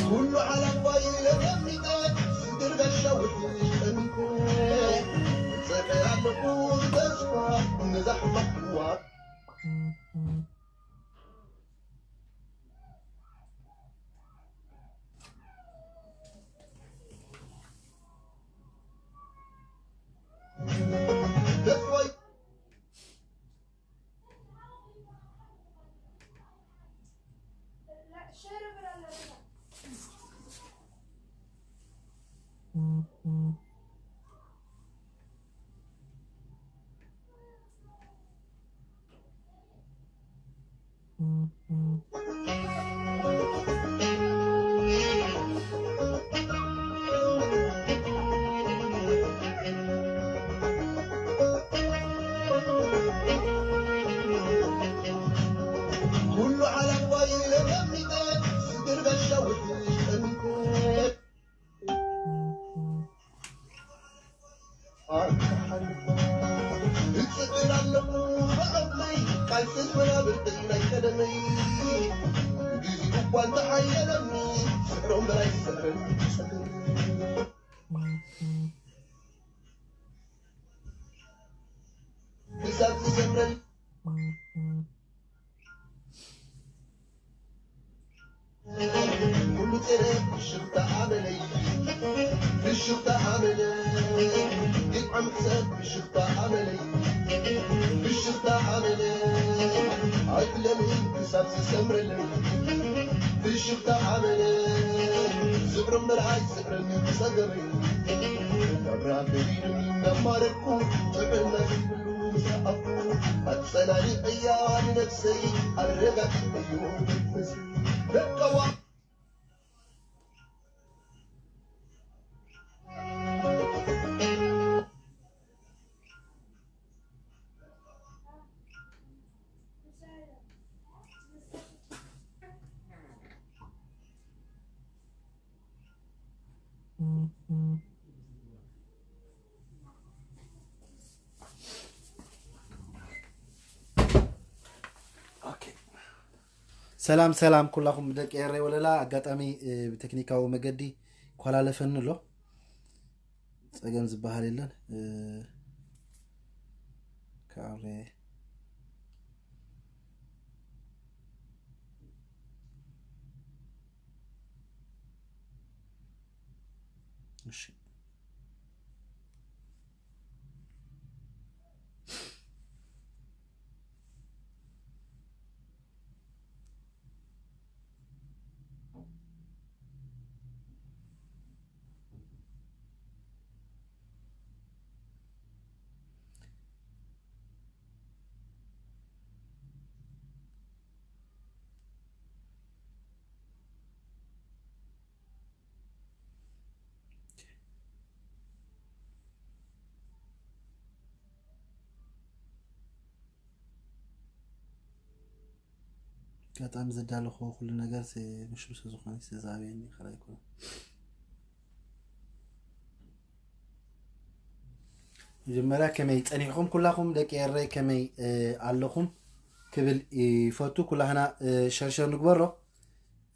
ኩሉ ሓላፋይ ለሚጠ ስድር ጋሻ ውሕሽ ጠሚተ፣ ጽዕር ኣለኹ ብተስፋ ነዛ ሕማቕ ህዋ። ተስፋይ ኩሉ ሓላፋይ ለሚጠ ስድር ጋሻ ውሕሽ ጠሚተ። እጽዕር ኣለኹ ብዓቕመይ ቃልሲ መናብርተይ ናይ ቀደመይ። ግዜ እኳ እንተሓየለኒ ስዕሮም በላይ ስዕርን ጸገመይ። ክሳብ ዝሰምረል ኩሉ ጸረ ብሽኽታ ኣመለይ፣ ብሽኽታ ኣመለይ፣ ይጥዓም ሰብ ብሽኽታ ኣመለይ፣ ብሽኽታ ኣመለይ፣ ኣይፍለኒ ክሳብ ዝሰምረለይ፣ ብሽኽታ ኣመለይ፣ ዝዕሮ እምበር ኣይስዕረኒ ብጸገመይ፣ ናብራ ከቢዱኒ እናማረርኩ፣ ጥዕና ዘይብሉ ምስ ረኣኹ፣ ኣጸናኒዐያ ንነብሰይ ኣረጋጊጸዮ መንፈስ ደቀዋ። ኦኬ። ሰላም ሰላም ኩላኹም ደቂ ኤረይ ወለላ። ኣጋጣሚ፣ እ፣ ብቴክኒካዊ መገዲ ይኮላለፈኒ ኣሎ። ጸገም ዝበሃል የለን። እ፣ ካሬ። እሺ። ኣጋጣሚ ዘዳለኹዎ ኩሉ ነገር ስ-፣ ምሽሉ ስለ ዝኾነ ስለ ዝኣበየኒ ካልእ ኣይኮነን። መጀመርያ ከመይ ጸኒሕኩም ኩላኹም ደቂ ኤረይ፣ ከመይ፣ እ፣ ኣለኹም ክብል ይፈቱ። ኩላህና፣ እ፣ ሸርሸር ንግበሮ።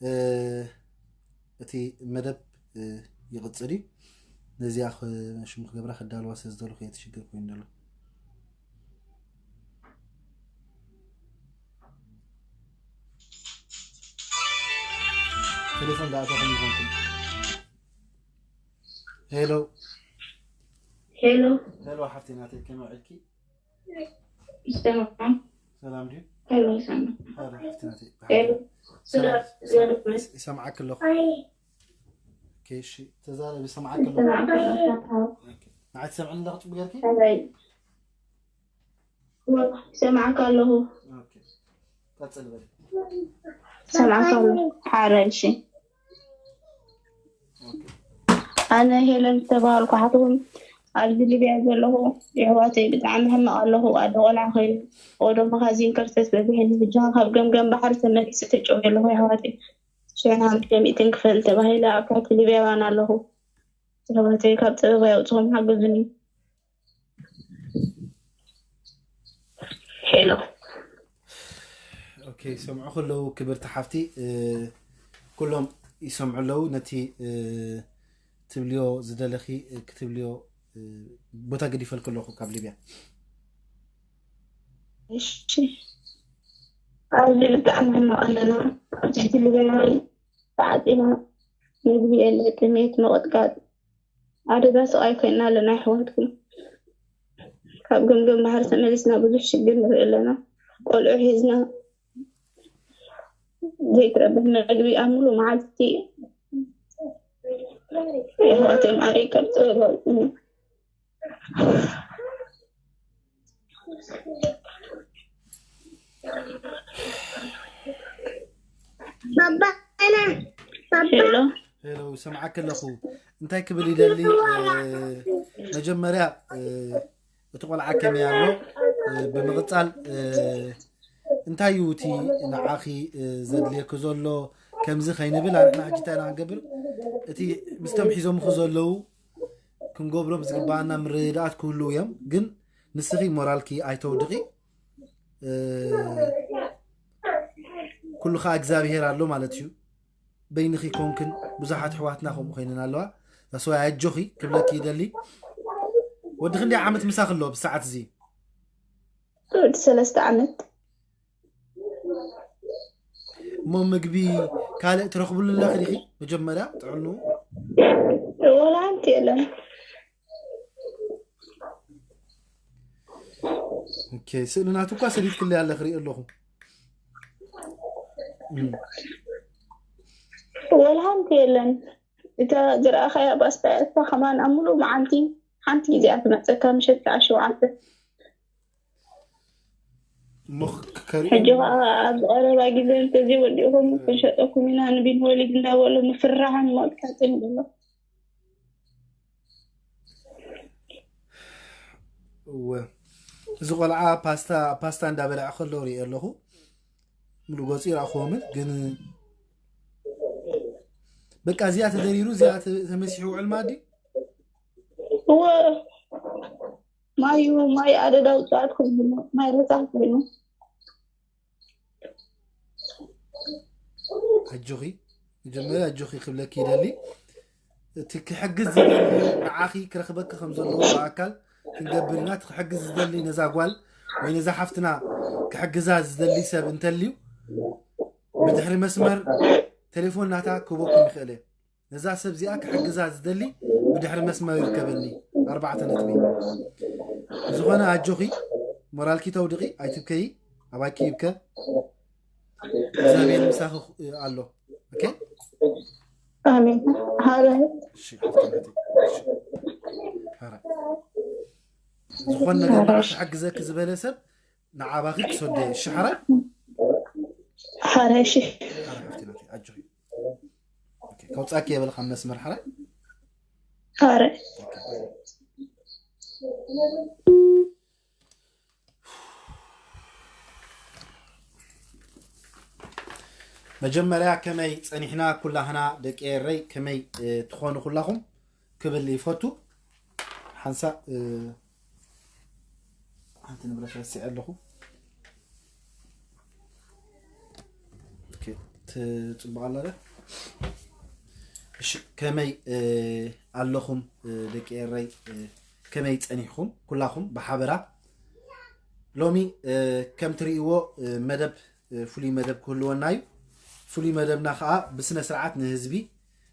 እ፣ እቲ መደብ፣ እ፣ ይቕጽል እዩ። ነዚኣ ኽ-፣ ሽሙ ክገብራ ክዳልዋ ስለ ዝደለኹ እየ እቲ ሽግር ኮይኑ ዘሎ። ቴሌፎን ዳኣ ተኾን ይኾንኩም። ሄሎ። ሄሎ። ሄሎ ሓፍቲ ናተይ፣ ከመይ ውዒልኪ? ይሰማዕ? ሰላም ድዩ? ሄሎ፣ ይሰማዕ? ኧረ፣ ሓፍቲ ናተይ። ሄሎ፣ ሰላም፣ ስለ- ይሰማዓኪ ኣለኹ። ኦኬ፣ እሺ፣ ተዛረቢ፣ ይሰማዓኪ ኣለኹ። ይሰማዓካ ኣለኹ። ኦኬ። ንዓይ ትሰምዕኒ ኣለኹ ጽቡቅ ጌርኪ? ከመይ? ይሰማዓካ ኣለኹ። ኦኬ። ቀጽል በል። ይሰማዓካ ኣለኹ። ሓረ፣ እሺ። ኦኬ። ኣነ ሄለን ዝተባሃልኩ ሓትኹም ኣብዚ ሊብያ ዘለኹ የሕዋተይ ብጣዕሚ ሕማቕ ኣለኹ። ኣደ ቆልዓ ኮይኑ ወዶ መኻዚን ከርተት በዚሕኒ ብጃኻ ካብ ገምገም ባሕሪ ተመሊሰ ተጨውየ ኣለኹ የሕዋተይ። ሽሕን ሓሙሽተ ሚእትን ክፈል ተባሂለ ኣብ ትሕቲ ሊብያውያን ኣለኹ። የሕዋተይ ካብ ጸበባ የውጽኹም ሓግዙኒ። ሄሎ። ኦኬ፣ ይሰምዑ ከለዉ ክብርቲ ሓፍቲ፣ እ፣ ኩሎም ይሰምዑ ኣለዉ። ነቲ፣ እ፣ ትብልዮ ዝደለኺ፣ እ፣ ክትብልዮ፣ እ፣ ቦታ ገዲፈልኪ ኣለኹ ካብ ሊብያ። እሺ። ኣብዚ ብጣዕሚ ሕማቕ ኣለና። ኣብ ትሕቲ ሊብያ ተዓፂና፣ ምግቢ የለ፣ ጥሜት፣ ምቕጥቃጥ፣ ኣደዳ ስቓይ ኮይና ኣለና። ኣሕዋትኩም ካብ ገምገም ባሕሪ ተመሊስና ብዙሕ ሽግር ንርኢ ኣለና። ቆልዑ ሒዝና ዘይትረብሕ መግቢ ኣብ ሙሉእ መዓልቲ። የሕዋተይ ማዕረይ ካብ ጥበብ ኣውፅኒ። ባባና ባባ ሄሎ። ሄሎ፣ ይሰምዓኪ ኣለኹ። እንታይ ክብል ይደሊ፣ እ፣ መጀመርያ፣ እ፣ እቲ ቆልዓ ከመይ ኣሎ፣ እ፣ ብምቕጻል፣ እ፣ እንታይ እዩ እቲ ንዓኺ፣ እ፣ ዘድልየኪ ዘሎ? ከምዚ ከይንብል ኣንሕና ሕጂ እንታይ ኢና ክንገብር? እቲ ምስቶም ሒዞምኺ ዘለዉ ክንገብሮም ዝግባኣና ምርድኣት ክህልዉ እዮም። ግን ንስኺ ሞራልኪ ኣይተውድቒ። እ፣ ኩሉ ኸኣ እግዚኣብሄር ኣሎ ማለት እዩ። በይንኺ ኮንክን ብዙሓት ኣሕዋትና ከምኡ ኮይነን ኣለዋ። ዛስዋይ ኣጆኺ ክብለኪ ይደሊ። ወዲ ክንደይ ዓመት ምሳኺ ኣለዎ ብሰዓት እዚ? ወዲ ሰለስተ ዓመት። እሞ ምግቢ ካልእ ትረኽብሉ ኣለኺ ዲኺ? መጀመርያ ጥዕንኡ? ወላ ሓንቲ የለን። ኦኬ፣ ስእሊ ናቱ እኳ ሰዲድክለይ ኣለኺ ሪኦ ኣለኹ። እም፣ ወላ ሓንቲ የለን። እታ ዝረኣኻያ ባስታ እያ፣ እሳ ከማን ኣብ ሙሉእ መዓልቲ ሓንቲ ግዜ እያ ትመፀካ፣ ምሸት ሰዓት ሸውዓተ። እሞ ክ- ከሪኡ ሕጂ ከዓ ኣብዚ ቀረባ ግዜ እንተዘይወዲእኹም ክንሸጠኩም ኢና ንቢን ወሊድ እንዳበሉ ምፍርራሕን መቕጻዕትን ዘሎ። እወ፣ እዚ ቆልዓ ፓስታ ፓስታ እንዳበልዐ ከሎ ሪኦ ኣለኹ። ሙሉ ገፁ ይረኣኽዎምን ግን በቃ እዚኣ ተደሪሩ እዚኣ ተ- ተመሲሑ ውዕል ማዲ። እወ፣ ማዩ ማይ ኣደዳ ውፅኣት ኮይኑ፣ ማይ ረሳሕ ኮይኑ። ኣጆኺ፣ መጀመርያ ኣጆኺ ክብለኪ ይደሊ። እቲ ክሕግዝ ዝደሊ ንዓኺ ክረኽበኪ ከም ዘለዎ ብኣካል ክንገብር ኢና። እቲ ክሕግዝ ዝደሊ ነዛ ጓል ወይ ነዛ ሓፍትና ክሕግዛ ዝደሊ ሰብ እንተልዩ ብድሕሪ መስመር ቴሌፎን ናታ ክህበኩም ይኽእል እየ። ነዛ ሰብ እዚኣ ክሕግዛ ዝደሊ ብድሕሪ መስመር ይርከበኒ። ኣርባዕተ ነጥቢ። ብዝኾነ ኣጆኺ፣ ሞራልኪ ተውድቒ ኣይትብከዪ። ኣባይኪ ይብከ። እግዚኣብሔር ምሳኺ ኣሎ። ኦኬ። ኣሜን። ሃረ እሺ፣ ሓፍቲ ናተይ። እሺ። ሃረ። ዝኾነ ነገር ንዓኺ ክሕግዘኪ ዝበለ ሰብ ንዓባኺ ክሰዶ እየ። እሺ፣ ሓራይ? ሃረ እሺ። ሓራይ ሓፍቲ ናተይ፣ ኣጆኺ። ኦኬ፣ ከውጻኪ የበለ ካብ መስመር ሓራይ? ሃረ ኦኬ። መጀመርያ ከመይ ጸኒሕና ኩላህና ደቂ ኤረይ ከመይ እ፣ ትኾኑ ኩላኹም ክብል ይፈቱ። ሓንሳእ እ፣ ሓንቲ ንብረት ረሲዐ ኣለኹ። ኦኬ፣ ትጽብቕ ኣላ ዶ? እሺ፣ ከመይ እ፣ ኣለኹም እ፣ ደቂ ኤረይ እ፣ ከመይ ጸኒሕኩም ኩላኹም ብሓበራ? ሎሚ እ፣ ከም ትርእይዎ እ፣ መደብ እ፣ ፍሉይ መደብ ክህልወና እዩ። ፍሉይ መደብና ከዓ ብስነ ስርዓት ንህዝቢ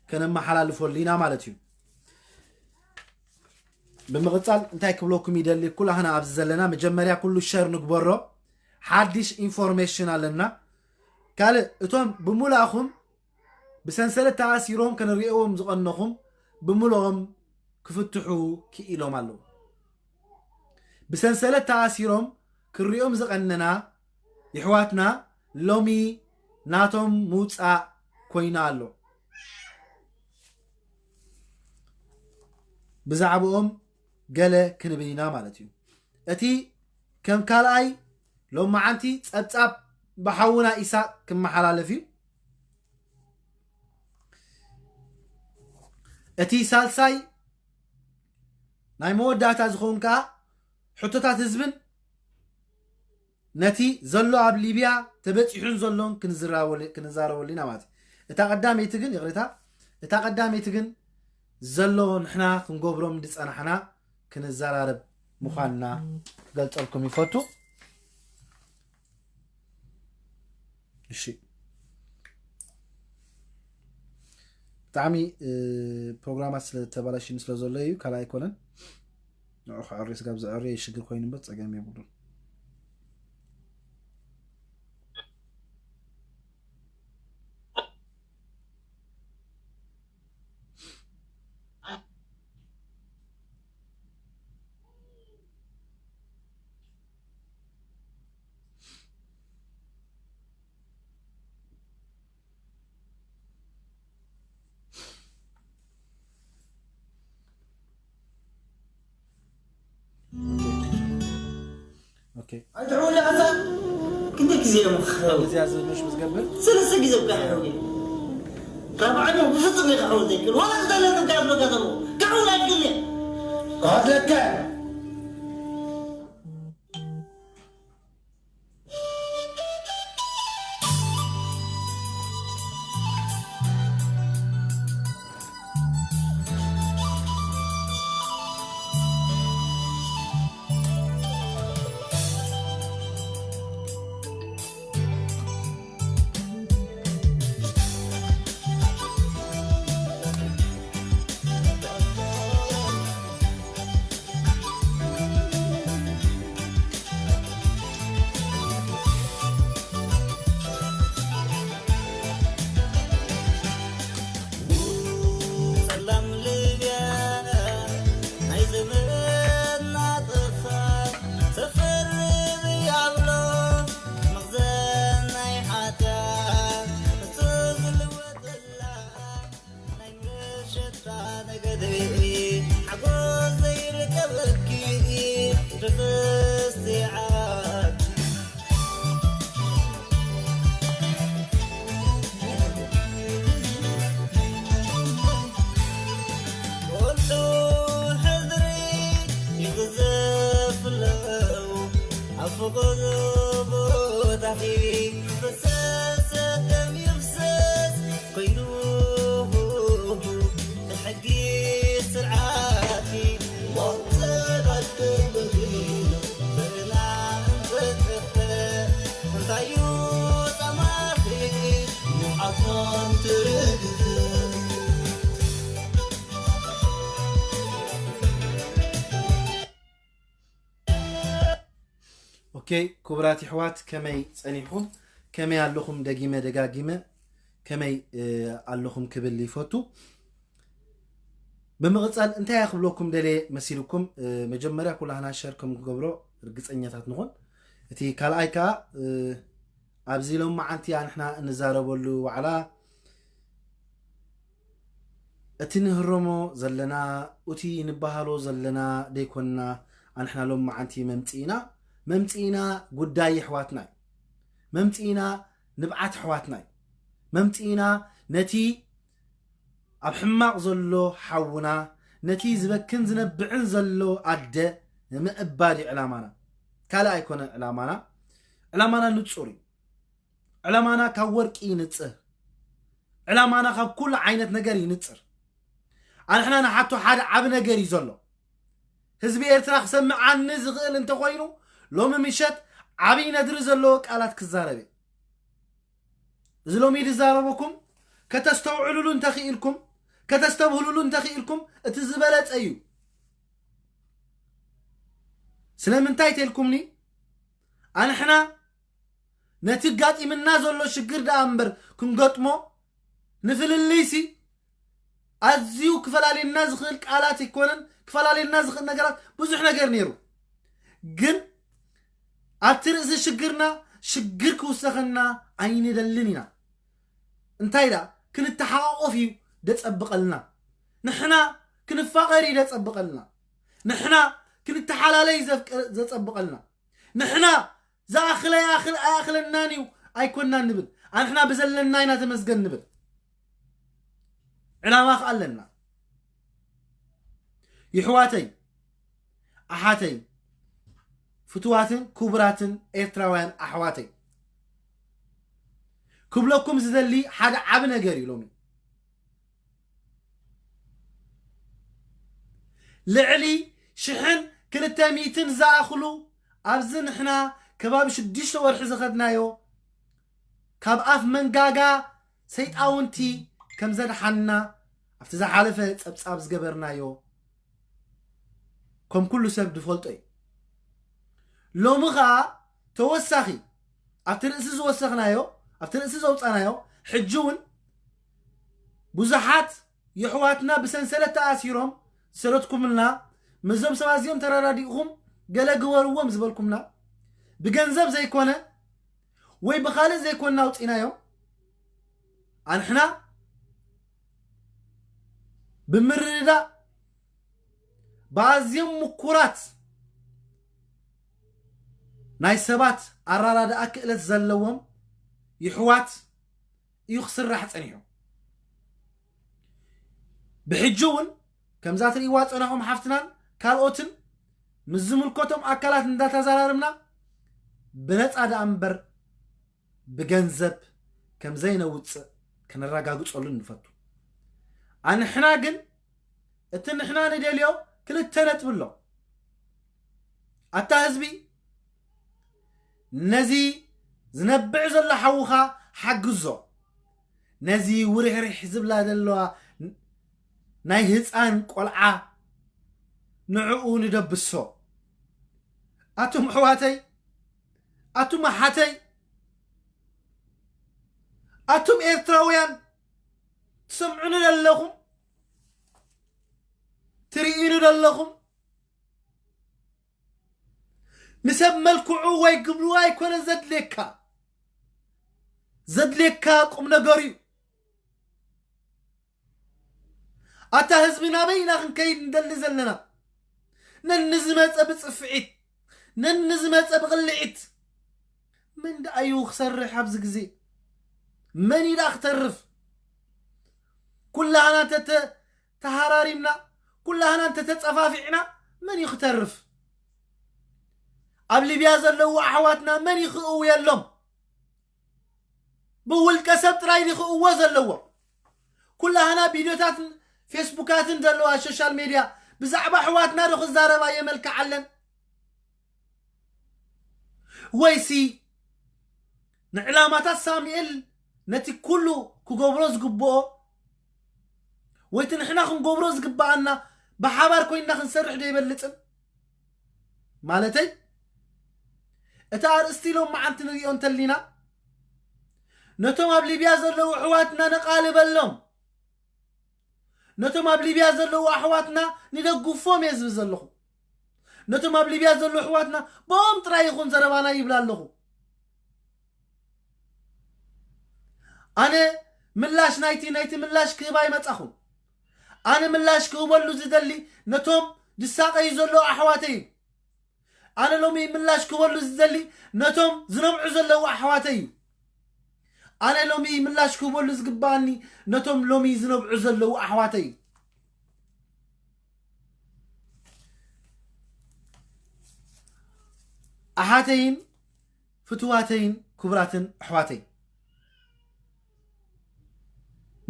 ከነመሓላልፈሉ ኢና ማለት እዩ። ብምቕጻል እንታይ ክብለኩም ይደሊ፣ ኩላህና ኣብዚ ዘለና መጀመርያ ኩሉ ሸር ንግበሮ። ሓድሽ ኢንፎርሜሽን ኣለና። ካልእ እቶም ብምሉኣኹም ብሰንሰለት ተኣሲሮም ክንሪእዎም ዝቐነኹም ብምሉኦም ክፍትሑ ክኢሎም ኣለዉ። ብሰንሰለት ተኣሲሮም ክንሪኦም ዝቐነና ይሕዋትና ሎሚ ናቶም ምውጻእ ኮይና ኣሎ። ብዛዕባኦም ገለ ክንብል ኢና ማለት እዩ። እቲ ከም ካልኣይ ሎማዓንቲ ጸብጻብ ብሓውና ኢሳቅ ክመሓላለፍ እዩ። እቲ ሳልሳይ ናይ መወዳእታ ዝኸውን ከኣ ሕቶታት ህዝብን ነቲ ዘሎ ኣብ ሊብያ ተበጺሑን ዘሎን ክንዝራወል-፣ ክንዛረበሉ ኢና ማለት እዩ። እታ ቀዳመይቲ ግን፣ ይቕሬታ፣ እታ ቀዳመይቲ ግን ዘሎ ንሕና ክንገብሮም ዝጸናሕና ክንዘራረብ ምዃንና ክገልጸልኩም ይፈቱ። እሺ። ብጣዕሚ፣ እ፣ ፕሮግራማት ስለ ተባላሽኒ ስለ ዘሎ እዩ፣ ካልእ ኣይኮነን። ንዑ ክዕሪ ስጋብ ዘዕሪ ሽግር ኮይኑ እምበር ጸገም የብሉን። ኦኬ። ኣይትሕውል ኢኻ። ክንደይ ግዜ እዮም ክሕውል? እዚኣ ዝምሽ ምስ ገብር? ሰለስተ ግዜ እኮ ይሕውል። ራብዓይ ብፍጹም እዩ ክሕውል ዘይክእል። ዋላ ክደለሉ እኮ ይብለካ ዘለዉ። ክሕውል ኣይክእልን እየ። ክኸፍለካ እየ። ጸላም ልብያ ናይ ዘመንና ጥፋ ተፈርብ ያብሎ መኽዘን ናይ ሓጢኣት እሱ ዝልወጠላ ናይ መሸጣ ነገዲ ሓጎስ ዘይርከበኪ ርኽስቲ ዓድ። ወልዑ ሕድሪ ይግዘፍ ለው ኣብ ፍቕር ቦታኺ ፈሰሰ ደም ይፍሰስ ኮይኑ ሕጊ ስርዓት ሞት ተባደበ ብና እንተተፈ እንታይ እዩ ጸማኺ ንዓቶም ትርግፍ። ኦኬ፣ ክቡራት ይሕዋት፣ ከመይ ጸኒሕኩም? ከመይ ኣለኹም? ደጊመ ደጋጊመ ከመይ፣ እ፣ ኣለኹም ክብል ይፈቱ። ብምቕጻል እንታይ እየ ክብለኩም ደልየ መሲልኩም? እ፣ መጀመርያ ኩላህና ሸር ከም ክገብሮ ርግጸኛታት ንኹን። እቲ ካልኣይ ከኣ፣ እ፣ ኣብዚ ሎማዓንቲ ንሕና እንዛረበሉ ዋዕላ እቲ ንህረሞ ዘለና፣ እቲ ንበሃሎ ዘለና ደይኮንና፣ ኣንሕና ሎማዓንቲ መምጽኢና፣ መምጽኢና ጉዳይ የሕዋትና እዩ። መምጽኢና ንብዓት ኣሕዋትና እዩ። መምጽኢና ነቲ ኣብ ሕማቕ ዘሎ ሓውና፣ ነቲ ዝበክን ዝነብዕን ዘሎ ኣደ ንምእባድ እዩ ዕላማና። ካልእ ኣይኮነን ዕላማና። ዕላማና ንጹር እዩ። ዕላማና ካብ ወርቂ ይንጽር። ዕላማና ካብ ኩሉ ዓይነት ነገር ይንጽር። ኣንሕና ንሓቶ ሓደ ዓቢ ነገር እዩ ዘሎ። ህዝቢ ኤርትራ ክሰምዓኒ ዝኽእል እንተኾይኑ፣ ሎሚ ምሸት ዓብዪ ነድሪ ዘለዎ ቃላት ክዛረብ እየ። እዚ ሎሚ ዝዛረበኩም ከተስተውዕሉሉ እንተኽኢልኩም፣ ከተስተብህሉሉ እንተኽኢልኩም፣ እቲ ዝበለጸ እዩ። ስለምንታይ ተልኩምኒ? ኣንሕና ነቲ ጋጢምና ዘሎ ሽግር ደኣ እምበር ክንገጥሞ፣ ንፍልልይሲ ኣዝዩ ክፈላልየና ዝኽእል ቃላት ኣይኮነን። ክፈላልየና ዝኽእል ነገራት ብዙሕ ነገር ነይሩ። ግን ኣብቲ ርእሲ ሽግርና ሽግር ክውሰኸና ኣይንደልን ኢና። እንታይ ደኣ ክንተሓቋቆፍ እዩ ደጸብቐልና። ንሕና ክንፋቐር እዩ ደጸብቐልና። ንሕና ክንተሓላለይ ዘፍቀ-፣ ዘጸብቐልና። ንሕና ዝኣኽለ ይኣኽል ኣይኣኽለናን እዩ ኣይኮናን ንብል። ኣንሕና ብዘለና ኢና ተመስገን ንብል። ዕላማ ከኣ ኣለና። ይሕዋተይ፣ ኣሓተይ፣ ፍቱዋትን ክቡራትን ኤርትራውያን ኣሕዋተይ፣ ክብለኩም ዝደሊ ሓደ ዓቢ ነገር እዩ ሎሚ። ልዕሊ ሽሕን ክልተ ሚእትን ዝኣኽሉ ኣብዚ ንሕና ከባቢ ሽዱሽተ ወርሒ ዝኸድናዮ ካብ ኣፍ መንጋጋ ሰይጣውንቲ ከም ዘድሓንና ኣብቲ ዝሓለፈ ጸብጻብ ዝገበርናዮ ከም ኩሉ ሰብ ዝፈልጦ እዩ። ሎሚ ኸኣ ተወሳኺ ኣብቲ ርእሲ ዝወሰኽናዮ፣ ኣብቲ ርእሲ ዘውጻናዮ፣ ሕጂ እውን ብዙሓት የሕዋትና ብሰንሰለት ተኣሲሮም ዝሰለትኩምልና፣ ምስዞም ሰባት እዚኦም ተረዳዲእኹም ገለ ግበርዎም ዝበልኩምና፣ ብገንዘብ ዘይኮነ ወይ ብኻልእ ዘይኮንና ኣውጺእናዮም። ኣንሕና ብምርድዳእ ብኣዝዮም ምኩራት ናይ ሰባት ኣራዳድኣ ክእለት ዘለዎም ይሕዋት እዩ ክስራሕ ጸኒሑ። ብሕጂ እውን ከምዛ ትርእይዋ ጸናኹም ሓፍትናን ካልኦትን ምስ ዝምልከቶም ኣካላት እንዳተዘራረብና ብነጻ ደኣ እምበር ብገንዘብ ከም ዘይነውጽእ ከነረጋግጸሉ ንፈቱ። ኣንሕና ግን እቲ ንሕና ንደልዮ ክልተ ነጥቢ ኣሎ። ኣታ ህዝቢ፣ ነዚ ዝነብዕ ዘሎ ሓውኻ ሓግዞ። ነዚ ውርሕርሕ ዝብላ ዘለዋ ናይ ህፃን ቆልዓ ንዕኡ ንደብሶ። ኣቱም ኣሕዋተይ፣ ኣቱም ኣሓተይ፣ ኣቱም ኤርትራውያን ትሰምዑኒ ዘለኹም፣ ትርእዩኒ ዘለኹም፣ ንሰብ መልክዑ ወይ ግብሩ ኣይኮነ ዘድልየካ። ዘድልየካ ቁም ነገር እዩ። ኣታ ህዝቢ፣ ናበይ ኢና ክንከይድ ንደሊ ዘለና? ነንዝመፀ ብፅፍዒት፣ ነንዝመፀ ብቕልዒት። መን ደኣ እዩ ክሰርሕ ኣብዚ ግዜ? መን እዩ ደኣ ክተርፍ? ኩላህና እንተተ-፣ ተሃራሪምና፣ ኩላህና እንተተጸፋፊዕና መን እዩ ክተርፍ? ኣብ ሊብያ ዘለዉ ኣሕዋትና መን እዩ ክእውየሎም? ብውልቀ ሰብ ጥራይ ድዩ ክእወ ዘለዎ? ኩላህና ቪድዮታትን ፌስቡካትን ዘለዋ ሶሻል ሜድያ ብዛዕባ ኣሕዋትና ዶ ክዛረባ የመልክዓለን? ወይሲ ንዕላማታት ሳሙኤል ነቲ ኩሉ ክገብሮ ዝግብኦ፣ ወይቲ ንሕና ክንገብሮ ዝግብኣና ብሓባር ኮይንና ክንሰርሕ ዶ ይበልጽን? ማለተይ፣ እቲ ኣርእስቲ ሎም መዓንቲ ንሪኦ እንተሊና፣ ነቶም ኣብ ሊብያ ዘለዉ ኣሕዋትና ነቓልበሎም። ነቶም ኣብ ሊብያ ዘለዉ ኣሕዋትና ንደግፎም እየ ዝብል ዘለኹ። ነቶም ኣብ ሊብያ ዘለዉ ኣሕዋትና ብኦም ጥራይ ይኹን ዘረባና ይብል ኣለኹ። ኣነ ምላሽ ናይቲ፣ ናይቲ ምላሽ ክህብ ኣይመጻኹን። ኣነ ምላሽ ክህበሉ ዝደሊ ነቶም ዝሳቐዩ ዘለዉ ኣሕዋተይ እዩ። ኣነ ሎሚ ምላሽ ክህበሉ ዝደሊ ነቶም ዝነብዑ ዘለዉ ኣሕዋተይ እዩ። ኣነ ሎሚ ምላሽ ክህበሉ ዝግባኣኒ ነቶም ሎሚ ዝነብዑ ዘለዉ ኣሕዋተይ እዩ። ኣሓተይን ፍትዋተይን ክቡራትን ኣሕዋተይ፣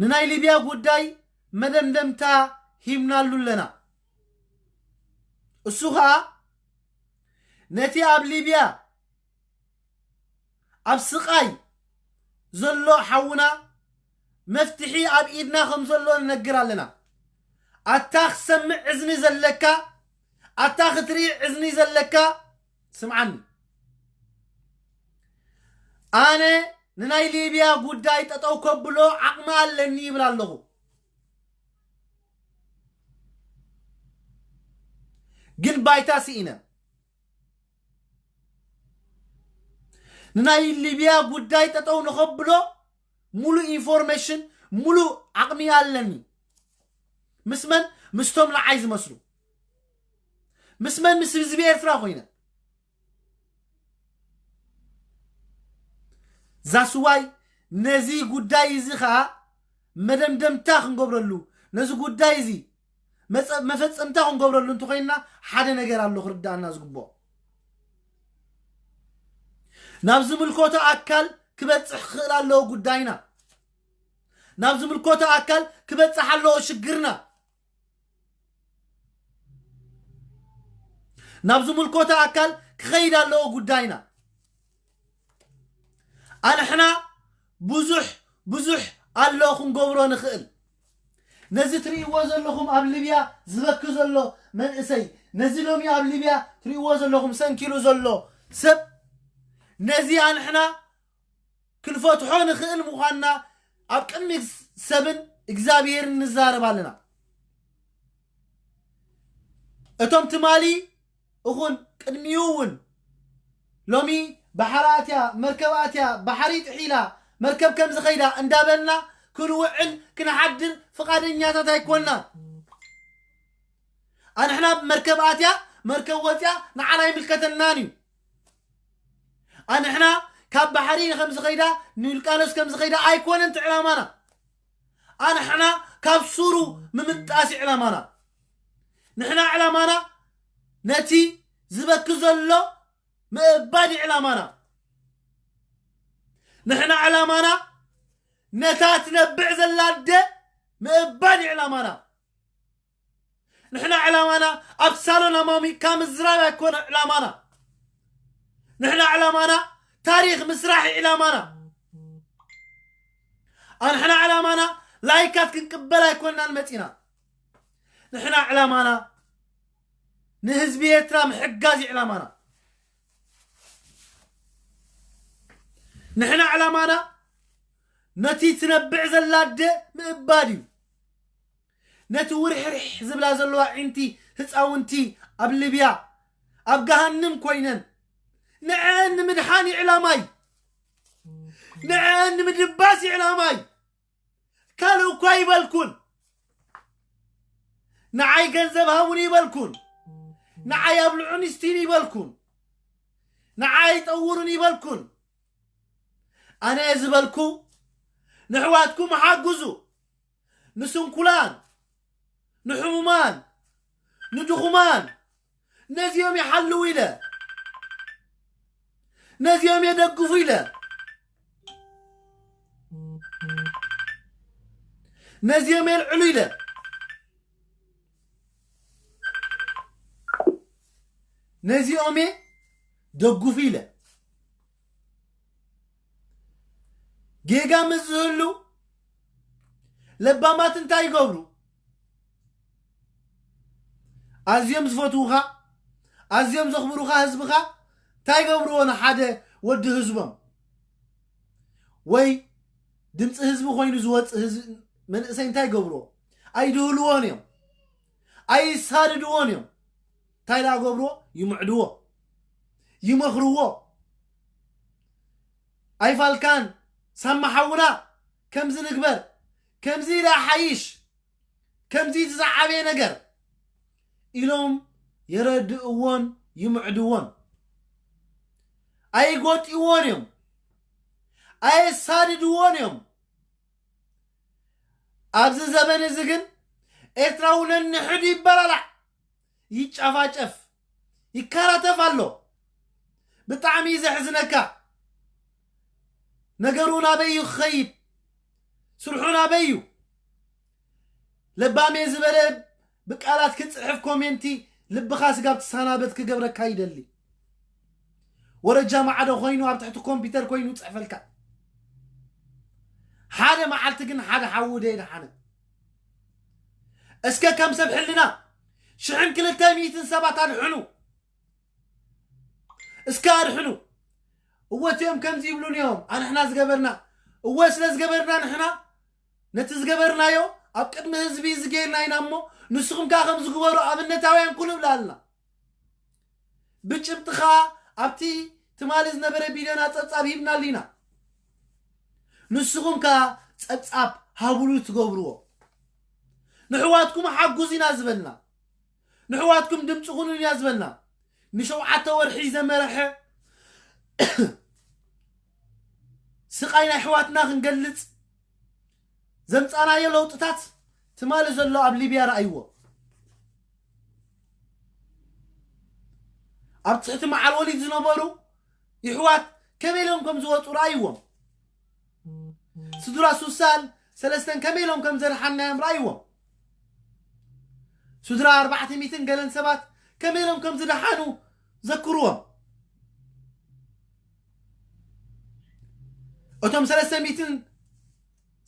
ንናይ ሊብያ ጉዳይ መደምደምታ ሂብናሉ ኣለና። እሱ ኸኣ ነቲ ኣብ ሊብያ ኣብ ስቓይ ዘሎ ሓውና መፍትሒ ኣብ ኢድና ከም ዘሎ ንነግር ኣለና። ኣታ ክሰምዕ እዝኒ ዘለካ፣ ኣታ ክትርኢ እዝኒ ዘለካ ስምዓኒ። ኣነ ንናይ ሊብያ ጉዳይ ጠጠው ከብሎ ዓቕሚ ኣለኒ ይብል ኣለኹ። ግን ባይታ ስኢነ። ንናይ ሊብያ ጉዳይ ጠጠው ንኸብሎ ሙሉእ ኢንፎርሜሽን፣ ሙሉእ ዓቕሚ ኣለኒ። ምስ መን? ምስቶም ንዓይ ዝመስሉ። ምስ መን? ምስ ህዝቢ ኤርትራ ኮይነ። ዛስዋይ ነዚ ጉዳይ እዚ ኸኣ መደምደምታ ክንገብረሉ፣ ነዚ ጉዳይ እዚ መጸ-፣ መፈጸምታ ክንገብረሉ እንተኾይንና ሓደ ነገር ኣሎ ክርዳኣና ዝግብኦ። ናብ ዝምልከቶ ኣካል ክበጽሕ ክኽእል ኣለዎ ጉዳይና። ናብ ዝምልከቶ ኣካል ክበጽሕ ኣለዎ ሽግርና። ናብ ዝምልከቶ ኣካል ክኸይድ ኣለዎ ጉዳይና። ኣንሕና ብዙሕ ብዙሕ ኣሎ ክንገብሮ ንኽእል። ነዚ ትርእይዎ ዘለኹም ኣብ ሊብያ ዝበኪ ዘሎ መንእሰይ፣ ነዚ ሎሚ ኣብ ሊብያ ትርእይዎ ዘለኹም ሰንኪሉ ዘሎ ሰብ፣ ነዚ ኣንሕና ክንፈትሖ ንኽእል ምዃንና ኣብ ቅድሚ ሰብን እግዚኣብሄርን ንዛረብ ኣለና። እቶም ትማሊ እኹን ቅድሚኡ እውን ሎሚ ባሕሪ ኣትያ፣ መርከብ ኣትያ፣ ባሕሪ ጥሒላ፣ መርከብ ከም ዝኸይዳ እንዳበልና ክንውዕል ክንሓድር ፍቓደኛታት ኣይኮንና። ኣንሕና መርከብ ኣትያ፣ መርከብ ወፅያ፣ ንዓና ኣይምልከተናን እዩ። ኣንሕና ካብ ባሕሪ ከም ዝኸይዳ፣ ንውቅያኖስ ከም ዝኸይዳ ኣይኮነን እቲ ዕላማና። ኣንሕና ካብ ሱሩ ምምጣስ እዩ ዕላማና። ንሕና ዕላማና ነቲ ዝበኪ ዘሎ ምእባድ እዩ ዕላማና። ንሕና ዕላማና ነታ ትነብዕ ዘላ ኣደ ምእባድ እዩ ዕላማና። ንሕና ዕላማና ኣብ ሳሎን ኣማሚቕካ ምዝራብ ኣይኮነ ዕላማና። ንሕና ዕላማና ታሪኽ ምስራሕ እዩ ዕላማና። ኣንሕና ዕላማና ላይካት ክንቅበል ኣይኮንናን መጺና። ንሕና ዕላማና ንህዝቢ ኤርትራ ምሕጋዝ እዩ ዕላማና። ንሕና ዕላማና ነቲ ትነብዕ ዘላ ኣደ ምእባድ እዩ። ነቲ ውርሕርሕ ዝብላ ዘለዋ ዒንቲ ህፃውንቲ ኣብ ሊብያ ኣብ ገሃንም ኮይነን ንዐን ንምድሓን እዩ ዕላማይ። ንዐን ንምድባስ እዩ ዕላማይ። ካልእ እኳ ይበልኩን። ንዓይ ገንዘብ ሃቡን ይበልኩን። ንዓይ ኣብልዑን ስቲን ይበልኩን። ንዓይ ጠውሩን ይበልኩን። ኣነ እየ ዝበልኩ፣ ንሕዋትኩም ሓግዙ። ንስንኩላን፣ ንሕሙማን፣ ንድኹማን፣ ነዚኦም ይሓልው ኢለ፣ ነዚኦም የደግፉ ኢለ፣ ነዚኦም የልዕሉ ኢለ፣ ነዚኦም እየ ደግፉ ኢለ። ጌጋ ምስ ዝህሉ ለባማት እንታይ ይገብሩ? ኣዝዮም ዝፈትዉኻ፣ ኣዝዮም ዘኽብሩኻ ህዝብኻ እንታይ ይገብርዎ ንሓደ ወዲ ህዝቦም? ወይ ድምፂ ህዝቢ ኮይኑ ዝወፅእ ህዝቢ መንእሰይ እንታይ ይገብርዎ? ኣይድህልዎን እዮም። ኣይሳድድዎን እዮም። እንታይ ደኣ ገብርዎ? ይምዕድዎ። ይመኽርዎ። ኣይፋልካን ሳማ ሓውና ከምዚ ንግበር፣ ከምዚ ኢለ ሓይሽ፣ ከምዚ እቲ ዝዓበየ ነገር ኢሎም የረድእዎን ይምዕድዎን። ኣይጎጥይዎን እዮም። ኣየሳድድዎን እዮም። ኣብዚ ዘበን እዚ ግን ኤርትራዊ ነንሕዱ ይበላላዕ፣ ይጫፋጨፍ፣ ይከራተፍ ኣሎ። ብጣዕሚ እዩ ዘሕዝነካ። ነገሩ ናበይ እዩ ክኸይድ? ስርሑ ናበይ እዩ? ለባሜ ዝበለ ብቃላት ክጽሕፍ ኮሜንቲ ልብኻ ስጋብ ትሰናበት ክገብረካ ይደሊ። ወረጃ ማዕዶ ኮይኑ ኣብ ትሕቲ ኮምፒውተር ኮይኑ ይጽሕፈልካ። ሓደ መዓልቲ ግን ሓደ ሓዉ ደየድሓነ። እስከ ከም ሰብ ሕልና ሽሕን ክልተ ሚእትን ሰባት ኣድሕኑ። እስከ ኣድሕኑ። እወ እቲኦም ከምዚ ይብሉን እዮም፣ ኣንሕና ዝገበርና። እወ ስለ ዝገበርና ንሕና ነቲ ዝገበርናዮ ኣብ ቅድሚ ህዝቢ እዚ ጌርና ኢና እሞ፣ ንስኹም ከኣ ከም ዝግበሩ ኣብነታውያን ኩኑ ብላልና። ብጭብጢ ኸኣ ኣብቲ ትማሊ ዝነበረ ቪድዮና ጸብጻብ ሂብናሉ ኢና። ንስኹም ከኣ ጸብጻብ ሃብሉ ትገብርዎ። ንሕዋትኩም ሓጉዝ ኢና ዝበልና። ንሕዋትኩም ድምፂ ኩኑን ኢና ዝበልና። ንሸውዓተ ወርሒ ዘመርሐ ስቓይ ናይ ኣሕዋትና ክንገልፅ ዘምፃናዮ ለውጥታት ትማሊ ዘሎ ኣብ ሊብያ ረኣይዎ። ኣብ ትሕቲ መዓል ወሊድ ዝነበሩ ይሕዋት ከመይ ኢሎም ከም ዝወፁ ረኣይዎም። ስድራ ሱሳን ሰለስተን ከመይ ኢሎም ከም ዘድሓናዮም ረኣይዎም። ስድራ ኣርባዕተ ሚእትን ገለን ሰባት ከመይ ኢሎም ከም ዝደሓኑ ዘክርዎም። እቶም ሰለስተ ሚእትን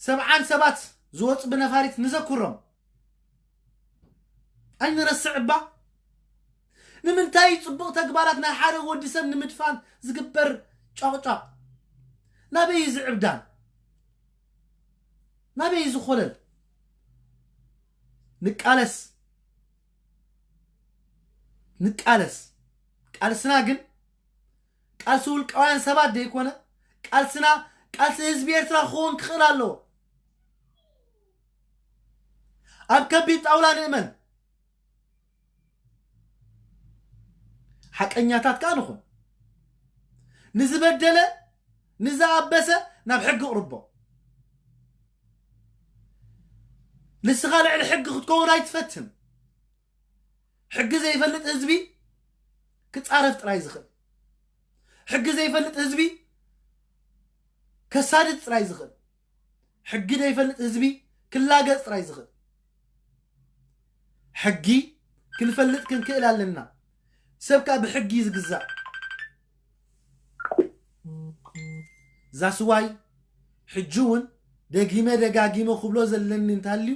ሰብዓን ሰባት ዝወፁ ብነፋሪት ንዘክሮም። ኣይንረስዕ እባ። ንምንታይ ጽቡቕ ተግባራት ናይ ሓደ ወዲ ሰብ ንምድፋን ዝግበር ጫቕጫቕ? ናበይ እዩ ዝዕብዳን? ናበይ እዩ ዝኾለል? ንቃለስ፣ ንቃለስ። ቃልስና ግን ቃልሲ ውልቃውያን ሰባት ዘይኮነ፣ ቃልስና ቃልሲ ህዝቢ ኤርትራ ክኸውን ክኽእል ኣለዎ። ኣብ ከቢድ ጣውላ ንእመን፣ ሓቀኛታት ከኣ ንኹን። ንዝበደለ ንዝኣበሰ ናብ ሕጊ ቅርቦ። ንስኻ ልዕሊ ሕጊ ክትከውን ኣይትፈትን። ሕጊ ዘይፈልጥ ህዝቢ ክጻረፍ ጥራይ ዝኽእል፣ ሕጊ ዘይፈልጥ ህዝቢ ከሳድድ ጥራይ ዝኽእል፣ ሕጊ ዘይፈልጥ ህዝቢ ክላገጽ ጥራይ ዝኽእል። ሕጊ ክንፈልጥ ክንክእል ኣለና። ሰብ ከኣ ብሕጊ እዩ ዝግዛእ። ዛስዋይ ሕጂ እውን ደጊመ ደጋጊመ ክብሎ ዘለኒ እንተሃልዩ፣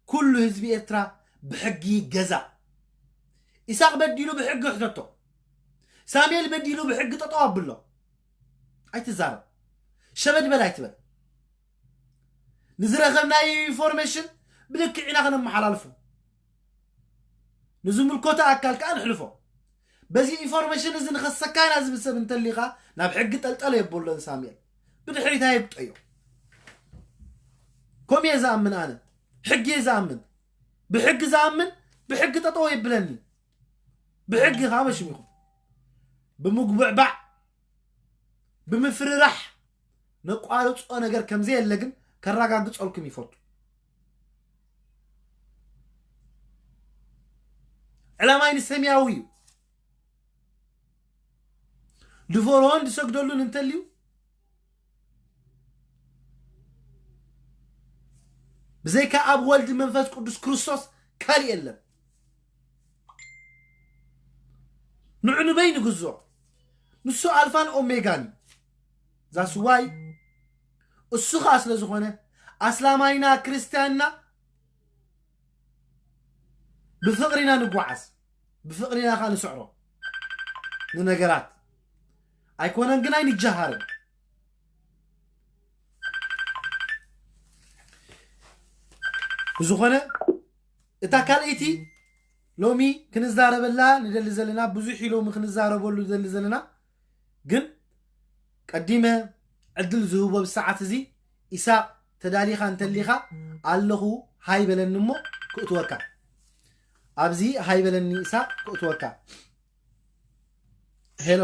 ኩሉ ህዝቢ ኤርትራ ብሕጊ ይገዛእ። ኢሳቕ በዲሉ ብሕጊ ሕተቶ። ሳሙኤል በዲሉ ብሕጊ ጠጠው ኣብሎ። ኣይትዛረብ። ሸበድ በል ኣይትበል። ንዝረኸብናዮ ኢንፎርሜሽን ብልክዕ ኢና ከነመሓላልፎ። ንዝምልከቶ ኣካል ከኣ ንሕልፎ። በዚ ኢንፎርሜሽን እዚ ንኸሰካ ኢና ዝብል ሰብ እንተሊኻ ናብ ሕጊ ጠልጠሎ የብሎን ሳሙኤል። ብድሕሪት ኣየብጠዮ። ከምኡ እየ ዝኣምን ኣነ። ሕጊ እየ ዝኣምን። ብሕጊ ዝኣምን ብሕጊ ጠጠው የብለኒ። ብሕጊ ከዓ መሽም ይኹን ብምጉብዕባዕ ብምፍርራሕ ነቋርጾ ነገር ከምዘየለ ግን ከረጋግጸልኩም ይፈቱ። ዕላማይ ንሰማያዊ እዩ። ንፈርዖን ዝሰግደሉን እንተልዩ ብዘይካ ኣብ ወልድ መንፈስ ቅዱስ ክርስቶስ ካልእ የለን። ንዑ ንበይ ንግዝኦ። ንሱ ኣልፋን ኦሜጋን እዩ። ዛስዋይ እሱ ኸኣ ስለ ዝኾነ ኣስላማይና ክርስቲያንና ብፍቕሪና ንጓዓዝ፣ ብፍቕሪና ኸኣ ንስዕሮ ንነገራት። ኣይኮነን ግን ኣይንጀሃርን። ብዝኾነ እታ ካልኣይቲ ሎሚ ክንዛረበላ ንደሊ ዘለና፣ ብዙሕ እዩ ሎሚ ክንዛረበሉ ንደሊ ዘለና፣ ግን ቀዲመ ዕድል ዝህቦ ብሰዓት እዚ፣ ኢሳቕ ተዳሊኻ እንተሊኻ ኣለኹ ሃይ በለኒ እሞ ክእትወካ። ኣብዚ ሃይ በለኒ ኢሳቕ ክእትወካ። ሄሎ።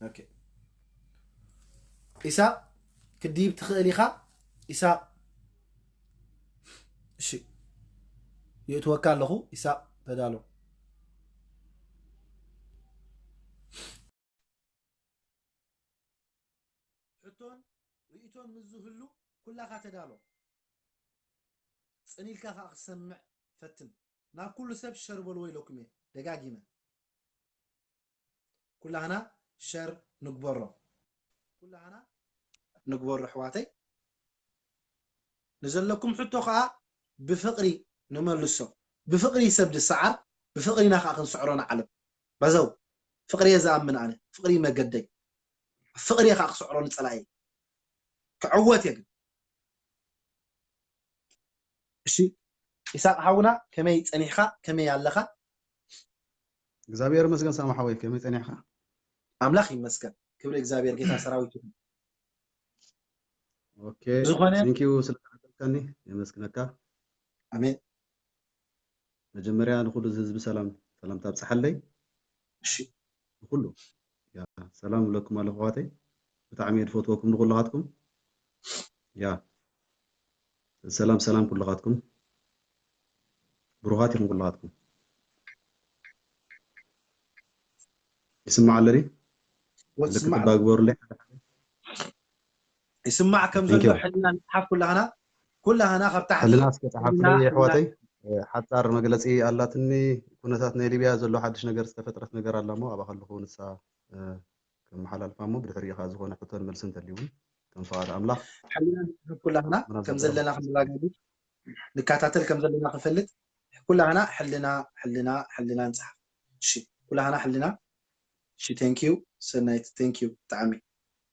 ኦኬ። ኢሳቕ ክድይብ ትኽእል ኢኻ። ኢሳቕ እሺ፣ የእትወካ ኣለኹ። ኢሳቕ ተዳሎ። ሕቶን ርእይቶን ምስ ዝህሉ ኩላኻ ተዳሎ። ጽን ኢልካ ከኣ ክትሰምዕ ፈትን። ናብ ኩሉ ሰብ ሸር በልዎ ኢለኩም እየ ደጋጊመ። ኩላህና ሸር ንግበሮ። ኩላህና ንግበሮ ኣሕዋተይ። ንዘለኩም ሕቶ ከኣ ብፍቕሪ ንመልሶ። ብፍቕሪ ሰብ ዝሰዓር፣ ብፍቕሪና ከዓ ክንስዕሮ ንዓለም። በዘው፣ ፍቕሪ እየ ዝኣምን ኣነ፣ ፍቕሪ መገደይ። ፍቕሪ እየ ከዓ ክስዕሮ ንጸላኢ። ክዕወት እየ ግን። እሺ፣ ኢሳቅ ሓውና፣ ከመይ ጸኒሕካ? ከመይ ኣለኻ? እግዚኣብሔር ይመስገን ሳማ ሓወይ፣ ከመይ ጸኒሕካ? ኣምላኽ ይመስገን። ክብሪ እግዚኣብሔር ጌታ ሰራዊት ይኹን። ኦኬ፣ ዝኾነ thank you ስለ ተዓደምካኒ የመስግነካ። ኣሜን። መጀመርያ ንኹሉ ህዝቢ ሰላም፣ ሰላም ታብጽሓለይ። እሺ። ንኹሉ። ያ፣ ሰላም እብለኩም ኣለኹ ኣሕዋተይ። ብጣዕሚ እየ ዝፈትወኩም ንኹልኻትኩም። ያ። ሰላም፣ ሰላም ኩልኻትኩም። ብሩኻት ኢኹም ኩልኻትኩም። ይስማዕ ኣለኒ? ወ-፣ ምልክት ይስማዕ እባ ኣሎ። ግበሩለይ። ይስማዕ ከም thank ዘሎ you። ሕልና ንጽሓፍ ኩላህና፣ ኩላህና ካብ ታሕቲ ሕልና እስከ ጸሓፉለይ ሕልና፣ ኣሕዋተይ። እ፣ ሓጻር መግለጺ ኣላትኒ። ኩነታት ናይ ሊብያ ዘሎ ሓድሽ ነገር ዝተፈጥረት ነገር ኣላ እሞ ኣብኣ ከለኹ ንሳ፣ እ፣ ከመሓላልፋ እሞ ብድሕሪኡ ከኣ ዝኾነ ሕቶን መልስን እንተልዩ እውን ከም ፍቓድ ኣምላኽ ሕልና ንጽሕፍ ኩላህና ምናልባት ከም ዘለና ክንረጋገጽ፣ ንከታተል ከም ዘለና ክፈልጥ ኩላህና ሕልና፣ ሕልና፣ ሕልና ንጽሓፍ። እሺ፣ ኩላህና ሕልና። እሺ፣ thank you ሰናይት፣ thank you ብጣዕሚ።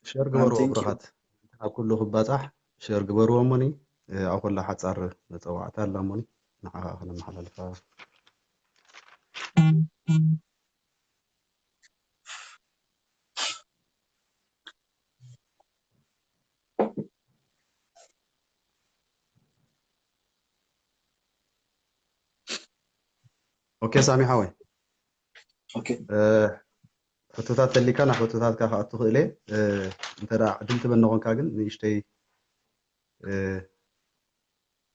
ሸር ኣን ግበርዎ thank you። ብሩኻት። ኣብ ኩሉ ክባጻሕ ሸር ግበርዎ እሞኒ፣ እ፣ ኣብ ኩላ ሓጻር መጸዋዕታ ኣላ እሞኒ፣ ንዓኻ ከነመሓላልፋ። ኦኬ፣ ሳሚ ሓወይ። ኦኬ። እ፣ ሕቶታት ተሊካ ናብ ሕቶታትካ ክኣቱ ክእል እየ። እ፣ እንተ ደኣ ዕድል ትበኒ ኮንካ ግን ንእሽተይ፣ እ፣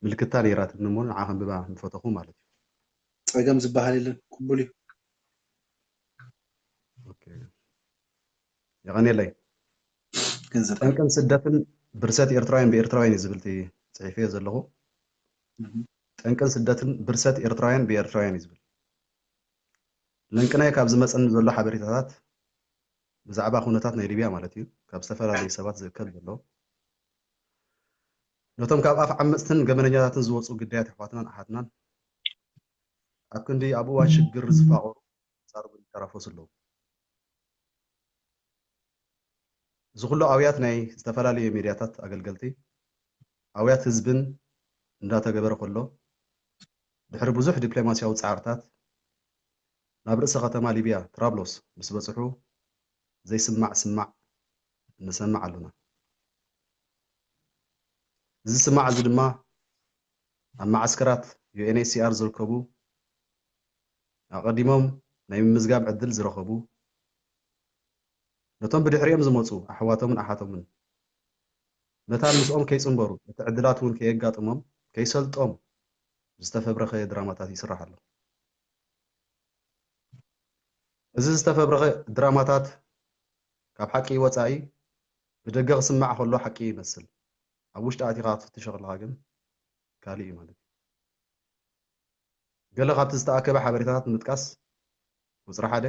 ምልክታ ነይራትኒ እሞ ንዓ ከንብባ ምፈተኹ ማለት እዩ። ጸገም ዝበሃል የለን፣ ቅቡል እዩ። ኦኬ። የቐንየለይ። ገንዘብ። ጠንቅን ስደትን ብርሰት ኤርትራውያን ብኤርትራውያን እዩ ዝብል እቲ ጽሒፈዮ ዘለኹ። እህ። ጠንቅን ስደትን ብርሰት ኤርትራውያን ብኤርትራውያን እዩ ዝብል። ለንቅናይ ካብ ዝመጸኒ ዘሎ ሓበሬታታት ብዛዕባ ኩነታት ናይ ሊብያ ማለት እዩ፣ ካብ ዝተፈላለዩ ሰባት ዝእከብ ዘሎ፣ ነቶም ካብ ኣፍ ዓመጽትን ገበነኛታትን ዝወጹ ግዳያት ኣሕዋትናን ኣሓትናን ኣብ ክንዲ ኣብ እዋን ሽግር ዝፋቐሩ፣ ዝጻረሩ፣ ይተራፈሱ ኣለዉ። እዚ ኩሉ ኣውያት ናይ ዝተፈላለዩ ሚድያታት ኣገልገልቲ፣ ኣውያት ህዝብን እንዳተገበረ ከሎ፣ ድሕሪ ብዙሕ ዲፕሎማስያዊ ጻዕርታት ናብ ርእሰ ከተማ ሊብያ ትራብሎስ ምስ በጽሑ ዘይስማዕ ስማዕ ንሰምዕ ኣሎና። እዚ ስማዕ እዚ ድማ ኣብ መዓስከራት ዩ ኤን ኤች ሲ ኣር ዝርከቡ ኣቐዲሞም ናይ ምምዝጋብ ዕድል ዝረኸቡ ነቶም ብድሕሪኦም ዝመጹ ኣሕዋቶምን ኣሓቶምን መታን ምስኦም ከይጽንበሩ እቲ ዕድላት እውን ከየጋጥሞም ከይሰልጦም ዝተፈብረኸ ድራማታት ይስራሕ ኣሎ። እዚ ዝተፈብረኸ ድራማታት ካብ ሓቂ ወጻኢ ብደገ ክስማዕ ከሎ ሓቂ ይመስል። ኣብ ውሽጢ ኣቲኻ ክትፍትሾ ከለኻ ግን ካልእ እዩ ማለት እዩ። ገለ ካብቲ ዝተኣከበ ሓበሬታታት ንምጥቃስ፣ ቁጽሪ ሓደ፣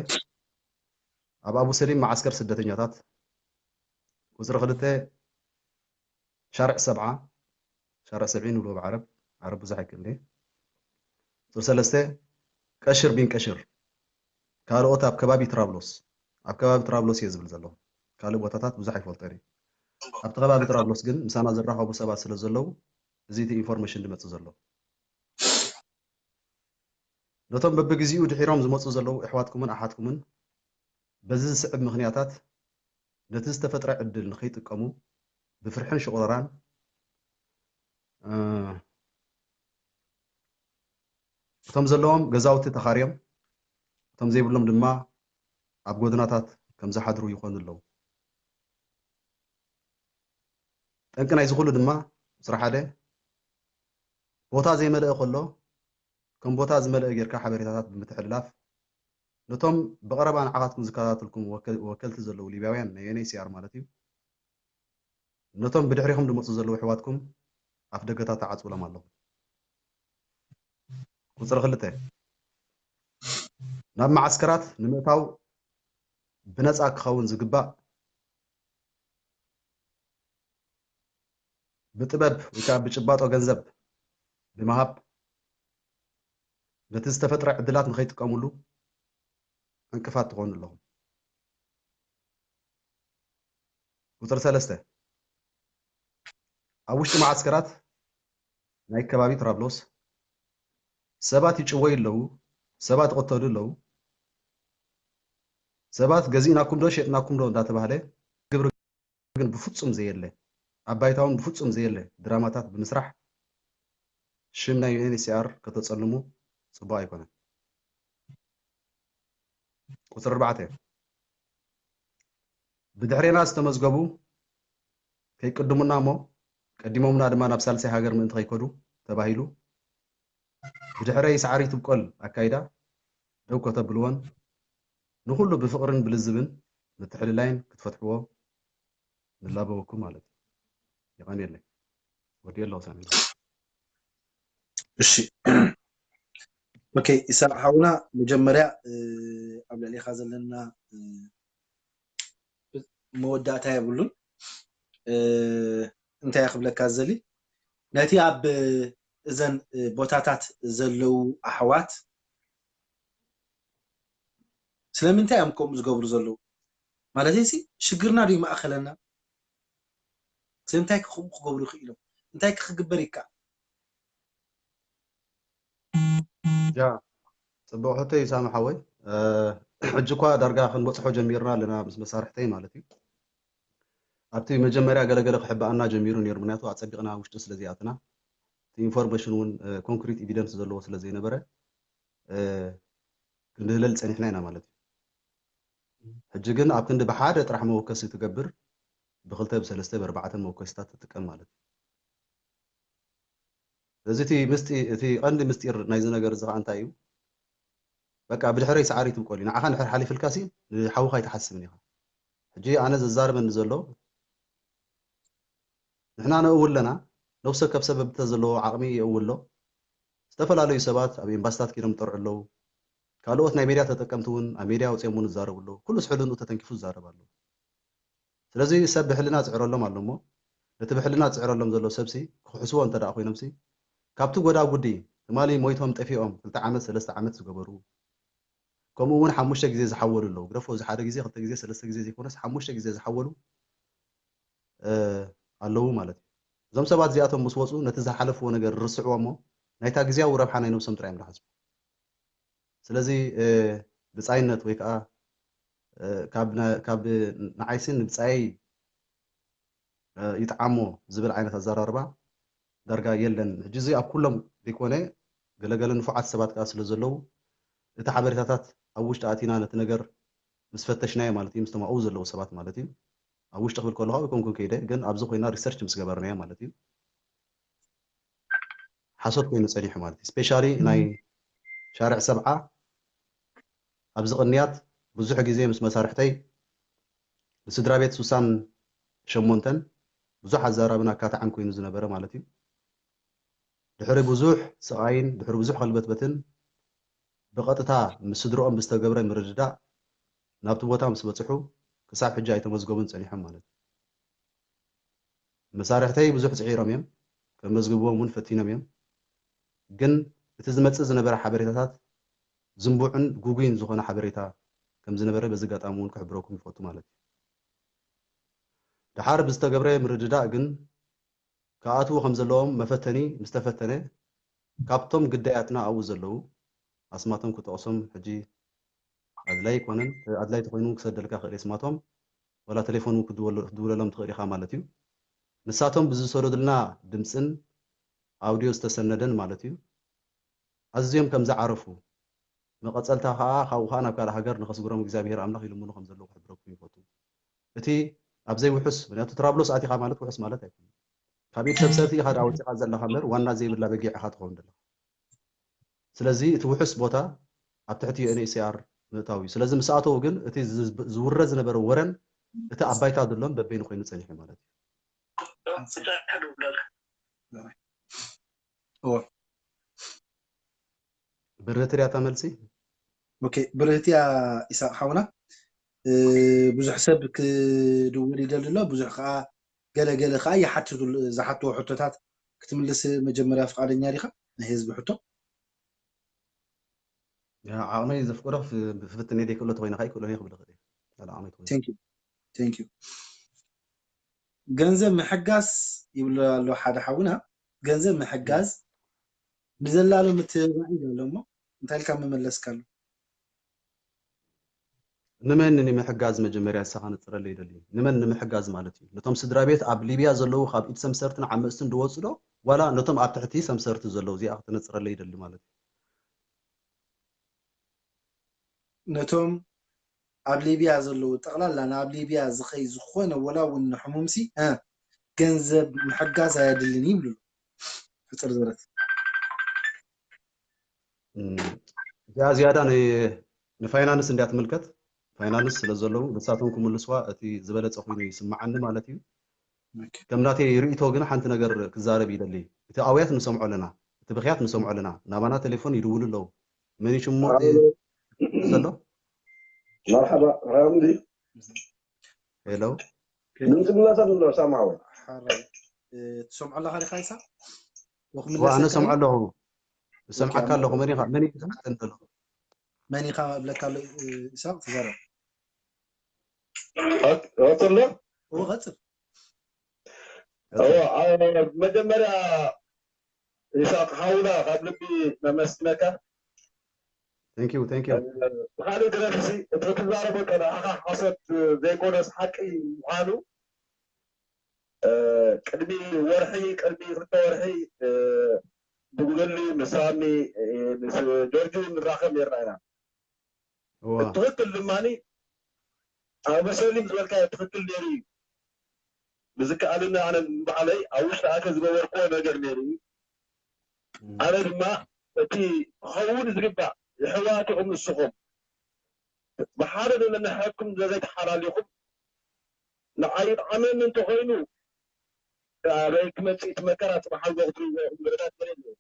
ኣብ ኣቡ ሰሊም መዓስከር ስደተኛታት፣ ቁጽሪ ክልተ፣ ሻርዕ ሰብዓ፣ ሻርዕ ሰብዒን ንብሎ ብዓረብ፣ ዓረብ ብዙሕ ኣይክእልን እየ። ቁጽሪ ሰለስተ፣ ቀሽር ቢን ቀሽር፣ ካልኦት ኣብ ከባቢ ትራብሎስ፣ ኣብ ከባቢ ትራብሎስ እየ ዝብል ዘለኹ። ካልእ ቦታታት ብዙሕ ኣይፈልጦን እየ። ኣብቲ ከባቢ ትራብሎስ ግን ምሳና ዝራኸቡ ሰባት ስለ ዘለዉ፣ እዚ እቲ ኢንፎርሜሽን ዝመጽእ ዘሎ። ነቶም በብግዜኡ ድሒሮም ዝመጹ ዘለዉ ኣሕዋትኩምን ኣሓትኩምን በዚ ዝስዕብ ምኽንያታት ነቲ ዝተፈጥረ ዕድል ንኸይጥቀሙ ብፍርሕን ሽቑረራን፣ እ፣ እቶም ዘለዎም ገዛውቲ ተኻርዮም፣ እቶም ዘይብሎም ድማ ኣብ ጎደናታት ከም ዝሓድሩ ይኾኑ ኣለዉ። ጠንቂ ናይዚ ኩሉ ድማ፣ ቁጽሪ ሓደ፣ ቦታ ዘይመልአ ከሎ፣ ከም ቦታ ዝመልአ ጌርካ ሓበሬታታት ብምትሕልላፍ፣ ነቶም ብቐረባ ንዓኻትኩም ዝከታተልኩም ወከ-፣ ወከልቲ ዘለዉ ሊብያውያን፣ ናይ ዩ ኤን ኤች ሲ ኣር ማለት እዩ፣ ነቶም ብድሕሪኹም ዝመጹ ዘለዉ ኣሕዋትኩም ኣፍ ደገታት ትዓጽውሎም ኣለኹም። ቁጽሪ ክልተ፣ ናብ መዓስከራት ንምእታው ብነጻ ክኸውን ዝግባእ ብጥበብ ወይ ከዓ ብጭባጦ ገንዘብ ብምሃብ ነቲ ዝተፈጥረ ዕድላት ንኸይጥቀምሉ ዕንቅፋት ትኾኑ ኣለኹም። ቁፅሪ ሰለስተ፣ ኣብ ውሽጢ መዓስከራት ናይ ከባቢ ትራብሎስ ሰባት ይጭወዩ ኣለዉ፣ ሰባት ይቕተሉ ኣለዉ፣ ሰባት ገዚእናኩም ዶ ሸጥናኩም ዶ እንዳተባህለ ግብሪ ግን ብፍጹም ዘየለ፣ ኣብ ባይታ እውን ብፍጹም ዘየለ ድራማታት ብምስራሕ ሽም ናይ ዩ ኤን ኤች ሲ ኣር ከተጸልሙ ጽቡቕ ኣይኮነን። ቁጽሪ ኣርባዕተ፣ ብድሕሬና ዝተመዝገቡ ከይቅድሙና እሞ ቀዲሞምና ድማ ናብ ሳልሳይ ሃገር ምእንቲ ከይከዱ ተባሂሉ ብድሕረይ ሳዕሪ ትብቆል ኣካይዳ ደው ከተብልዎን ንኹሉ ብፍቕርን ብልዝብን ምትሕልላይን ክትፈትሕዎ ንላበወኩም ማለት እዩ። የቐንየለይ። ወዲኤ ኣለኹ ሳሚ። እሺ ኦኬ፣ ኢሳቅ ሓውና መጀመርያ ኣብ ልዕሊኻ ዘለና መወዳእታ የብሉን። እንታይ ክብለካ ዝደሊ፣ ነቲ ኣብ እዘን ቦታታት ዘለዉ ኣሕዋት ስለምንታይ እዮም ከምኡ ዝገብሩ ዘለዉ? ማለት ሲ ሽግርና ድዩ ማእኸለና? ስለምንታይ ከምኡ ክገብሩ ይኽእሎም? እንታይ ክግበር ይከኣል? ያ ጽቡቕ ሕቶ እዩ ሳሚ ሓወይ። ሕጂ እኳ ዳርጋ ክንበጽሖ ጀሚርና ኣለና ምስ መሳርሕተይ ማለት እዩ። ኣብቲ መጀመርያ ገለገለ ክሕብኣና ጀሚሩ ነይሩ፣ ምክንያቱ ኣጸቢቕና ውሽጢ ስለ ዘይኣትና፣ እቲ ኢንፎርሜሽን እውን ኮንክሪት ኤቪደንስ ዘለዎ ስለ ዘይነበረ ክንድህለል ጸኒሕና ኢና ማለት እዩ። ሕጂ ግን ኣብ ክንዲ ብሓደ ጥራሕ መወከሲ ትገብር፣ ብክልተ ብሰለስተ ብኣርባዕተ መወከሲታት ትጥቀም ማለት እዩ። ስለዚ እቲ ምስጢ እቲ ቀንዲ ምስጢር ናይዚ ነገር እዚ ከዓ እንታይ እዩ? በቃ ብድሕረይ ሰዓሪ ትብቆል እዩ። ንዓኻ እንድሕር ሓሊፍልካ ሲ ንሓውኻ ኣይትሓስብን ኢኻ። ሕጂ ኣነ ዘዛርበኒ ዘሎ ንሕና ነእውለና ነብሰ ከብ ሰበብ ተዘለዎ ዓቕሚ የእውሎ። ዝተፈላለዩ ሰባት ኣብ ኤምባስታት ኪኖም ይጠርዑ ኣለዉ። ካልኦት ናይ ሜድያ ተጠቀምቲ እውን ኣብ ሜድያ ወፂኦም እውን ይዛረቡ ኣለዉ። ኩሉ ስሕልንኡ ተተንኪፉ ይዛረብ ኣለዉ። ስለዚ ሰብ ብሕልና ዝፅዕረሎም ኣሎ እሞ ነቲ ብሕልና ዝፅዕረሎም ዘሎ ሰብሲ ክሕስዎ እንተ ደኣ ኮይኖምሲ ካብቲ ጎዳጉዲ ትማሊ ሞይቶም ጠፊኦም ክልተ ዓመት ሰለስተ ዓመት ዝገበሩ ከምኡ እውን ሓሙሽተ ግዜ ዝሓወሉ ኣለዉ። ግደፎ እዚ ሓደ ግዜ ክልተ ግዜ ሰለስተ ግዜ ዘይኮነስ ሓሙሽተ ግዜ ዝሓወሉ ኣለዉ ማለት እዩ። እዞም ሰባት እዚኣቶም ምስ ወፁ ነቲ ዝሓለፍዎ ነገር ርስዕዎ እሞ ናይታ ግዜያዊ ረብሓ ናይ ነብሶም ጥራይ እዮም ዝሓስቡ። ስለዚ ብፃይነት ወይ ከዓ ካብ ንዓይሲ ንብፃየይ ይጥዓሞ ዝብል ዓይነት ኣዘራርባ ዳርጋ የለን። ሕጂ እዚ ኣብ ኩሎም ዘይኮነ ገለገለ ንፉዓት ሰባት ከዓ ስለ ዘለዉ እቲ ሓበሬታታት ኣብ ውሽጢ ኣቲና ነቲ ነገር ምስ ፈተሽናዮ ማለት እዩ ምስቶም ኣብኡ ዘለዉ ሰባት ማለት እዩ ኣብ ውሽጢ ክብል ከለኹ ኣይኮንኩን ከይደ ግን ኣብዚ ኮይና ሪሰርች ምስ ገበርናዮ ማለት እዩ ሓሶት ኮይኑ ጸኒሑ ማለት እዩ። ስፔሻሊ ናይ ሻርዕ ሰብዓ ኣብዚ ቅንያት ብዙሕ ግዜ ምስ መሳርሕተይ ንስድራ ቤት ሱሳን ሸሞንተን ብዙሕ ኣዛራብን ኣካታዕን ኮይኑ ዝነበረ ማለት እዩ። ድሕሪ ብዙሕ ስቓይን ድሕሪ ብዙሕ ከልበትበትን ብቐጥታ ምስ ስድርኦም ብዝተገብረ ምርድዳእ ናብቲ ቦታ ምስ በፅሑ ክሳብ ሕጂ ኣይተመዝገቡን ፀኒሖም ማለት እዩ። መሳርሕተይ ብዙሕ ፅዒሮም እዮም፣ ከመዝግብዎም እውን ፈቲኖም እዮም። ግን እቲ ዝመፅእ ዝነበረ ሓበሬታታት ዝንቡዕን ጉጉይን ዝኾነ ሓበሬታ ከም ዝነበረ በዚ ኣጋጣሚ እውን ክሕብረኩም ይፈቱ ማለት እዩ። ደሓር ብዝተገብረ ምርድዳእ ግን ክኣትዉ ከም ዘለዎም መፈተኒ ምስ ተፈተነ ካብቶም ግዳያትና ኣብኡ ዘለዉ ኣስማቶም ክጠቕሶም ሕጂ ኣድላይ ኣይኮነን። ኣድላይ ተኮይኑ ክሰደልካ ክእል ስማቶም ወላ ቴሌፎን ክድውለሎም ትኽእል ኢኻ ማለት እዩ። ንሳቶም ብዝሰደዱልና ድምፅን ኣውድዮ ዝተሰነደን ማለት እዩ ኣዝዮም ከም ዝዓረፉ መቐፀልታ ከዓ ካብኡ ከዓ ናብ ካልእ ሃገር ንኸስግሮም እግዚኣብሔር ኣምላኽ ይልምኑ ከም ዘለዉ ክሕብረኩም ይፈቱ። እቲ ኣብ ዘይውሑስ ምክንያቱ ትራብሎስ ኣቲኻ ማለት ውሑስ ማለት ኣይኮነ ካብ ኢድ ሰብ ሰቲ ኢኻ ዳ ወፂኻ ዘለኻ እምበር ዋና ዘይብላ በጊዕ ኢኻ ትኸውን ዘለኻ ስለዚ እቲ ውሑስ ቦታ ኣብ ትሕቲ ዩ ኤን ኤች ሲ ኣር ምእታው እዩ። ስለዚ ምስ ኣተው ግን እቲ ዝውረ ዝነበረ ወረን እቲ ኣብ ባይታ ዘሎን በበይኑ ኮይኑ ጸኒሑ ማለት እዩ። ብርህቲ ድያ እታ መልሲ? ኦኬ ብርህቲ እያ ኢሳቅ ሓውና። ብዙሕ ሰብ ክድውል ይደሊ ኣሎ፣ ብዙሕ ከዓ ገለ ገለ ከዓ ይሓትቱ ዝሓትዎ ሕቶታት ክትምልስ መጀመርያ ፍቃደኛ ዲኻ? ናይ ህዝቢ ሕቶ ዓቕመይ ዘፍቅዶ ክፍትን እየ፣ ዘይክእሎ ተኮይነ ከዓ ይክእሎ እየ ክብል ይኽእል እየ። ካልእ ዓቕመይ ተኮይነ። Thank you. Thank you. ገንዘብ ምሕጋዝ ይብሎ ኣሎ ሓደ ሓውና። ገንዘብ ምሕጋዝ ንዘላሉ ምትብባዕ ይብሎ ኣሎ እሞ እንታይ ኢልካ ምመለስካሉ? ንመን ንምሕጋዝ መጀመርያ ንስኻ ነፅረለይ ይደሊ። ንመን ንምሕጋዝ ማለት እዩ? ነቶም ስድራ ቤት ኣብ ሊብያ ዘለዉ ካብ ኢድ ሰምሰርትን ዓመፅትን ዝወፁ ዶ ዋላ ነቶም ኣብ ትሕቲ ሰምሰርቲ ዘለዉ? እዚኣ ክተነፅረለይ ይደሊ ማለት እዩ። ነቶም ኣብ ሊብያ ዘለዉ ጠቕላላ ናብ ሊብያ ዝኸይ ዝኾነ ወላ እውን ንሕሙምሲ እ፣ ገንዘብ ምሕጋዝ ኣየድልን ይብሉ። ሕፅር ዝበለት እዚኣ ዝያዳ ንፋይናንስ እንዲያ ትምልከት። ፋይናንስ ስለ ዘለዉ ንሳቶም ክምልስዋ እቲ ዝበለፀ ኮይኑ ይስምዓኒ ማለት እዩ። ከም ናተይ ርእይቶ ግን ሓንቲ ነገር ክዛረብ ይደሊ። እቲ ኣውያት ንሰምዖ ኣለና፣ እቲ ብኽያት ንሰምዖ ኣለና። ናባና ቴሌፎን ይድውሉ ኣለዉ። መን እዩ ሽሙ እቲ ዘሎ? መርሓባ ራምዚ ሄሎ ድምፂ ብላታ ኣሎ ሳማዊ ሓራይ ትሰምዖ ኣለኻ ዲኻ ይሳቅ? ዋ ኣነ ሰምዖ ኣለኹ። ዝሰምዓካ ኣለኹ። መን ኢኻ? መን እዩ ዝሰምዓካ ዘሎ? መን ኢኻ እብለካ ኣሎ ይሳቅ? ተዛረብ። ቀፅሎ እዎ ቀፅል። መጀመርያ ይሳቅ ሓውና ካብ ልቢ ነመስግነካ። Thank you, thank you. ብካሊእ ድረፍሲ እቲ ትዛረቦ ከለካ ሓሶት ዘይኮነስ ሓቂ ምዃኑ ቅድሚ ወርሒ ቅድሚ ክልተ ወርሒ ብጉግሊ ምስ ሳሚ ምስ ጆርጅ ንራኸብ ነርና ኢና። እዋ ትኽክል ድማ ኣበሰሊም ዝበልካዮ ትኽክል ነይሩ እዩ። ብዝከኣለኒ ኣነ ባዕለይ ኣብ ውሽጢ ኣተ ዝገበርክዎ ነገር ነይሩ እዩ። ኣነ ድማ እቲ ክኸውን ዝግባእ የሕዋት ኢኹም ንስኹም ብሓደ ነንሕድኩም ዘዘይተሓላሊኹም ንዓይ ይጥዓመኒ እንተኾይኑ ኣበይ ክመፅእ እቲ መከራ ፅባሕ ኣልቦ ክትርእይዎ ኢኹም ንብረታት መሬት እዩ።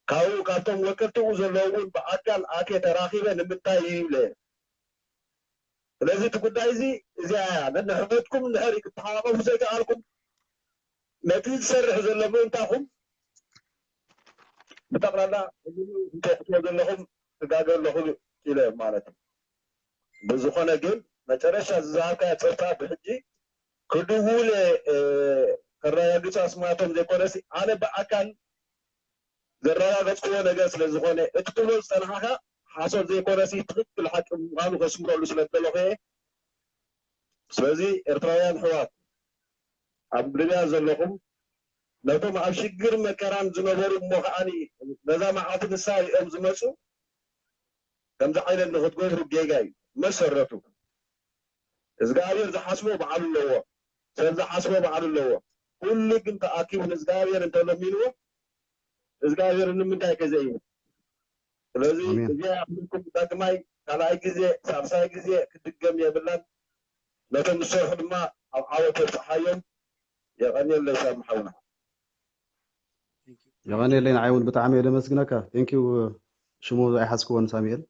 ካብኡ ካብቶም ወከልትኡ ዘለዉ እውን ብኣካል ኣትየ ተራኺበ ንምንታይ እዩ ይብለ። ስለዚ እቲ ጉዳይ እዚ እዚኣ እያ ነንሕድኩም እንድሕር ክትተሓቃቀፉ ዘይከኣልኩም ነቲ ዝሰርሕ ዘሎ ምእንታኹም ብጠቕላላ ህዝቢ እንተሕትዎ ዘለኹም ትጋገ ኣለኹ ኢለ ማለት እዩ። ብዝኾነ ግን መጨረሻ ዝዝሃብካዮ ፀብፃብ ብሕጂ ክድውለ ከረጋግፁ ኣስማቶም ዘይኮነሲ ኣነ ብኣካል ዘረጋገፅክዎ ነገር ስለ ዝኾነ እቲ ትብሎ ዝፀናሕካ ሓሶት ዘይኮነሲ ትኽክል ሓቂ ምዃኑ ከስምረሉ ስለ ዝደለኹ እየ። ስለዚ ኤርትራውያን ኣሕዋት ኣብ ሊብያ ዘለኹም ነቶም ኣብ ሽግር መከራን ዝነበሩ እሞ ከዓኒ ነዛ መዓልቲ ንሳ ሪኦም ዝመፁ ከምዚ ዓይነት ንክትገብሩ ጌጋ እዩ መሰረቱ። እግዚኣብሔር ዝሓስቦ በዓሉ ኣለዎ፣ ሰብ ዝሓስቦ በዓሉ ኣለዎ። ኩሉ ግን ተኣኪቡ ንእግዚኣብሔር እንተለሚንዎ እግዚኣብሔር ንምንታይ ከዘይብል? ስለዚ ኣሜን። እዚኣ ምንኩም ዳግማይ ካልኣይ ግዜ ሳልሳይ ግዜ ክድገም የብላን። ነቶም ዝሰርሑ ድማ ኣብ ዓወት የብፅሓዮም። የቐንየለይ ሳሚ ሓውና። የቐንየለይ ንዓይ እውን ብጣዕሚ እየ ደመስግነካ። Thank you። ሽሙ ኣይሓዝክዎን ሳሙኤል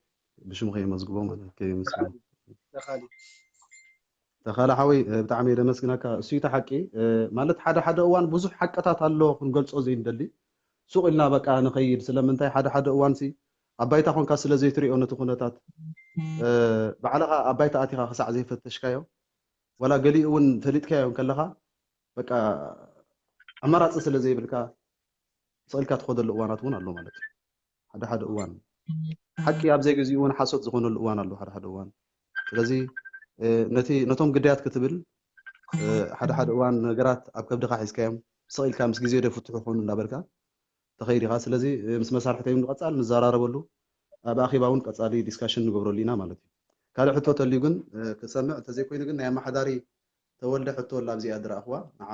ብሽሙ ከየመዝግቦ ማለት ከየመስግኖ ተኻሊ ተኻለ ሓወይ ብጣዕሚ እየ ደመስግነካ። እሱ እቲ ሓቂ ማለት ሓደ ሓደ እዋን ብዙሕ ሓቅታት ኣሎ ክንገልፆ ዘይንደሊ ሱቕ ኢልና በቃ ንኸይድ። ስለምንታይ ሓደ ሓደ እዋን ሲ ኣብ ባይታ ኮንካ ስለ ዘይትሪኦ ነቲ ኩነታት ባዕልኻ ኣብ ባይታ ኣቲኻ ክሳዕ ዘይፈተሽካዮ ዋላ ገሊኡ እውን ፈሊጥካዮ ከለኻ በቃ ኣማራፂ ስለ ዘይብልካ ስቕ ኢልካ ትኸደሉ እዋናት እውን ኣሎ ማለት እዩ። ሓደ ሓደ እዋን ሓቂ ኣብ ዘይግዚኡ እውን ሓሶት ዝኾነሉ እዋን ኣሎ ሓደ ሓደ እዋን። ስለዚ ነቲ ነቶም ግዳያት ክትብል ሓደ ሓደ እዋን ነገራት ኣብ ከብድኻ ሒዝካዮም ስቕ ኢልካ ምስ ግዜ ዶ ፍትሑ ክኾኑ እንዳበልካ ተኸይድ ኢኻ። ስለዚ ምስ መሳርሕተይ እውን ንቐፃል ንዘራረበሉ ኣብ ኣኼባ እውን ቀፃሊ ዲስካሽን ንገብረሉ ኢና ማለት እዩ። ካልእ ሕቶ ተልዩ ግን ክሰምዕ እንተዘይኮይኑ ግን ናይ ኣመሓዳሪ ተወልደ ሕቶ ኣላ ኣብዚኣ ዝረኣኽዋ ንዓ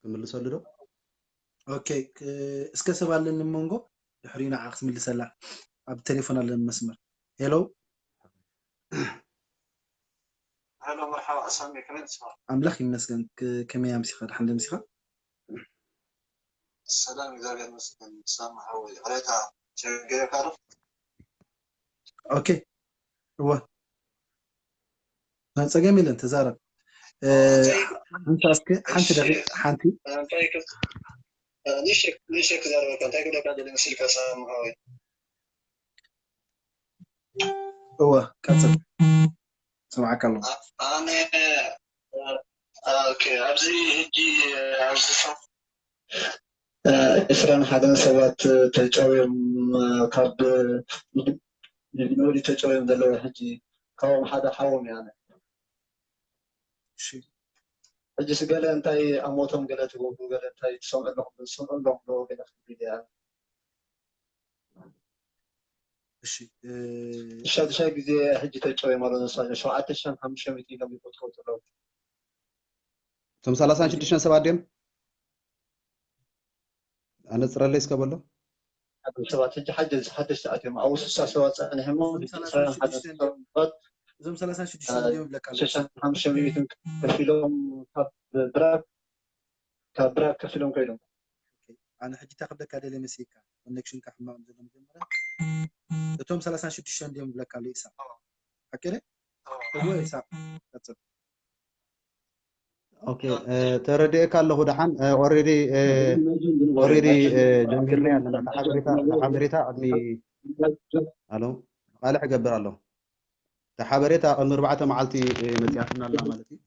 ክምልሰሉ ዶ? ኦኬ እስከ ሰብ ኣለኒ መንጎ ድሕሪኡ ንዓ ክትምልሰላ ኣብ ቴሌፎን ኣለኒ መስመር። ሄሎ ሄሎ መርሓባ ሳሚ ከመይ ንስኻ? ኣምላኽ ይመስገን። ከመይ ኣምሲኻ? ደሓን ዶ ኣምሲኻ? ሰላም እግዚኣብሔር ይመስገን። ሳሚ ሓወይ ቅሬታ ቸገረካ ዶ? ኦኬ እወ ጸገም የለን ተዛረብ። ሓንቲ እስኪ ሓንቲ ደቂቅ ሓንቲ ንእሽተይ ክዛረበካ እንታይ ክብለካ ደሊ መሲልካ ሳሚ ሓወይ እወ፣ ቀጽል። ሰምዓካ ኣለኹ። ኣነ፣ ኦኬ፣ ኣብዚ ሕጂ፣ ኣብዚ ሰ-፣ እ፣ ዕስራን ሓደን ሰባት ተጨውዮም፣ እ፣ ካብ ዩኒቨርሲቲ ተጨውዮም ዘለዉ ሕጂ፣ ካብኦም ሓደ ሓዎም እየ ኣነ። እሺ። ሕጂስ ገለ እንታይ ኣብ ሞቶም ገለ ትገብሩ፣ ገለ እንታይ ትሰምዑ ኣለኹም፣ ትሰምዑ ኣለኹም ዶ ገለ ክትብል እያ? እሺ፣ እ፣ ሻድሻይ ግዜ ሕጂ ተጨውዮም ኣለዉ፣ ንሳ ሸውዓተ ሽሕን ሓሙሽተ ሚእትን ኢሎም ይቆጥሩ ኣለዉ። እቶም ሰላሳን ሽዱሽተን ሰባት ድዮም? ኣነጽረለይ እስከ በሎ። ሓደሽቲ ሰባት ሕጂ ሓደሽቲ፣ ሓደሽቲ ኣትዮም። ኣብኡ ስሳ ሰባት ጸኒሖም እሞ፣ እዞም ሕጂ ሰላሳን ሽዱሽተን ሰባት፣ እዞም ሰላሳን ሽዱሽተን እ፣ ድዮም ይብለካ ኣለዉ። ሽሕን ሓሙሽተ ሚእትን ከፊሎም ካብ ብራክ፣ ካብ ብራክ ከፊሎም ከይዶም። ኦኬ። ኣነ ሕጂ እንታይ ክብለካ ደልየ መሲልካ? ኮኔክሽንካ ሕማቕ ዘሎ መጀመርያ። እቶም ሰላሳን ሽዱሽተን ድዮም ይብለካ ኣለዉ ኢሳቕ? ሓቂ ድዩ? እወ ኢሳቕ። ቀጽል። ኦኬ፣ እ፣ ተረዲኤካ ኣለኹ ደሓን። እ፣ ኦልሬዲ፣ እ፣ ኦልሬዲ፣ እ፣ ጀሚርና ኣለና። እቲ ሓበሬታ፣ እቲ ሓበሬታ ቅድሚ፣ ኣሎ፣ ቃልዕ እገብር ኣለኹ። እቲ ሓበሬታ ቅድሚ ኣርባዕተ መዓልቲ፣ እ፣ መጺኣትና ኣላ ማለት እዩ።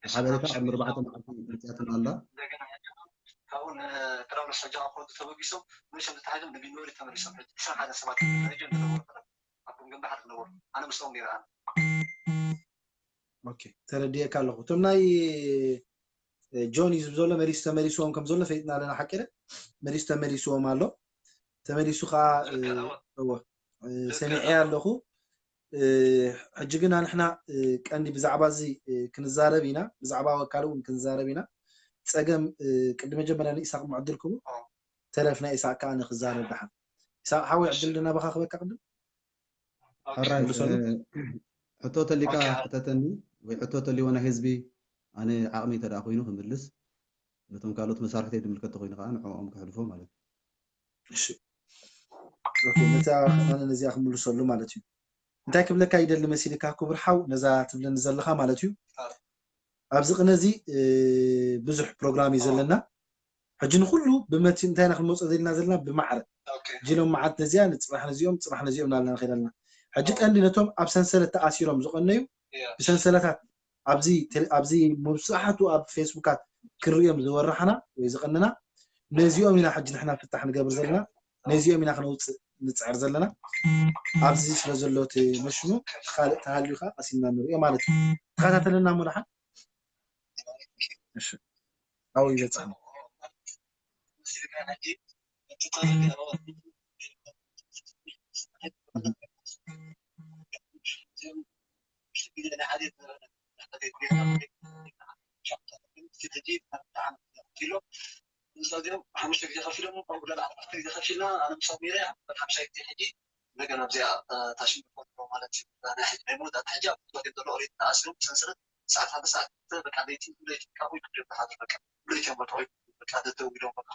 እቲ ሓበሬታ ቅድሚ ኣርባዕተ መዓልቲ መጺኣትና ኣላ። ካብኡ ንጥራብሎስ ሕጂ ኣብ ኮንቱ ተበጊሶም፣ መሸም ተታሒዞም ንቢኖሪ ተመሊሶም። ሕጂ ዕስራን ሓደን ሰባት ሪጅን ዝነበሩ፣ ኣብ ገምገም ባሕሪ ዝነበሩ። ኣነ ምስኦም ነይረ ኣነ። ኦኬ፣ ተረዲኤካ ኣለኹ። እቶም ናይ፣ እ፣ ጆን እዩ ዝብል ዘሎ፣ መሊሱ ተመሊስዎም ከም ዘሎ ፈሊጥና ኣለና፣ ሓቂ ድዩ? መሊሱ ተመሊስዎም ኣሎ። ተመሊሱ ከዓ፣ እ፣ ልክዕ፣ እወ። እወ፣ እ፣ ልክዕ ሰሚዐ ኣለኹ። ኣለኹ። እ፣ ሕጂ ግን ንሕና፣ እ፣ ቀንዲ ብዛዕባ እዚ፣ እ፣ ክንዛረብ ኢና፣ ብዛዕባ ወካሊ እውን ክንዛረብ ኢና። ጸገም፣ እ፣ ቅድሚ መጀመርያ ንኢሳቅ ዕድል ክህቦ፣ ኦ። ተረፍ ናይ ኢሳቅ ከዓ ንክዛረብ ደሓን። ኢሳቅ ሓወይ፣ እሺ። ዕድል ናባኻ ክበካ ቅድም። ኦኬ። ሕራይ፣ ምሰሉ። እ፣ ሕቶ ተሊካ ኦኬ። ሕተተኒ፣ ወይ ሕቶ ተልዎ ናይ ህዝቢ፣ ኣነ ዓቕሚ እንተ ደኣ ኮይኑ ክምልስ፣ ነቶም ካልኦት መሳርሕተይ ዝምልከት ተኮይኑ ከዓ ንዕኦም ከሕልፎ ማለት እዩ። እሺ። ኦኬ፣ ነታ ኣነ ነዚኣ ክምልሰሉ ማለት እዩ። እንታይ ክብለካ ይደሊ መሲልካ ክቡር ሓው፣ ነዛ ትብለኒ ዘለኻ ማለት እዩ። ኣብዚ ቅነ እዚ፣ እ፣ ብዙሕ ፕሮግራም እዩ ኦ። ዘለና። ሕጂ ንኹሉ ብመቲ እንታይ ኢና ክንመጾ ዘለና ዘለና ብማዕረ። ኦኬ። ሕጂ ሎም መዓት ነዚኣ ንጽባሕ ነዚኦም፣ ጽባሕ ነዚኦም እናበልና ንኸይድ ኣለና። ሕጂ ኦ። ቀንዲ ነቶም ኣብ ሰንሰለት ተኣሲሮም ዝቐነዩ ያ። ብሰንሰለታት ኣብዚ ቴሌ-፣ ኣብዚ መብዛሕቱ ኣብ ፌስቡካት ክንርእዮም ዝወራሕና ወይ ዝቐንና ነዚኦም ኢና ሕጂ ንሕና ፍታሕ ንገብር ዘለና። ነዚኦም ኢና ክነውጽእ ንጽዕር ዘለና። ኣብዚ ስለ ዘሎ እቲ መሽኑ ካልእ ተሃልዩ ከዓ ቀሲልና ንርእዮ ማለት እዩ። ተኸታተለና እሞ ደሓን። እሺ። ኣብኡ ይበጽሕ። እዚኦም ሓሙሽተ ግዜ ከፊሎም፣ ኣብ ጉዳይ ኣርባዕተ ግዜ ከፊልና፣ ኣነ ምሳብ ሜዳ እያ፣ ሓምሻይ ግዜ ሕጂ እንደገና ኣብዚኣ፣ እ፣ ታሽም ማለት እዩ። ናይ ሕጂ ናይ መወዳእታ ሕጂ ኣብ ጉዳይ ዘሎ ኦሬዲ ተኣሲሮም ብሰንሰለት ሰዓት ሓደ ሰዓት በቃ ለይቲ ለይቲ ካብ ውጭ እዮም ዝሓድሩ በቃ። ለይቲ እዮም በቃ በቃ ደደው ኢሎም በቃ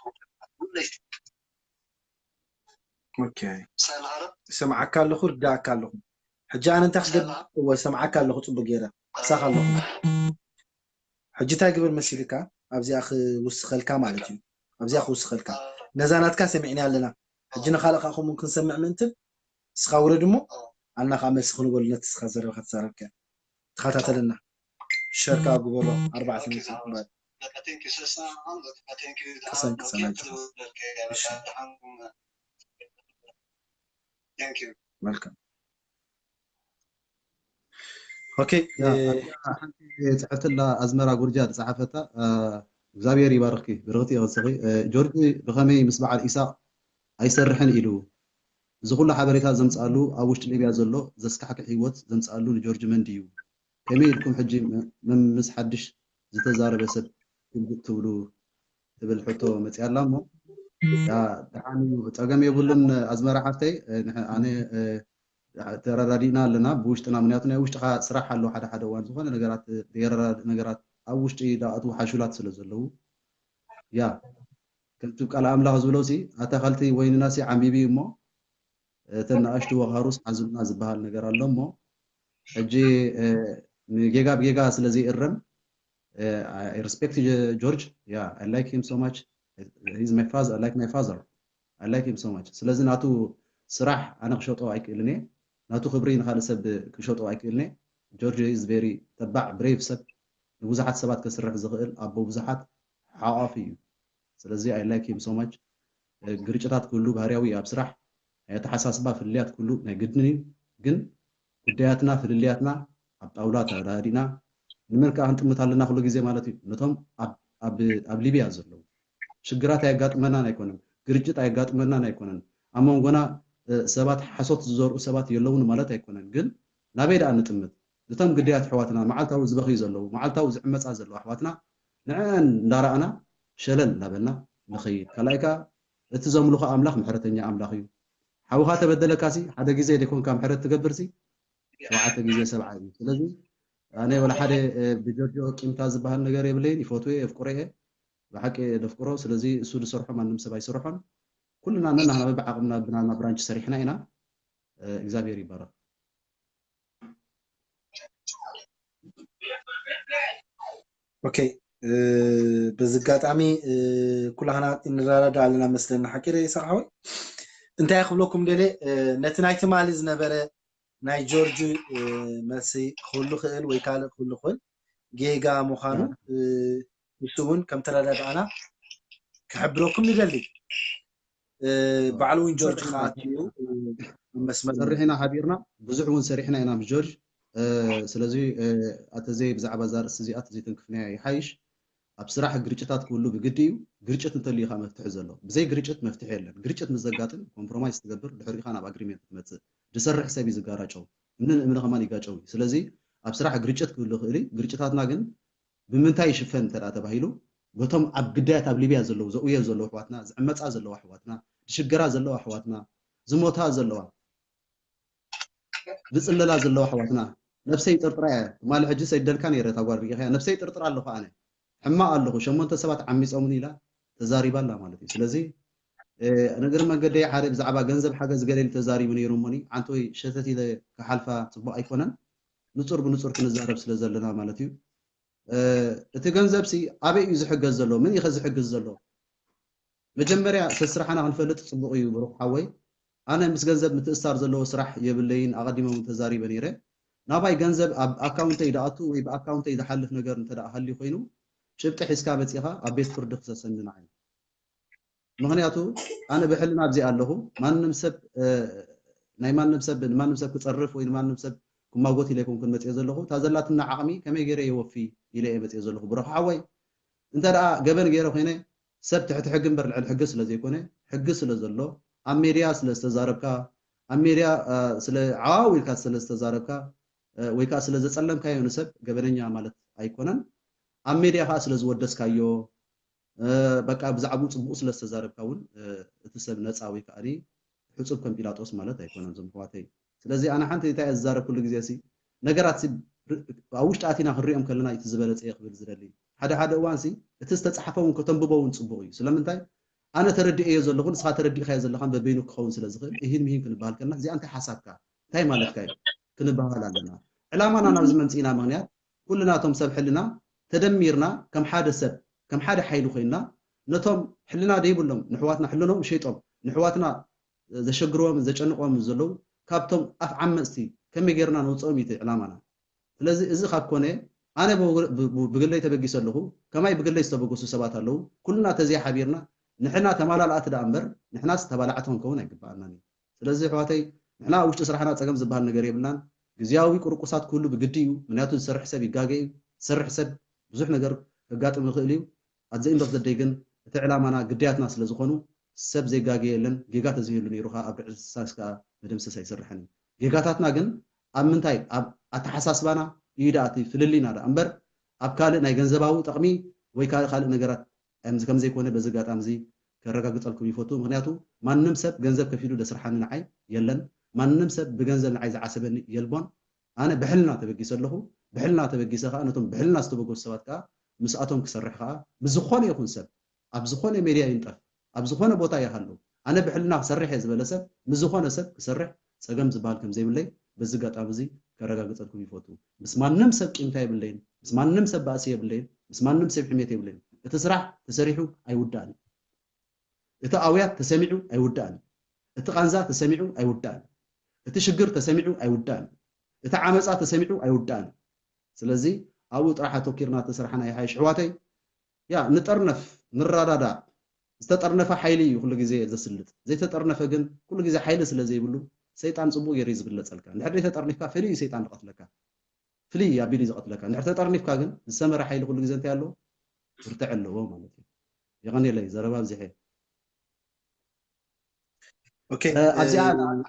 ለይቲ። ኦኬ። ሰላም። ይሰምዓካ ኣለኹ፣ ርዳእካ ኣለኹ። ሕጂ ኣነ እንታይ ክገብር? ሰላም። እወ፣ ሰምዓካ ኣለኹ ጽቡቅ ገይረ። ክሳኻ ኣለኹ። ሕጂ እንታይ ግበር መሲልካ? ኣብዚኣ ክውስኸልካ ማለት እዩ። ኣብዚኣ ክውስኸልካ። ነዛ ናትካ ሰሚዕና ኣለና። ሕጂ ንኻልእ ከዓ ከምኡ ክንሰምዕ ምእንትን እስኻ ውረድ እሞ፣ ኣና ከዓ መልሲ ክንበሉ ነቲ እስኻ ዘረባ ከተዛረብካ። ተኸታተለና። ሸር ከዓ ግበሮ፣ ኣርባዕተ ነጥቢ። በቃ፣ thank you፣ ሰላም፣ በቃ፣ thank you፣ ቅሰን፣ ቅሰን፣ ኣይትኹን። በቃ፣ እሺ። ደሓን፣ thank you። Welcome። ኦኬ፣ ያ፣ እ፣ ኣብዚኣ ሓንቲ ጽሕፍቲ ኣላ፣ ኣዝመራ ጉርጃ ዝጸሓፈታ፣ እ፣ እግዚኣብሔር ይባርኽኪ፣ ብርኽቲ ኢኺ ንስኺ። እ፣ ጆርጅ ብኸመይ ምስ በዓል ኢሳቕ ኣይሰርሕን ኢሉ? እዚ ኩሉ ሓበሬታ ዘምጽኣሉ፣ ኣብ ውሽጢ ሊብያ ዘሎ ዘስካሕክሕ ህይወት ዘምጽኣሉ ንጆርጅ መን ድዩ? ከመይ ኢልኩም ሕጂ መ-፣ መ-፣ ምስ ሓድሽ ዝተዛረበ ሰብ ክልብጥ ትብሉ? ትብል ሕቶ መጺኣ ኣላ እሞ፣ ያ፣ ደሓን እዩ፣ ጸገም የብሉን ኣዝመራ ሓፍተይ። እ፣ ንሕ-፣ ኣነ፣ እ፣ ተረዳዲእና ኣለና ብውሽጥና፣ ምክንያቱ ናይ ውሽጥኻ ስራሕ ኣሎ፣ ሓደ ሓደ እዋን ዝኾነ ነገራት፣ ዘይረዳድእ ነገራት ኣብ ውሽጢ ዝኣትዉ ሓሹላት ስለ ዘለዉ፣ ያ፣ ከምቲ ቃል ኣምላኽ ዝብሎ ሲ፣ ኣታኸልቲ ወይንና ሲ ዓምቢቡ እዩ እሞ፣ እተን ንኣሽቱ ወኻሩስ ሓዙልና ዝበሃል ነገር ኣሎ እሞ፣ ሕጂ፣ እ፣ ንጌጋ ብጌጋ ስለ ዘይእረም፣ እ፣ I respect ጀ-፣ ጆርጅ። Yeah, I like him so much. He's my father, like my father. I like him so much. ስለዚ ናቱ ስራሕ ኣነ ክሸጦ ኣይክእልን እየ። ናቱ ክብሪ ንካልእ ሰብ ክሸጦ ኣይክእልነ። ጆርጆ is very ተባዕ፣ brave ሰብ፣ ንብዙሓት ሰባት ከስርሕ ዝኽእል ኣቦ ብዙሓት ሓቋፊ እዩ። ስለዚ I like him so much። ግርጭታት ክህሉ ባህርያዊ እዩ ኣብ ስራሕ። ናይ ኣተሓሳስባ ፍልልያት ክህሉ ናይ ግድን እዩ። ግን ጉዳያትና ፍልልያትና ኣብ ጣውላ ተራዲእና ንመልክዓ ክንጥምት ኣለና ኩሉ ግዜ ማለት እዩ። ነቶም ኣብ ሊብያ ዘለዉ ሽግራት ኣየጋጥመናን ኣይኮነን፣ ግርጭት ኣየጋጥመናን ኣይኮነን። ኣብ መንጎና ሰባት ሓሶት ዝዘርኡ ሰባት የለውን ማለት ኣይኮነን። ግን ናበይ ደኣ ንጥምት? እቶም ግዳያት ኣሕዋትና፣ መዓልታዊ ዝበኽዩ ዘለዉ፣ መዓልታዊ ዝዕመፃ ዘለዉ ኣሕዋትና ንዐን እንዳረኣና ሸለል እናበልና ንኸይድ። ካልኣይ ከዓ እቲ ዘምልኾ ኣምላኽ ምሕረተኛ ኣምላኽ እዩ። ሓውኻ ተበደለካሲ ሓደ ግዜ ደይኮንካ ምሕረት ትገብርሲ ሸውዓተ ግዜ ሰብዓ እዩ። ስለዚ ኣነ ወላ ሓደ ብጆርጆ ቂምታ ዝበሃል ነገር የብለይን። ይፈትዎ እየ፣ የፍቅሮ እየ፣ ብሓቂ የፍቅሮ። ስለዚ እሱ ዝሰርሖ ማንም ሰብ ኣይሰርሖን። ኩልና ነናህና በብዓቕምና ብናና ብራንች ሰሪሕና ኢና። እግዚኣብሔር ይባረኽ። ኦኬ፣ በዚ ኣጋጣሚ ኩላህና ንረዳዳ ኣለና መስለኒ። ሓቂ ደ ይስራሕ ወይ እንታይ ክብለኩም ደለ ነቲ ናይ ትማሊ ዝነበረ ናይ ጆርጅ መልሲ ክህሉ ክእል ወይ ካልእ ክህሉ ክእል ጌጋ ምዃኑ ንሱ እውን ከም ተረዳድኣና ክሕብረኩም ንደሊ። ባዕሉ እውን ጆርጅ ከኣትዩ መስመር ሰርሕ ኢና ሓቢርና ብዙሕ እውን ሰሪሕና ኢና ምስ ጆርጅ። ስለዚ ኣተዘይ ብዛዕባ እዛ ርእሲ እዚኣ ተዘይተንክፍናያ ይሓይሽ። ኣብ ስራሕ ግርጭታት ክህሉ ብግዲ እዩ። ግርጭት እንተልዩ ከዓ መፍትሒ ዘሎ። ብዘይ ግርጭት መፍትሒ የለን። ግርጭት ምስ ዘጋጥም ኮምፕሮማይዝ ትገብር፣ ድሕሪኡ ከዓ ናብ ኣግሪሜንት ትመፅእ። ዝሰርሕ ሰብ እዩ ዝጋራጨው። እምንን እምኒ ከማን ይጋጨው እዩ። ስለዚ ኣብ ስራሕ ግርጭት ክህሉ ይኽእል እዩ። ግርጭታትና ግን ብምንታይ ይሽፈን እንተ ተባሂሉ በቶም ኣብ ግዳያት ኣብ ሊብያ ዘለዉ ዘውየ ዘለዉ ኣሕዋትና ዝዕመፃ ዘለዋ ኣሕዋትና ዝሽገራ ዘለዋ ኣሕዋትና ዝሞታ ዘለዋ ዝፅለላ ዘለዋ ኣሕዋትና ነብሰይ ጥርጥራ እያ። ትማሊ ሕጂ ሰይደልካ ነይረ እታ ጓል ርኢኻያ ነብሰይ ጥርጥራ ኣለኹ ኣነ ሕማቕ ኣለኹ ሸሞንተ ሰባት ዓሚፆምን ኢላ ተዛሪባ ኣላ ማለት እዩ። ስለዚ ንእግሪ መንገደይ ሓደ ብዛዕባ ገንዘብ ሓገዝ ገለ ኢሉ ተዛሪቡ ነይሩ እሞኒ ዓንተወይ ሸተት ኢለ ክሓልፋ ፅቡቕ ኣይኮነን። ንፁር ብንፁር ክንዛረብ ስለ ዘለና ማለት እዩ። እቲ ገንዘብ ሲ ኣበይ እዩ ዝሕገዝ ዘሎ? መን እዩ ዝሕግዝ ዘሎ? መጀመርያ ስራሕና ክንፈልጥ ፅቡቕ እዩ ብሩኽ ሓወይ። ኣነ ምስ ገንዘብ ምትእስሳር ዘለዎ ስራሕ የብለይን ኣቐዲመ እውን ተዛሪበ ነይረ። ናባይ ገንዘብ ኣብ ኣካውንተይ ዝኣቱ ወይ ብኣካውንተይ ዝሓልፍ ነገር እንተ ሃልዩ ኮይኑ ጭብጢ ሒዝካ መፂኻ ኣብ ቤት ፍርዲ ክሰሰኒ ንዓይ። ምኽንያቱ ኣነ ብሕልና ኣብዚ ኣለኹ። ማንም ሰብ ናይ ማንም ሰብ ንማንም ሰብ ክፀርፍ ወይ ንማንም ሰብ ክማጎት ኢለ ኣይኮንኩን መፅየ ዘለኹ። እታ ዘላትና ዓቕሚ ከመይ ገይረ የወፊ ኢለ እየ መፅየ ዘለኹ ብረኹ ሓወይ። እንተ ደኣ ገበን ገይረ ኮይነ ሰብ ትሕቲ ሕጊ እምበር ልዕሊ ሕጊ ስለ ዘይኮነ ሕጊ ስለ ዘሎ ኣብ ሜድያ ስለ ዝተዛረብካ ኣብ ሜድያ ስለ ዓው ኢልካ ስለ ዝተዛረብካ ወይ ከዓ ስለ ዘፀለምካዮ ንሰብ ገበነኛ ማለት ኣይኮነን። ኣብ ሜድያ ከዓ ስለ ዝወደስካዮ በቃ ብዛዕባኡ ፅቡቅ ስለ ዝተዛረብካ እውን እቲ ሰብ ነፃ ወይ ከዓ ሕፁብ ከም ጲላጦስ ማለት ኣይኮነን ዞም ኣሕዋተይ። ስለዚ ኣነ ሓንቲ እንታይ እየ ዝዛረብ ኩሉ ግዜ ሲ ነገራት ኣብ ውሽጢ ኣቲና ክንሪኦም ከለና እቲ ዝበለፀ እየ ክብል ዝደሊ። ሓደ ሓደ እዋን ሲ እቲ ዝተፃሓፈ እውን ከተንብቦ እውን ፅቡቅ እዩ። ስለምንታይ ኣነ ተረዲኤዮ ዘለኹ ንስኻ ተረዲእካዮ ዘለኻን በበይኑ ክኸውን ስለ ዝኽእል እሂን ምሂን ክንበሃል ከለና እዚኣ እንታይ ሓሳብካ እንታይ ማለትካ እዩ ክንበሃል ኣለና። ዕላማና ናብዚ መምፅኢና ምክንያት ኩልና እቶም ሰብ ሕልና ተደሚርና ከም ሓደ ሰብ ከም ሓደ ሓይሊ ኮይንና ነቶም ሕልና ደይብሎም ንሕዋትና ሕልኖም ሸይጦም ንሕዋትና ዘሸግርዎም ዘጨንቆም ዘለዉ ካብቶም ኣፍ ዓመፅቲ ከመይ ገይርና ነውፅኦም እዩ እቲ ዕላማና። ስለዚ እዚ ካብ ኮነ ኣነ ብግለይ ተበጊሰ ኣለኹ። ከማይ ብግለይ ዝተበገሱ ሰባት ኣለዉ። ኩልና ተዘይሓቢርና ንሕና ተማላላእቲ ደኣ እምበር ንሕናስ ተባላዕቲ ክንከውን ኣይግበኣናን እዩ። ስለዚ ኣሕዋተይ ንሕና ኣብ ውሽጢ ስራሕና ፀገም ዝበሃል ነገር የብልናን። ግዝያዊ ቁርቁሳት ክህሉ ብግዲ እዩ። ምክንያቱ ዝሰርሕ ሰብ ይጋገ እዩ። ዝሰርሕ ሰብ ብዙሕ ነገር ከጋጥም ይኽእል እዩ። ኣዘ ኢንድ ኦፍ ዘ ደይ ግን እቲ ዕላማና ግዳያትና ስለ ዝኾኑ ሰብ ዘይጋገ የለን። ጌጋ ተዘይህሉ ነይሩ ከዓ ኣብ ርዕሳስ ከዓ መደምሰስ ኣይሰርሕን እዩ። ጌጋታትና ግን ኣብ ምንታይ ኣብ ኣተሓሳስባና እዩ ደኣ እቲ ፍልልይና ደኣ እምበር ኣብ ካልእ ናይ ገንዘባዊ ጠቕሚ ወይ ካልእ ካልእ ነገራት ከም ዘይኮነ በዚ ኣጋጣሚ እዚ ከረጋግፀልኩም ይፈቱ። ምክንያቱ ማንም ሰብ ገንዘብ ከፊሉ ደስርሓኒ ንዓይ የለን። ማንም ሰብ ብገንዘብ ንዓይ ዝዓሰበኒ የልቦን። ኣነ ብሕልና ተበጊሰ ኣለኹ። ብሕልና ተበጊሰ ከዓ ነቶም ብሕልና ዝተበገሱ ሰባት ከዓ ምስኣቶም ክሰርሕ ከዓ ብዝኾነ ይኹን ሰብ ኣብ ዝኾነ ሜድያ ይንጠፍ ኣብ ዝኾነ ቦታ ይሃሉ ኣነ ብሕልና ክሰርሕ እየ ዝበለ ሰብ ምስ ዝኾነ ሰብ ክሰርሕ ፀገም ዝበሃል ከም ዘይብለይ በዚ ኣጋጣሚ እዚ ከረጋግፀልኩም ይፈቱ። ምስ ማንም ሰብ ቂምታ የብለይን፣ ምስ ማንም ሰብ ባእሲ የብለይን፣ ምስ ማንም ሰብ ሕሜት የብለይን። እቲ ስራሕ ተሰሪሑ ኣይውዳእን እዩ። እቲ ኣውያት ተሰሚዑ ኣይውዳእን እዩ። እቲ ቃንዛ ተሰሚዑ ኣይውዳእን እዩ። እቲ ሽግር ተሰሚዑ ኣይውዳእን፣ እቲ ዓመፃ ተሰሚዑ ኣይውዳእን። ስለዚ ኣብኡ ጥራሕ ኣተኪርና ተሰራሕና ይሓይሽ ኣሕዋተይ። ያ ንጠርነፍ፣ ንረዳዳእ። ዝተጠርነፈ ሓይሊ እዩ ኩሉ ግዜ ዘስልጥ፣ ዘይተጠርነፈ ግን ኩሉ ግዜ ሓይሊ ስለ ዘይብሉ ሰይጣን ፅቡቅ ገይሩ እዩ ዝግለፀልካ። እንድሕር ዘይተጠርኒፍካ ፍልይ እዩ ሰይጣን ዝቐትለካ፣ ፍልይ ኣቢሉ እዩ ዝቐትለካ። እንድሕር ተጠርኒፍካ ግን ዝሰመረ ሓይሊ ኩሉ ግዜ እንታይ ኣለዎ? ብርትዕ ኣለዎ ማለት እዩ። የቐንየለይ፣ ዘረባ ኣብዚሐ። ኦኬ ኣብዚኣ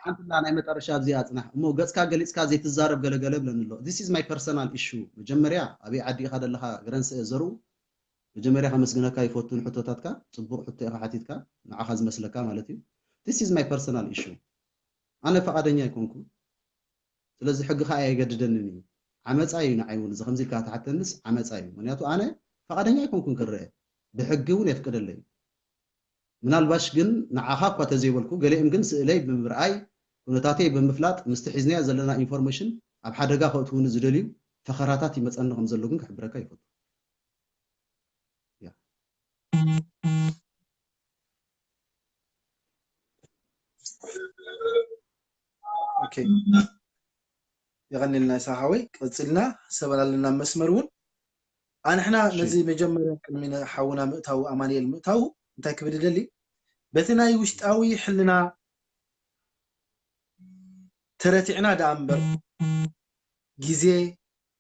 ሓንቲ ላ ናይ መጠረሻ ኣብዚኣ ኣፅናሕ እሞ ገፅካ ገሊፅካ ዘይትዛረብ ገለገለ ብለኒ ኣሎ። This is my personal issue። መጀመርያ ኣበይ ዓዲ ኢኻ ዘለኻ ገረንስአ ዘርኡ? መጀመርያ ከመስግነካ ይፈቱ ንሕቶታትካ፣ ፅቡቕ ሕቶ ኢኻ ሓቲትካ፣ ንዓኻ ዝመስለካ ማለት እዩ። This is my personal issue። ኣነ ፈቓደኛ ኣይኮንኩ። ስለዚ ሕጊ ከዓ ኣይገድደንን እዩ። ዓመፃ እዩ ንዓይ እውን እዚ ከምዚ ኢልካ ትሓተንስ ዓመፃ እዩ። ምክንያቱ ኣነ ፈቓደኛ ኣይኮንኩን ክረአ፣ ብሕጊ እውን የፍቅደለይ። ምናልባሽ ግን ንዓኻ እኳ ተዘይበልኩ ገሊኦም ግን ስእለይ ብምርኣይ ኩነታተይ ብምፍላጥ ምስቲ ሒዝናዮ ዘለና ኢንፎርሜሽን ኣብ ሓደጋ ከእትውኒ ዝደልዩ ፈኸራታት ይመፀኒ ከም ዘሎ ግን ክሕብረካ ይፈቱ። ኦኬ የቐንልና ይስሓቅ ሓወይ። ቀፂልና ሰብ ኣለና መስመር እውን ኣንሕና ነዚ መጀመርያ ቅድሚ ሓውና ምእታው ኣማንኤል ምእታው እንታይ ክብል ይደሊ በቲ ናይ ውሽጣዊ ሕልና ተረቲዕና ደኣ እምበር ግዜ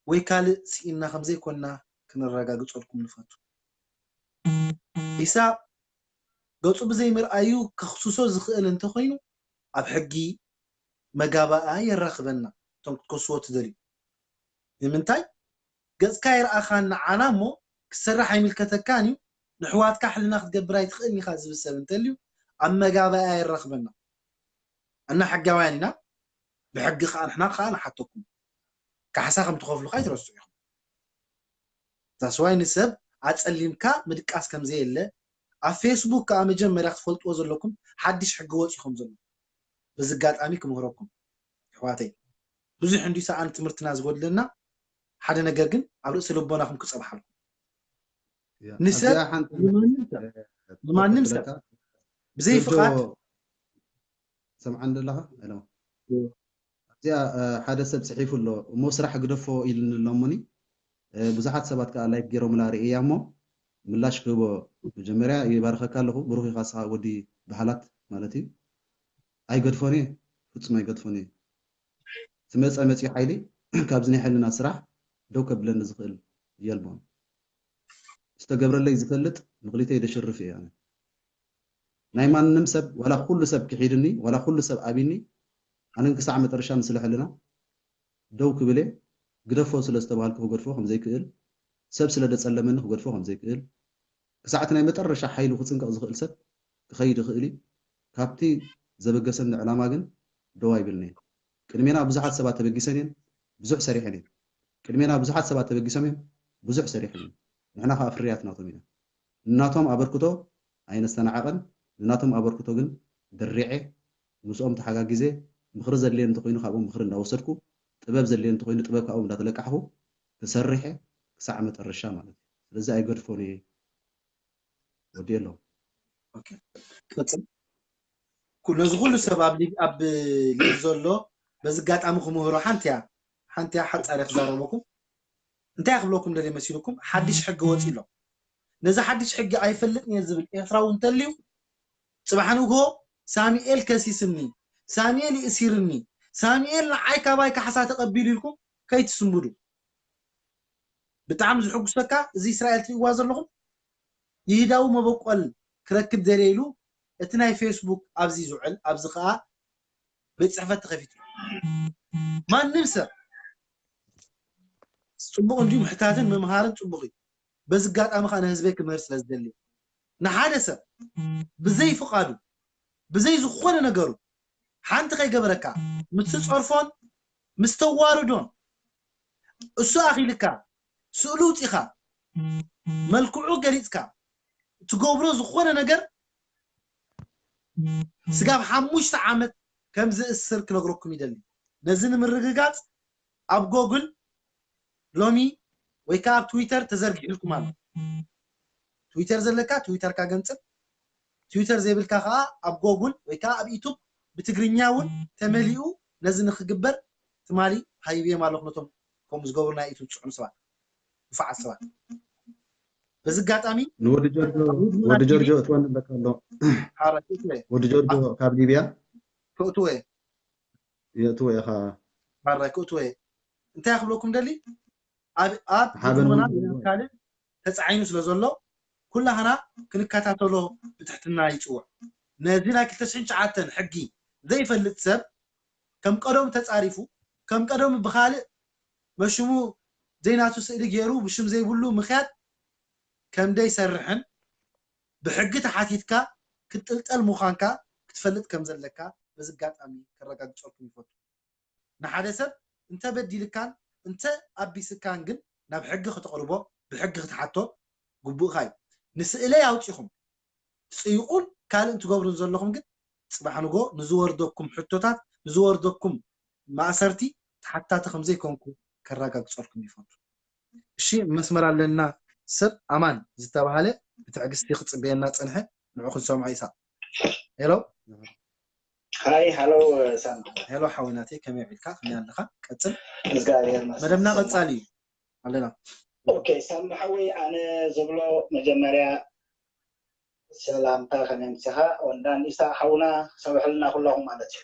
ወይ ካልእ ስኢንና ከም ዘይኮንና ክነረጋግጸልኩም ንፈቱ። ኢሳቕ ገጹ ብዘይ ምርኣዩ ከኽስሶ ዝኽእል እንተኾይኑ ኣብ ሕጊ መጋባእያ የራኽበና። እቶም ክትከስዎ ትደልዩ ንምንታይ ገጽካ ይርኣኻን ንዓና እሞ ክትሰርሕ ኣይምልከተካን እዩ፣ ንሕዋትካ ሕልና ክትገብር ኣይትኽእልን ኢኻ ዝብል ሰብ እንተልዩ ኣብ መጋባእያ የራኽበና። እና ሕጋውያን ኢና ብሕጊ ከዓ ንሕና ከዓ ንሓተኩም ካሕሳ ከም ትኸፍሉ ከዓ ይትረስዑ ኢኹም። ዛስዋይ ንሰብ ኣፀሊምካ ምድቃስ ከም ዘየለ ኣብ ፌስቡክ ከዓ መጀመርያ ክትፈልጥዎ ዘለኩም ሓድሽ ሕጊ ወፂ ከም ዘሎ በዚ ኣጋጣሚ ክምህረኩም ይሕዋተይ ብዙሕ እንዲ ሰኣን ትምህርትና ዝጎድለና ሓደ ነገር ግን ኣብ ርእሲ ልቦናኹም ክፀብሓልኩም ንሰብ ንማንም ሰብ ብዘይ ፍቓድ ሰምዓን ዘለኻ? ሄሎ። ኣብዚኣ ሓደ ሰብ ጽሒፉ ኣሎ እሞ ስራሕ ግደፎ ኢልኒ ኣሎ እሞኒ ብዙሓት ሰባት ከዓ ላይክ ገይሮምላ ርእያ እሞ ምላሽ ክህቦ መጀመርያ ይባርኸካ ኣለኹ። ብሩኽ ኢኻ ስኻ ወዲ ባህላት ማለት እዩ። ኣይገድፎን እየ፣ ፍጹም ኣይገድፎን እየ። ዝመጸ መጺኡ ሓይሊ ካብዚ ናይ ሕልና ስራሕ ደው ከብለኒ ዝኽእል የልቦን። ዝተገብረለይ ዝፈልጥ ንኽሊተይ ደሽርፍ እየ ኣነ። ናይ ማንም ሰብ ዋላ ኩሉ ሰብ ክሒድኒ ዋላ ኩሉ ሰብ ኣቢኒ ኣነን ክሳዕ መጠረሻ ንስለ ሕልና ደው ክብል እየ። ግደፎ ስለ ዝተባሃልኩ ክገድፎ ከም ዘይክእል፣ ሰብ ስለ ደጸለመኒ ክገድፎ ከም ዘይክእል፣ ክሳዕ እቲ ናይ መጠረሻ ሓይሉ ክጽንቀቕ ዝኽእል ሰብ ክኸይድ ይኽእል እዩ። ካብቲ ዘበገሰኒ ዕላማ ግን ደው ኣይብልን እየ። ቅድሜና ብዙሓት ሰባት ተበጊሰን እየን፣ ብዙሕ ሰሪሐን እየን። ቅድሜና ብዙሓት ሰባት ተበጊሶም እዮም፣ ብዙሕ ሰሪሖም እዮም። ንሕና ከዓ ፍርያት ናቶም ኢና። ንናቶም ኣበርክቶ ኣይነስተናዕቐን፣ ንናቶም ኣበርክቶ ግን ደሪዐ ምስኦም ተሓጋጊዘ ምኽሪ ዘድልየኒ እንተኾይኑ ካብኦም ምኽሪ እንዳወሰድኩ ጥበብ ዘድልየኒ እንተኾይኑ ጥበብ ካብኦም እንዳተለቃሕኹ ክሰርሕ እየ ክሳዕ መጠረሻ ማለት እዩ። ስለዚ ኣይገድፎን እየ። ወዲ ኣለዉ ነዚ ኩሉ ሰብ ኣብ ሊግ ዘሎ በዚ ኣጋጣሚ ክምህሮ ሓንቲ እያ ሓንቲ እያ ሓፃር ክዛረበኩም እንታይ ክብለኩም ደልየ መሲልኩም ሓድሽ ሕጊ ወፂ ኣሎ ነዚ ሓድሽ ሕጊ ኣይፈልጥን እየ ዝብል ኤርትራዊ እንተልዩ ፅባሕ ንግሆ ሳሙኤል ከሲስኒ ሳሙኤል ይእሲርኒ ሳሙኤል ንዓይ ካባይ ካሕሳ ተቐቢሉ ኢልኩም ከይትስንብዱ ብጣዕሚ ዝሕጉሰካ እዚ እስራኤል ትሪእዋ ዘለኹም ይህዳዊ መበቆል ክረክብ ደልየ ኢሉ እቲ ናይ ፌስቡክ ኣብዚ ዝውዕል ኣብዚ ከዓ ቤት ፅሕፈት ተኸፊቱ ማንም ሰብ ፅቡቕ እንዲዩ ምሕታትን ምምሃርን ፅቡቕ እዩ በዚ ኣጋጣሚ ከዓ ንህዝበይ ክምህር ስለ ዝደሊ ንሓደ ሰብ ብዘይ ፍቓዱ ብዘይ ዝኾነ ነገሩ ሓንቲ ከይገበረካ ምስ ትፀርፎን ምስ ተዋርዶን እሱ ኣኺልካ ስእሉ ውፂኻ መልክዑ ገሊፅካ ትገብሮ ዝኾነ ነገር ስጋብ ሓሙሽተ ዓመት ከም ዝእስር ክነግረኩም ይደሊ ነዚ ንምርግጋፅ ኣብ ጎግል ሎሚ ወይ ከዓ ኣብ ትዊተር ተዘርጊሕልኩም ኣሎ ትዊተር ዘለካ ትዊተርካ ገንፅል ትዊተር ዘይብልካ ከዓ ኣብ ጎጉል ወይ ከዓ ኣብ ዩቱብ ብትግርኛ እውን ተመሊኡ ነዚ ንክግበር ትማሊ ሃይብዮም ኣለኹ ነቶም ከምኡ ዝገብሩ ናይ ኢትዮ ዝፅዕኑ ሰባት፣ ንፉዓት ሰባት። በዚ ኣጋጣሚ ንወዲ ጆርጆ ወዲ ጆርጆ እትወን ኣለካ ኣሎ። ወዲ ጆርጆ ካብ ሊብያ ክእትወ የእትወ ኢኻ። ሓራይ ክእትወ እንታይ ክብለኩም ደሊ ኣብ ኣብ ሓበን ጅምና እውን ካልእ ተፃዒኑ ስለ ዘሎ ኩላህና ክንከታተሎ ብትሕትና ይፅውዕ። ነዚ ናይ ክልተ ሽሕን ትሽዓተን ሕጊ ዘይፈልጥ ሰብ ከም ቀደሙ ተፃሪፉ ከም ቀደሙ ብካልእ መሽሙ ዘይናቱ ስእሊ ገይሩ ብሽም ዘይብሉ ምክያድ ከም ዘይሰርሕን ብሕጊ ተሓቲትካ ክትጥልጠል ምዃንካ ክትፈልጥ ከም ዘለካ በዚ ኣጋጣሚ ከረጋግፀልኩም ይፈቱ። ንሓደ ሰብ እንተ በዲልካን እንተ ኣቢስካን ግን ናብ ሕጊ ክተቕርቦ ብሕጊ ክትሓቶ ግቡእካ እዩ። ንስእለይ ኣውፂኹም ትፅይቑን ካልእ እንትገብሩን ዘለኹም ግን ፅባሕ ንጎ ንዝወርደኩም ሕቶታት ንዝወርደኩም ማእሰርቲ ተሓታቲ ከም ዘይኮንኩ ከረጋግፀልኩም ይፈቱ። እሺ መስመር ኣለና ሰብ ኣማን ዝተባሃለ ብትዕግስቲ ክፅበየና ፀንሐ ንዑ ክንሰምዖ ይሳቅ ሄሎ ሃይ ሃሎ ሳም ሄሎ ሓወይ ናተይ ከመይ ውዒልካ ከመይ ኣለካ ቀፅል እግዚኣብሔር ይመስገን። መደብና ቀፃሊ እዩ ኣለና ኦኬ ሳም ሓወይ ኣነ ዝብሎ መጀመርያ ሰላምታ ከመምፅኻ ወንዳን ኢሳ ሓውና ሰብሕልና ኩላኹም ማለት እዩ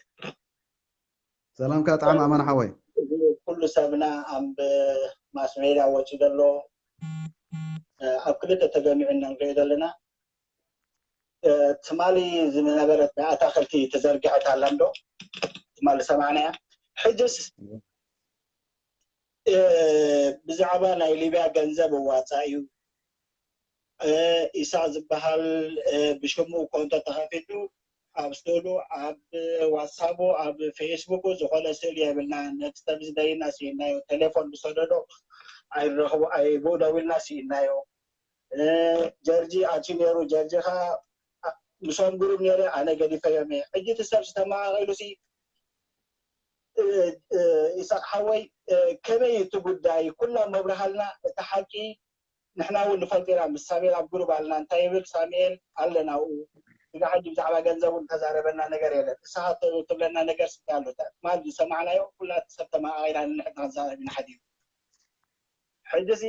ሰላምካ ጣዕሚ ኣማን ሓወይ እዚ ኩሉ ሰብና ኣብ ማስ ሜድያ ወፂ ዘሎ ኣብ ክልተ ተገሚዑ ንሪኦ ዘለና ትማሊ ዝነበረት ናይ ኣታክልቲ ተዘርግሐት ኣላ እንዶ ትማሊ ሰማዕናያ ሕጅስ ብዛዕባ ናይ ሊብያ ገንዘብ እዋፃእ እዩ ኢሳቅ ዝበሃል ብሽሙ ኮንቶ ተኸፊቱ ኣብ ስእሉ ኣብ ዋትሳቡ ኣብ ፌስቡኩ ዝኾነ ስእሊ የብልና ነቲ ሰብ ዝደይና ስኢናዮ ቴሌፎን ዝሰደዶ ኣይረኽቡ ኣይብኡ ደዊልና ስኢናዮ ጀርጂ ኣትዩ ነይሩ ጀርጂ ኸ ምሶም ግሩብ ነይረ ኣነ ገዲፈዮም እየ ሕጂ እቲ ሰብ ዝተመቃቂሉ ሲ ኢሳቅ ሓወይ ከመይ እቲ ጉዳይ ኩላ መብርሃልና እቲ ሓቂ ንሕና እውን ንፈልጥ ኢና ምስ ሳሜል ኣብ ግሩብ ኣለና እንታይ ይብል ሳሜል ኣለና ኣብኡ ስጋ ሕጂ ብዛዕባ ገንዘብ እውን ተዛረበና ነገር የለን ንስኻ ትብለና ነገር ስጋ ኣሎ ትማል ዝሰማዕናዮ ኩላ ሰብ ተመቃቂና ንንሕና ክንዛረብ ኢና ሓዲሩ ሕጂ ሲ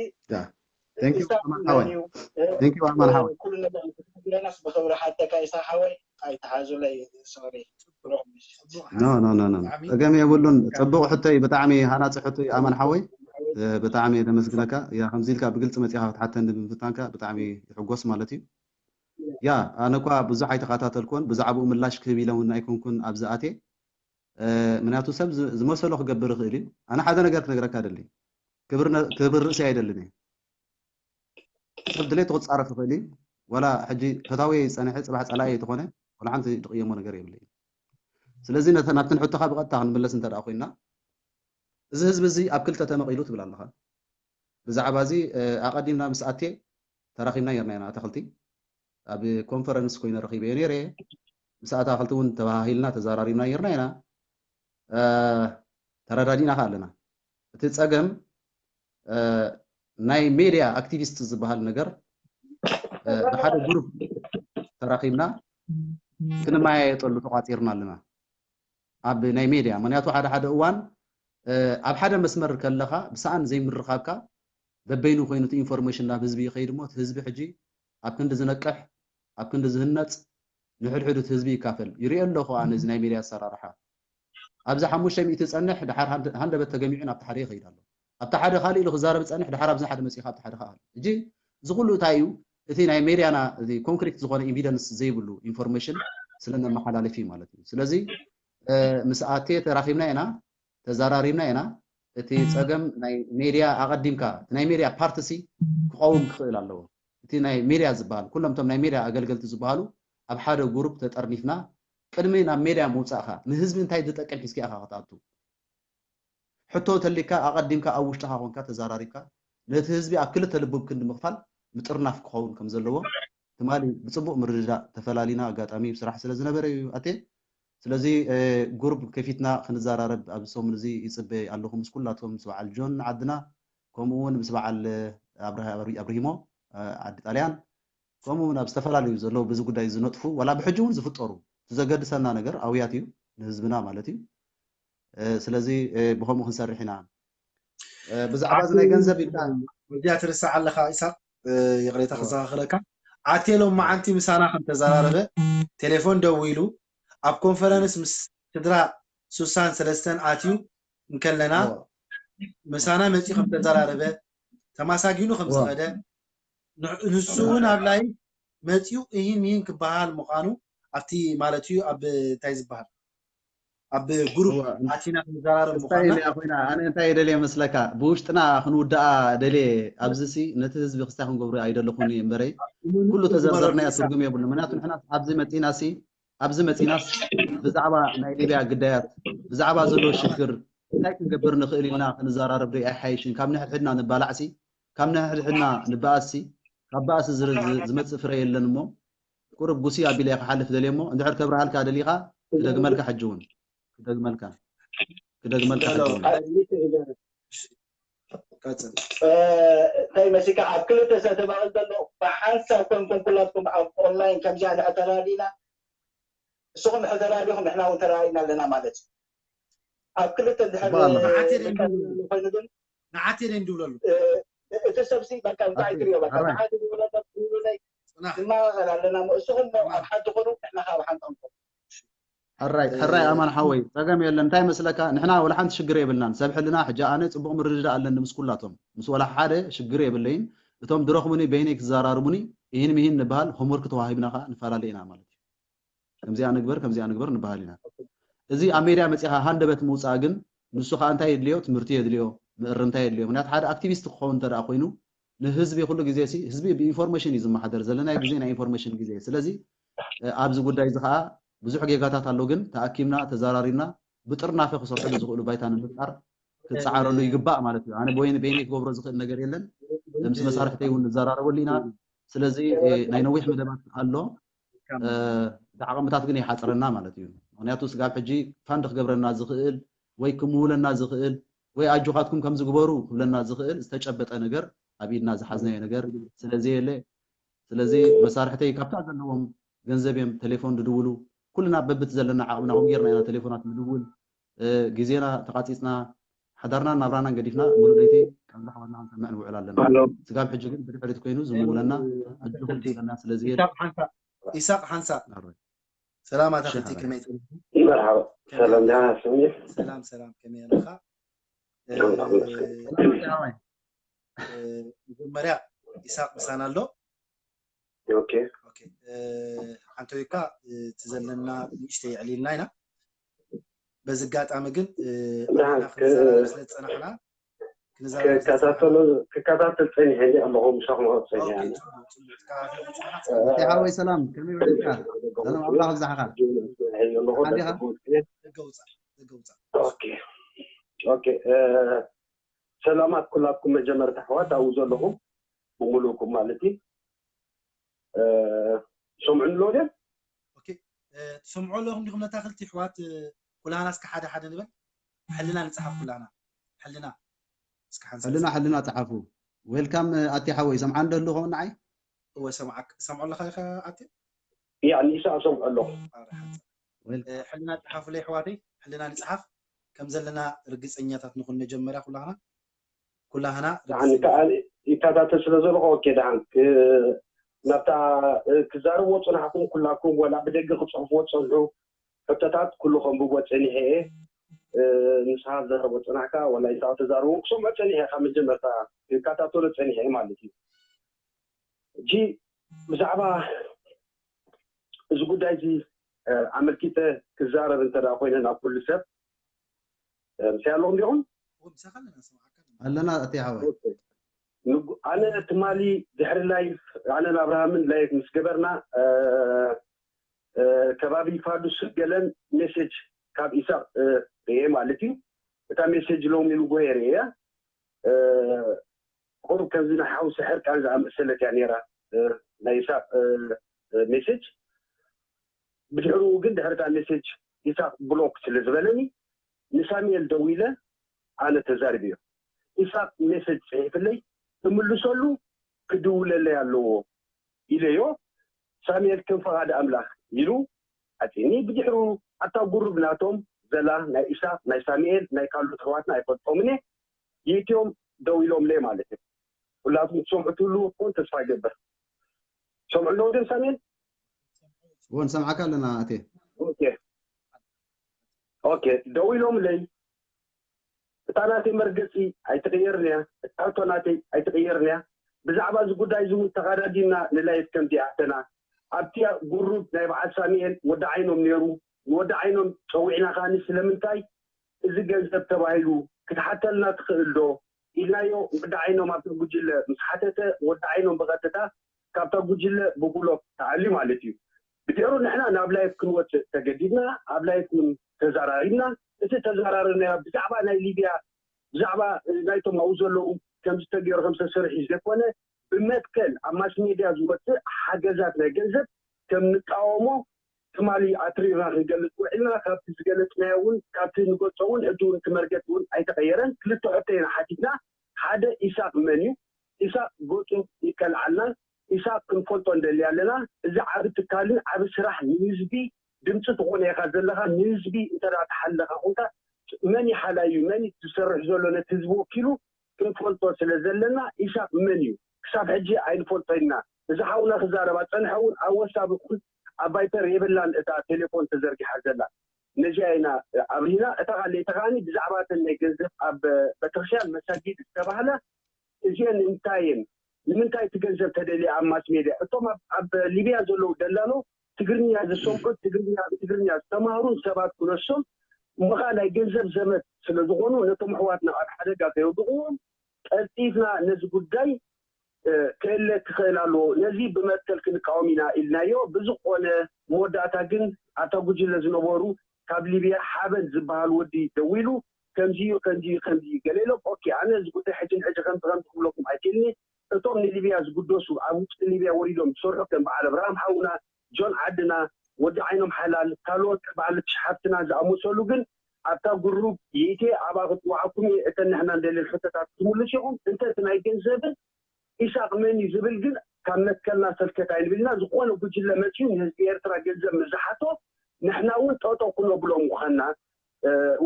Thank you ኣማን ሓወይ Thank you ኣማን ሓወይ ኩሉ ነገር ክትነግረናስ ብክብሪ ሓተካ ኢሳ ሓወይ ኣይትሓዙለይ ሶሪ no no no no ጸገም የብሉን ጽቡቕ ሕቶይ ብጣዕሚ ሃናጺ ሕቶይ ኣማን ሓወይ ብጣዕሚ የመስግነካ ያ ከምዚ ኢልካ ብግልፂ መፂኻ ክትሓተኒ ብምፍታንካ ብጣዕሚ ይሕጎስ ማለት እዩ ያ ኣነ እኳ ብዙሕ ኣይተኸታተልኩን ብዛዕባኡ ምላሽ ክህብ ኢለ እውን ኣይኮንኩን ኣብዚ ኣትየ ምክንያቱ ሰብ ዝመሰሎ ክገብር ይኽእል እዩ ኣነ ሓደ ነገር ክነግረካ ደሊ ክብር ርእሲ ኣይደልን እየ ሰብ ድሌቱ ክፃረፍ ይኽእል እዩ ዋላ ሕጂ ፈታዊ ፀንሐ ፅባሕ ፀላኢ ተኾነ ዋላ ሓንቲ ድቕየሞ ነገር የብለይ ስለዚ ናብቲ ንሕቶኻ ብቐጥታ ክንምለስ እንተ ኮይንና እዚ ህዝቢ እዚ ኣብ ክልተ ተመቒሉ ትብል ኣለኻ ብዛዕባ እዚ ኣቐዲምና ምስ ኣቴ ተራኺብና ርና ኢና ኣታኽልቲ ኣብ ኮንፈረንስ ኮይነ ረኺበዮ ነይረ ምስ ኣታኽልቲ እውን ተባሃሂልና ተዘራሪብና ርና ኢና ተረዳዲና ከ ኣለና እቲ ፀገም ናይ ሜድያ ኣክቲቪስት ዝበሃል ነገር ብሓደ ግሩፕ ተራኺብና ክንመያየጠሉ ተቋፂርና ኣለና ኣብ ናይ ሜድያ ምክንያቱ ሓደ ሓደ እዋን ኣብ ሓደ መስመር ከለኻ ብሰኣን ዘይምርኻብካ በበይኑ ኮይኑ እቲ ኢንፎርሜሽን ናብ ህዝቢ ይኸይድ እሞ እቲ ህዝቢ ሕጂ ኣብ ክንዲ ዝነቅሕ ኣብ ክንዲ ዝህነፅ ንሕድሕዱ እቲ ህዝቢ ይካፈል ይሪኦ ኣለኹ ኣነ እዚ ናይ ሜድያ ኣሰራርሓ ኣብዚ ሓሙሽተ ሚእቲ ዝፀንሕ ድሓር ሃንደበት ተገሚዑ ናብቲ ሓደ ይኸይድ ኣሎ ኣብቲ ሓደ ካልእ ኢሉ ክዛረብ ዝፀንሕ ድሓር ኣብዚ ሓደ መፂኻ ኣብቲ ሓደ ከዓ ኣሎ ሕጂ እዚ ኩሉ እንታይ እዩ እቲ ናይ ሜድያና ኮንክሪት ዝኾነ ኤቪደንስ ዘይብሉ ኢንፎርሜሽን ስለነመሓላልፍ እዩ ማለት እዩ ስለዚ ምስ ኣቴ ተራኺብና ኢና ተዘራሪብና ኢና እቲ ፀገም ናይ ሜድያ ኣቐዲምካ ናይ ሜድያ ፓርትሲ ክኸውን ክኽእል ኣለዎ እቲ ናይ ሜድያ ዝበሃል ኩሎም ቶም ናይ ሜድያ ኣገልገልቲ ዝበሃሉ ኣብ ሓደ ጉሩፕ ተጠርኒፍና ቅድሚ ናብ ሜድያ ምውፃእካ ንህዝቢ እንታይ ዝጠቅም ሒዝካ ኢኻ ክትኣቱ ሕቶ ተሊካ ኣቐዲምካ ኣብ ውሽጥኻ ኮንካ ተዘራሪብካ ነቲ ህዝቢ ኣብ ክልተ ልቡብ ክንዲ ምኽፋል ምጥርናፍ ክኸውን ከም ዘለዎ ትማሊ ብፅቡቕ ምርድዳእ ተፈላሊና ኣጋጣሚ ስራሕ ስለ ዝነበረ እዩ ኣቴ ስለዚ ጉሩብ ከፊትና ክንዘራረብ ኣብዚ ሰሙን እዚ ይፅበ ኣለኹ ምስ ኩላቶም ምስ በዓል ጆን ዓድና ከምኡ እውን ምስ በዓል ኣብርሂሞ ዓዲ ጣልያን ከምኡ እውን ኣብ ዝተፈላለዩ ዘለዉ በዚ ጉዳይ ዝነጥፉ ዋላ ብሕጂ እውን ዝፍጠሩ እቲ ዘገድሰና ነገር ኣውያት እዩ ንህዝብና ማለት እዩ ስለዚ ብከምኡ ክንሰርሕ ኢና። ብዛዕባ እዚ ናይ ገንዘብ ኢልካ እዚኣ ትርስዕ ኣለካ ኢሳቅ፣ ይቅሬታ ክዘኻኽረካ። ዓቴ ሎም መዓንቲ ምሳና ከም ተዘራረበ፣ ቴሌፎን ደዊሉ፣ ኣብ ኮንፈረንስ ምስ ስድራ ሱሳን ሰለስተን ኣትዩ እንከለና ምሳና መፂኡ ከም ተዘራረበ፣ ተማሳጊኑ ከም ዝኸደ፣ ንሱ እውን ኣብ ላይቭ መፂኡ እሂን ምሂን ክበሃል ምዃኑ ኣብቲ ማለት እዩ ኣብ እንታይ ዝበሃል ኣብ ግሩፕ ኣቲና ክንዘራረብ ምኳና ኮይና። ኣነ እንታይ ደልየ መስለካ፣ ብውሽጥና ክንውድኣ ደልየ። ኣብዚ ሲ ነቲ ህዝቢ ክስታይ ክንገብሩ ኣይደለኹን እየ እምበረይ፣ ኩሉ ተዘርዘርናዮ ትርጉም የብሉ። ምክንያቱ ንሕና ኣብዚ መፂና ሲ ኣብዚ መፂናስ ብዛዕባ ናይ ሊብያ ግዳያት፣ ብዛዕባ ዘሎ ሽግር እንታይ ክንገብር ንኽእል ኢልና ክንዘራረብ ዶ ኣይሓይሽን? ካብ ንሕድሕድና ንባላዕሲ፣ ካብ ንሕድሕድና ንባኣስሲ፣ ካብ ባእሲ ዝመፅእ ፍረ የለን። እሞ ቁርብ ጉሲ ኣቢለ ክሓልፍ ደልየ። እሞ እንድሕር ከብርሃልካ ደሊኻ ክደግመልካ፣ ሕጂ እውን ክደግመልካ ክደግመልካ ሕጂ እውን እንታይ መሲካ ኣብ ክልተ ሰብ ተባቕል ዘሎ ብሓንሳብ ኮንኩም ኩላትኩም ኣብ ኦንላይን ከምዚኣ ንዕተራዲና ንስኹም ሕተራዲኹም ንሕና እውን ተራዲና ኣለና ማለት እዩ። ኣብ ክልተ ድሕር ኮይኑ ግን ንዓት የደ እንድብለሉ እቲ ሰብሲ በቃ እንታይ ትሪኦ በቃ ንዓት ይብለና ይብለና ንማቐቐል ኣለና እሞ እስኹም ኣብ ሓንቲ ኮኑ ንሕና ካብ ሓንቲ ክንኮኑ ሕራይ ሕራይ ኣማን ሓወይ ጸገም የለን። እንታይ መስለካ ንሕና ወላ ሓንቲ ሽግር የብልናን። ሰብ ሕልና ሕጂ ኣነ ጽቡቕ ምርድዳእ ኣለኒ ምስ ኩላቶም ምስ ወላ ሓደ ሽግር የብለይን። እቶም ድረኽቡኒ በይነይ ክዘራርቡኒ ይህን ምሂን ንበሃል ሆምወርክ ተዋሂብና ከኣ ንፈላለ ኢና ማለት እዩ። ከምዚኣ ንግበር ከምዚኣ ንግበር ንበሃል ኢና። እዚ ኣብ ሜድያ መጺኻ ሃንደበት ምውጻእ ግን ንሱ ከኣ እንታይ የድልዮ? ትምህርቲ የድልዮ፣ ምእርምታ የድልዮ። ምክንያቱ ሓደ ኣክቲቪስት ክኸውን እንተ ደኣ ኮይኑ ንህዝቢ ኩሉ ግዜ ሲ ህዝቢ ብኢንፎርሜሽን እዩ ዝመሓደር። ዘለናዮ ግዜ ናይ ኢንፎርሜሽን ግዜ። ስለዚ ኣብዚ ጉዳይ እዚ ከኣ ብዙሕ ጌጋታት ኣሎ፣ ግን ተኣኪብና ተዘራሪብና ብጥርናፈ ክሰርሐሉ ዝኽእሉ ባይታ ንምፍጣር ክፀዓረሉ ይግባእ ማለት እዩ። ኣነ በይነይ ክገብሮ ዝኽእል ነገር የለን። ምስ መሳርሕተይ እውን ንዘራረበሉ ኢና። ስለዚ ናይ ነዊሕ መደባት ኣሎ። እቲ ዓቐምታት ግን ይሓፅረና ማለት እዩ። ምክንያቱ ስጋብ ሕጂ ፋንድ ክገብረና ዝኽእል ወይ ክምውለና ዝኽእል ወይ ኣጆኻትኩም ከምዚ ግበሩ ክብለና ዝኽእል ዝተጨበጠ ነገር ኣብ ኢድና ዝሓዝናዮ ነገር ስለዘየለ፣ ስለዚ መሳርሕተይ ካብታ ዘለዎም ገንዘብ እዮም ቴሌፎን ዝድውሉ። ኩልና በብቲ ዘለና ዓቕምና ከምኡ ጌርና ኢና ቴሌፎናት ንድውል። ግዜና ተቓፂፅና ሓዳርናን ናብራናን ገዲፍና ሙሉእ ለይቲ ቃል ዝሓወልና ክንሰምዕ ንውዕል ኣለና። ስጋብ ሕጂ ግን ብድሕሪት ኮይኑ ዝምውለና ኣጆኹም ዝብለና ስለዘየለ ኢሳቅ ሓንሳእ ሰላም ኣታ ክልቲ ከመይ መርሓባ ሰላም ደህና ስሚ ሰላም ሰላም ከመይ ኣለኻ? መጀመርያ ኢሳቅ ምሳና ኣሎ። ኦኬ ሓንተ ወይካ እቲ ዘለና ንእሽተይ የዕሊልና ኢና። በዚ ኣጋጣሚ ግን ንሕና ክንዘራረብ ስለ ዝፀናሕና ክከታተሉ ክከታተል ፀኒሐ ኣለኹ ምሳኹም ኣብ ፀኒሐ ሓወይ ሰላም ከመይ ውዒልካ? ሰላም ኣምላኽ ብዛሓኻ ደገ ውፃእ ደገ ውፃእ ኦኬ ሰላማት ኩላትኩም መጀመርታ ኣሕዋት ኣብኡ ዘለኹም ብምሉእኩም ማለት እዩ ሰምዑ ኣለዉ ድዮም ትሰምዑ ኣለኹም ዲኹም ነታ ክልቲ ኣሕዋት ኩላና እስከ ሓደ ሓደ ንበል ሕልና ንፅሓፍ ኩላና ሕልና እስከ ሓንሳብ ሕልና ሕልና ፀሓፉ ዌልካም ኣቲ ሓወይ ሰምዓ እንደ ኣለኹ ንዓይ እወ ሰምዓክ ትሰምዖ ኣለኻ ኢኻ ኣቲ ያ ንሳ ሰምዖ ኣለኹ ሕልና ፀሓፉለይ ኣሕዋተይ ሕልና ንፅሓፍ ከም ዘለና ርግፀኛታት ንኹን መጀመርያ ኩላህና ኩላህና ይከታተል ስለ ዘለኹ ኦኬ ደሓን ናብታ ክዛረብዎ ፅናሕኩም ኩላኩም ወላ ብደገ ክፅሕፍዎ ፀንሑ ሕቶታት ኩሉ ከንብቦ ፀኒሐ እየ ንስኻ ዘረቦ ፅናሕካ ወላ ይሳቅ ተዛርቦ ክሰምዖ ፀኒሐ ካብ መጀመርታ ክከታተሎ ፀኒሐ ማለት እዩ ሕጂ ብዛዕባ እዚ ጉዳይ እዚ ኣመልኪተ ክዛረብ እንተ ኮይነ ናብ ኩሉ ሰብ ምሳይ ኣለኹም ዲኹም ኣለና እቲ ሓወይ ኣነ ትማሊ ድሕሪ ላይፍ ኣነን ኣብርሃምን ላይፍ ምስ ገበርና ከባቢ ፋዱስ ገለን ሜሴጅ ካብ ኢሳቅ ርኤ ማለት እዩ እታ ሜሴጅ ሎሚ ንጎሆ ርኤያ ቁሩብ ከምዚ ንሓውሲ ሕርቃን ዝኣመሰለት እያ ነይራ ናይ ኢሳቅ ሜሴጅ ብድሕሪኡ ግን ድሕሪ እታ ሜሴጅ ኢሳቅ ብሎክ ስለ ዝበለኒ ንሳሙኤል ደዊለ ኣነ ተዛሪበዮ ኢሳቅ ሜሴጅ ፅሒፍለይ ክምልሰሉ ክድውለለይ ኣለዎ ኢለዮ ሳሙኤል ከም ፈቃድ ኣምላክ ኢሉ ሓፂኒ ብድሕሩ ኣታ ጉሩብ ናቶም ዘላ ናይ ኢሳቅ ናይ ሳሙኤል ናይ ካልኦት ኣሕዋትና ኣይፈልጦምን እየ። የኢትዮም ደው ኢሎምለይ ማለት እዩ። ኩላትኩም ትሰምዑ ትህልዉ ክኾን ተስፋ ይገብር። ሰምዑ ኣለዉ ድም ሳሙኤል? እዎ ንሰምዓካ ኣለና ኣቴ። ኦኬ ኦኬ፣ ደው ኢሎምለይ። እታ ናተይ መርገፂ ኣይትቕየርን እያ፣ እታ ሕቶ ናተይ ኣይትቕየርን እያ። ብዛዕባ እዚ ጉዳይ እዚ እውን ተቓዳዲምና ንላይፍ ከምዚ ኣተና ኣብቲ ጉሩብ ናይ በዓል ሳሙኤል ወዲ ዓይኖም ነይሩ። ንወዲ ዓይኖም ፀዊዕና ከዓኒ ስለምንታይ እዚ ገንዘብ ተባሂሉ ክትሓተልና ትኽእል ዶ ኢልናዮ። ወዲ ዓይኖም ኣብቲ ጉጅለ ምስ ሓተተ ወዲ ዓይኖም ብቐጥታ ካብታ ጉጅለ ብብሎክ ተኣልዩ ማለት እዩ። ብድሕሩ ንሕና ናብ ላይፍ ክንወፅእ ተገዲድና፣ ኣብ ላይፍ እውን ተዘራሪብና። እቲ ተዘራረብናዮ ብዛዕባ ናይ ሊብያ ብዛዕባ ናይቶም ኣብኡ ዘለዉ ከምዚ ተገይሩ ከም ዝተሰርሑ እዩ ዘይኮነ ብመትከል ኣብ ማስ ሜድያ ዝወፅእ ሓገዛት ናይ ገንዘብ ከም ንቃወሞ ትማሊ ኣትሪርና ክንገልፅ ውዒልና። ካብቲ ዝገለፅናዮ እውን ካብቲ ንገልፆ እውን ሕጂ እውን እቲ መርገፂ እውን ኣይተቐየረን። ክልተ ሕቶ ኢና ሓቲትና። ሓደ ኢሳቅ መን እዩ? ኢሳቅ ገፁ ይቀልዓልና። ኢሳቅ ክንፈልጦ እንደሊ ኣለና። እዚ ዓቢ ትካልን ዓቢ ስራሕ ንህዝቢ ድምፂ ትኾነ ኢኻ ዘለኻ። ንህዝቢ እንተ ተሓለኻ ኮንካ መን ይሓላዩ መን ዝሰርሕ ዘሎ ነቲ ህዝቢ ወኪሉ ክንፈልጦ ስለ ዘለና ኢሳቅ መን እዩ ክሳብ ሕጂ ኣይንፈልጦ ኢና። እዚ ሓውና ክዛረብ ኣፀንሐ እውን ኣብ ወሳብ ይኹን ኣብ ቫይበር የብላን እታ ቴሌፎን ተዘርጊሓ ዘላ። ነዚኣ ኢና ኣብሪና። እታ ካልኣይቲ ከዓኒ ብዛዕባ እተን ናይ ገንዘብ ኣብ ቤተክርስትያን መሳጊድ ዝተባህላ እዚአን እንታይ እየን? ንምንታይ እቲ ገንዘብ ተደልየ ኣብ ማስ ሜድያ? እቶም ኣብ ሊብያ ዘለዉ ደላሎ ትግርኛ ዝሰምዑ ትግርኛ ብትግርኛ ዝተማህሩን ሰባት ክነሶም እሞ ከዓ ናይ ገንዘብ ዘመድ ስለ ዝኾኑ ነቶም ኣሕዋትና ኣብ ሓደጋ ከየውድቕዎም ቀልጢፍና ነዚ ጉዳይ ክእለ ክኽእል ኣለዎ። ነዚ ብመትከል ክንቃወም ኢና ኢልናዮ። ብዝኾነ መወዳእታ ግን ኣብታ ጉጅለ ዝነበሩ ካብ ሊብያ ሓበን ዝበሃል ወዲ ደዊሉ ከምዚ እዩ ከምዚ እዩ ከምዚ እዩ ገለ ኢሎም ኦኬ ኣነ እዚ ጉዳይ ሕጂ ንሕጂ ከምዚ ከምዚ ክብለኩም ኣይክእልን እየ። እቶም ንሊብያ ዝግደሱ ኣብ ውሽጢ ሊብያ ወሪዶም ዝሰርሑ ከም በዓል ኣብርሃም ሓውና ጆን ዓድና ወዲ ዓይኖም ሓላል ካልኦት በዓል ሓፍትና ዝኣመሰሉ ግን ኣብታ ግሩፕ የኢትየ ኣብኣ ክፅውዓኩም እየ እተን ንሕና ንደልየን ሕቶታት ክትምልሱ ኢኹም እንተ እቲ ናይ ገንዘብን ኢሳቅ መን እዩ ዝብል ግን ካብ መትከልና ሰልከት ኣይንብል ኢና ዝኾነ ጉጅለ መፅዩ ንህዝቢ ኤርትራ ገንዘብ ምስ ዝሓቶ ንሕና እውን ጠጠው ክነብሎ ምዃንና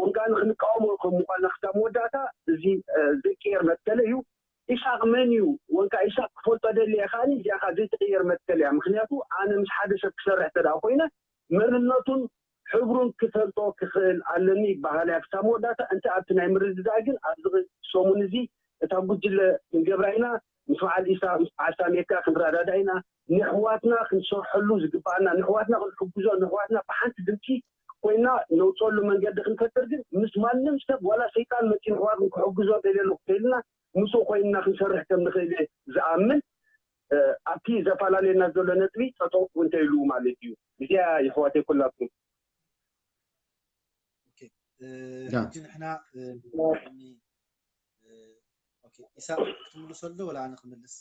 ወንካ ንክንቃወሞ ከም ምዃንና ክሳብ መወዳእታ እዚ ዘይቅየር መትከለ እዩ። ኢሳቅ መን እዩ ወንካ ኢሳቅ ክፈልጦ ደሊ እየ ከዓኒ እዚኣ ከዓ ዘይትቅየር መትከል እያ ምክንያቱ ኣነ ምስ ሓደ ሰብ ክሰርሕ እንተ ኮይነ መንነቱን ሕብሩን ክፈልጦ ክኽእል ኣለኒ ይበሃል እያ ክሳብ መወዳእታ እንተ ኣብቲ ናይ ምርድዳእ ግን ኣብዚ ሰሙን እዚ እታ ጉጅለ ክንገብራ ኢና ምስ በዓል ኢሳ ምስ በዓል ሳሜካ ክንረዳዳ ኢና ንሕዋትና ክንሰርሐሉ ዝግባኣና ንሕዋትና ክንሕግዞ ንሕዋትና ብሓንቲ ድምፂ ኮይና ነውፀሉ መንገዲ ክንፈጥር ግን ምስ ማንም ሰብ ዋላ ሰይጣን መፂ ንሕዋት ክሕግዞ ደልየሉ ክተይልና ምስኡ ኮይንና ክንሰርሕ ከም ንኽእል እየ ዝኣምን ኣብቲ ዘፈላለየና ዘሎ ነጥቢ ጠጠው እንተይሉ ማለት እዩ እዚኣ ይሕዋተይ ኩላትኩም ሕጂ ንሕና ኢሳቅ ክትምልሰሉ ዶ ወላ ኣነ ክምልስ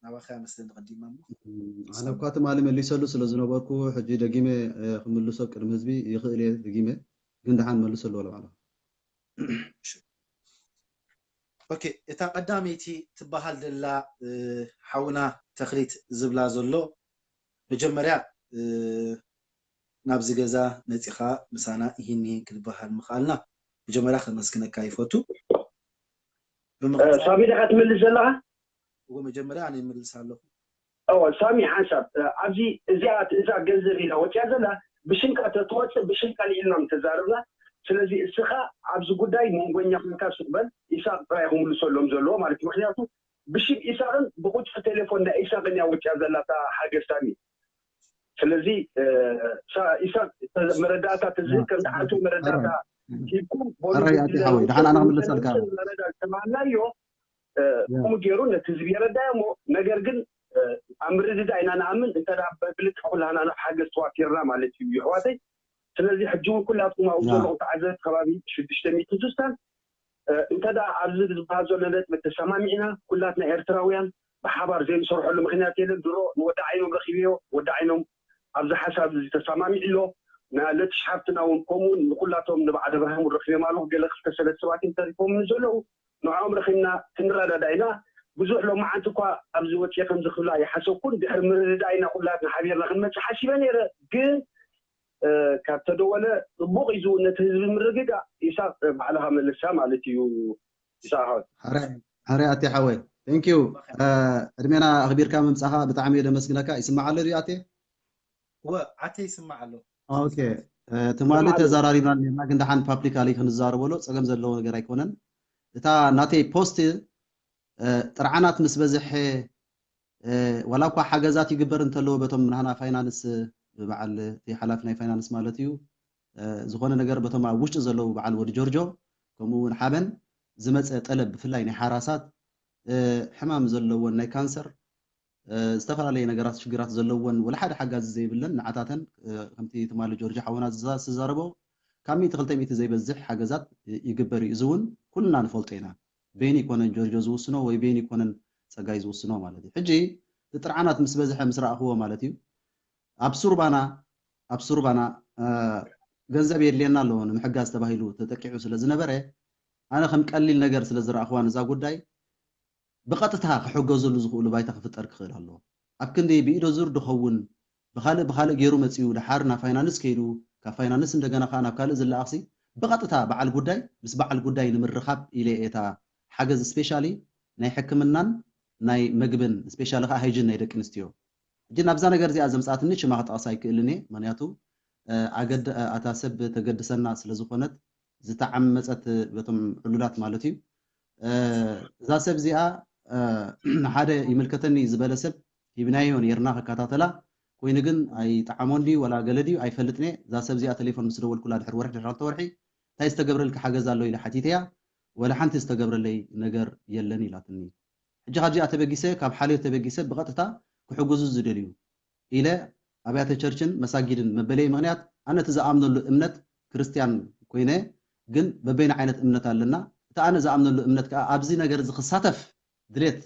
ናባኻ መስለኒ ቀዲማ እሞ ኣነ እኳ ትማሊ መሊሰሉ ስለ ዝነበርኩ ሕጂ ደጊመ ክምልሶ ቅድሚ ህዝቢ ይኽእል እየ ደጊመ ግን ደሓን መልሰሉ ወላ ባዕላ ኦኬ እታ ቀዳመይቲ ትበሃል ዘላ ሓውና ተኽሊት ዝብላ ዘሎ መጀመርያ ናብዚ ገዛ መፂኻ ምሳና ይህን ይህን ክንበሃል ምኽኣልና መጀመርያ ከመስግነካ ይፈቱ ሳሚ ዲኻ ትምልስ ዘለኻ እዎ መጀመርያ ኣነ ይምልስ ኣለኹ እዎ ሳሚ ሓንሳብ ኣብዚ እዚኣ ትእዛዝ ገንዘብ ኢላ ወፂኣ ዘላ ብሽምካ ተትወፅእ ብሽምካ ልዒልና ምተዛረብና ስለዚ እስኻ ኣብዚ ጉዳይ መንጎኛ ኮንካ ስቕ በል ኢሳቅ ጥራይ ክምልሰሎም ዘለዎ ማለት እዩ ምክንያቱ ብሽም ኢሳቅን ብቁፅሪ ቴሌፎን ናይ ኢሳቅን እያ ወፂኣ ዘላ እታ ሓገዝ ሳሚ ስለዚ ኢሳቅ መረዳእታ ተዝህብ ከም ተዓንቶ መረዳእታ ሂብኩም ኣራይ ኣቲ ሓወይ ደሓን ኣና ክምልሰልካ መረዳ ዝተባሃልናዮ ከምኡ ገይሩ ነቲ ህዝቢ የረዳዮ እሞ ነገር ግን ኣብ ምርድዳ ኢና ንኣምን እንተ ብልክ ኩላና ናብ ሓገዝ ተዋፊርና ማለት እዩ ይሕዋተይ ስለዚ ሕጂ እውን ኩላትኩም ኣብኡ ዘለኹም ተዓዘብቲ ከባቢ ሽዱሽተ ሚእትን ስሳን እንተ ኣብዚ ዝበሃል ዘሎ ነጥቢ ተሰማሚዕና ኩላትና ኤርትራውያን ብሓባር ዘይንሰርሐሉ ምክንያት የለን ድሮ ንወዲ ዓይኖም ረኪብዮ ወዲ ዓይኖም ኣብዚ ሓሳብ እዚ ተሰማሚዕ ኣሎ ነቲ ሽሓፍትና እውን ከምኡውን ንኩላቶም ንበዓል ኣብርሃም ረኪቦም ኣለኹ ገለ ክልተ ሰለስተ ሰባት እዮም ተሪፎምኒ ዘለዉ ንዕኦም ረኪብና ክንረዳዳ ኢና ብዙሕ ሎማዓንቲ እኳ ኣብዚ ወፅየ ከምዚ ክብላ ይሓሰብኩን ድሕሪ ምርድዳ ኢና ኩላትና ሓቢርና ክንመፅእ ሓሲበ ነይረ ግን ካብ ተደወለ ጽቡቕ እዩ። ነቲ ህዝቢ ምርግጋእ ኢሳቅ ባዕልኻ መልሳ ማለት እዩ። ኢሳቅ ሓወይ። ሕረ ኣቲ ሓወይ፣ thank you። ዕድሜና ኣኽቢርካ ምምጻኻ ብጣዕሚ እየ ደመስግነካ። ይስማዕ ኣሎ ድዩ ኣቴ? ወ ኣቴ ይስማዕ ኣሎ። ኦኬ፣ ትማሊ ተዘራሪብና ኔርና፣ ግን ደሓን ፓብሊካሊ ክንዛረበሎ ጸገም ዘለዎ ነገር ኣይኮነን። እታ ናተይ ፖስት ጥርዓናት ምስ በዝሐ ዋላ እኳ ሓገዛት ይግበር እንተለዎ በቶም ናህና ፋይናንስ ብበዓል እቲ ሓላፊ ናይ ፋይናንስ ማለት እዩ፣ ዝኾነ ነገር በቶም ኣብ ውሽጢ ዘለዉ በዓል ወዲ ጆርጆ ከምኡ እውን ሓበን ዝመፀ ጠለብ ብፍላይ ናይ ሓራሳት ሕማም ዘለዎን ናይ ካንሰር ዝተፈላለየ ነገራት ሽግራት ዘለዎን ወላ ሓደ ሓጋዚ ዘይብለን ንዓታተን ከምቲ ትማሊ ጆርጆ ሓውና ዝተዛረቦ ካብ ሚእቲ ክልተ ሚእቲ ዘይበዝሕ ሓገዛት ይግበር እዩ። እዚ እውን ኩልና ንፈልጦ ኢና። በይኑ ይኮነን ጆርጆ ዝውስኖ ወይ በይኑ ይኮነን ፀጋይ ዝውስኖ ማለት እዩ። ሕጂ እቲ ጥርዓናት ምስ በዝሐ ምስ ረኣኽዎ ማለት እዩ ኣብ ሱርባና ኣብ ሱርባና ገንዘብ የድልየና ኣለዎ ንምሕጋዝ ተባሂሉ ተጠቂዑ ስለ ዝነበረ ኣነ ከም ቀሊል ነገር ስለ ዝረኣኽዋ ነዛ ጉዳይ ብቐጥታ ክሕገዙሉ ዝኽእሉ ባይታ ክፍጠር ክኽእል ኣለዎ። ኣብ ክንዲ ብኢዶ ዙር ድኸውን ብኻልእ ብኻልእ ገይሩ መፂኡ ድሓር ናብ ፋይናንስ ከይዱ ካብ ፋይናንስ እንደገና ከዓ ናብ ካልእ ዝለኣኽሲ ብቐጥታ በዓል ጉዳይ ምስ በዓል ጉዳይ ንምርኻብ ኢለ እየ እታ ሓገዝ ስፔሻሊ ናይ ሕክምናን ናይ ምግብን ስፔሻሊ ከዓ ሃይጅን ናይ ደቂ ኣንስትዮ ሕጂ ናብዛ ነገር እዚኣ ዘምፃትኒ ሽማ ክጠቕሳ ኣይክእልን እየ ምክንያቱ ኣገድ ኣታ ሰብ ተገድሰና ስለዝኾነት ዝተዓመፀት በቶም ዕሉላት ማለት እዩ እዛ ሰብ እዚኣ ንሓደ ይምልከተኒ ዝበለ ሰብ ሂብናዮ ነርና ክከታተላ ኮይኑ ግን ኣይጠዓሞን ድዩ ወላ ገለ ድዩ ኣይፈልጥን እየ እዛ ሰብ እዚኣ ቴሌፎን ምስ ደወልኩላ ድሕሪ ወርሒ ድሕሪ ክልተ ወርሒ እንታይ ዝተገብረልካ ሓገዝ ኣሎ ኢለ ሓቲተያ ወላ ሓንቲ ዝተገብረለይ ነገር የለን ኢላትኒ ሕጂ ካብዚኣ ተበጊሰ ካብ ሓልዮት ተበጊሰ ብቐጥታ ክሕግዙ ዝደልዩ ኢለ ኣብያተ ቸርችን መሳጊድን መበለይ ምክንያት ኣነ እቲ ዝኣምነሉ እምነት ክርስትያን ኮይነ ግን በበይነ ዓይነት እምነት ኣለና እቲ ኣነ ዝኣምነሉ እምነት ከዓ ኣብዚ ነገር እዚ ክሳተፍ ድሌት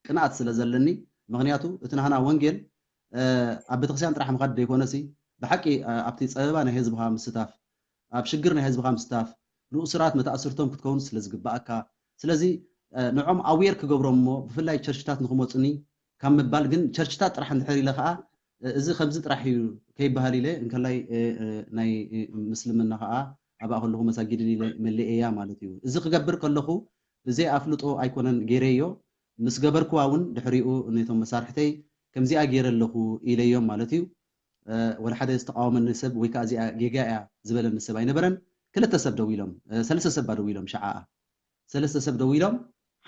ቅንኣት ስለ ዘለኒ ምክንያቱ እቲ ናህና ወንጌል ኣብ ቤተክርስትያን ጥራሕ ምኻድ ዘይኮነሲ ብሓቂ ኣብቲ ፀበባ ናይ ህዝብኻ ምስታፍ ኣብ ሽግር ናይ ህዝብኻ ምስታፍ ንኡስራት መተኣስርቶም ክትከውን ስለ ዝግባኣካ ስለዚ ንዖም ኣዌር ክገብሮም እሞ ብፍላይ ቸርችታት ንክመፁኒ ካብ ምባል ግን ቸርችታት ጥራሕ እንድሕር ኢለ ከዓ እዚ ከምዚ ጥራሕ እዩ ከይበሃል ኢለ እንከላይ ናይ ምስልምና ከዓ ኣብኣ ከለኹ መሳጊድን ኢለ መለኤያ ማለት እዩ እዚ ክገብር ከለኹ ብዘይ ኣፍልጦ ኣይኮነን ገይረዮ ምስ ገበርክዋ እውን ድሕሪኡ ነቶም መሳርሕተይ ከምዚኣ ገይረ ኣለኹ ኢለዮም ማለት እዩ ወላ ሓደ ዝተቃወመኒ ሰብ ወይ ከዓ እዚኣ ጌጋ እያ ዝበለኒ ሰብ ኣይነበረን ክልተ ሰብ ደው ኢሎም ሰለስተ ሰብ ደው ኢሎም ሸዓኣ ሰለስተ ሰብ ደው ኢሎም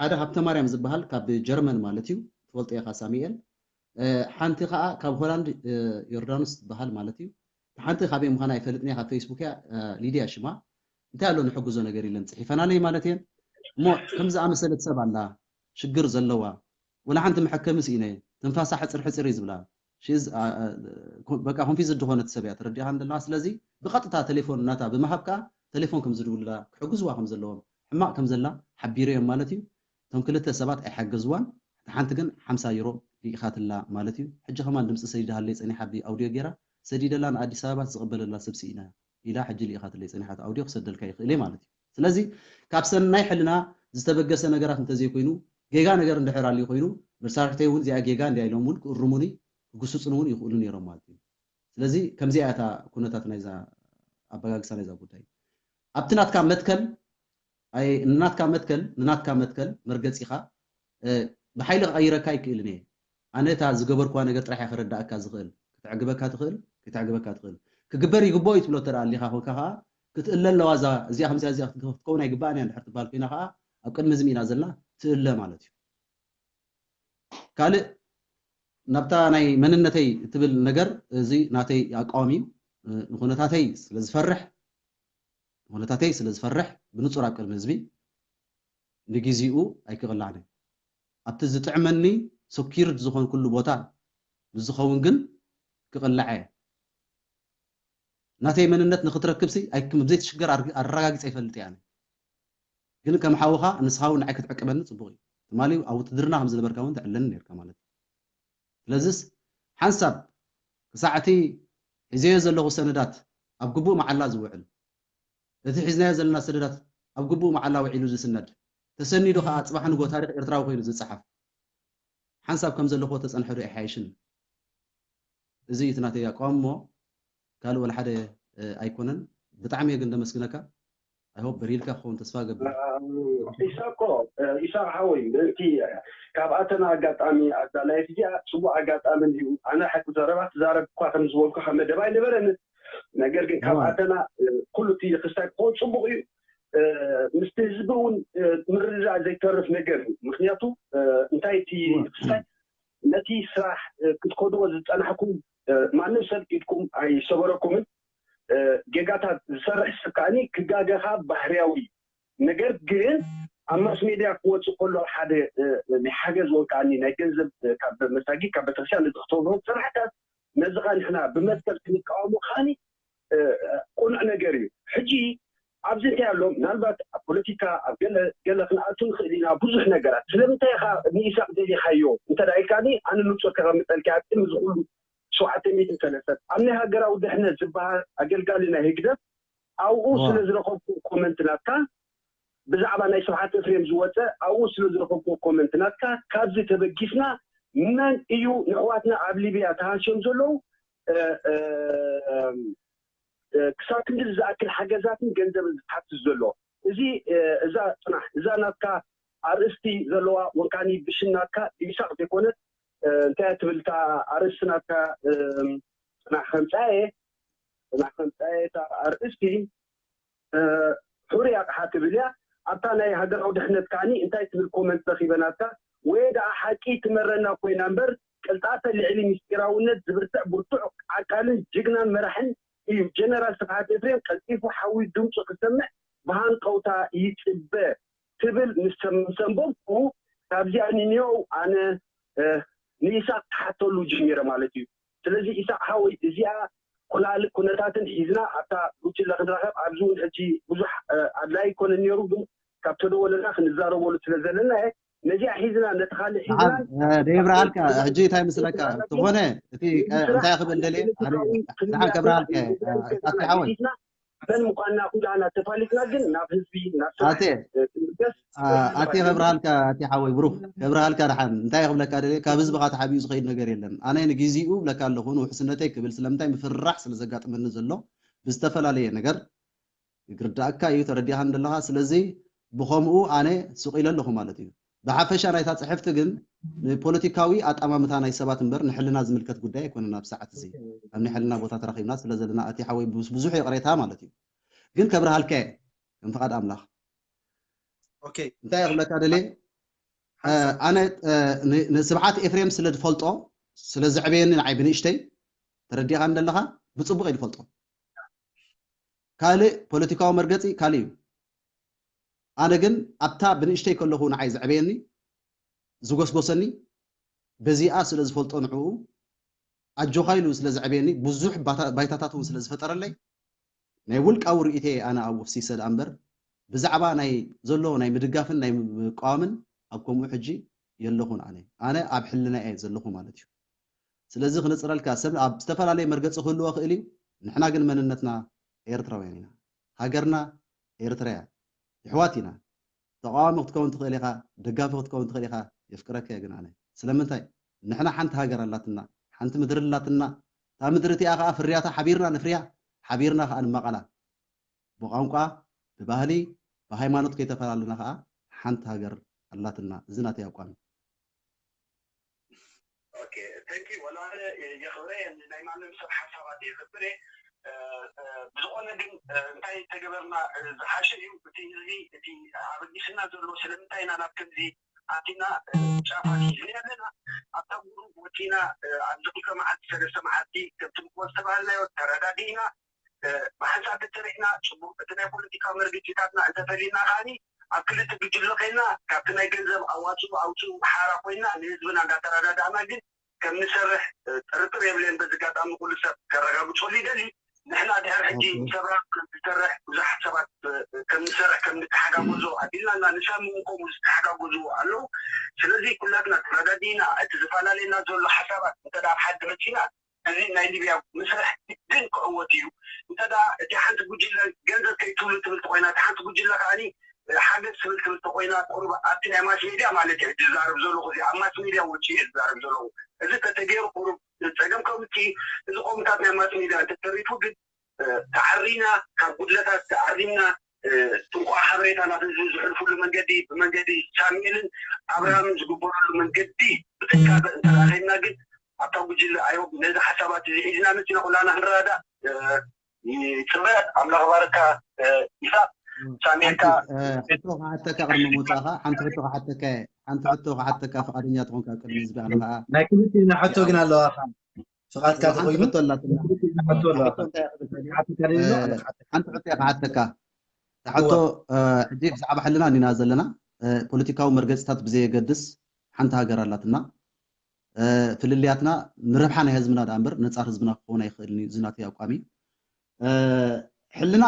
ሓደ ሃብተ ማርያም ዝበሃል ካብ ጀርመን ማለት እዩ ትፈልጦ ኢኻ ሳሚኤል ሓንቲ ከዓ ካብ ሆላንድ ዮርዳኖስ ዝበሃል ማለት እዩ ሓንቲ ካበይ ምዃና ኣይፈልጥን እየ ካብ ፌስቡክ እያ ሊድያ ሽማ እንታይ ኣሎ ንሕግዞ ነገር የለን ፅሒፈናለይ ማለት እየን እሞ ከም ዝኣመሰለት ሰብ ኣላ ሽግር ዘለዋ ወላ ሓንቲ መሐከሚ ስኢነ ትንፋሳ ሕፅር ሕፅር እዩ ዝብላ በቃ ኮንፊዝ ዝኾነት ሰብ እያ ተረዲኻ እንደላ ስለዚ ብቐጥታ ቴሌፎን ናታ ብምሃብ ከዓ ቴሌፎን ከም ዝድውልላ ክሕግዝዋ ከም ዘለዎም ሕማቕ ከም ዘላ ሓቢረዮም ማለት እዩ እቶም ክልተ ሰባት ኣይሓገዝዋን እታ ሓንቲ ግን ሓምሳ ዩሮ ልኢኻትላ ማለት እዩ ሕጂ ከማን ድምፂ ሰዲዳሃለይ ፀኒሓ ብኣውድዮ ገይራ ሰዲደላ ንኣዲስ ኣበባ ዝቕበለላ ሰብ ስኢና ኢላ ሕጂ ልኢኻትለይ ፀኒሓት ኣውድዮ ክሰደልካ ይኽእል እየ ማለት እዩ ስለዚ ካብ ሰናይ ሕልና ዝተበገሰ ነገራት እንተዘይኮይኑ ጌጋ ነገር እንድሕር ኣልዩ ኮይኑ መሳርሕተይ እውን እዚኣ ጌጋ እንዲያ ኢሎም እውን ክእርሙኒ ክግስፁን እውን ይኽእሉ ነይሮም ማለት እዩ ስለዚ ከምዚኣ እታ ኩነታት ናይዛ ኣበጋግሳ ናይዛ ጉዳይ ኣብቲ ናትካ መትከል ንናትካ መትከል ንናትካ መትከል መርገፂኻ ብሓይሊ ክቐይረካ ኣይክእልን እየ ኣነ እታ ዝገበርኩዋ ነገር ጥራሕ እያ ከረዳእካ ዝኽእል ክተዕግበካ ትኽእል ክተዕግበካ ትኽእል ክግበር ይግብኦ እዩ ትብሎ ተደኣ ኣሊኻ ኮንካ ከዓ ክትእለ ኣለዋ እዛ እዚኣ ከምዚኣ እዚኣ ክትከውን ኣይግባእን እያ እንድሕር ትበሃል ኮይና ከዓ ኣብ ቅድሚ ዝም ኢና ዘለና ትእለ ማለት እዩ ካልእ ናብታ ናይ መንነተይ እትብል ነገር እዚ ናተይ ኣቃዋም እዩ ንኩነታተይ ስለዝፈርሕ ንኩነታተይ ስለዝፈርሕ ብንፁር ኣብ ቅድሚ ህዝቢ ንግዜኡ ኣይክቕላዕን ኣብቲ ዝጥዕመኒ ሰኪርድ ዝኾንኩሉ ቦታ ብዝኸውን ግን ክቕላዐ ናተይ መንነት ንክትረክብሲ ኣይክምዘይትሽገር ኣረጋጊፀ ይፈልጥ እያ ግን ከም ሓውኻ ንስኻ እውን ንዓይ ክትዕቅበኒ ፅቡቅ እዩ ትማሊ ኣብ ውትድርና ከም ዝነበርካ እውን ትዕለኒ ነርካ ማለት እዩ ስለዚስ ሓንሳብ ክሳዕቲ ሒዘዮ ዘለኹ ሰነዳት ኣብ ግቡእ መዓላ ዝውዕል እቲ ሒዝናዮ ዘለና ሰነዳት ኣብ ግቡእ መዓላ ውዒሉ ዝስነድ ተሰኒዱ ከዓ ፅባሕ ንጎ ታሪክ ኤርትራዊ ኮይኑ ዝፀሓፍ ሓንሳብ ከም ዘለኹዎ ተፀንሐ ዶ ኣይሓይሽን እዚ እዩ እቲ ናተይ ኣቋም እሞ ካልእ ወላ ሓደ ኣይኮነን። ብጣዕሚ እየ ግን ደመስግነካ። ኣይሆፕ በሪልካ ክኸውን ተስፋ ገብር። ኢሳኮ ኢሳቅ ሓወይ ምእንቲ ካብ ኣተና ኣጋጣሚ ኣብዛ ላይፍ እዚኣ ጽቡቅ ኣጋጣሚ እዩ። ኣነ ሓቂ ዘረባ ትዛረብ እኳ ከም ዝበልኩ ካብ መደብ ኣይነበረን። ነገር ግን ካብ ኣተና ኩሉ እቲ ክስታይ ክኸውን ጽቡቅ እዩ። ምስቲ ህዝቢ እውን ምርድዳእ ዘይተርፍ ነገር እዩ። ምክንያቱ እንታይ እቲ ክስታይ ነቲ ስራሕ ክትከድዎ ዝፀናሕኩም ማንም ሰብ ኢድኩም ኣይሰበረኩምን። ጌጋታት ዝሰርሕ ሰብ ከዓኒ ክጋገኻ ባህርያዊ እዩ። ነገር ግን ኣብ ማስ ሜድያ ክወፅእ ከሎ ሓደ ናይ ሓገዝ ወይ ከዓኒ ናይ ገንዘብ ካብ መሳጊድ ካብ ቤተክርስትያን ነዚ ክትገብሮ ዝፀናሕካ ነዚ ኸዓ ንሕና ብመሰል ክንቃወሞ ከዓኒ ቁኑዕ ነገር እዩ። ሕጂ ኣብዚ እንታይ ኣሎ ምናልባት ኣብ ፖለቲካ ኣብ ገለ ገለ ክንኣቱ ንኽእል ኢና ብዙሕ ነገራት ስለምንታይ ኢኻ ንኢሳቅ ደሊኻዮ እንተ ኢልካኒ ኣነ ንፁር ከቐምጠልካ ኣብቲ እዚ ኩሉ ሸውዓተ ሚእትን ሰለስተን ኣብ ናይ ሃገራዊ ድሕነት ዝበሃል ኣገልጋሊ ናይ ህግደፍ ኣብኡ ስለ ዝረኸብኩ ኮመንት ናትካ ብዛዕባ ናይ ስብሓት ኤፍሬም ዝወፀ ኣብኡ ስለ ዝረኸብኩ ኮመንት ናትካ ካብዚ ተበጊስና መን እዩ ንሕዋትና ኣብ ሊብያ ተሃስዮም ዘለዉ ክሳብ ክንዲ ዝኣክል ሓገዛትን ገንዘብን ዝሓትት ዘሎ እዚ እዛ ፅናሕ እዛ ናትካ ኣርእስቲ ዘለዋ ወንካኒ ብሽም ናትካ ኢሳቅ ዘይኮነት እንታይ ትብል እታ ኣርእስቲ ናትካ ፅናሕ ከምፃየ ፅናሕ ከምፃየ እታ ኣርእስቲ ሕሩይ ኣቕሓ ትብል እያ ኣብታ ናይ ሃገራዊ ድሕነት ከዓኒ እንታይ ትብል ኮመንት ረኺበ ናትካ ወይ ደኣ ሓቂ ትመረና ኮይና እምበር ቅልጣፈ ልዕሊ ምስጢራውነት ዝብርትዕ ብርቱዕ ዓቃልን ጅግናን መራሕን እዩ ጀነራል ስብሓት ኤፍሬም ቀልጢፉ ሓዊ ድምፁ ክሰምዕ ብሃንቀውታ ይፅበ ትብል ምስ ኣንበብኩ ካብዚኣ ንንዮው ኣነ ንኢሳቅ ክሓተሉ ጀሚረ ማለት እዩ ስለዚ ኢሳቅ ሓወይ እዚኣ ኩላል ኩነታትን ሒዝና ኣብታ ጉጅለ ክንራኸብ ኣብዚ እውን ሕጂ ብዙሕ ኣድላይ ይኮነ ነይሩ ግን ካብ ተደወለና ክንዛረበሉ ስለ ዘለና ነዚኣ ሒዝና ነቲ ካልእ ሒዝና ደይብርሃልካ ሕጂ እንታይ ምስለካ ተኾነ እቲ እንታይ ክብል ደልየ ደሓን ከብርሃልካ ኣቲ ሓወይ መን ምኳንና ኩላና ተፋሊጥና ግን ናብ ህዝቢ ናብ ስራሕ ኣቴ ከብርሃልካ ኣቲ ሓወይ ብሩክ ከብርሃልካ ደሓን እንታይ ክብለካ ደልየ ካብ ህዝብካ ተሓቢኡ ዝኸይድ ነገር የለን ኣነ ንግዜኡ ብለካ ኣለኹ ንውሕስነተይ ክብል ስለምንታይ ምፍርራሕ ስለ ዘጋጥመኒ ዘሎ ብዝተፈላለየ ነገር ይርዳእካ እዩ ተረዲእካ ዘለኻ ስለዚ ብኸምኡ ኣነ ስቕ ኢለ ኣለኹ ማለት እዩ ብሓፈሻ ናይታ ፅሕፍቲ ግን ንፖለቲካዊ ኣጣማምታ ናይ ሰባት እምበር ንሕልና ዝምልከት ጉዳይ ኣይኮነን ኣብ ሰዓት እዚ ኣብ ናይ ሕልና ቦታ ተራኺብና ስለ ዘለና እቲ ሓወይ ብዙሕ ይቕሬታ ማለት እዩ ግን ከብርሃልካ ከም ፍቓድ ኣምላኽ እንታይ ክብለካ ደልየ ኣነ ንስብዓት ኤፍሬም ስለ ዝፈልጦ ስለ ዘዕበየኒ ንዓይ ብንእሽተይ ተረዲእካ እንደለኻ ብፅቡቕ እየ ዝፈልጦ ካልእ ፖለቲካዊ መርገፂ ካልእ እዩ ኣነ ግን ኣብታ ብንእሽተይ ከለኹ ንዓይ ዘዕበየኒ ዝጎስጎሰኒ በዚኣ ስለ ዝፈልጦ ንዕኡ ኣጆኻ ኢሉ ስለ ዘዕበየኒ ብዙሕ ባይታታት እውን ስለ ዝፈጠረለይ ናይ ውልቃዊ ርእይተየ ኣነ ኣብኡ ፍሲሰ ደኣ እምበር ብዛዕባ ናይ ዘሎ ናይ ምድጋፍን ናይ ምቃወምን ኣብ ከምኡ ሕጂ የለኹን ኣነ ኣነ ኣብ ሕልና እየ ዘለኹ ማለት እዩ ስለዚ ክነፅረልካ ሰብ ኣብ ዝተፈላለየ መርገፂ ክህልዎ ክእል እዩ ንሕና ግን መንነትና ኤርትራውያን ኢና ሃገርና ኤርትራ እያ ይሕዋት ኢና ተቃዋሚ ክትከውን ትኽእል ኢኻ ደጋፊ ክትከውን ትኽእል ኢኻ የፍቅረካ እየ ግን ኣነ ስለምንታይ ንሕና ሓንቲ ሃገር ኣላትና ሓንቲ ምድሪ ኣላትና እታ ምድሪ እቲኣ ከዓ ፍርያታ ሓቢርና ንፍርያ ሓቢርና ከዓ ንማቐላ ብቋንቋ ብባህሊ ብሃይማኖት ከይተፈላለና ከዓ ሓንቲ ሃገር ኣላትና እዚ ናተይ ኣቋም እዩ ኦኬ ተንኪ ወላ ኣነ የኽብረ ናይ ማንም ሰብ ሓሳባት የኽብረ ብዝኾነ ግን እንታይ ተገበርና ዝሓሸ እዩ እቲ ህዝቢ እቲ ኣበጊስና ዘሎ ስለምንታይ ኢና ናብ ከምዚ ኣቲና ጫፋት ሒዝና ኣለና ኣብታ ጉሩብ ወፂና ኣብዚ ክልተ መዓልቲ ሰለስተ መዓልቲ ከምቲ ምክወል ዝተባሃልናዮ ተረዳዲእና ብሓንሳብ ተተሪሕና ፅቡቅ እቲ ናይ ፖለቲካ መርግፂታትና እንተፈሊና ከዓኒ ኣብ ክልተ ጉጅለ ኮይና ካብቲ ናይ ገንዘብ ኣዋፅኡ ኣውፅኡ ሓራ ኮይና ንህዝብና እንዳተረዳዳእና ግን ከም ንሰርሕ ጥርጥር የብለን በዚ ኣጋጣሚ ኩሉ ሰብ ከረጋግፀሉ ይደሊ ንሕና ድሕር ሕጂ ሰብራ ዝሰርሕ ብዙሓት ሰባት ከም ንሰርሕ ከም ንተሓጋገዞ ኣቢልና እና ንሳም እውን ከምኡ ዝተሓጋገዙ ኣለዉ ስለዚ ኩላትና ተረዳዲእና እቲ ዝፈላለየና ዘሎ ሓሳባት እንተ ኣብ ሓዲ መፂና እዚ ናይ ሊብያ ምስራሕ ግን ክዕወት እዩ እንተ እቲ ሓንቲ ጉጅለ ገንዘብ ከይትብሉ ትብል ተኮይና እቲ ሓንቲ ጉጅለ ከዓኒ ሓገዝ ትብል ትብል ተኮይና ቁሩብ ኣብቲ ናይ ማስ ሜድያ ማለት እዩ ዝዛረብ ዘለኹ እዚ ኣብ ማስ ሜድያ ወፂኡ እየ ዝዛረብ ዘለኹ እዚ ተተገይሩ ቁሩብ ጸገም ከምቲ እዚ ቆምታት ናይ ማስ ሚድያ እንተተሪፉ ግን ተዓሪና ካብ ጉድለታት ተኣሪምና ጥንቁቕ ሓበሬታ ናብ ህዝቢ ዝሕልፍሉ መንገዲ ብመንገዲ ሳሙኤልን ኣብርሃምን ዝግበረሉ መንገዲ ብጥንቃቐ እንተረኣኸና ግን ኣብታ ጉጅለ ኣይሆብ ነዚ ሓሳባት እዚ ሒዝና መፂና ኩላና ክንረዳእ ይፅበ። ኣምላኽ ባረካ። ኢሳቅ ሳሚዕካ ሕቶ ክሓተካ ቅድሚ ምውፃእካ ሓንቲ ሕቶ ክሓተካ እየ። ሓንቲ ሕቶ ክሓተካ ፍቓደኛ ትኾንካ ቅድሚ ህዝቢ ኣነ ከዓ ናይ ክልቲና ሕቶ ግን ኣለዋካ ፍቓድካ ሓንቲ ተኮይኑ ሕቶ ኣላትና ክልቲና ሕቶ ኣለዋካ ሕቶ እንታይ ክትብል ሓተካ ደሎ ሓንቲ ሕቶ እየ ክሓተካ። እታ ሕቶ ሕጂ ብዛዕባ ሕልና እንዲና ዘለና። ፖለቲካዊ መርገፅታት ብዘየገድስ ሓንቲ ሃገር ኣላትና። ፍልልያትና ንረብሓ ናይ ህዝብና ደኣ እምበር ነፃር ህዝብና ክኸውን ኣይኽእልን እዩ። እዚ ናተይ ኣቋም እዩ። ሕልና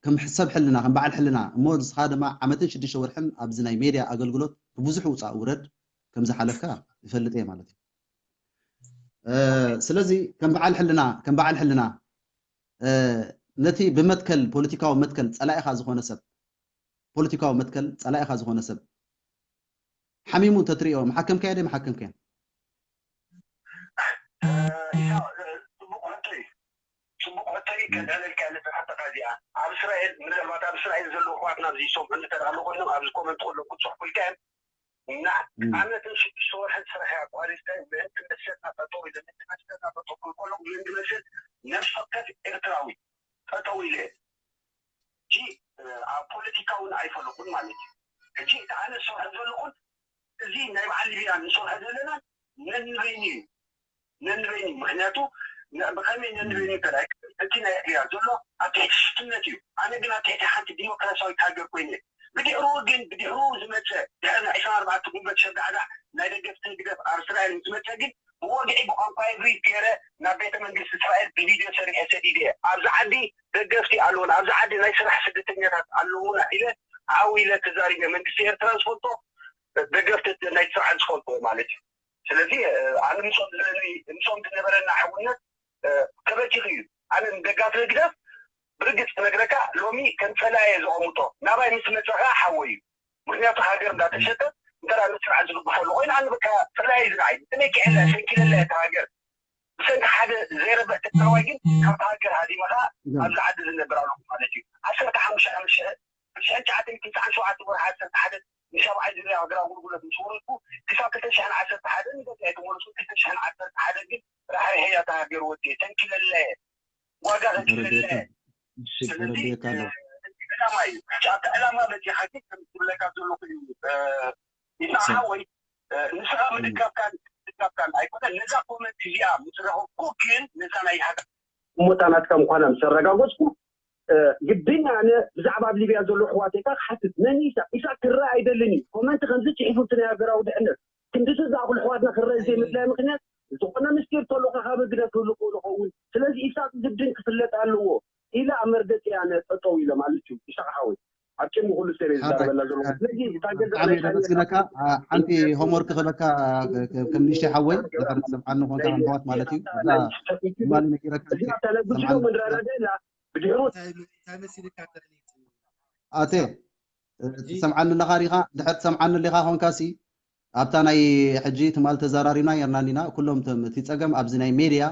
ከም ሰብ ሕልና ከም በዓል ሕልና እሞ ንስኻ ድማ ዓመትን ሽዱሽተ ወርሕን ኣብዚ ናይ ሜድያ ኣገልግሎት ብብዙሕ ውፃእ ውረድ ከም ዝሓለፍካ ይፈልጥ እየ ማለት እዩ። ስለዚ ከም በዓል ሕልና ከም በዓል ሕልና ነቲ ብመትከል ፖለቲካዊ መትከል ፀላኢኻ ዝኾነ ሰብ ፖለቲካዊ መትከል ፀላኢኻ ዝኾነ ሰብ ሓሚሙ እንተትሪኦ መሓከምካዮ ዶ መሓከምካዮ? ጽቡቕ ሕቶ እዩ። ጽቡቕ ሕቶ እዩ። ከልዕለልካ ንዝሓተካ እዚኣ ኣብ እስራኤል ምናልባት ኣብ እስራኤል ዘለዉ ኣሕዋትና ኣብዚ ይሰምዑ እንተ ደኣ ኣሎ ኮይኖም ኣብዚ ኮመንት ከለዉ ክጽሕፉልካ እዮም። እና ዓመትን ሽዱሽተ ወርሕን ስራሕ ኣቋሪፀ ምእንቲ መሰልና ጠጠው ኢለ ምእንቲ መሰልና ጠጠው ክንከሎ ብመንዲ መሰል ነፍሲ ወከፍ ኤርትራዊ ጠጠው ኢለ ሕጂ ኣብ ፖለቲካ እውን ኣይፈለኹን ማለት እዩ። ሕጂ እቲ ኣነ ዝሰርሐ ዘለኹን እዚ ናይ በዓል ሊብያ ንሰርሐ ዘለና ነንበይኑ እዩ ነንበይኑ ምክንያቱ ብከመይ ነንበይኑ ተላይ እቲ ናይ ሪያ ዘሎ ኣብ ትሕቲ ሽፍትነት እዩ። ኣነ ግን ኣብ ትሕቲ ሓንቲ ዲሞክራሲያዊት ሃገር ኮይነ ብድሕሩ ግን ብድሕሩ ዝመፀ ድሕሪ ናይ ዕስራን ኣርባዕተ ጉንበት ሸዳዕዳዕ ናይ ደገፍቲ ህግደፍ ኣብ እስራኤል ምስ መፀ ግን ብወግዒ ብቋንቋ ዕብሪት ገይረ ናብ ቤተ መንግስቲ እስራኤል ብቪድዮ ሰሪሐ ሰዲደ እየ። ኣብዚ ዓዲ ደገፍቲ ኣለዉና፣ ኣብዚ ዓዲ ናይ ስራሕ ስደተኛታት ኣለዉና ኢለ ዓው ኢለ ተዛሪበ። መንግስቲ ኤርትራ ዝፈልጦ ደገፍቲ ናይ ስርዓት ዝፈልጥዎ ማለት እዩ። ስለዚ ኣነ ምስኦም ዝነበረና ሕውነት ተበቲኹ እዩ። ኣነ ንደጋፊ ህግደፍ ብርግፅ ክነግረካ ሎሚ ከም ፈላየ ዘቐምጦ ናባይ ምስ መፀ ከዓ ሓወይ እዩ። ምክንያቱ ሃገር እንዳተሸጠ እንተ ምስ ስርዓት ዝድግፎ ኣሎ ኮይኑ ኣነ በቃ ፈላየ ዝረኣይ እመኪዐላ ሰንኪለላ እታ ሃገር ብሰንኪ ሓደ ዘይረብሕ ትግራዋይ ግን ካብቲ ሃገር ሃዲመ ከዓ ኣብዚ ዓዲ ዝነብር ኣለኹ ማለት እዩ። ዓሰርተ ሓሙሽተ ዓመት ሽሕን ትሽዓን ትስዓን ሸውዓተ ወርሒ ዓሰርተ ሓደ ንሻብዓይ ዙርያ ሃገራዊ ኣገልግሎት ምስ ወረድኩ ክሳብ ክልተ ሽሕን ዓሰርተ ሓደ ንገዛይ ተመለስኩ። ክልተ ሽሕን ዓሰርተ ሓደ ግን ራሕሪሐያ እታ ሃገር ወዲየ ተንኪለለየ ዋጋ ከንኪለለየ ስለዚ ተረዲኤካ ኣለኹ። ዕላማ እዩ። ሕጂ ኣብቲ ዕላማ በፂሓ ግን ከም ዝብለካ ዘለኹ እዩ። ኢሳቅ ሓወይ ንስኻ ምድጋፍካን ምድጋፍካን ኣይኮነን። ነዛ ኮመንት እዚኣ ምስ ረኸብኩ ግን ነዛ ናይ ሃገር እሞታ ናትካ ምዃና ምስ ኣረጋገፅኩ ግድን ኣነ ብዛዕባ ኣብ ሊብያ ዘሎ ኣሕዋተይ ከዓ ክሓትት መን ኢሳቅ ኢሳቅ ክረአ ኣይደልን እዩ። ኮመንት ከምዚ ፅሒፉ እቲ ናይ ሃገራዊ ድሕነት ክንድቲ ዝኣኽሉ ኣሕዋትና ክረአ ዘይምድላይ ምክንያት ዝኾነ ምስጢር ተሎ ከካበ ግደ ክህሉ ክእሉ ኸውን ስለዚ ኢሳቅ ግድን ክፍለጥ ኣለዎ ኢለ ኣብ መርገፂ ኣነ ጠጠው ኢለ ማለት እዩ። ኢሳቅ ሓወይ ኣብ ቅድሚ ኩሉ ሰብ እየ ዝዛረበላ ዘለኹ። ስለዚ እታ ገዛ ብጣዕሚ ናይ እየ ዘመስግነካ። ሓንቲ ሆምወርክ ክህበካ ከም ንእሽተይ ሓወይ ድሕር ሰምዓኒ ኮንካ ኣሕዋት ማለት እዩ። እዛ ትማሊ ነጊረካ እዚኣ ተለብዝዮ ምድረረደላ ብድሕሩ እንታይ መሲልካ ተኽሊት ኣቴ ትሰምዓኒ ኣለኻ ዲኻ? ድሕር ትሰምዓኒ ኣለኻ ኮንካ ሲ ኣብታ ናይ ሕጂ ትማል ተዘራሪብና ነርናኒና ኩሎም ቶም እቲ ጸገም ኣብዚ ናይ ሜድያ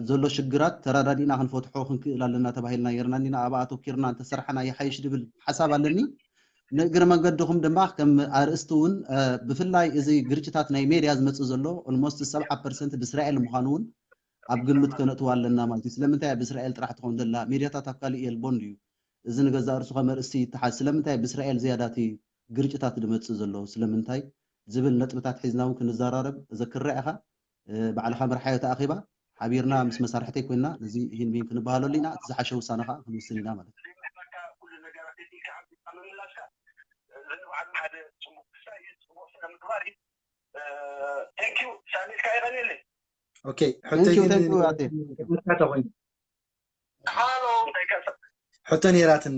ዘሎ ሽግራት ተረዳዲእና ክንፈትሖ ክንክእል ኣለና ተባሂልና ነርናኒና ኣብ ኣተኪርና እንተሰርሐና ይሓይሽ ድብል ሓሳብ ኣለኒ። ንእግሪ መንገድኹም ድማ ከም ኣርእስቲ እውን ብፍላይ እዚ ግርጭታት ናይ ሜድያ ዝመጽእ ዘሎ ኦልሞስት ሰብዓ ፐርሰንት ብእስራኤል ምዃኑ እውን ኣብ ግምት ከነእትዋ ኣለና ማለት እዩ። ስለምንታይ ኣብ እስራኤል ጥራሕ ትኾን ዘላ ሜድያታት ኣብ ካልእ የልቦን ድዩ? እዚ ንገዛእ ርእሱ ከም ኣርእስቲ ይተሓዝ። ስለምንታይ ብእስራኤል ዝያዳ እቲ ግርጭታት ዝመጽእ ዘሎ ስለምንታይ ዝብል ነጥብታት ሒዝና እውን ክንዘራረብ እዘክራ ኢኻ። ባዕልኻ መርሓዮ እቲ ኣኼባ ሓቢርና ምስ መሳርሕተይ ኮይንና ነዚ ሂን ሚን ክንበሃለሉ ኢና። እቲ ዝሓሸ ውሳነ ከዓ ክንውስን ኢና ማለት እዩ። ኩሉ ነገራት እቲ ካብ ምምላስካ ዝንባዓሉ ሓደ ጽቡቅ ክሳይ ጽቡቅ ስነ ምግባር እዩ። ቴንኪዩ ሳሚልካ ይቐንየለይ። ኦኬ ሕቶይ Thank you, ግን thank you, ኣቴ። መታ ተኾይኑ ሃሎ እንታይ ከሰ ሕቶ ነይራትኒ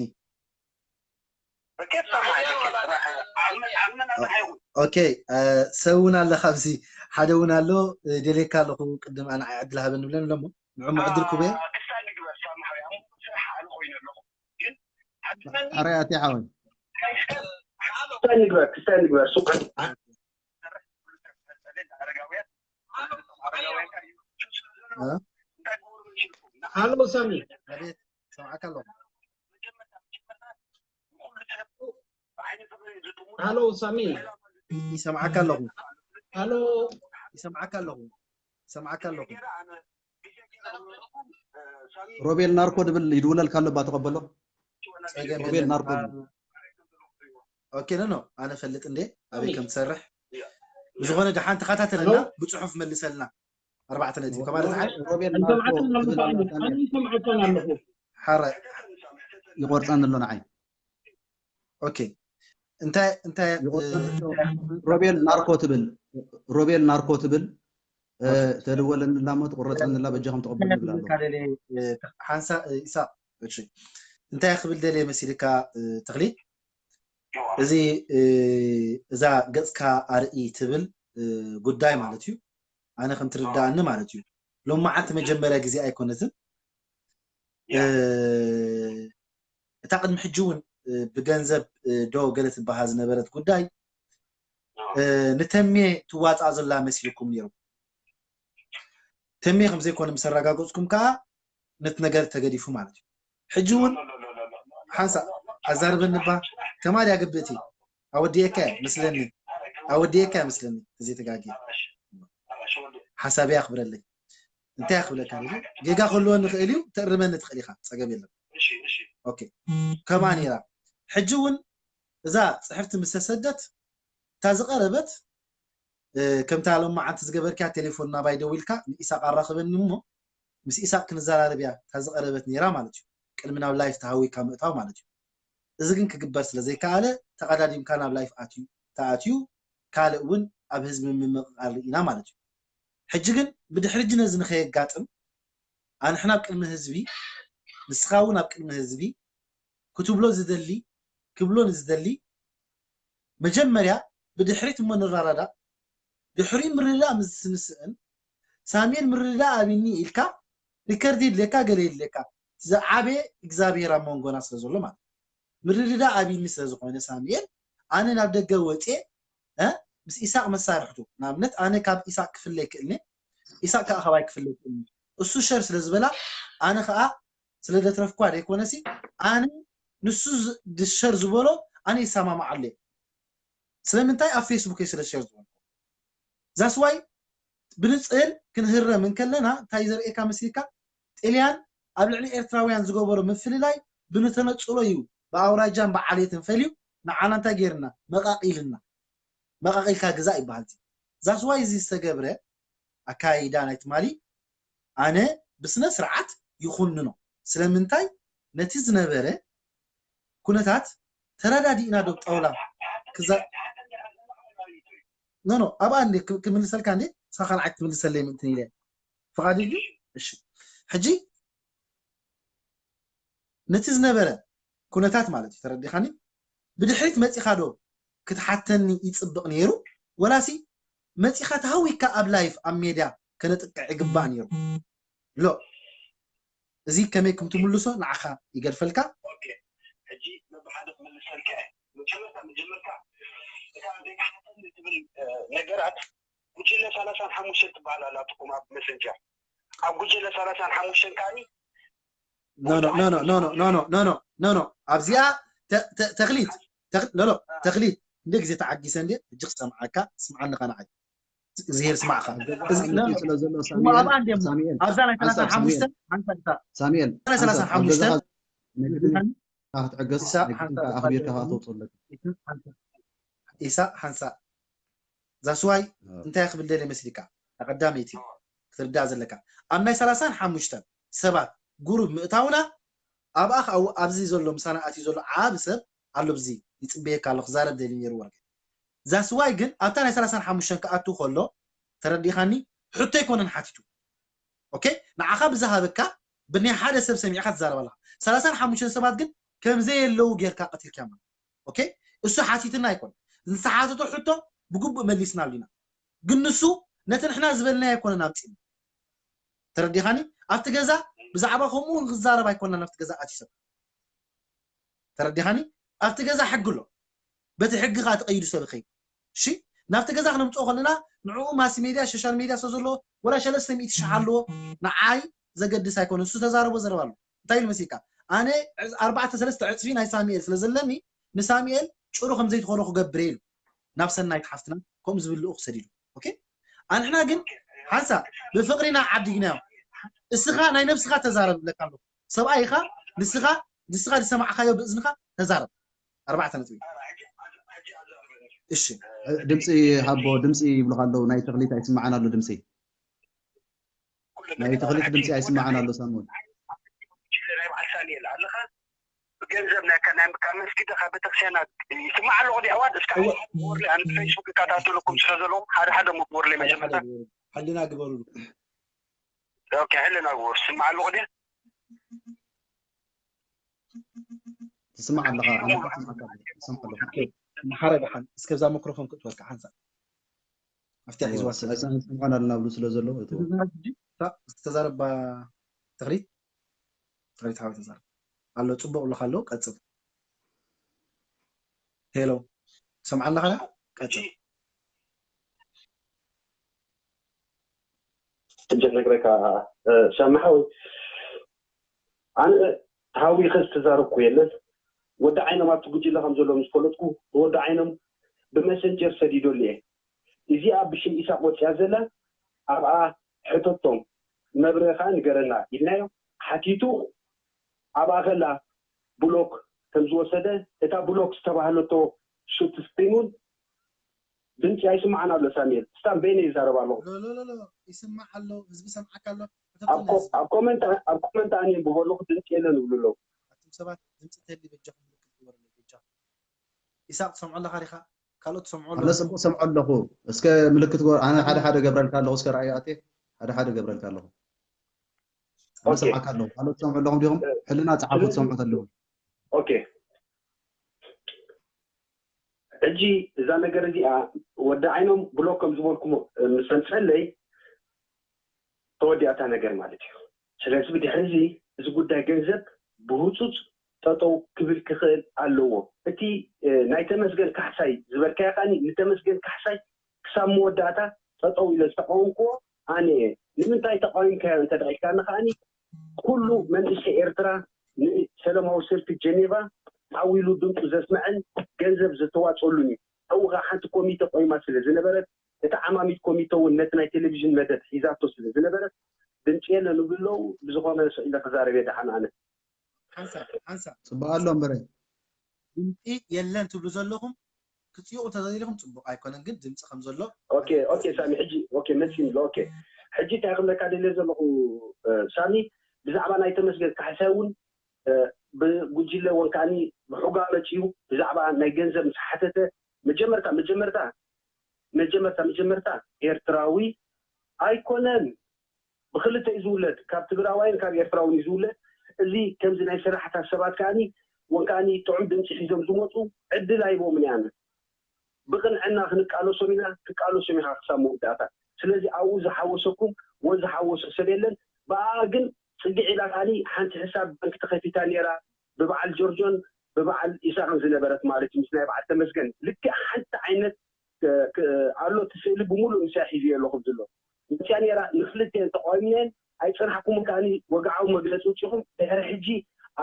በኬት ሰማይ በኬት ዓመት ዓመት ኣባሓይኹ ኦኬ ሰብ እውን ኣሎ ካብዚ ሓደ እውን ኣሎ ደልየካ ኣለኹ ቅድም ኣነ ዕድል ሃበኒ ብለን ኣለሞ ንዕሞ ዕድል ክበየ ክሳብ ንግበር ሳምሓዊ ኣብ ስራሕ ኣነ ኮይኑ ኣለኹ ግን ሓድመኒ ሕራይ ኣቴ ሓወይ ክሳብ ንግበር ክሳብ ንግበር ሱቅ ኣረጋውያን ኣረጋውያን ሃሎ ሳሚ። ኣቤት፣ ሰምዓካ ኣለኹ። ሃሎ ሳሚ። ይሰምዓካ ኣለኹ። ሃሎ ይሰምዓካ ኣለኹ። ይሰምዓካ ኣለኹ። ሮቤል ናርኮ ድብል ይድውለልካ ኣሎ፣ ባ ተቐበሎ። ጸገም ሮቤል የለን። ናርኮ ኦኬ፣ ኖ ኖ፣ ኣነ ፈልጥ እንዴ ኣበይ ከም ትሰርሕ። ብዝኾነ ደሓን ተኸታተለና፣ ብጽሑፍ መልሰልና። ኣርባዕተ ነጥቢ ከማለት ዝሓል ሮቤል እንተም ናርኮ ዓተን ትብል ኣላ ኣለኹ ሳሚ። ኣነ ይሰምዓካ ኣለኹ። ሓረ ይቆርጸኒ ኣሎ ንዓይ። ኦኬ፣ እንታይ እንታይ ይቆርጸኒ ኣሎ። ሮቤል ናርኮ ትብል፣ ሮቤል ናርኮ ትብል፣ እ፣ ተደወለኒ ኣላ እሞ ትቆረጸኒ ኣላ፣ በጃኹም ተቐበሉ ይብል ኣሎ። ሓንሳ ኢሳቅ፣ እሺ፣ እንታይ ክብል ደልየ መሲልካ፣ እ፣ ተኽሊት፣ እዚ፣ እ፣ እዛ ገጽካ ኣርኢ ትብል፣ እ፣ ጉዳይ ማለት እዩ። ኣነ ከም ትርዳእኒ ማለት እዩ፣ ሎማዓንቲ መጀመርያ ግዜ ኣይኮነትን። እ፣ እታ ቅድሚ ሕጂ እውን፣ እ፣ ብገንዘብ፣ እ፣ ዶ ገለ ትበሃል ዝነበረት ጉዳይ፣ እ፣ ንተሜ ትዋጻእ ዘላ መሲልኩም ነይሩ። ተሜ ከም ዘይኮነ ምስ ኣረጋገጽኩም ከኣ ነቲ ነገር ተገዲፉ ማለት እዩ። ሕጂ እውን ሓንሳእ ኣዛርበኒ እባ፣ ከማል ያግብእቲ ኣወዲኤካ እየ መስለኒ፣ ኣወዲኤካ እየ መስለኒ፣ ተዘይተጋግየ ሓሳበይ ኣኽብረለይ። እንታይ ክብለካ ደሊ፣ ጌጋ ክህልወኒ ይኽእል እዩ፣ ተእርመኒ ትኽእል ኢኻ፣ ጸገም የለን። ኦኬ፣ ከማ ነይራ። ሕጂ እውን እዛ ጽሕፍቲ ምስ ተሰደት፣ እታ ዝቐረበት፣ እ፣ ከምታ ሎማዓንቲ ዝገበርክያ ቴሌፎን ናባይ ደዊልካ ንኢሳቅ ኣራኽበኒ እሞ ምስ ኢሳቅ ክንዘራረብ እያ እታ ዝቐረበት ነይራ ማለት እዩ። ቅድሚ ናብ ላይፍ ተሃዊካ ምእታው ማለት እዩ። እዚ ግን ክግበር ስለ ዘይከኣለ ተቐዳዲምካ ናብ ላይፍ ኣትዩ፣ ተኣትዩ ካልእ እውን ኣብ ህዝቢ ምምቕቓል ርኢና ማለት እዩ። ሕጂ ግን ብድሕሪ ሕጂ ነዚ ንኸየጋጥም ኣንሕና ኣብ ቅድሚ ህዝቢ፣ ንስኻ እውን ኣብ ቅድሚ ህዝቢ ክትብሎ ዝደሊ፣ ክብሎ ንዝደሊ፣ መጀመርያ ብድሕሪት እሞ ንረዳዳእ፣ ድሕሪኡ ምርድዳእ ምስ ትንስእን ሳሚኤል ምርድዳእ ኣብኒ ኢልካ ሪከርድ ይድልየካ፣ ገለ ይድልየካ፣ ዝዓበየ እግዚኣብሔር ኣብ መንጎና ስለ ዘሎ ማለት እዩ። ምርድዳእ ኣብኒ ስለ ዝኾነ ሳሚኤል ኣነ ናብ ደገ ወፅየ፣ እ፣ ምስ ኢሳቅ መሳርሕቱ፣ ንኣብነት ኣነ ካብ ኢሳቅ ክፍለ ይክእልኒ፣ ኢሳቅ ከዓ ካባይ ክፍለ ይክእልኒ። እሱ ሸር ስለ ዝበላ ኣነ ከዓ ስለ ደትረፍኳ ዘይኮነሲ ኣነ ንሱ ዝ- ድሸር ዝበሎ ኣነ ይሰማማዓሉ እየ። ስለምንታይ ኣብ ፌስቡክ እየ ስለ ሸር ዝበልኩ። ዛስዋይ ብንፅል ክንህረም እንከለና እንታይ ዘርእየካ መስልካ? ጥልያን ኣብ ልዕሊ ኤርትራውያን ዝገበሮ ምፍልላይ ብንተነፅሎ እዩ ብኣውራጃን ብዓሌትን ፈልዩ ንዓና እንታይ ገይርና? መቃቂልና። መቃቂልካ ግዛእ ይበሃል። ዛስዋይ እዚ ዝተገብረ ኣካይዳ ናይ ትማሊ ኣነ ብስነ ስርዓት ይኹንኖ። ስለምንታይ? ነቲ ዝነበረ ኩነታት ተረዳዲእና ዶ ጣውላ ክዛ ኖ ኖ ኣብኣ እንዴ ክምልሰልካ እንዴ ሳኻን ዓክ ትምልሰለይ ምእንትን ኢለ ፍቓድ እዩ። እሺ ሕጂ ነቲ ዝነበረ ኩነታት ማለት እዩ ተረዲኻኒ። ብድሕሪት መፂኻ ዶ ክትሓተኒ ይፅብቕ ነይሩ ወላሲ መፂኻ ተሃዊካ ኣብ ላይፍ ኣብ ሜድያ ከነጥቅዕ ይግባእ ነይሩ። ሎ እዚ ከመይ ከም ትምልሶ ንዓኻ ይገድፈልካ። ሕጂ በብሓደ ክምልሰልካ እየ። መጀመርታ መጀመርታ እታ ዘይትሓተኒ ትብል ነገራት ጉጅለ ሰላሳን ሓሙሽተን ትበሃል ኣላትኩም ኣብ መሰንጀር ኣብ ጉጅለ ሰላሳን ሓሙሽተን ከዓኒ ኖ ኖ ኖ ኖ ኖ ኖ ኖ ኖ ኖ ኖ ኣብዚኣ ተ- ተ- ተኽሊት ተኽ- ኖ ኖ ተኽሊት እንደ ግዜ ተዓጊሰ እንደ ሕጂ ክሰምዓካ ስምዓኒ ኸ ንዓይ እግዚኣብሔር ስማዕካ እዚ ኖ ኖ ስለ ዘሎ እሞ ኣብኣ እንደ ሳሙኤል ኣብዛ ናይ ሓንሳብ ሰላሳን ሓሙሽተን ሓንሳብ ኢሳ ሳሙኤል ናይ ሰላሳን ሓሙሽተን ሓንሳብ ኣብ ገዛኻ ነግድን ክትዕገስ ኢሳ ነግድን ሓንሳብ ኣኽቢርካ ኢሳ ተውፅለካ ኢሳ ሓንሳብ ዛስዋይ እንታይ ክብል ደለ መስሊካ ቀዳመይቲ ክትርዳእ ዘለካ ኣብ ናይ ሰላሳን ሓሙሽተን ሰባት ጉሩብ ምእታውና ኣብኣ ኣብዚ ዘሎ ምሳና ኣትዩ ዘሎ ዓቢ ሰብ ኣሎ ብዚ ይጽበየካ ኣሎ ክዛረብ ደሊ ነይሩ ወርቂ ዛስዋይ ግን ኣብታ ናይ ሰላሳን ሓሙሽተን ክኣቱ ከሎ ተረዲኻኒ ሕቶ ኣይኮነን ሓቲቱ ኦኬ ንዓኻ ብዝሃበካ ብናይ ሓደ ሰብ ሰሚዕካ ትዛረብ ኣለኻ ሰላሳን ሓሙሽተን ሰባት ግን ከም ዘየለዉ ጌርካ ቀቲልካ ማለት ኦኬ እሱ ሓቲትና ኣይኮነ ዝተሓተቶ ሕቶ ብግቡእ መሊስናሉ ኢና ግን ንሱ ነቲ ንሕና ዝበልናዮ ኣይኮነን ኣምፂና ተረዲኻኒ ኣብቲ ገዛ ብዛዕባ ከምኡ ክዛረብ ኣይኮና ናብቲ ገዛ ኣትዩ ሰብ ተረዲኻኒ ኣብቲ ገዛ ሕጊ ኣሎ በቲ ሕጊ ከዓ ተቀይዱ ሰብ ይኸይድ እሺ ናብቲ ገዛ ክነምፅኦ ከለና ንዕኡ ማስ ሜድያ ሶሻል ሜድያ ስለ ዘለዎ ወላ ሰለስተ ሚእቲ ሽሕ ኣለዎ ንዓይ ዘገድስ ኣይኮነ። እሱ ተዛረቦ ዘረባ ኣሎ። እንታይ ኢሉ መሲልካ? ኣነ ዕዝ- ኣርባዕተ ሰለስተ ዕፅፊ ናይ ሳሙኤል ስለ ዘለኒ ንሳሙኤል ጭሩ ከም ዘይትኾኖ ክገብር ኢሉ ናብ ሰናይት ሓፍትና ከምኡ ዝብል ልኡኽ ሰዲዱ። ኦኬ፣ ኣንሕና ግን ሓንሳ ብፍቕሪ ኢና ዓዲግናዮ። እስኻ ናይ ነብስኻ ተዛረብ ብለካ ኣለኹ። ሰብኣይ ኢኻ፣ ንስኻ ንስኻ ዝሰማዕካዮ ብእዝንኻ ተዛረብ። ኣርባዕተ ነጥቢ። እሺ፣ ድምፂ ሃቦ፣ ድምፂ ይብሉካ ኣለዉ። ናይ ተኽሊት ኣይስማዓን ኣሎ ድምፂ። ናይ ተኽሊት ድምፂ ኣይስማዓን ኣሎ ሳሙኤል። ናይ በዓል ሳሙኤል ኣለኻ ብገንዘብ ናይ ከ- ናይ ካብ መስጊድ ካብ ቤተክርስትያናት ይስማዕ ኣለኹ ዲ ኣዋን እስካ ወርሊ ኣነ ብፌስቡክ ይከታተለኩም ስለ ዘለኹ ሓደ ሓደ እሞ ብወርሊ መጀመርታ ሕልና ግበሩሉ። ኦኬ ሕልና ግበሩ ስማዕ ኣለኹ ዲ ትስማዕ ኣለኻ ኣነ ከኣ ይስማዓካ ኣሎ ይሰምዖ ኣለኹ። ማሓረ ደሓን እስከ እዛ መክሮፎን ክትወልካ ሓንሳ ኣብቲ ሒዝዋ ሰብ ኣይሰምዖን ኣለና ብሉ ስለ ዘሎ እትዎ ተዛረባ ተኽሊት ተኽሊት ሓወይ ተዛረብ ኣሎ ጽቡቕ ብለካ ኣሎ ቀጽል ሄሎ ሰምዓለኻ ቀጽል ሕጂ ነግረካ ሳሚ ሓወይ ኣነ ተሃዊኸ ዝተዛረብኩ የለን ወዲ ዓይኖም ኣብቲ ጉጅለ ከም ዘሎ ምስ ፈለጥኩ ንወዲ ዓይኖም ብመሰንጀር ሰዲደሉ እየ እዚኣ ብሽም ኢሳቅ ወፅያ ዘላ ኣብኣ ሕተቶም መብርሂ ከዓ ንገረና ኢልናዮ ሓቲቱ ኣብኣ ከላ ብሎክ ከም ዝወሰደ እታ ብሎክ ዝተባህለቶ ሹት ስክሪን እውን ድምፂ ኣይስማዕን ኣሎ ሳሙኤል ስታም በይነ ይዛረብ ኣለኹ ሎሎሎሎ ይስማዕ ኣሎ ህዝቢ ሰምዓካ ኣሎ ኣብ ኮ- ኣብ ኮመንት ኣብ ኮመንት ኣነ የንብበ ኣለኹ ድምፂ የለን ይብሉ ኣለዉ ኣቱም ሰባት ድምፂ ተሊ በጃኹም ምልክት ግበሩ በጃኹም ኢሳቅ ትሰምዖ ኣለካ ዲካ ካልኦት ትሰምዖ ኣነ ጽቡቅ ሰምዖ ኣለኹ እስከ ምልክት ግበር ኣነ ሓደ ሓደ ገብረልካ ኣለኹ እስከ ረኣዩ ኣትየ ሓደ ሓደ ገብረልካ ኣለኹ ኣነ ኦኬ። ሰምዓካ ኣለኹ ካልኦት ትሰምዑ ኣለኹም ዲኹም ሕልና ጸሓፉ ትሰምዑ ተለዉ ኦኬ ሕጂ እዛ ነገር እዚኣ ወዲ ዓይኖም ብሎክ ከም ዝበልኩሞ ምስ ኣምፀለይ ተወዲኣታ ነገር ማለት እዩ ስለዚ ብድሕሪ እዚ እዚ ጉዳይ ገንዘብ ብህፁፅ ጠጠው ክብል ክኽእል ኣለዎ እቲ ናይ ተመስገን ካሕሳይ ዝበልካዮ ከዓኒ ንተመስገን ካሕሳይ ክሳብ መወዳእታ ጠጠው ኢለ ዝተቃወምክዎ ኣነ እየ ንምንታይ ተቃዊምካዮ እንተ ኢልካኒ ከዓኒ ኩሉ መንእሰይ ኤርትራ ንሰላማዊ ሰልፊ ጀኔቫ ዓው ኢሉ ድምፁ ዘስምዐን ገንዘብ ዘተዋፀሉን እዩ ኣብኡ ከዓ ሓንቲ ኮሚተ ቆይማ ስለ ዝነበረት እታ ዓማሚት ኮሚተ እውን ነቲ ናይ ቴሌቪዥን መደብ ሒዛቶ ስለ ዝነበረት ድምፂ የለን ይብሉ ኣለዉ ብዝኾነ ስቕ ኢለ ክዛረብ እየ ደሓን ኣነ ሓንሳ ሓንሳ ጽቡቅ ኣሎ እምበረ ድምፂ የለን ትብሉ ዘለኹም ክፅይቑ እንተዘይኢልኩም ፅቡቅ ኣይኮነን ግን ድምፂ ከም ዘሎ ኦኬ ኦኬ ሳሚ ሕጂ ኦኬ መፂ ኣሎ ኦኬ ሕጂ እንታይ ክብለካ ደልየ ዘለኹ ሳሚ ብዛዕባ ናይ ተመስገን ካሕሳይ እውን ብጉጅለ እውን ከዓኒ ብሑጋ መፂኡ ብዛዕባ ናይ ገንዘብ ምስ ሓተተ መጀመርታ መጀመርታ መጀመርታ መጀመርታ ኤርትራዊ ኣይኮነን ብክልተ እዩ ዝውለድ ካብ ትግራዋይን ካብ ኤርትራውን እዩ ዝውለድ እዚ ከምዚ ናይ ሰራሕታት ሰባት ከዓኒ እውን ከዓኒ ጥዑም ድምፂ ሒዞም ዝመፁ ዕድል ኣይቦምን እያነ ብቅንዕና ክንቃለሶም ኢና ክቃለሶም ኢኻ ክሳብ መወዳእታ ስለዚ ኣብኡ ዝሓወሰኩም ወይ ዝሓወሶ ሰብ የለን ብኣኣ ግን ፅግዕ ኢላ ከዓኒ ሓንቲ ሕሳብ ባንክ ተኸፊታ ነይራ ብበዓል ጆርጆን ብበዓል ኢሳቅን ዝነበረት ማለት እዩ ምስ ናይ በዓል ተመስገን ልክዕ ሓንቲ ዓይነት ኣሎ እቲ ስእሊ ብምሉእ ምሳይ ሒዘዮ ኣለኹ ዝሎ መፅያ ነይራ ንክልቲአን ተቃዊምናየን ኣይፀናሕኩምን ከዓኒ ወግዓዊ መግለፂ ውፂኹም ድሕሪ ሕጂ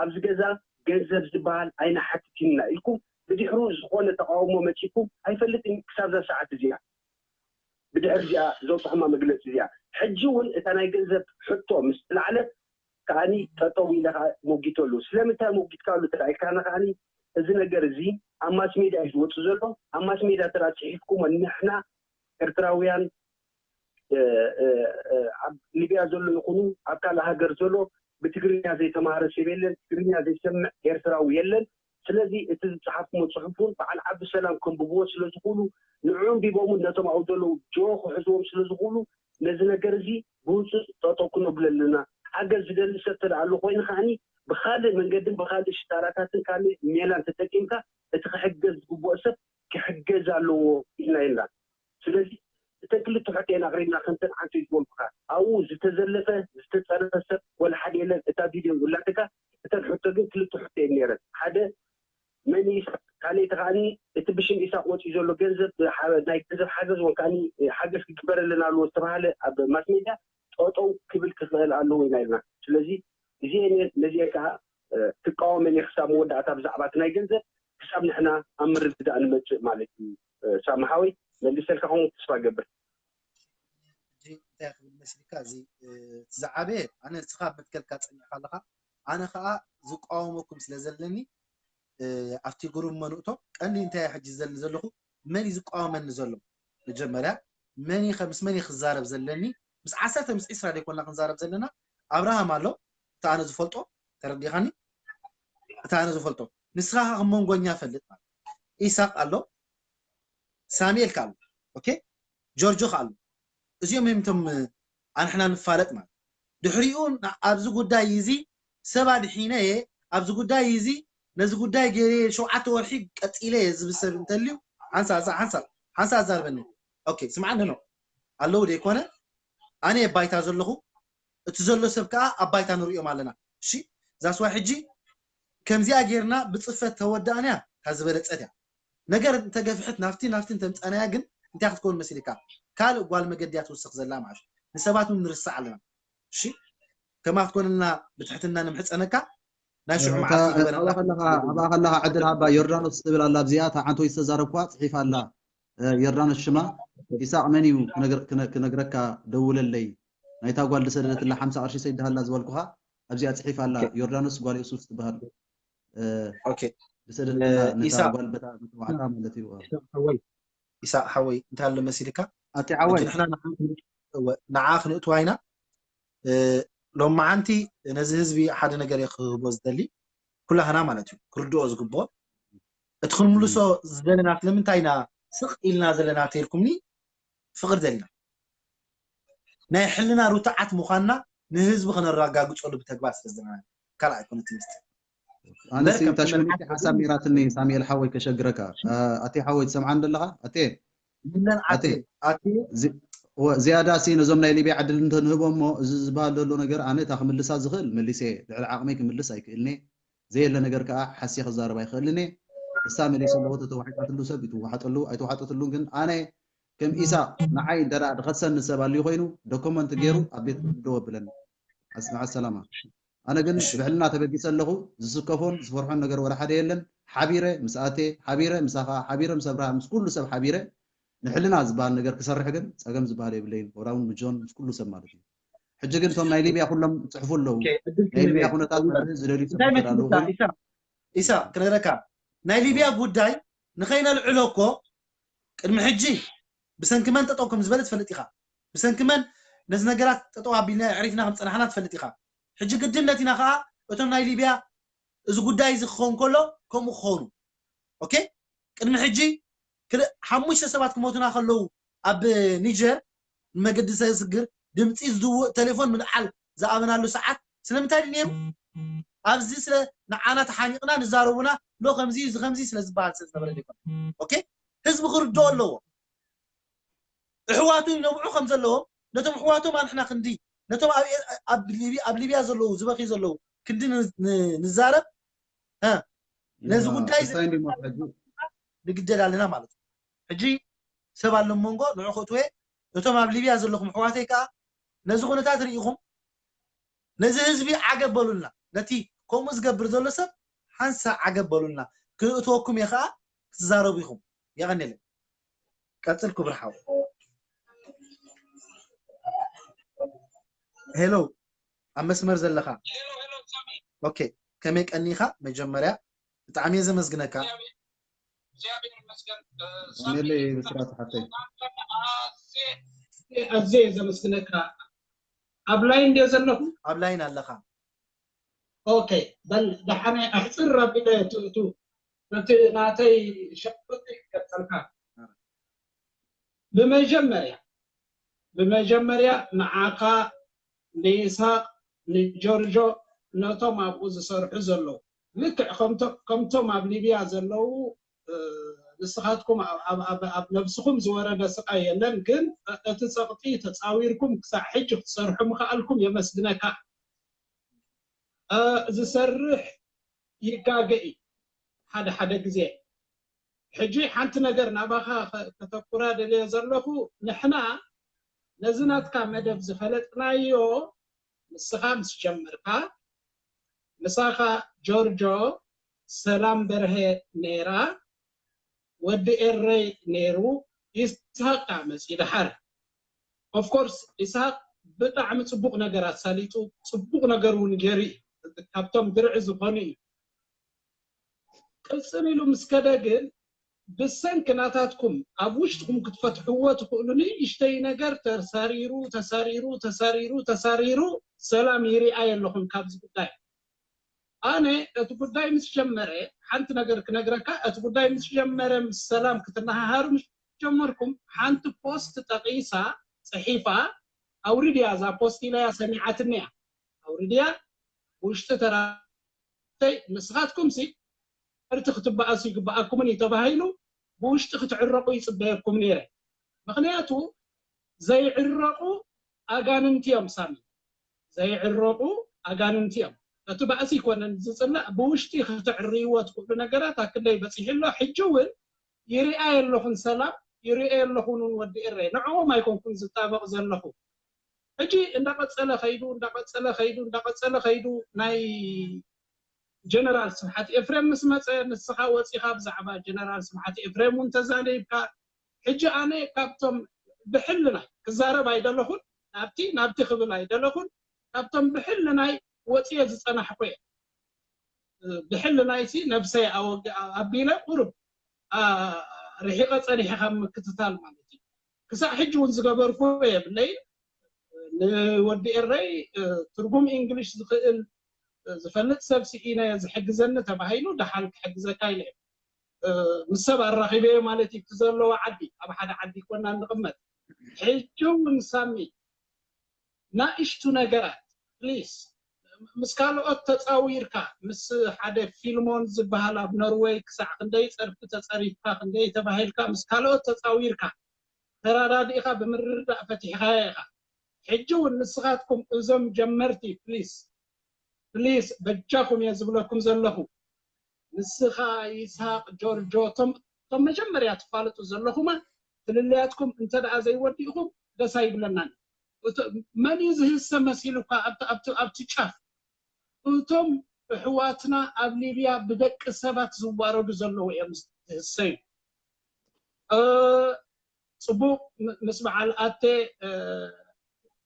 ኣብዚ ገዛ ገንዘብ ዝበሃል ኣይንሓትትን ኢና ኢልኩም ብድሕሩ ዝኾነ ተቃውሞ መፂኩም ኣይፈልጥን ክሳብ እዛ ሰዓት እዚኣ ብድሕሪ እዚኣ ዘውፅኹማ መግለፂ እዚኣ ሕጂ እውን እታ ናይ ገንዘብ ሕቶ ምስ ተላዕለት ከዓኒ ጠጠው ኢለ ከዓ ሞጊተሉ ስለምንታይ ሞጊትካሉ ተላኢልካና ከዓኒ እዚ ነገር እዚ ኣብ ማስ ሜድያ እዩ ዝወፅእ ዘሎ ኣብ ማስ ሜድያ ተራ ፅሒፍኩሞ ንሕና ኤርትራውያን ኣብ ሊብያ ዘሎ ይኹኑ ኣብ ካልእ ሃገር ዘሎ ብትግርኛ ዘይተማሃረ ሰብ የለን ትግርኛ ዘይሰምዕ ኤርትራዊ የለን ስለዚ እቲ ዝፀሓፍኩሞ ፅሑፍ እውን በዓል ዓብሰላም ከንብብዎ ስለ ዝኽእሉ ንዑ ኣንቢቦም እውን ነቶም ኣብኡ ዘለዉ ጆ ክሕዝዎም ስለ ዝኽእሉ ነዚ ነገር እዚ ብህፁፅ ጠጠው ክነብሎ ኣለና ሓገዝ ዝደሊ ሰብ ተደኣ ኣሎ ኮይኑ ከዓኒ ብካልእ መንገድን ብካልእ ሽጣራታትን ካልእ ሜላን ተጠቂምካ እቲ ክሕገዝ ዝግብኦ ሰብ ክሕገዝ ኣለዎ ኢልና የላ ስለዚ እተን ክልተ ሕቶ እየን ኣቅሪብና ከምተን ዓንተይ ዝበልኩካ ኣብኡ ዝተዘለፈ ዝተፀረፈ ሰብ ወላ ሓደ የለን እታ ቪድዮ ውላድካ እተን ሕቶ ግን ክልተ ሕቶ እየን ነይረን ሓደ መን ኢሳቅ ካልእቲ ከዓኒ እቲ ብሽም ኢሳቅ ወፂኡ ዘሎ ገንዘብ ናይ ገንዘብ ሓገዝ ወይ ከዓኒ ሓገዝ ክግበረልና ኣለዎ ዝተባሃለ ኣብ ማስ ሜድያ ጠጠው ክብል ክኽእል ኣለዎ ኢና ኢልና። ስለዚ እዚአን ነዚአን ከዓ ትቃወመን እየ ክሳብ መወዳእታ ብዛዕባ እቲ ናይ ገንዘብ ክሳብ ንሕና ኣብ ምርድዳእ ንመፅእ ማለት እዩ። ሳሚ ሓወይ መሊሰልካ ኹን ተስፋ ገብር። እንታይ ክብል መስልካ እዚ ዝዓበየ ኣነ ንስኻ መትከልካ ፀኒዕካ ኣለኻ። ኣነ ከዓ ዝቃወመኩም ስለ ዘለኒ ኣብቲ ግሩም መንእቶ ቀንዲ እንታይ ሕጂ ዘሊ ዘለኹ መን እዩ ዝቃወመኒ ዘሎ? መጀመርያ መን እዩ ምስ መን እዩ ክዛረብ ዘለኒ? ምስ ዓሰርተ ምስ ዒስራ ደይኮና ክንዛረብ ዘለና። ኣብርሃም ኣሎ፣ እቲ ኣነ ዝፈልጦ፣ ተረዲኻኒ? እቲ ኣነ ዝፈልጦ። ንስኻ ከም መንጎኛ ፈልጥ ማለት ኢሳቅ ኣሎ፣ ሳሙኤል ኣሎ፣ ኦኬ፣ ጆርጆ ኣሎ። እዚኦም እዮም እቶም ኣንሕና ንፋለጥ ማለት። ድሕሪኡ ኣብዚ ጉዳይ እዚ ሰብ ኣድሒነ እየ፣ ኣብዚ ጉዳይ እዚ ነዚ ጉዳይ ገይረ ሸውዓተ ወርሒ ቀፂለ እየ ዝብል ሰብ እንተልዩ ሓንሳ ሓንሳ ሓንሳ ኣዛርበኒ። ኦኬ ስምዓኒ ነው ኣለዉ ደይኮነ ኣነ ባይታ ዘለኹ እቲ ዘሎ ሰብ ከዓ ኣብ ባይታ ንሪኦም ኣለና። እሺ ዛስዋ ሕጂ ከምዚኣ ጌርና ብፅፈት ተወዳእናያ እታ ዝበለፀት እያ። ነገር እንተገፍሐት ናፍቲ ናፍቲ እንተምፃናያ ግን እንታይ ክትከውን መሲልካ ካልእ ጓል መገዲ እያ ትውስኽ ዘላ ማለት እዩ። ንሰባት እውን ንርስዕ ኣለና። እሺ ከማት ኮንና ብትሕትና ንምሕፀነካ ናይ ሽዑ መዓልቲ ይግበረና። ኣብኣ ከለኻ ዕድል ሃባ ዮርዳኖስ ትብል ኣላ ኣብዚኣ እታ ዓንተወይ ዝተዛረብኳ ፅሒፋ ኣላ። ዮርዳኖስ ሽማ ኢሳቅ መን እዩ ክነግረካ ደውለለይ ናይታ ጓል ዝሰደደትላ ሓምሳ ቅርሺ ሰይድሃላ ዝበልኩኻ ኣብዚኣ ፅሒፋ ኣላ። ዮርዳኖስ ጓል የሱስ ትበሃል ዝሰደደትላ ነታ ጓል በታ መተባዕታ ማለት እዩ። ኢሳቅ ሓወይ እንታይ ኣሎ መሲልካ ኣቲ ዓወይ ንዓ ክንእትዋ ኢና። ሎማዓንቲ ነዚ ህዝቢ ሓደ ነገር እየ ክህቦ ዝደሊ ኩላህና ማለት እዩ ክርድኦ ዝግብኦ እቲ ክንምልሶ ዝደለና ስለምንታይ ኢና ስቕ ኢልና ዘለና ተይልኩምኒ ፍቕር ደሊና ናይ ሕልና ርቱዓት ምዃንና ንህዝቢ ከነረጋግፀሉ ብተግባር ስለ ዘለና ካልእ ኣይኮነ ትምህርቲ ኣነስ እታ ሽመነቲ ሓሳብ ነይራትኒ ሳሙኤል ሓወይ ከሸግረካ ኣቴ ሓወይ ትሰምዓን ዘለኻ ኣቴ ይብለን ኣቴ ኣቴ ዝያዳ ሲ ነዞም ናይ ሊብያ ዕድል እንተንህቦ እሞ እዚ ዝበሃል ዘሎ ነገር ኣነ እታ ክምልሳ ዝኽእል መሊሰ ልዕሊ ዓቕመይ ክምልስ ኣይክእልኒ ዘየለ ነገር ከዓ ሓስየ ክዛረብ ኣይክእልን እየ እሳ መሊሰ ኣለኹ ተተዋሒጣትሉ ሰብ ይትዋሓጠሉ ኣይተዋሓጠትሉን ግን ኣነ ከም ኢሳቅ ንዓይ እንተ ደኣ ድኸሰኒ ሰብ ኣልዩ ኮይኑ ዶኮመንት ገይሩ ኣብ ቤት ፍርዲ ደው ኣብለኒ መዓ ሰላማ ኣነ ግን ብሕልና ተበጊሰ ኣለኹ ዝስከፎን ዝፈርሖን ነገር ወላ ሓደ የለን ሓቢረ ምስ ኣቴ ሓቢረ ምሳኻ ሓቢረ ምስ ኣብርሃም ምስ ኩሉ ሰብ ሓቢረ ንሕልና ዝበሃል ነገር ክሰርሕ ግን ፀገም ዝበሃል የብለይን ወላ እውን ምጆን ምስ ኩሉ ሰብ ማለት እዩ ሕጂ ግን እቶም ናይ ሊብያ ኩሎም ፅሕፉ ኣለዉ ናይ ሊብያ ኩነታት ዝደልዩ ኢሳ ክነግረካ ናይ ሊብያ ጉዳይ ንኸይነልዕሎ እኮ ቅድሚ ሕጂ ብሰንኪ መን ጠጠው ከም ዝበለ ትፈልጥ ኢኻ ብሰንኪ መን ነዚ ነገራት ጠጠው ኣቢልና ኣዕሪፍና ከም ፀናሕና ትፈልጥ ኢኻ ሕጂ ግድን ነቲና ከዓ እቶም ናይ ሊብያ እዚ ጉዳይ እዚ ክኸውን ከሎ ከምኡ ክኾኑ ኦኬ ቅድሚ ሕጂ ክልእ ሓሙሽተ ሰባት ክሞቱና ከለዉ ኣብ ኒጀር ንመገዲ ሰግር ድምፂ ዝድውእ ቴሌፎን ምልዓል ዝኣበናሉ ሰዓት ስለምንታይ ድዩ ነይሩ ኣብዚ ስለ ንዓና ተሓኒቕና ንዛረቡና ሎ ከምዚ እዚ ከምዚ ስለ ዝበሃል ስለ ዝነበረ ይኮን ኦኬ ህዝቢ ክርድኦ ኣለዎ እሕዋቱ ይነብዑ ከም ዘለዎም ነቶም ኣሕዋቶም ኣንሕና ክንዲ ነቶም ኣብ ሊብያ ዘለዉ ዝበኽዩ ዘለዉ ክንዲ ንዛረብ ነዚ ጉዳይ ንግደድ ኣለና ማለት እዩ ሕጂ ሰብ ኣሎ መንጎ ንዑ ክእትወ እቶም ኣብ ሊብያ ዘለኹም ኣሕዋተይ ከዓ ነዚ ኩነታት ርኢኹም ነዚ ህዝቢ ዓገብ በሉልና ነቲ ከምኡ ዝገብር ዘሎ ሰብ ሓንሳ ዓገብ በሉልና ክእትወኩም እየ ከዓ ክትዛረቡ ኢኹም የቐኒለይ ቀፅል ክቡር ሓው ሄሎ ኣብ መስመር ዘለኻ ኦኬ ከመይ ቀኒኻ መጀመርያ ብጣዕሚ እየ ዘመስግነካ ኣሜለይ ብስራት ሓተይ ኣዝየ እየ ዘመስግነካ ኣብ ላይን ድየ ዘለኹ ኣብ ላይን ኣለኻ ኦኬ በል ደሓነ ኣሕፅር ኣቢለ ትእቱ ነቲ ናተይ ሸቅጢ ቀፀልካ ብመጀመርያ ብመጀመርያ ንዓኻ ንይስሃቅ ንጆርጆ ነቶም ኣብኡ ዝሰርሑ ዘለዉ ልክዕ ከምቶም ኣብ ሊብያ ዘለዉ ንስኻትኩም ኣብ ነብስኹም ዝወረደ ስቃይ የለን ግን እቲ ፀቕጢ ተፃዊርኩም ክሳዕ ሕጂ ክትሰርሑ ምኽኣልኩም የመስግነካ ዝሰርሕ ይጋገ እዩ ሓደ ሓደ ግዜ። ሕጂ ሓንቲ ነገር ናባኻ ከ-፣ ከተኩራ ደልየ ዘለኹ፣ ንሕና ነዚ ናትካ መደብ ዝፈለጥናዮ ንስኻ ምስ ጀመርካ፣ ምሳኻ ጆርጆ፣ ሰላም በርሀ ነይራ፣ ወዲ ኤረይ ነይሩ፣ ይስሃቅ ከኣ መጺኡ ደሓር። Of course ይስሃቅ ብጣዕሚ ጽቡቕ ነገር ኣሳሊጡ፣ ጽቡቕ ነገር እውን ገይሩ እዩ። ካብቶም ድርዒ ዝኾኑ እዩ። ቅጽል ኢሉ ምስ ከደ ግን ብሰንኪ ናታትኩም ኣብ ውሽጥኩም ክትፈትሕዎ ትኽእሉ ንእሽተይ ነገር ተሳሪሩ፣ ተሳሪሩ፣ ተሳሪሩ፣ ተሳሪሩ ሰላም ይርኣየ ኣለኹም ካብዚ ጉዳይ። ኣነ እቲ ጉዳይ ምስ ጀመረ፣ ሓንቲ ነገር ክነግረካ፣ እቲ ጉዳይ ምስ ጀመረ፣ ምስ ሰላም ክትነሃሃሩ ምስ ጀመርኩም፣ ሓንቲ ፖስት ጠቒሳ፣ ጽሒፋ፣ ኣውሪድያ እዛ ፖስት ኢላያ ሰሚዓትኒ እያ። ኣውሪድያ፣ ውሽጢ ተራ-፣ ንስኻትኩም ሲ እርቲ ክትበኣሱ ይግበኣኩምን እዩ ተባሂሉ፣ ብውሽጢ ክትዕረቑ ይጽበየኩም ነይረ። ምኽንያቱ ዘይዕረቑ ኣጋንንቲ እዮም ሳሚ። ዘይዕረቑ ኣጋንንቲ እዮም። እቲ ባእሲ ይኮነን ዝጽላእ፣ ብውሽጢ ክትዕርይዎ ትኽእሉ ነገራት ኣክንደይ በጺሑ ኣሎ። ሕጂ እውን ይርኣየ ኣለኹን ሰላም፣ ይርኣየ ኣለኹን እውን ወዲ ኤረይ። ንዕኦም ኣይኮንኩን ዝጣበቕ ዘለኹ። ሕጂ እንዳቐጸለ ከይዱ፣ እንዳቐጸለ ከይዱ፣ እንዳቐጸለ ከይዱ ናይ ጀነራል ስብሓት ኤፍሬም ምስ መጸ፣ ንስኻ ወጺኻ ብዛዕባ ጀነራል ስብሓት ኤፍሬም እውን ተዛሪብካ። ሕጂ ኣነ ካብቶም ብሕልናይ ክዛረብ ኣይደለኹን፣ ናብቲ ናብቲ ክብል ኣይደለኹን፣ ካብቶም ብሕልናይ ወጽየ ዝጸናሕኩ እየ። ብሕልናይሲ ነብሰይ ኣወግ-፣ ኣቢለ ቁሩብ፣ ኣ፣ ርሒቐ ጸኒሐ ካብ ምክትታል ማለት እዩ። ክሳዕ ሕጂ እውን ዝገበርኩ የብለይን። ንወዲ ኤረይ፣ እ፣ ትርጉም እንግሊሽ ዝኽእል፣ እ፣ ዝፈልጥ ሰብ ስኢነ ዝሕግዘኒ ተባሂሉ ደሓን ክሕግዘካ ኢለ እየ። እ፣ ምስ ሰብ ኣራኺበዮ ማለት እዩ። እቲ ዘለዎ ዓዲ፣ ኣብ ሓደ ዓዲ ኮና እንቕመጥ። ሕጂ እውን ሳሚ፣ ናእሽቱ ነገራት ፕሊስ፣ ምስ ካልኦት ተጻዊርካ፣ ምስ ሓደ ፊልሞን ዝበሃል ኣብ ኖርወይ ክሳዕ ክንደይ ጸርፊ ተጸሪፍካ፣ ክንደይ ተባሂልካ፣ ምስ ካልኦት ተጻዊርካ፣ ተራዳዲእኻ ብምርድዳእ ፈቲሕኻዮ ኢኻ። ሕጂ እውን ንስኻትኩም እዞም ጀመርቲ ፕሊስ፣ ፕሊስ በጃኹም እየ ዝብለኩም ዘለኹ። ንስኻ፣ ይስሃቅ፣ ጆርጆ፣ እቶም፣ እቶም መጀመርያ ትፋለጡ ዘለኹማ ፍልልያትኩም እንተ ደኣ ዘይወዲእኹም ደስ ኣይብለናን። እቶ-፣ መን እዩ ዝህሰ መሲሉካ ኣብቲ፣ ኣብቲ፣ ኣብቲ ጫፍ? እቶም ኣሕዋትና ኣብ ሊብያ ብደቂ ሰባት ዝዋረዱ ዘለዉ እዮም ዝህሰዩ። እ፣ ጽቡቕ፣ ም-፣ ምስ በዓል ኣቴ፣ እ፣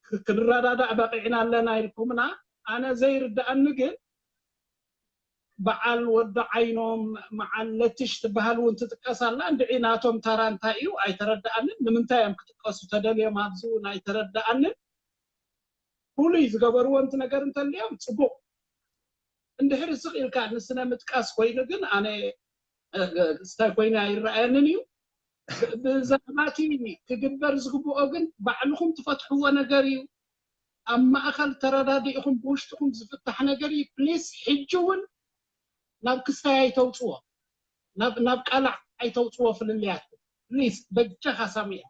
ክ-፣ ክንረዳዳእ በቒዕና ኣለና ኢልኩምና። ኣነ ዘይርድኣኒ ግን በዓል ወዲ ዓይኖም፣ በዓል ለትሽ ትበሃል እውን ትጥቀስ ኣላ። እንድዒ ናቶም ተራ እንታይ እዩ ኣይተረድኣንን። ንምንታይ እዮም ክጥቀሱ ተደልዮም ኣብዚ እውን ኣይተረድኣንን። ፍሉይ ዝገበርዎንቲ ነገር እንተልዮም ጽቡቕ። እንድሕር ስቕ ኢልካ ንስነ ምጥቃስ ኮይኑ ግን ኣነ፣ እ፣ ስታይ ኮይኑ ኣይረኣየንን እዩ። ብ-፣ ብዛዕባ እቲ ክግበር ዝግብኦ ግን ባዕልኹም ትፈትሕዎ ነገር እዩ። ኣብ ማእኸል ተረዳዲእኹም ብውሽጥኹም ዝፍታሕ ነገር እዩ። ፕሊስ ሕጂ እውን ናብ ክስታይ ኣይተውፅዎ፣ ናብ፣ ናብ ቃላዕ ኣይተውፅዎ ፍልልያትኩም። ፕሊስ በጃኻ ሳሙኤል፣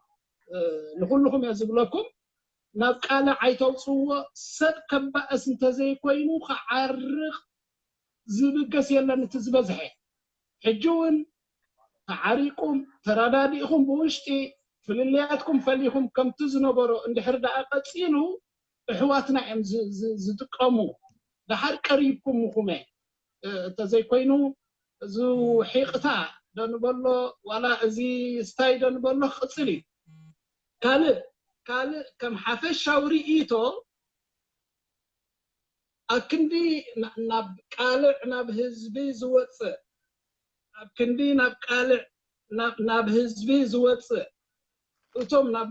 እ፣ ንኹልኹም እየ ዝብለኩም፣ ናብ ቃላዕ ኣይተውፅዎ። ሰብ ከባእስ እንተዘይኮይኑ ክዓርቕ ዝብገስ የለን እቲ ዝበዝሐ። ሕጂ እውን ተዓሪቁም ተረዳዲእኹም ብውሽጢ ፍልልያትኩም ፈሊኹም ከምቲ ዝነበሮ እንድሕር ደኣ ቀፂሉ እሕዋትና እዮም ዝ-፣ ዝ-፣ ዝጥቀሙ። ደሓር ቀሪብኩም ምኹመ፣ እ፣ እንተዘይኮይኑ እዚ ሒቕታ ዶ ንበሎ ዋላ እዚ ስታይ ዶ ንበሎ ክቕፅል እዩ። ካልእ፣ ካልእ ከም ሓፈሻዊ ርእይቶ ኣብ ክንዲ ና-፣ ናብ ቃልዕ ናብ ህዝቢ ዝወፅእ፣ ኣብ ክንዲ ናብ ቃልዕ ናብ፣ ናብ ህዝቢ ዝወፅእ፣ እቶም ናብ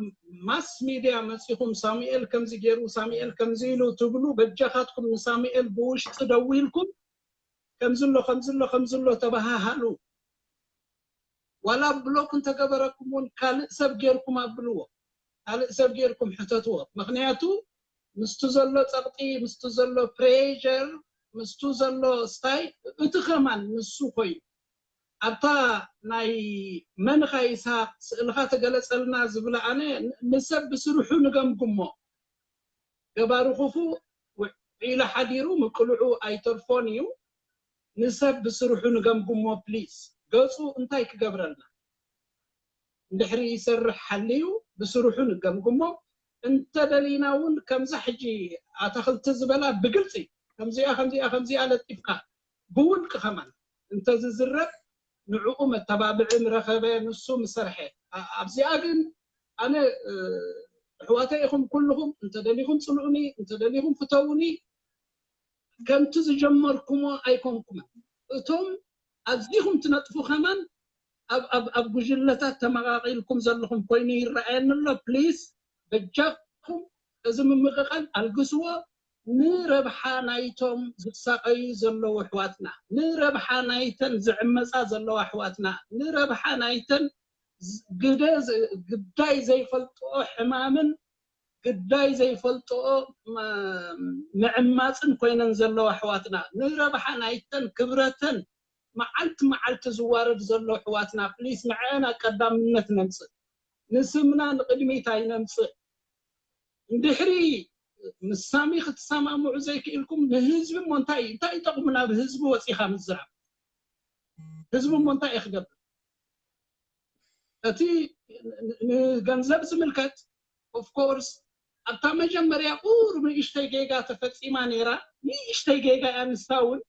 ማስ ሚድያ መፂኹም ሳሙኤል ከምዚ ገይሩ፣ ሳሙኤል ከምዚ ኢሉ ትብሉ፣ በጃኻትኩም ንሳሙኤል ብውሽጢ ደዊልኩም ከምዚ ኣሎ፣ ከምዚ ኣሎ፣ ከምዚ ኣሎ ተበሃሃሉ። ዋላ ብሎክ እንተገበረኩም እውን ካልእ ሰብ ጌርኩም ኣብልዎ፣ ካልእ ሰብ ጌርኩም ሕተትዎ። ምኽንያቱ ምስቱ ዘሎ ጸቕጢ፣ ምስቱ ዘሎ ፕሬሸር፣ ምስቱ ዘሎ ስታይ፣ እቲ ከማን ንሱ ኮይኑ ኣብታ ናይ መንኻ ይስሃቅ ስእልኻ ተገለጸልና ዝብላ ኣነ ንሰብ ብስርሑ ንገምግሞ። ገባሪ ክፉእ ውዒሉ ሓዲሩ ምቅልዑ ኣይተርፎን እዩ። ንሰብ ብስርሑ ንገምግሞ ፕሊስ። ገጹ እንታይ ክገብረልና? እንድሕሪ ይሰርሕ ሓልዩ ብስርሑ ንገምግሞ። እንተደሊና እውን ከምዛ ሕጂ ኣታኽልቲ ዝበላ ብግልፂ ከምዚኣ ከምዚኣ ከምዚኣ ለጢፍካ ብውልቂ ከማን እንተዝዝረብ ንዕኡ መተባብዒ ምረኸበ፣ ንሱ ምሰርሐ። ኣብዚኣ ግን ኣነ ኣሕዋተይ ኢኹም ኩልኹም፣ እንተደሊኹም ፅልኡኒ፣ እንተደሊኹም ፍተውኒ፣ ከምቲ ዝጀመርኩሞ ኣይኮንኩምን። እቶም ኣዚኹም ትነጥፉ ከማን ኣብ ኣብ ኣብ ጉጅለታት ተመቓቒልኩም ዘለኹም ኮይኑ ይረኣየኒ ኣሎ። ፕሊስ በጃኩም እዚ ምምቕቓል ኣልግስዎ። ንረብሓ ናይቶም ዝሳቐዩ ዘለዉ ኣሕዋትና፣ ንረብሓ ናይተን ዝዕመፃ ዘለዋ ኣሕዋትና፣ ንረብሓ ናይተን ግደ ግዳይ ዘይፈልጥኦ ሕማምን ግዳይ ዘይፈልጥኦ ምዕማፅን ኮይነን ዘለዋ ኣሕዋትና፣ ንረብሓ ናይተን ክብረተን መዓልቲ መዓልቲ ዝዋረድ ዘሎ ኣሕዋትና ፕሊስ ንዐአን ኣቀዳምነት ነምፅእ። ንስምና ንቕድሚት ኣይነምፅእ። እንድሕሪ ምስ ሳሚ ክትሰማምዑ ዘይክእልኩም ንህዝቢ እሞ እንታይ እንታይ ይጠቕሙ ናብ ህዝቢ ወፂኻ ምዝራብ? ህዝቢ እሞ እንታይ እዩ ክገብር? እቲ ንገንዘብ ዝምልከት ኦፍኮርስ ኣብታ መጀመርያ ቁሩብ ንእሽተይ ጌጋ ተፈፂማ ነይራ። ንእሽተይ ጌጋ እያ። ንሳ እውን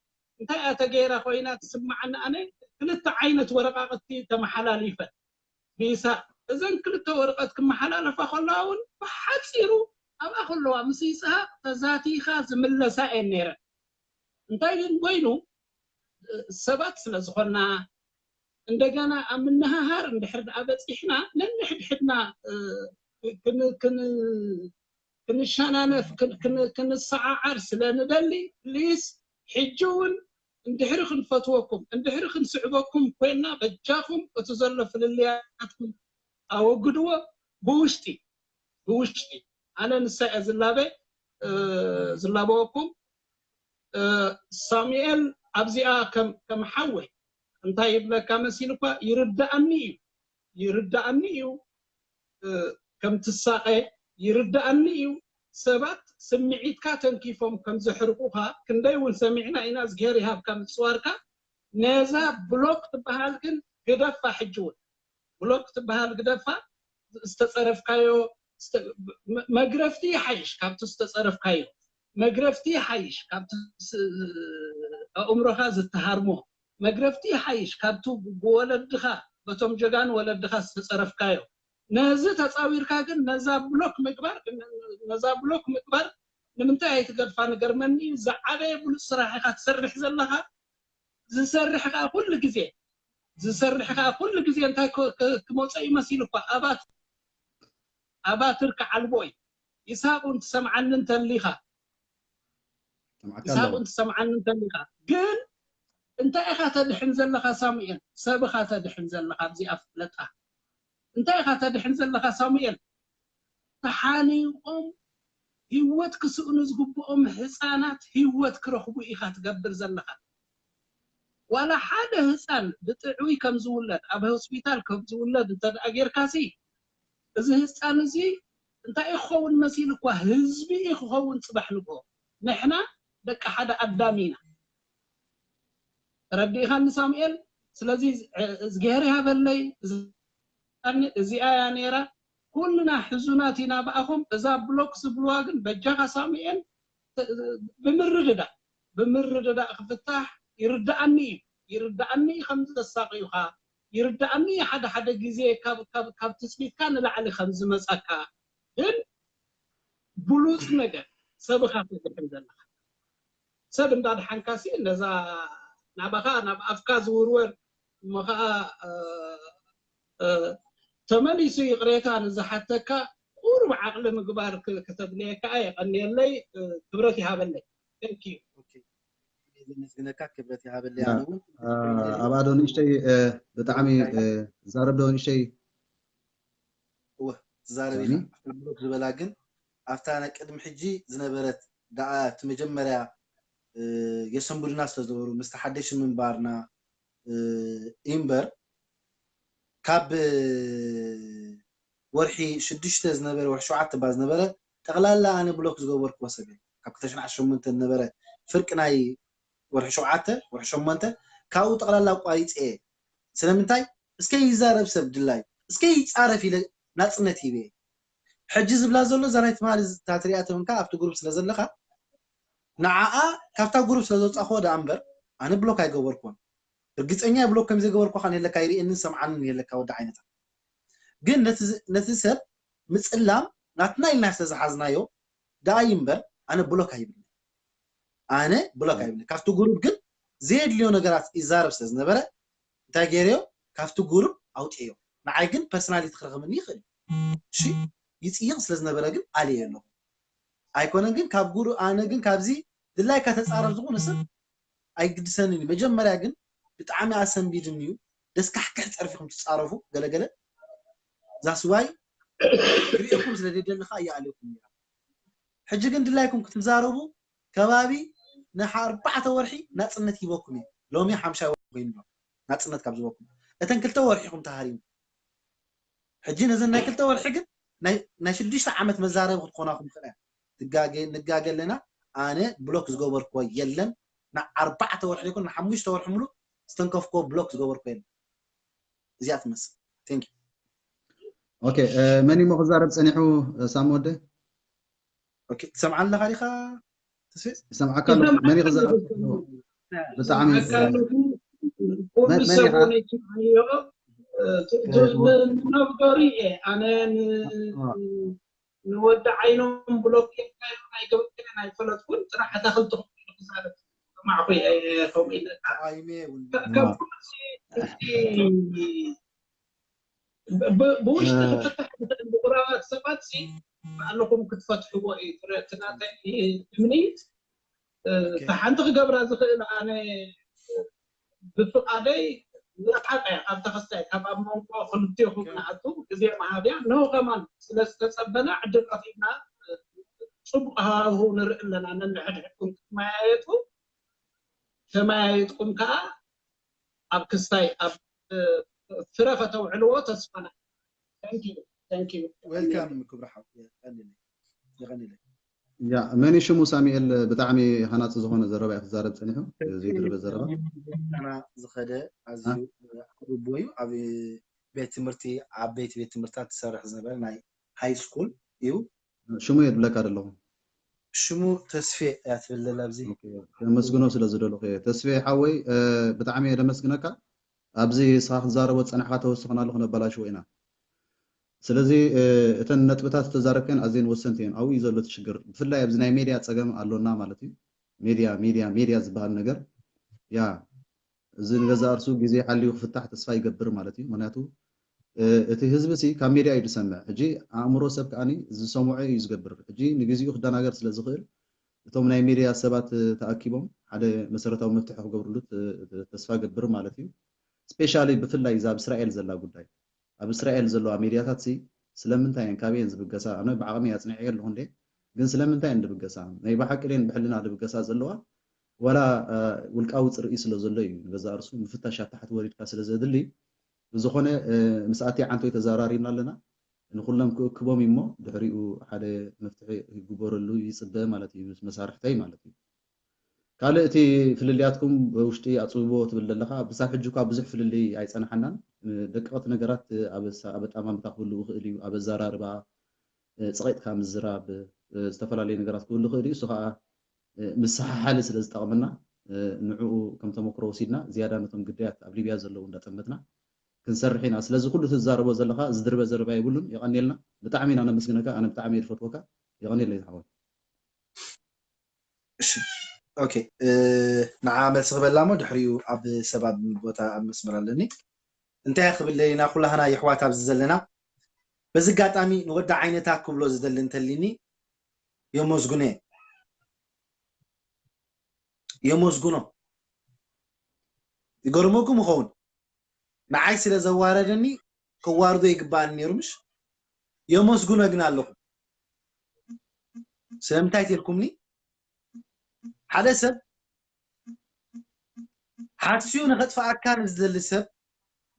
እንታይ እያ ተገይራ ኮይና ትስምዓኒ ኣነ ክልተ ዓይነት ወረቃቅቲ ተመሓላሊፈን ብኢሳቅ። እዘን ክልተ ወረቀት ክመሓላለፋ ከለዋ እውን ብሓፂሩ ኣብኣ ከለዋ ምስ ይስሃቅ ተዛቲኻ ዝምለሳ እየን ነይረን። እንታይ ግን ኮይኑ ሰባት ስለ ዝኾንና እንደገና ኣብ ምንሃሃር እንድሕር ደኣ በፂሕና ነንሕድሕድና ክንሸናነፍ ክንሰዓዓር ስለ ንደሊ ፕሊስ ሕጂ እውን እንድሕሪ ክንፈትወኩም እንድሕሪ ክንስዕበኩም ኮይና በጃኹም እቲ ዘሎ ፍልልያትኩም ኣወግድዎ ብውሽጢ ብውሽጢ ኣነ ንሳ እየ ዝላበ ዝላበወኩም ሳሙኤል ኣብዚኣ ከም ሓወይ እንታይ ይብለካ መሲሉ እኳ ይርዳእኒ እዩ ይርዳእኒ እዩ ከም ትሳቐ ይርዳእኒ እዩ ሰባት ስምዒትካ ተንኪፎም ከም ዘሕርቁኻ ክንደይ እውን ሰሚዕና ኢና እዝግሄር ይሃብካ ምፅዋርካ ነዛ ብሎክ ትበሃል ግን ግደፋ ሕጂ እውን ብሎክ ትበሃል ግደፋ ዝተፀረፍካዮ መግረፍቲ ይሓይሽ ካብቲ ዝተፀረፍካዮ መግረፍቲ ይሓይሽ ካብቲ ኣእምሮኻ ዝተሃርሞ መግረፍቲ ይሓይሽ ካብቲ ብወለድኻ በቶም ጀጋኑ ወለድኻ ዝተፀረፍካዮ ነዚ ተፃዊርካ ግን ነዛ ብሎክ ምግባር ነዛ ብሎክ ምግባር ንምንታይ ኣይትገድፋ ንገርመኒ ዝዓበየ ብሉፅ ስራሕ ኢኻ ትሰርሕ ዘለኻ ዝሰርሕ ከዓ ኩሉ ግዜ ዝሰርሕ ከዓ ኩሉ ግዜ እንታይ ክመፀ እዩ መሲሉ እኳ ኣባት ኣባትር ክዓልቦ እዩ ይሳቁ እንትሰምዓኒ እንተሊካ ይሳቁ እንትሰምዓኒ እንተሊካ ግን እንታይ ኢኻ ተድሕን ዘለኻ ሳሙኤል ሰብ ኢኻ ተድሕን ዘለኻ ኣብዚኣ ፍለጣ እንታይ ኢኻ ተድሕን ዘለኻ ሳሙኤል ተሓኒቆም ህይወት ክስእኑ ዝግብኦም ህፃናት ህይወት ክረኽቡ ኢኻ ትገብር ዘለኻ ዋላ ሓደ ህፃን ብጥዕዊ ከም ዝውለድ ኣብ ሆስፒታል ከም ዝውለድ እንተ ጌርካሲ እዚ ህፃን እዚ እንታይ ክኸውን መሲሉ እኳ ህዝቢ እዩ ክኸውን ፅባሕ ንግሆ ንሕና ደቂ ሓደ ኣዳም ኢና ተረዲእኻኒ ሳሙኤል ስለዚ እዝግሄር ይሃበለይ እዚኣ እያ ነይራ ኩልና ሕዙናት ኢና ብኣኹም እዛ ብሎክ ዝብልዋ ግን በጃኻ ሳሙኤል ብምርድዳእ ብምርድዳእ ክፍታሕ ይርዳኣኒ እዩ ይርዳኣኒ እዩ ከም ዘሳቅዩኻ ይርዳኣኒ እዩ ሓደ ሓደ ግዜ ካብ ትፅቢትካ ንላዕሊ ከም ዝመፀካ ግን ብሉፅ ነገር ሰብ ኢኻ ተድሕን ዘለኻ ሰብ እንዳድሓንካሲ ነዛ ናባኻ ናብ ኣፍካ ዝውርወር እሞ ከዓ ተመሊሱ ይቕሬታ ንዝሓተካ ቁሩብ ዓቕሊ ምግባር ክተድልየካ የቐንየለይ ክብረት ይሃበለይ ነመስግነካ ክብረት ይሃበለይ ኣነ እውን ኣባዶ ንእሽተይ ብጣዕሚ ዛረብዶ ንእሽተይ እወ ትዛረብ ኢኻ ኣፍታ ብሎክ ዝበላ ግን ኣብታ ናይ ቅድሚ ሕጂ ዝነበረት ደኣ እቲ መጀመርያ የሰንብዱና ስለዝነበሩ ምስ ተሓደሽ ምንባርና እምበር ካብ ወርሒ ሽዱሽተ ዝነበረ ወርሒ ሸውዓተ እባ ዝነበረ ጠቕላላ ኣነ ብሎክ ዝገበርክዎ ሰብ እየ ካብ ክልተ ሽሕን ዓሰርተ ሸሞንተ ዝነበረ ፍርቂ ናይ ወርሒ ሸውዓተ፣ ወርሒ ሸሞንተ፣ ካብኡ ጠቕላላ ኣቋሪፀ እየ። ስለምንታይ? እስከ ይዛረብ ሰብ ድላዩ፣ እስከ ይፃረፍ ኢለ ናፅነት ሂበ እየ። ሕጂ ዝብላ ዘሎ እዛ ናይ ትማሊ እታ ትሪኣ ተበንካ ኣብቲ ግሩፕ ስለ ዘለኻ፣ ንዓኣ ካብታ ግሩፕ ስለ ዘውፃእክዎ ደኣ እምበር ኣነ ብሎክ ኣይገበርክዎን። ርግፀኛ ብሎክ ከም ዘይገበርኩ ኸዓ የለካ፣ ይርእየንን ሰምዓንን የለካ ወዲ ዓይነታ። ግን ነቲ ዝ- ነቲ ሰብ ምፅላም ናትና ኢልና ስለ ዝሓዝናዮ ደኣ እዩ እምበር ኣነ ብሎክ ኣይብልን። ኣነ ብሎክ ኣይብልን። ካብቲ ግሩፕ ግን ዘየድልዮ ነገራት ይዛረብ ስለ ዝነበረ እንታይ ገይረዮ? ካብቲ ግሩፕ ኣውፅኤዮ። ንዓይ ግን ፐርሰናሊ ክረኽበኒ ይኽእል እዩ። እሺ፣ ይፅይቕ ስለ ዝነበረ ግን ኣልየ ኣለኹ። ኣይኮነን ግን ካብ ጉሩ ኣነ ግን ካብዚ ድላይካ ተፃረብ ዝኾነ ሰብ ኣይግድሰንን እዩ። መጀመርያ ግን ብጣዕሚ ኣሰንቢድኒ እዩ። ደስካሕክሕ ፀርፊኹም ትፃረፉ ገለገለ ዛስዋይ ክሪኤኩም ስለ ዘይደሊ ከዓ ይኣልየኩም ነይረ። ሕጂ ግን ድላይኩም ክትዛረቡ ከባቢ ንሓ ኣርባዕተ ወርሒ ናፅነት ሂበኩም እዩ። ሎሚ ሓምሻይ ወርሒ ኮይኑ ኣሎ ናፅነት ካብ ዝበኩም። እተን ክልተ ወርሒኹም ተሃሪሙ። ሕጂ ነዘን ናይ ክልተ ወርሒ ግን ናይ ናይ ሽዱሽተ ዓመት መዛረቢ ክትኾናኩም ትኽእል እያ። ትጋገ ንጋገ ኣለና። ኣነ ብሎክ ዝገበርክዎ የለን። ንኣርባዕተ ወርሒ ይኩን ንሓሙሽተ ወርሒ ሙሉእ ዝተንከፍክዎ ብሎክ ዝገበርክዎ የለን። እዚኣ ትመስል። Thank you። ኦኬ፣ መን እሞ ክዛረብ ፀኒሑ? ሳም ወደ ኦኬ፣ ትሰምዓ ኣለኻ ዲኻ? ተስፌ ይሰምዓካ ኣሎ። መን እዩ ክዛረብ ፀኒሑ? ብጣዕሚ ኣካልኩ ኩሉ መን- መን ሰብ ይሓ- እውን ይስምዓዮ። እ፣ ት- ት- ን- ንነብገሩ እየ ኣነ ን- አ። ንወዲ ዓይኖም ብሎክ ጌርካዮ ኣይገበርክን ኣይፈለጥኩን። ጥራሕ ኣታኽልቲ ክዛረብ ሰማዕኩ እየ ከምኡ ኢለ። ኣይሜ እውን ከ- ከም ኩሉ እዚ ብ- ብ- ብውሽጢ እ- ክፍታሕ ዝኽእል ብቑራባት ሰባት ሲ ኣለኹም ክትፈትሕዎ እዩ። ትረ- ትናተይ እምኒት እ፣ እታ ሓንቲ ክገብራ ዝኽእል ኣነ ብፍቓደይ ዝረሓቐ እያ ካብ ተኸስታይ ካብ ኣብ መንጎ ክልቲኹም ንኣቱ ግዜ መሃብያ ንሆ ከማን ስለ ዝተጸበና ዕድል ረኺብና እ፣ ጽቡቕ ሃዋህው ንርኢ ኣለና ነንሕድሕድኩም ክትመያየጡ ተመያየጥኩም ከኣ ኣብ ክስታይ ኣብ እ፣ ፍረ ከተውዕልዎ ተስፋና። Thank you. Thank you. Welcome ክብሪ ሓው። የቐንየለይ። የቐንየለይ። ያ መን እዩ ሽሙ? ሳሙኤል ብጣዕሚ ሃናፂ ዝኾነ ዘረባ እዩ ክዛረብ ፀኒሑ። ዘይድርበ ዘረባ ና ዝኸደ ኣዝዩ ዓቢ ኣቦ እዩ። ኣብ ቤት ትምህርቲ ዓበይቲ ቤት ትምህርትታት ዝሰርሕ ዝነበረ ናይ ሃይ ስኩል እዩ። ሽሙ የድብለካ ዘለኹ። ሽሙ ተስፌ እያ ትብል ዘላ ኣብዚ። ኦኬ፣ ከመስግኖ ስለ ዝደለኹ እየ። ተስፌ ሓወይ እ፣ ብጣዕሚ እየ ደመስግነካ። ኣብዚ ንስኻ ክትዛረቦ ዝፀናሕካ ተወስኽናሉ ክነበላሽዎ ኢና። ስለዚ እ፣ እተን ነጥብታት ዝተዛረብከን ኣዝየን ወሰንቲ እየን። ኣብኡ እዩ ዘሎ እቲ ሽግር። ብፍላይ ኣብዚ ናይ ሜድያ ፀገም ኣሎና ማለት እዩ። ሜድያ ሜድያ ሜድያ ዝበሃል ነገር ያ እዚ ንገዛእ ርእሱ ግዜ ሓልዩ ክፍታሕ ተስፋ ይገብር ማለት እዩ። ምክንያቱ እ፣ እቲ ህዝቢ ሲ ካብ ሜድያ እዩ ዝሰምዕ። ሕጂ ኣእምሮ ሰብ ከኣኒ ዝሰምዖ እዩ ዝገብር። ሕጂ ንግዚኡ ክደናገር ስለ ዝኽእል እቶም ናይ ሜድያ ሰባት እ፣ ተኣኪቦም ሓደ መሰረታዊ መፍትሒ ክገብርሉ ት- ት- ተስፋ ገብር ማለት እዩ። ስፔሻሊ ብፍላይ እዛ ኣብ እስራኤል ዘላ ጉዳይ ኣብ እስራኤል ዘለዋ ሜድያታት ሲ ስለምንታይ እየን ካበየን ዝብገሳ? ኣነ ብዓቕሚ ኣፅኒዐዮ ኣለኹ እንዴ፣ ግን ስለምንታይ እየን ዝብገሳ? ናይ ብሓቂ ድየን ብሕልና ዝብገሳ ዘለዋ ዋላ እ፣ ውልቃዊ ፅርኢ ስለ ዘሎ እዩ ንገዛእ ርእሱ ምፍታሽ ኣብ ታሕቲ ወሪድካ ስለ ዘድሊ ብዝኾነ እ፣ ምስ ኣቲ ዓንቶይ ተዘራሪብና ኣለና። ንኩሎም ክእክቦም እዩ እሞ ድሕሪኡ ሓደ መፍትሒ ይግበረሉ ይፅበ ማለት እዩ ምስ መሳርሕተይ ማለት እዩ። ካልእ እቲ ፍልልያትኩም ብውሽጢ ኣፅብቦ ትብል ዘለኻ ብሳብ ሕጂ እኳ ብዙሕ ፍልልይ ኣይፀናሓናን። ደቀቕቲ ነገራት ኣብ ኣጠማምታ ክህልው ይኽእል እዩ፣ ኣብ ኣዘራርባ፣ እ፣ ፀቒጥካ ምዝራብ፣ እ፣ ዝተፈላለዩ ነገራት ክህሉ ይኽእል እዩ። እሱ ከዓ እ፣ ምስሓሓሊ ስለ ዝጠቕመና እ፣ ንዕኡ ከም ተመክሮ ወሲድና ዝያዳ ነቶም ግዳያት ኣብ ሊብያ ዘለዉ እንዳጠመትና ክንሰርሕ ኢና። ስለዚ ኩሉ ትዛረቦ ዘለኻ ዝድርበ ዘረባ የብሉን። የቐንየልና። ብጣዕሚ ኢና ነመስግነካ። ኣነ ብጣዕሚ እየ ዝፈትወካ። የቐንየለይ ዝሓወይ። እሺ ኦኬ እ፣ ንዓ መልሲ ክበላ እሞ ድሕሪኡ ኣብ ሰባብ ቦታ ኣብ መስመር ኣለኒ። እንታይ ክብል ደሊና ኩላህና የሕዋት ኣብዚ ዘለና በዚ ኣጋጣሚ ንወዲ ዓይነታ ክብሎ ዝደሊ እንተሊኒ የመስግኖ እየ። የመስግኖ ይገርመኩም ይኸውን ንዓይ ስለ ዘዋረደኒ ከዋርዶ ይግባኣኒ ነይሩ ምሽ የመስግኖ ግን ኣለኹ ስለምንታይ ተልኩምኒ ሓደ ሰብ ሓስዩ ንኸጥፍኣካ ንዝደሊ ሰብ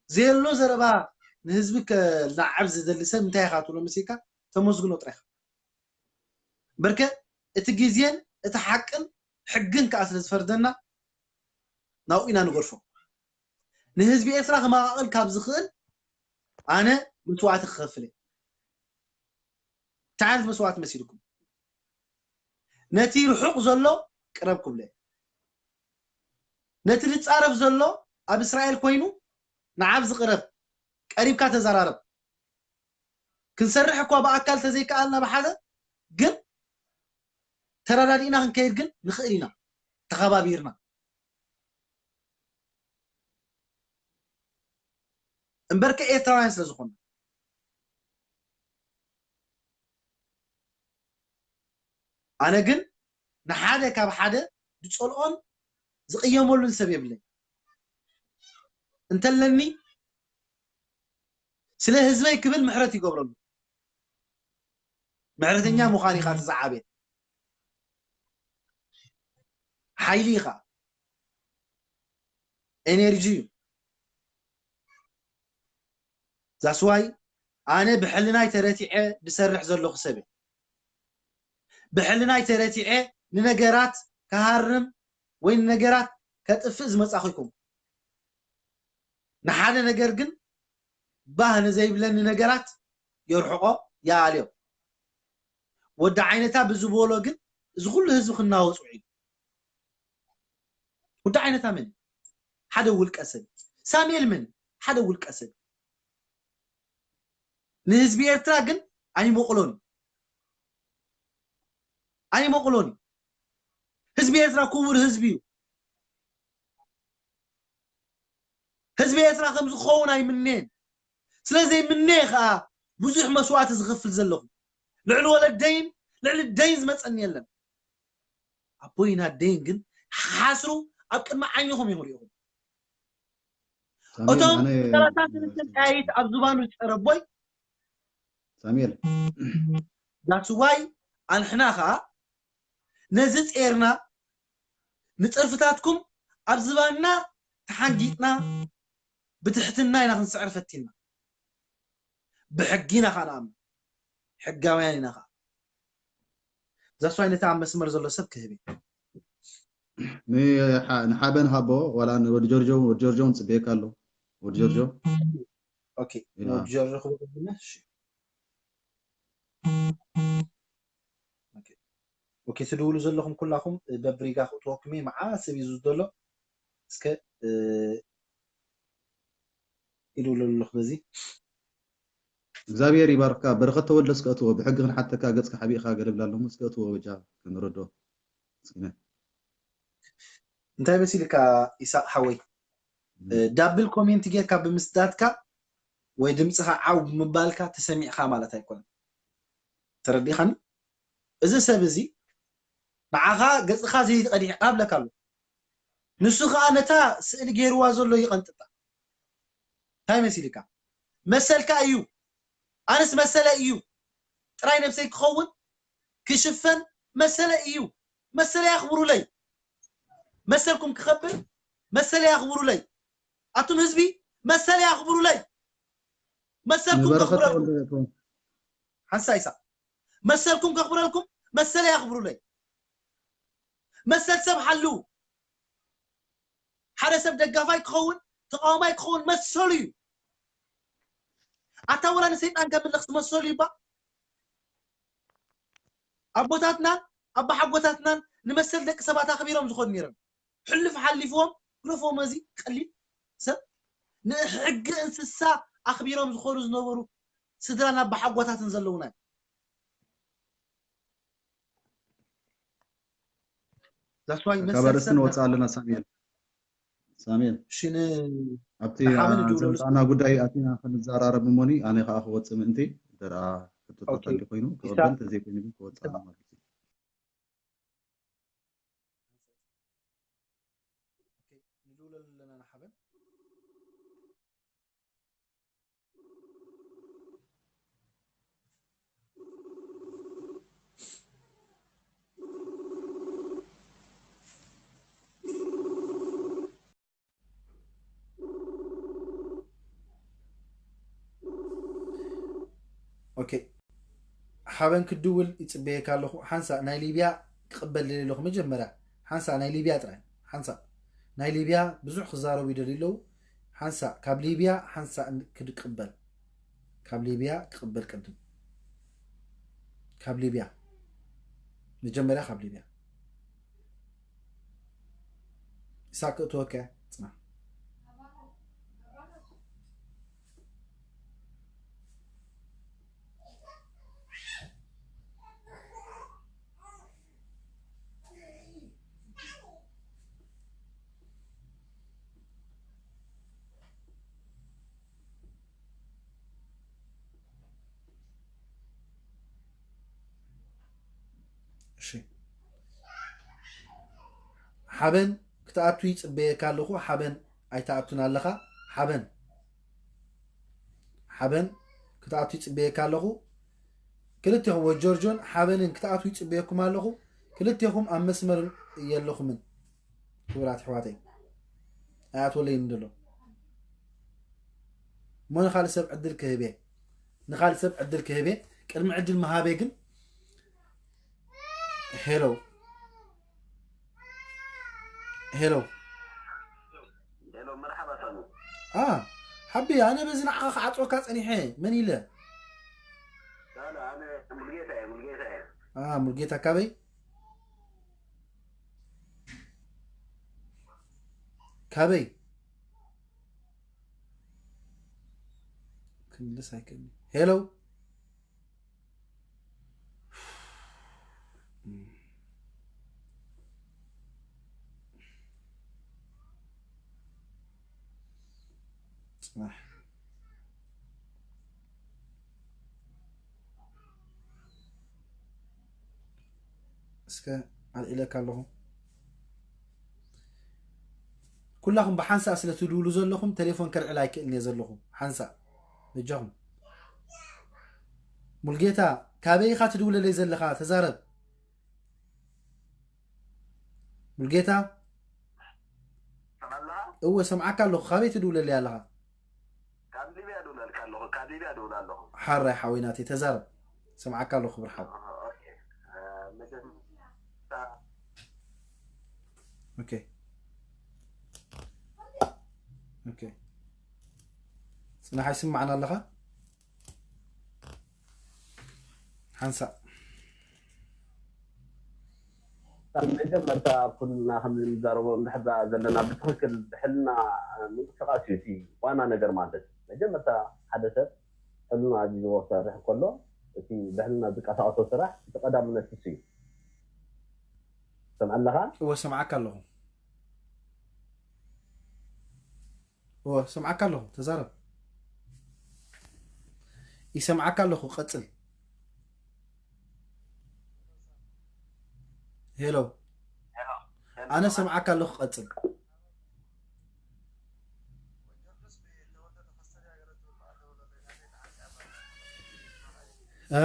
ዘየሎ ዘረባ ንህዝቢ ከልዓብ ዝደሊ ሰብ እንታይ ኢኻ ትብሎ መሲልካ ተመስግኖ ጥራይኻ በርከ እቲ ግዜን እቲ ሓቅን ሕግን ከዓ ስለ ዝፈርደና ናብኡ ኢና ንገድፎ። ንህዝቢ ኤርትራ ክመቓቐል ካብ ዝኽእል ኣነ መስዋእቲ ክኸፍል እየ። እንታይ ዓይነት መስዋእቲ መሲልኩም? ነቲ ርሑቕ ዘሎ ቅረብ ክብሎ እየ። ነቲ ዝጻረፍ ዘሎ ኣብ እስራኤል ኮይኑ ንዓብ ዝቕረብ ቀሪብካ ተዘራረብ። ክንሰርሕ እኳ ብኣካል ተዘይከኣልና ብሓደ ግን ተረዳዲእና ክንከይድ ግን ንኽእል ኢና ተኸባቢርና። እምበርከ ኤርትራውያን ስለ ዝኾንና ኣነ ግን ንሓደ ካብ ሓደ ዝጸልኦን ዝቕየመሉን ሰብ የብለይ። እንተለኒ ስለ ህዝበይ ክብል ምሕረት ይገብረሉ። ምሕረተኛ ምዃን ኢኻ እቲ ዝዓበየ ሓይሊ ኢኻ። ኤነርጂ እዩ። ዛስዋይ ኣነ ብሕልናይ ተረቲዐ ዝሰርሕ ዘለኹ ሰብ እየ። ብሕልናይ ተረቲዐ ንነገራት ክሃርም ወይ ንነገራት ከጥፍእ ዝመጻኹ ይኩም። ንሓደ ነገር ግን ባህ ንዘይብለኒ ነገራት የርሕቆ፣ ይኣልዮ። ወዲ ዓይነታ ብዝበሎ ግን እዚ ኩሉ ህዝቢ ክናወጽ ውዒሉ። ወዲ ዓይነታ መን እዩ? ሓደ ውልቀ ሰብ። ሳሙኤል መን እዩ? ሓደ ውልቀ ሰብ። ንህዝቢ ኤርትራ ግን ኣይመቕሎን እዩ። ኣይመቕሎን እዩ። ህዝቢ ኤርትራ ክቡር ህዝቢ እዩ። ህዝቢ ኤርትራ ከም ዝኸውን ኣይምነን። ስለ ዘይምነ ከዓ ብዙሕ መስዋእቲ ዝኸፍል ዘለኹ። ልዕሊ ወለደይን ልዕሊ ደይን ዝመፀኒ የለን። ኣቦይን ኣደይን ግን ሓስሩ ኣብ ቅድሚ ዓይንኹም እዮም ሪኢኹም። ሳሙኤል፣ እቶም ኣነ ሰላሳ ሰለስተ ጠያይት ኣብ ዝባኑ ዝፀረ ኣቦይ ሳሙኤል፣ that's why ኣንሕና ከዓ ነዚ ጼርና ንፀርፍታትኩም ኣብ ዝባንና ተሓንጊጥና ብትሕትና ኢና ክንስዕር ፈቲና። ብሕጊ ኢና ከዓ ንኣምን። ሕጋውያን ኢና ከዓ። That's why ነቲ ኣብ መስመር ዘሎ ሰብ ክህብ እየ። ንሓ- ንሓበን ሃቦ ዋላ ንወዲ ጆርጆ፣ ወዲ ጆርጆ እውን ጽበየካ ኣሎ። ወዲ ጆርጆ ኦኬ፣ ኢና። ወዲ ጆርጆ ክበቅብና። እሺ። ኦኬ። ኦኬ፣ ትድውሉ ዘለኹም ኩላኹም በብሪጋ ክእትወኩም እየ። መዓ ሰብ እዩ ዘሎ። እስከ እ፣ ይድውሉ ኣለኹ በዚ። እግዚኣብሔር ይባርክካ። በረኸት ተወልደ እስከ እትዎ፣ ብሕጊ ክንሓተካ ገጽካ ሓቢእኻ ገለ ብላ ኣለሞ፣ እስከ እትዎ በጃ ክንረዶ። እስኪ ነ። እንታይ መሲልካ ኢሳቅ ሓወይ? እ፣ ዳብል ኮሜንት ጌርካ ብምስዳድካ ወይ ድምፅኻ ዓው ብምባልካ ተሰሚዕካ ማለት ኣይኮነን። ተረዲኻኒ? እዚ ሰብ እዚ ንዓኻ ገፅኻ ዘይትቐዲሕ ኣብለካ ኣሎ። ንሱ ከዓ ነታ ስእሊ ገይርዋ ዘሎ ይቐንጥጣ። እንታይ መሲልካ? መሰልካ እዩ። ኣነስ መሰለ እዩ። ጥራይ ነብሰይ ክኸውን ክሽፈን መሰለ እዩ። መሰለ ያኽብሩለይ። መሰልኩም ክኸብር መሰለ ያኽብሩለይ። ኣቱም ህዝቢ መሰለ ያኽብሩለይ። መሰልኩም ንበረኸት ከኽብረልኩም ተወልደ እኮ። ሓንሳእ ኢሳቅ መሰልኩም ከኽብረልኩም መሰለ ያኽብሩለይ። መሰል ሰብ ሓልው። ሓደ ሰብ ደጋፋይ ክኸውን ተቃዋማይ ክኸውን መሰሉ እዩ። ኣታ ወላ ንሰይጣን ከምልኽ ትመሰሉ ይባ ኣቦታትናን ኣባሓጎታትናን ንመሰል ደቂ ሰባት ኣኽቢሮም ዝኾኑ ነይሮም። ሕልፍ ሓሊፍዎም ግረፎም። እዚ ቀሊል ሰብ ንሕጊ እንስሳ ኣኽቢሮም ዝኾኑ ዝነበሩ ስድራን ኣባሓጎታትን ዘለውና እዮም። That's why ካብ መሰል ኣርእስቲ ሰብ ንወፅእ ኣለና። ሳሙኤል፣ ሳሙኤል፣ ሽን ኣብቲ ንሓበን አ- ድውሉ ዘምፃና ጉዳይ ኣቲና ክንዘራረብ እሞኒ ኣነ ከዓ ክወፅእ ምእንቲ እንተ ደኣ ሕቶታት ኦኬ። ኣልዩ ኮይኑ ክቕበል፣ ኢሳቅ እንተዘይኮይኑ ግን ክወፅእ ማለት እዩ። ኦኬ፣ ንድውለሉ ኣለና ንሓበን። ኦኬ፣ ሓበን ክድውል ይጽበየካ ኣለኹ። ሓንሳእ ናይ ሊብያ ክቕበል ደልየ ኣለኹ። መጀመርያ ሓንሳእ ናይ ሊብያ ጥራይ፣ ሓንሳእ ናይ ሊብያ ብዙሕ ክዛረቡ ይደልዩ ኣለዉ። ሓንሳእ ካብ ሊብያ ሓንሳእ ክድቅበል፣ ካብ ሊብያ ክቕበል ቅድም፣ ካብ ሊብያ፣ መጀመርያ ካብ ሊብያ። ኢሳቅ ክእትወካ እያ፣ ጽናሕ። እሺ፣ ሓበን ክትኣቱ ይጽበየካ ኣለኹ። ሓበን ኣይትኣቱን ኣለኻ። ሓበን፣ ሓበን ክትኣቱ ይጽበየካ ኣለኹ። ክልቴኹም፣ ወጆርጆን ሓበንን ክትኣቱ ይጽበየኩም ኣለኹ። ክልቴኹም ኣብ መስመር የለኹምን። ክቡራት ኣሕዋተይ፣ ኣይኣትወለይን እንድሎ እሞ ንኻልእ ሰብ ዕድል ክህብ እየ። ንኻልእ ሰብ ዕድል ክህብ እየ። ቅድሚ ዕድል ምሃበይ ግን፣ ሄሎ፣ ሄሎ። ሄሎ፣ መርሓባ ሳሚ። አ፣ ሓቢ፣ ኣነ በዚ ንዓኻ ክዓጽወካ ጸኒሐ። መን ኢለ? ላላ፣ ኣነ ሙልጌታ እየ፣ ሙልጌታ እየ። አ፣ ሙልጌታ፣ ካበይ? ካበይ? ክምልስ ኣይክእልን። ሄሎ። ጽናሕ። እስከ ኣልዒለካ ኣለኹ። ኩላኹም ብሓንሳእ ስለ ትድውሉ ዘለኹም፣ ቴሌፎን ከልዕል ኣይክእልን እየ ዘለኹ። ሓንሳእ በጃኹም። ሙልጌታ፣ ካበይ ኢኻ ትድውለለይ ዘለኻ? ተዛረብ። ሙልጌታ፣ ሰማላ እወ፣ ሰምዓካ ኣለኹ። ካበይ ትድውለለይ ኣለኻ? ካብ ሊብያ ደውለልካ ኣለኹ፣ ካብ ሊብያ ደውል ኣለኹ። ሓራይ ሓወይ ናተይ፣ ተዛረብ። ሰምዓካ ኣለኹ፣ ክብር ሓው። ኦኬ። እ፣ መጀመርታ ኦኬ። ኦኬ። ጽናሕ፣ ይስማዕና ኣለኻ? ሓንሳእ። ካብ መጀመርታ ኩልና ከምዚ ንዛረቦ እንድሕር ዘለና ብትኽክል ብሕልና ምንቅስቃስ እዩ እቲ ዋና ነገር ማለት እዩ። መጀመርታ ሓደ ሰብ ሕልና ኣዚዝዎ ክሰርሕ ከሎ እቲ ብሕልና ዝንቀሳቀሶ ስራሕ እቲ ቀዳምነት ንሱ እዩ። ሰምዐ ኣለኻ? እወ፣ ሰምዓካ ኣለኹ። እወ፣ ሰምዓካ ኣለኹ። ተዛረብ። ይሰምዓካ ኣለኹ። ቀጽል። ሄሎ። ኣነ ሰምዓካ ኣለኹ። ቀጽል። እ?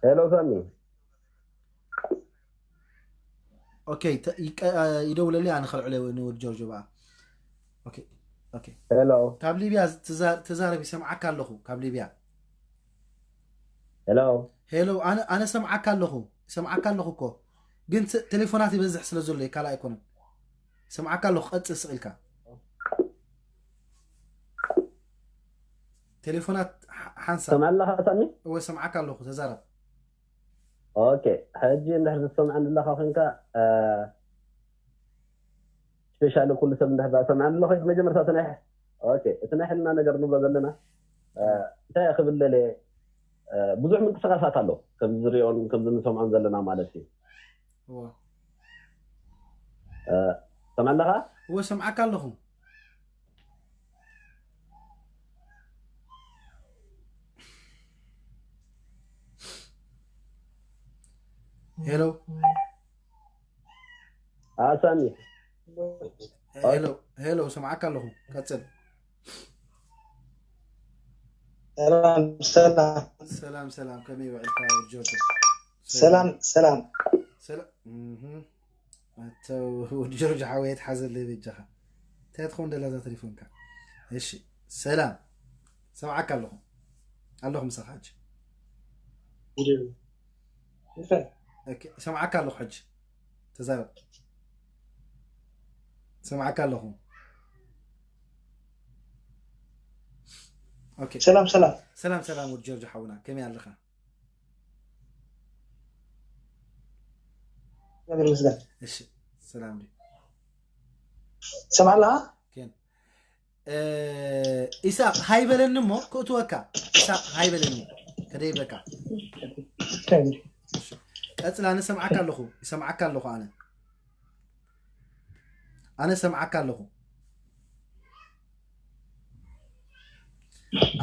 ሄሎ ሳሚ። ኦኬ፣ ተ-፣ ይቀ-፣ ይደውለለይ፣ ኣነ ከልዕሎ ንወዲ ጆርጆ በኣ። ኦኬ፣ ኦኬ። ሄሎ። ካብ ሊብያ ትዛ-፣ ተዛረብ፣ ይሰምዓካ ኣለኹ፣ ካብ ሊብያ። ሄሎ። ሄሎ፣ ኣነ፣ ኣነ ሰምዓካ ኣለኹ፣ ሰምዓካ ኣለኹ እኮ። ግን ተ-፣ ቴሌፎናት ይበዝሕ ስለ ዘሎ እዩ፣ ካልእ ኣይኮነን። ሰምዓካ ኣለኹ፣ ቀጽል ስቕ ኢልካ። ቴሌፎናት ሓ-፣ ሓንሳብ። ሰምዓ ኣለኻ ሳሚ? እወ፣ ሰምዓካ ኣለኹ፣ ተዛረብ። ኦኬ፣ ሕጂ እንድሕር ዝሰምዐኒ ኣለኻ ኮንካ፣ እ፣ ስፔሻሊ ኩሉ ሰብ እንድሕር ዝሰምዐኒ ኣሎ፣ መጀመርታ እቲ ናይ፣ ኦኬ፣ እቲ ናይ ሕልና ነገር ንብሎ ዘለና፣ እ፣ እንታይ እየ ክብል ደልየ፣ እ፣ ብዙሕ ምንቅስቃሳት ኣሎ፣ ከምዚ ዝሪኦን ከምዚ ንሰምዖን ዘለና ማለት እዩ። እወ። እ፣ ሰምዓ ኣለኻ? እወ፣ ሰምዓካ ኣለኹ። ሄሎ። አ፣ ሳሚ። ሄሎ፣ ሄሎ፣ ሰምዓካ ኣለኹ። ቀጽል። ሰላም፣ ሰላም። ሰላም፣ ሰላም፣ ከመይ ውዕልካ ወዲ ጆርጆ? ሰላም፣ ሰላም። ሰላም። እህ። ኣቶ ወዲ ጆርጆ ሓወይ፣ ትሓዘለይ በጃኻ። እንታይ ትኸውን ደላ እዛ ቴሌፎንካ? እሺ፣ ሰላም። ሰምዓካ ኣለኹ። ኣለኹ ምሳኻ ሕጂ። ይደሉ። እንታይ? ኦኬ፣ ሰምዓካ ኣለኹ ሕጂ። ተዛረብ። ሰምዓካ ኣለኹ። ኦኬ። ሰላም ሰላም። ሰላም ሰላም፣ ወዲ ጆርጆ ሓውና፣ ከመይ ኣለኻ? እግዚኣቢሔር ይመስገን። እሺ፣ ሰላም ድዩ? ትሰምዓ ኣለኻ? ኬን እ፣ ኢሳቅ ሃይ በለኒ እሞ ክእትወካ። ኢሳቅ ሃይ በለኒ፣ ከደይበካ። ቀጽል፣ ኣነ ሰምዓካ ኣለኹ፣ ይሰምዓካ ኣለኹ። ኣነ ኣነ ሰምዓካ ኣለኹ።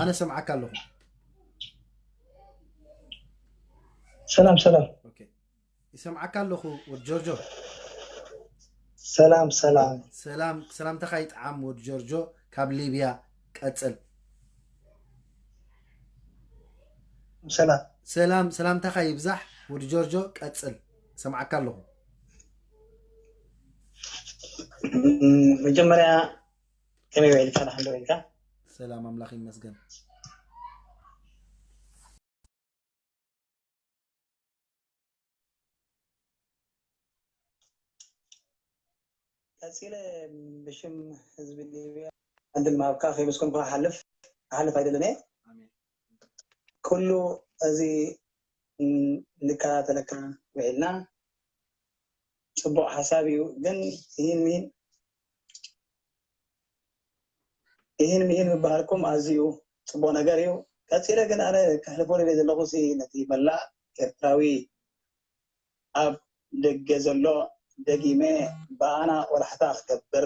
ኣነ ሰምዓካ ኣለኹ። ሰላም ሰላም። ኦኬ፣ ይሰምዓካ ኣለኹ ወዲ ጆርጆ። ሰላም ሰላም። ሰላም፣ ሰላምታኻ ይጥዓም ወዲ ጆርጆ ካብ ሊብያ። ቀጽል። ሰላም። ሰላም፣ ሰላምታኻ ይብዛሕ ወዲ ጆርጆ፣ ቀጽል። ሰምዓካ ኣለኹ። ም፣ መጀመርያ ከመይ ውዒልካ? ደሓን ዶ ውዒልካ? ሰላም፣ ኣምላኽ ይመስገን። ቀጺለ ብሽም ህዝቢ ሊብያ ዕድል ምሃብካ ከየመስገንኩ ክሓልፍ ክሓልፍ ኣይደልን እየ። ኣሜን። ኩሉ እዚ ን-፣ ንከታተለካ ውዒልና ጽቡቕ ሓሳብ እዩ። ግን ይህን ሚን ይህን ሚህን ምባህልኩም ኣዝዩ ጽቡቕ ነገር እዩ። ቀጺለ ግን ኣነ ከሕልፎ ደልየ ዘለኹ ሲ ነቲ መላእ ኤርትራዊ ኣብ ደገ ዘሎ ደጊመ ብኣና ቆላሕታ ክገብር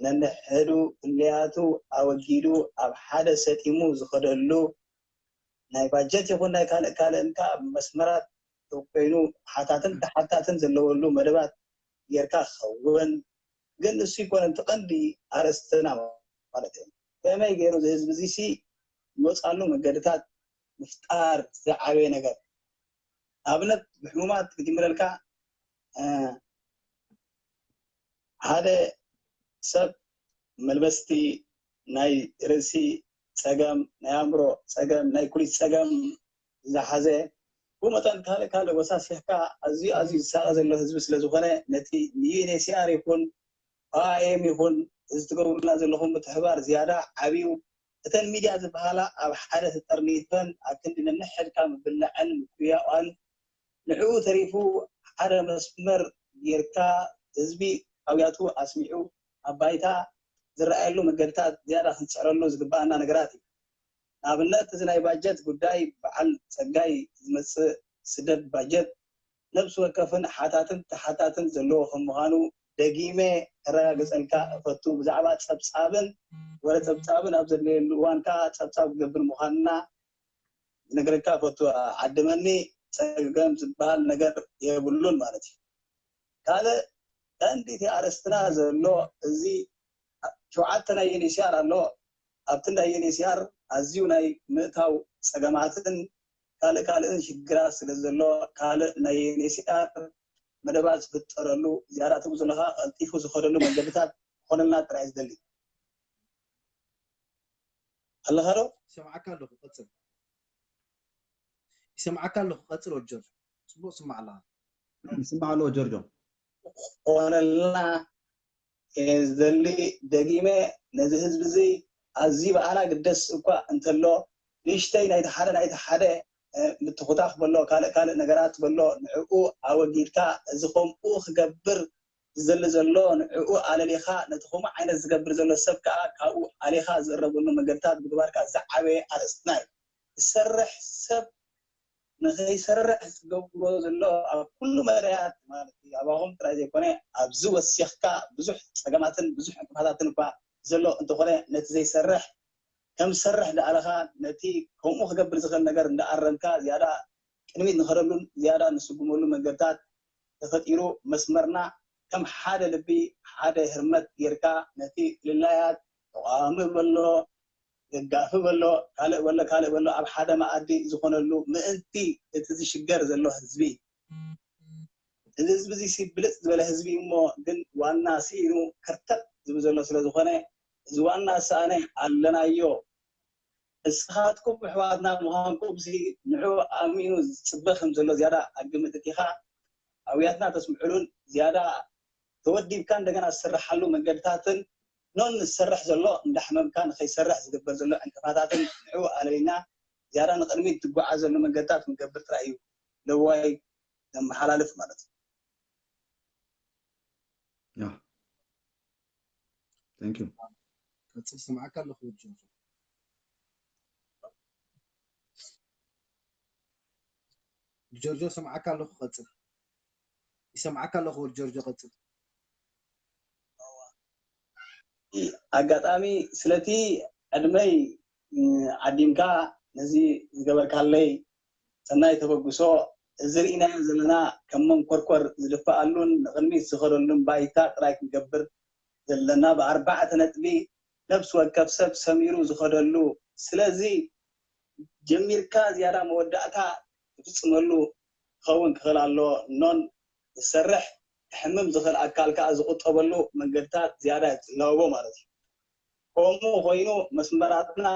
ነንሕዱ ፍልያቱ ኣወጊዱ ኣብ ሓደ ሰጢሙ ዝኸደሉ ናይ ባጀት ይኹን ናይ ካልእ ካልእን ከኣ መስመራት ኮይኑ ሓታትን ተሓታትን ዘለወሉ መደባት ጌርካ ክኸውን። ግን ንሱ ኣይኮነን እቲ ቀንዲ ኣርእስትና ማለት እዩ። ከመይ ገይሩ እዚ ህዝቢ እዚ ሲ ዝወፃሉ መገድታት ምፍጣር ዝዓበየ ነገር። ኣብነት ብሕሙማት ክጅምረልካ፣ እ፣ ሓደ ሰብ መልበስቲ ናይ ርእሲ ጸገም፣ ናይ ኣእምሮ ጸገም፣ ናይ ኩሊት ጸገም ዝሓዘ፣ ብኡ መጠን ካልእ ካልእ ወሳሲኽካ ኣዝዩ ኣዝዩ ዝሳቐ ዘሎ ህዝቢ ስለ ዝኾነ፣ ነቲ ንዩኤንኤችሲኣር ይኹን ኦኣይኤም ይኹን እዚ ትገብሩልና ዘለኹም ምትሕባር ዝያዳ ዓብዩ። እተን ሚድያ ዝበሃላ ኣብ ሓደ ተጠርኒፈን ኣብ ክንዲ ነንሕድካ ምብላዐን ምኩያቋን ንዕኡ ተሪፉ ሓደ መስመር ጌርካ ህዝቢ ኣውያቱ ኣስሚዑ ኣብ ባይታ ዝረኣየሉ መገድታት ዝያዳ ክንፅዕረሉ ዝግበኣና ነገራት እዩ። ንኣብነት እዚ ናይ ባጀት ጉዳይ በዓል ፀጋይ ዝመፅእ ስደድ ባጀት ነብሲ ወከፍን ሓታትን ተሓታትን ዘለዎ ከም ምዃኑ ደጊመ ከረጋግፀልካ እፈቱ። ብዛዕባ ፀብፃብን ወረ ፀብፃብን ኣብ ዘድለየሉ እዋን ከዓ ፀብፃብ ክገብር ምዃንና ዝነግረካ እፈቱ። ዓድመኒ ፀገም ዝበሃል ነገር የብሉን ማለት እዩ። ካልእ ቀንዲ እቲ ኣርእስትና ዘሎ እዚ ሸውዓተ ናይ ዩኤንኤችሲኣር ኣሎ። ኣብቲ ናይ ዩኤንኤችሲኣር ኣዝዩ ናይ ምእታው ፀገማትን ካልእ ካልእን ሽግራት ስለ ዘሎ ካልእ ናይ ዩኤንኤችሲኣር መደባት ዝፍጠረሉ ዝያዳ ትብኡ ዘለኻ ቀልጢፉ ዝኸደሉ መገድታት ክኾነልና ጥራይ ዝደሊ ኣለኻ ዶ? ይሰምዓካ ኣለኹ፣ ቀጽል። ይሰምዓካ ኣለኹ፣ ቀጽል ወዲ ጆርጆ። ጽቡቕ ስማዕ ኣለኻ። ይስማዕ ኣለዎ ጆርጆ። ክኾነልና እየ ዝደሊ። ደጊመ ነዚ ህዝቢ እዚ ኣዝዩ ብኣና ግደስ እኳ እንተሎ ንእሽተይ ናይቲ ሓደ ናይቲ ሓደ እ፣ ምትኹታኽ በሎ ካልእ ካልእ ነገራት በሎ ንዕኡ ኣወጊድካ እዚ ከምኡ ክገብር ዝደሊ ዘሎ ንዕኡ ኣለሊኻ ነቲ ከምኡ ዓይነት ዝገብር ዘሎ ሰብ ከዓ ካብኡ ኣሊኻ ዝእረመሉ መገድታት ምግባር ከዓ ዝዓበየ ኣርእስትና እዩ። ዝሰርሕ ሰብ ንኸይሰርሕ ዝገብሮ ዘሎ ኣብ ኩሉ መዳያት ማለት እዩ። ኣባኹም ጥራይ ዘይኮነ ኣብዚ ወሲኽካ ብዙሕ ፀገማትን ብዙሕ ዕንቅፋታትን እኳ ዘሎ እንተኾነ ነቲ ዘይሰርሕ ከም ዝሰርሕ ዳኣለኻ ነቲ ከምኡ ክገብር ዝኽእል ነገር እንዳኣረምካ ዝያዳ ቅድሚት ንኸደሉን ዝያዳ ንስጉመሉ መንገድታት ተፈጢሩ መስመርና ከም ሓደ ልቢ ሓደ ህርመት ጌርካ ነቲ ፍልላያት ተቃዋሚ በሎ ደጋፊ በሎ ካልእ በሎ ካልእ በሎ ኣብ ሓደ መኣዲ ዝኾነሉ ምእንቲ እቲ ዝሽገር ዘሎ ህዝቢ እዚ ህዝቢ እዚ ሲ ብልፅ ዝበለ ህዝቢ እዩ እሞ ግን ዋና ስኢኑ ከርተት ዝብል ዘሎ ስለ ዝኾነ እዚ ዋና ዝሰኣነ ኣለናዮ። ንስኻትኩም ኣሕዋትና ምዃንኩም ሲ ንዑ ኣሚኑ ዝፅበ ከም ዘሎ ዝያዳ ኣግምት እቲኻ ኣውያትና ተስምዕሉን ዝያዳ ተወዲብካ እንደገና ዝስርሓሉ መንገድታትን ኖን ዝሰርሕ ዘሎ እንዳሕመምካ ንኸይሰርሕ ዝግበር ዘሎ ዕንቅፋታትን ንዕኡ ኣለሊና ዝያዳ ንቕድሚት ትጓዓዘሉ መንገድታት ክንገብር ጥራይ እዩ ለዋይ ዘመሓላልፍ ማለት እዩ። Yeah. Thank you. ቀጽል ስምዓካ ኣለኹ ወዲ ጆርጆ። ጆርጆ ስምዓካ ኣለኹ ቀጽል። ይሰምዓካ ኣለኹ ወዲ ጆርጆ ቀጽል። ኣጋጣሚ ስለቲ ዕድመይ ዓዲምካ ነዚ ዝገበርካለይ ሰናይ ተበግሶ እዚ ርኢናዮ ዘለና ከም መንኮርኮር ዝድፈኣሉን ንቕድሚት ዝኸደሉን ባይታ ጥራይ ክንገብር ዘለና ብኣርባዕተ ነጥቢ ነብሲ ወከፍ ሰብ ሰሚሩ ዝኸደሉ ስለዚ ጀሚርካ ዝያዳ መወዳእታ ትፍፅመሉ ክኸውን ክኽእል ኣሎ ኖን ዝሰርሕ ክሕምም ዝኽእል ኣካል ከዓ ዝቁጠበሉ መንገድታት ዝያዳ ዝላወቦ ማለት እዩ። ከምኡ ኮይኑ መስመራትና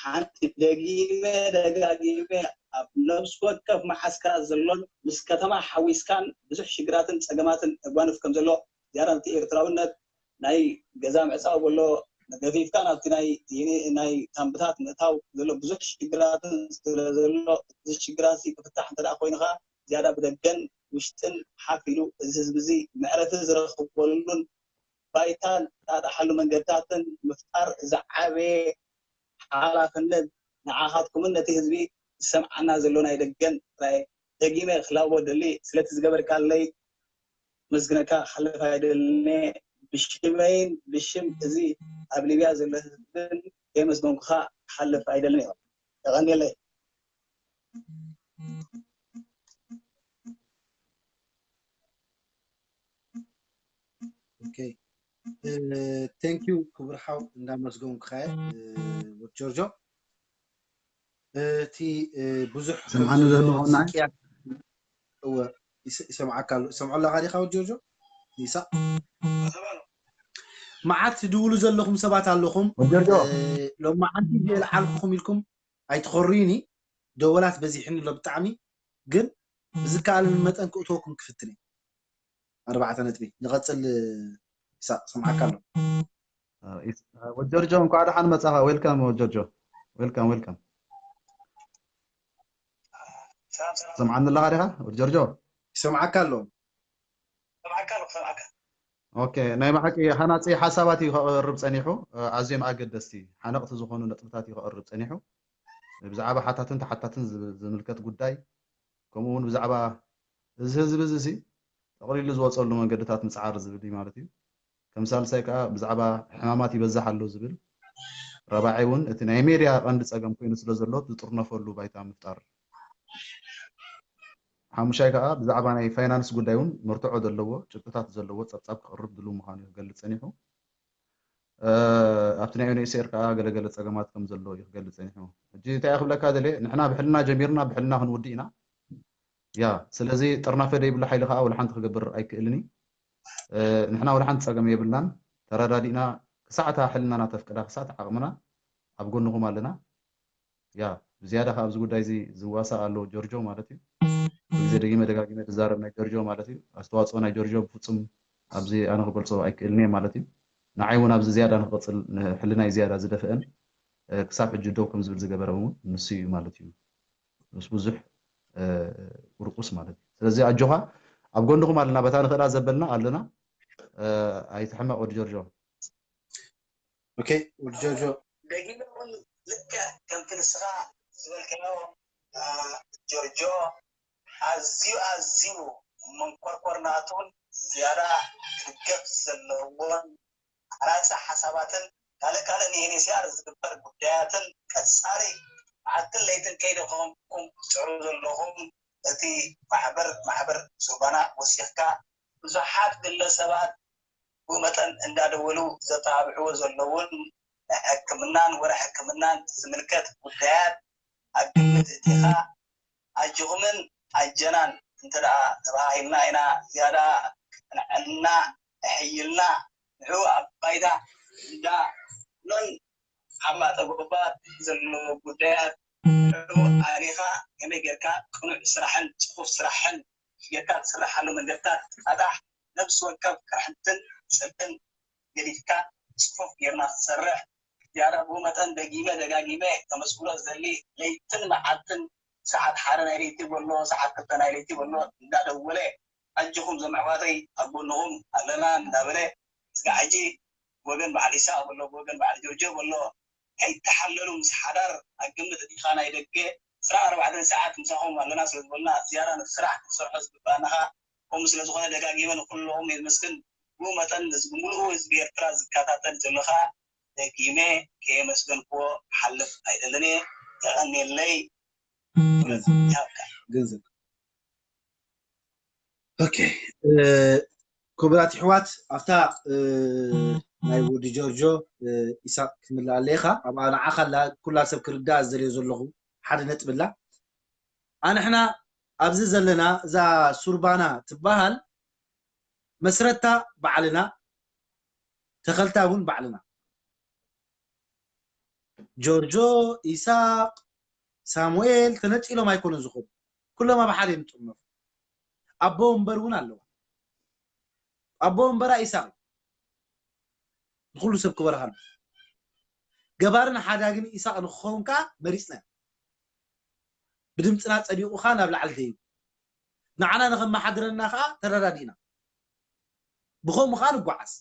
ሓንቲ ደጊመ ደጋጊመ ኣብ ነብሲ ወከፍ መዓስከራት ዘሎን ምስ ከተማ ሓዊስካን ብዙሕ ሽግራትን ፀገማትን ተጓንፍ ከም ዘሎ ዝያዳ ነቲ ኤርትራውነት ናይ ገዛ ምዕፃው ዘሎ ገፊፍካ ናብቲ ናይ ናይ ካምፕታት ምእታው ዘሎ ብዙሕ ሽግራትን ስለ ዘሎ እዚ ሽግራት ክፍታሕ እንተ ኮይኑ ከዓ ዝያዳ ብደገን ውሽጥን ሓፍ ኢሉ እዚ ህዝቢ እዚ መዕረፊ ዝረኽበሉን ባይታ ዝጣጣሓሉ መንገድታትን ምፍጣር ዝዓበየ ሓላፍነት ንዓኻትኩምን ነቲ ህዝቢ ዝሰምዓና ዘሎ ናይ ደገን ጥራይ ደጊመ ክላቦ ደሊ ስለቲ ዝገበርካለይ መስግነካ ክሓልፍ ኣይደልነ ብሽመይን ብሽም እዚ ኣብ ሊብያ ዘሎ ህዝብን ከየመስገንኩኻ ክሓልፍ ኣይደልን እዮም። የቐንየለይ። Okay. Thank you ክቡር ሓው እንዳመስገንኩኻ ወድ ጆርጆ። እቲ ብዙሕ ስምዓኒ ዝህልዎ ናይ እወ ይሰምዓካ ኣሎ። ይሰምዖ ኣለኻ ዲኻ ወድ ጆርጆ? ይሳቕ መዓት ትድውሉ ዘለኹም ሰባት ኣለኹም። ወድ ጆርጆ ሎማዓንቲ ዘየልዓልኩኹም ኢልኩም ኣይትኾርዩኒ። ደወላት በዚሕኒ ኣሎ ብጣዕሚ፣ ግን ብዝከኣለኒ መጠን ክእትወኩም ክፍትን እየ። ኣርባዕተ ነጥቢ ንቐጽል። ይሳቕ ሰምዓካ ኣሎ። ወድ ጆርጆ እንኳዕ ደሓን መጻኻ። Welcome ወድ ጆርጆ። Welcome welcome። ሰምዓኒ ኣለኻ ዲኻ ወድ ጆርጆ? ይሰምዓካ ኣሎ። ሰምዓካ ኣሎ ሰምዓካ። ኦኬ ናይ ብሓቂ ሃናጺ ሓሳባት እዩ ከቕርብ ጸኒሑ። ኣዝዮም ኣገደስቲ ሓነቕቲ ዝኾኑ ነጥብታት እዩ ከቕርብ ጸኒሑ። ብዛዕባ ሓታትን ተሓታትን ዝምልከት ጉዳይ ከምኡ እውን ብዛዕባ እዚ ህዝቢ እዚ ሲ ጠቕሊሉ ዝወፀሉ መንገድታት ምፅዓር ዝብል እዩ ማለት እዩ። ከም ሳልሳይ ከዓ ብዛዕባ ሕማማት ይበዛሕ ኣሎ ዝብል፣ ራባዓይ እውን እቲ ናይ ሜድያ ቀንዲ ፀገም ኮይኑ ስለ ዘሎ ዝጥርነፈሉ ባይታ ምፍጣር። ሓሙሻይ ከዓ ብዛዕባ ናይ ፋይናንስ ጉዳይ እውን መርትዖ ዘለዎ ጭብጥታት ዘለዎ ፀብፃብ ክቕርብ ድሉ ምዃኑ እዩ ክገልፅ ፀኒሑ። ኣብቲ ናይ ዩኤንኤችሲአር ከዓ ገለገለ ፀገማት ከም ዘሎ እዩ ክገልፅ ፀኒሑ። ሕጂ እንታይ ክብለካ ደልየ፣ ንሕና ብሕልና ጀሚርና ብሕልና ክንውድእ ኢና። ያ ስለዚ ጥርናፈ ደይብሉ ሓይሊ ከዓ ወላ ሓንቲ ክገብር ኣይክእልን እዩ። ንሕና ወላ ሓንቲ ፀገም የብልናን። ተረዳዲእና ክሳዕታ ሕልናና ተፍቅዳ ክሳዕታ ዓቕምና ኣብ ጎንኹም ኣለና። ያ ብዝያዳ ካብ ኣብዚ ጉዳይ እዚ ዝዋሳእ ኣሎ ጆርጆ ማለት እዩ። ግዜ ደጊመ ደጋጊመ ዝዛረብ ናይ ጆርጆ ማለት እዩ። ኣስተዋፅኦ ናይ ጆርጆ ብፍፁም ኣብዚ ኣነ ክገልፆ ኣይክእልን እየ ማለት እዩ። ንዓይ እውን ኣብዚ ዝያዳ ንክቕፅል ንሕልናይ ዝያዳ ዝደፍአን ክሳብ ሕጂ ደው ከም ዝብል ዝገበረ እውን ንሱ እዩ ማለት እዩ። ምስ ብዙሕ ቁርቁስ ማለት እዩ። ስለዚ ኣጆኻ ኣብ ጎንኹም ኣለና፣ በታ ንኽእላ ዘበልና ኣለና። ኣይትሕመቕ ወዲ ጆርጆ። ኦኬ ወዲ ጆርጆ ደጊመ እውን ልክዕ ከምቲ ንስኻ ዝበልካዮ ጆርጆ ኣዝዩ ኣዝዩ መንኮርኮር ናቱን ዝያዳ ክድገፍ ዘለዎን ኣራፂ ሓሳባትን ካልእ ካልእ ንኤንኤችሲአር ዝግበር ጉዳያትን ቀፃሪ መዓልትን ለይትን ከይደኸምኩም ትፅዕሩ ዘለኹም እቲ ማሕበር ማሕበር ሱባና ወሲኽካ ብዙሓት ግለሰባት ብኡ መጠን እንዳደወሉ ዘተባብዕዎ ዘለውን ናይ ሕክምናን ወረ ሕክምናን ዝምልከት ጉዳያት ኣብ ግምት እቲኻ ኣጆኹምን ኣጀናን እንተ ደኣ ተባሂልና ኢና ዝያዳ ክንዕልና ኣሕይልና ንዑ ኣብ ባይታ እንዳ ኖን ሓማጠ ጎባ ዘለዎ ጉዳያት ንዑ ኣሪኻ ከመይ ጌርካ ቅኑዕ ስራሕን ጽፉፍ ስራሕን ጌርካ ትስርሓሉ መንገድታት ትቃዳሕ፣ ነብሲ ወከፍ ቅርሕንትን ጽልእን ገዲፍካ ጽፉፍ ጌርና ክትሰርሕ ዝያዳ ብኡ መጠን ደጊመ ደጋጊመ ከመስግኖ ዝደሊ፣ ለይትን መዓልትን ሰዓት ሓደ ናይ ለይቲ በሎ ሰዓት ክልተ ናይ ለይቲ በሎ እንዳደወለ ኣጆኹም ዘመሕዋተይ ኣብ ጎንኹም ኣለና እንዳበለ፣ እስከ ሕጂ ወገን በዓል ኢሳቅ በሎ፣ ወገን በዓል ጆርጆ በሎ፣ ኣይተሓለሉ ምስ ሓዳር ኣግምት እቲኻ ናይ ደገ ስራ ኣርባዕተ ሰዓት ምሳኹም ኣለና ስለ ዝበልና ዝያዳ ነቲ ስራሕ ክትሰርሖ ዝግባእና ኸኣ ከምኡ ስለ ዝኾነ ደጋጊመ ንኩልኹም የመስግን። ብኡ መጠን ነዚ ብምሉኡ ህዝቢ ኤርትራ ዝከታተል ዘሎ ኸኣ ደጊመ ከየመስገንክዎ ክሓልፍ ኣይደልን እየ። የቐንየለይ። ይሃብካ። ገንዘብ ኦኬ። ክቡራት ኣሕዋት ኣብታ ናይ ወዲ ጆርጆ ኢሳቅ ክምልኣለ ኢኻ ኣብኣ ንዓኻ ኣላ ኩላ ሰብ ክርዳእ ዝደልዮ ዘለኹ ሓደ ነጥቢ ኣላ። ኣንሕና ኣብዚ ዘለና እዛ ሱርባና ትበሃል መስረታ ባዕልና ተኸልታ እውን ባዕልና ጆርጆ ኢሳቅ ሳሙኤል ተነፂሎም ኣይኮኑን ዝኾኑ ኩሎም ኣብ ሓደ እዮም ዝጥመሩ ኣቦ ወንበር እውን ኣለዋ ኣቦ ወንበራ ኢሳቅ ንኩሉ ሰብ ክበርሃሉ ገባርን ሓዳግን ኢሳቅ ንክኸውን ከዓ መሪፅና ብድምፅና ፀዲቑ ከዓ ናብ ላዕሊ ደይቡ ንዓና ንከመሓድረና ከዓ ተረዳዲእና ብኸምኡ ከዓ ንጓዓዝ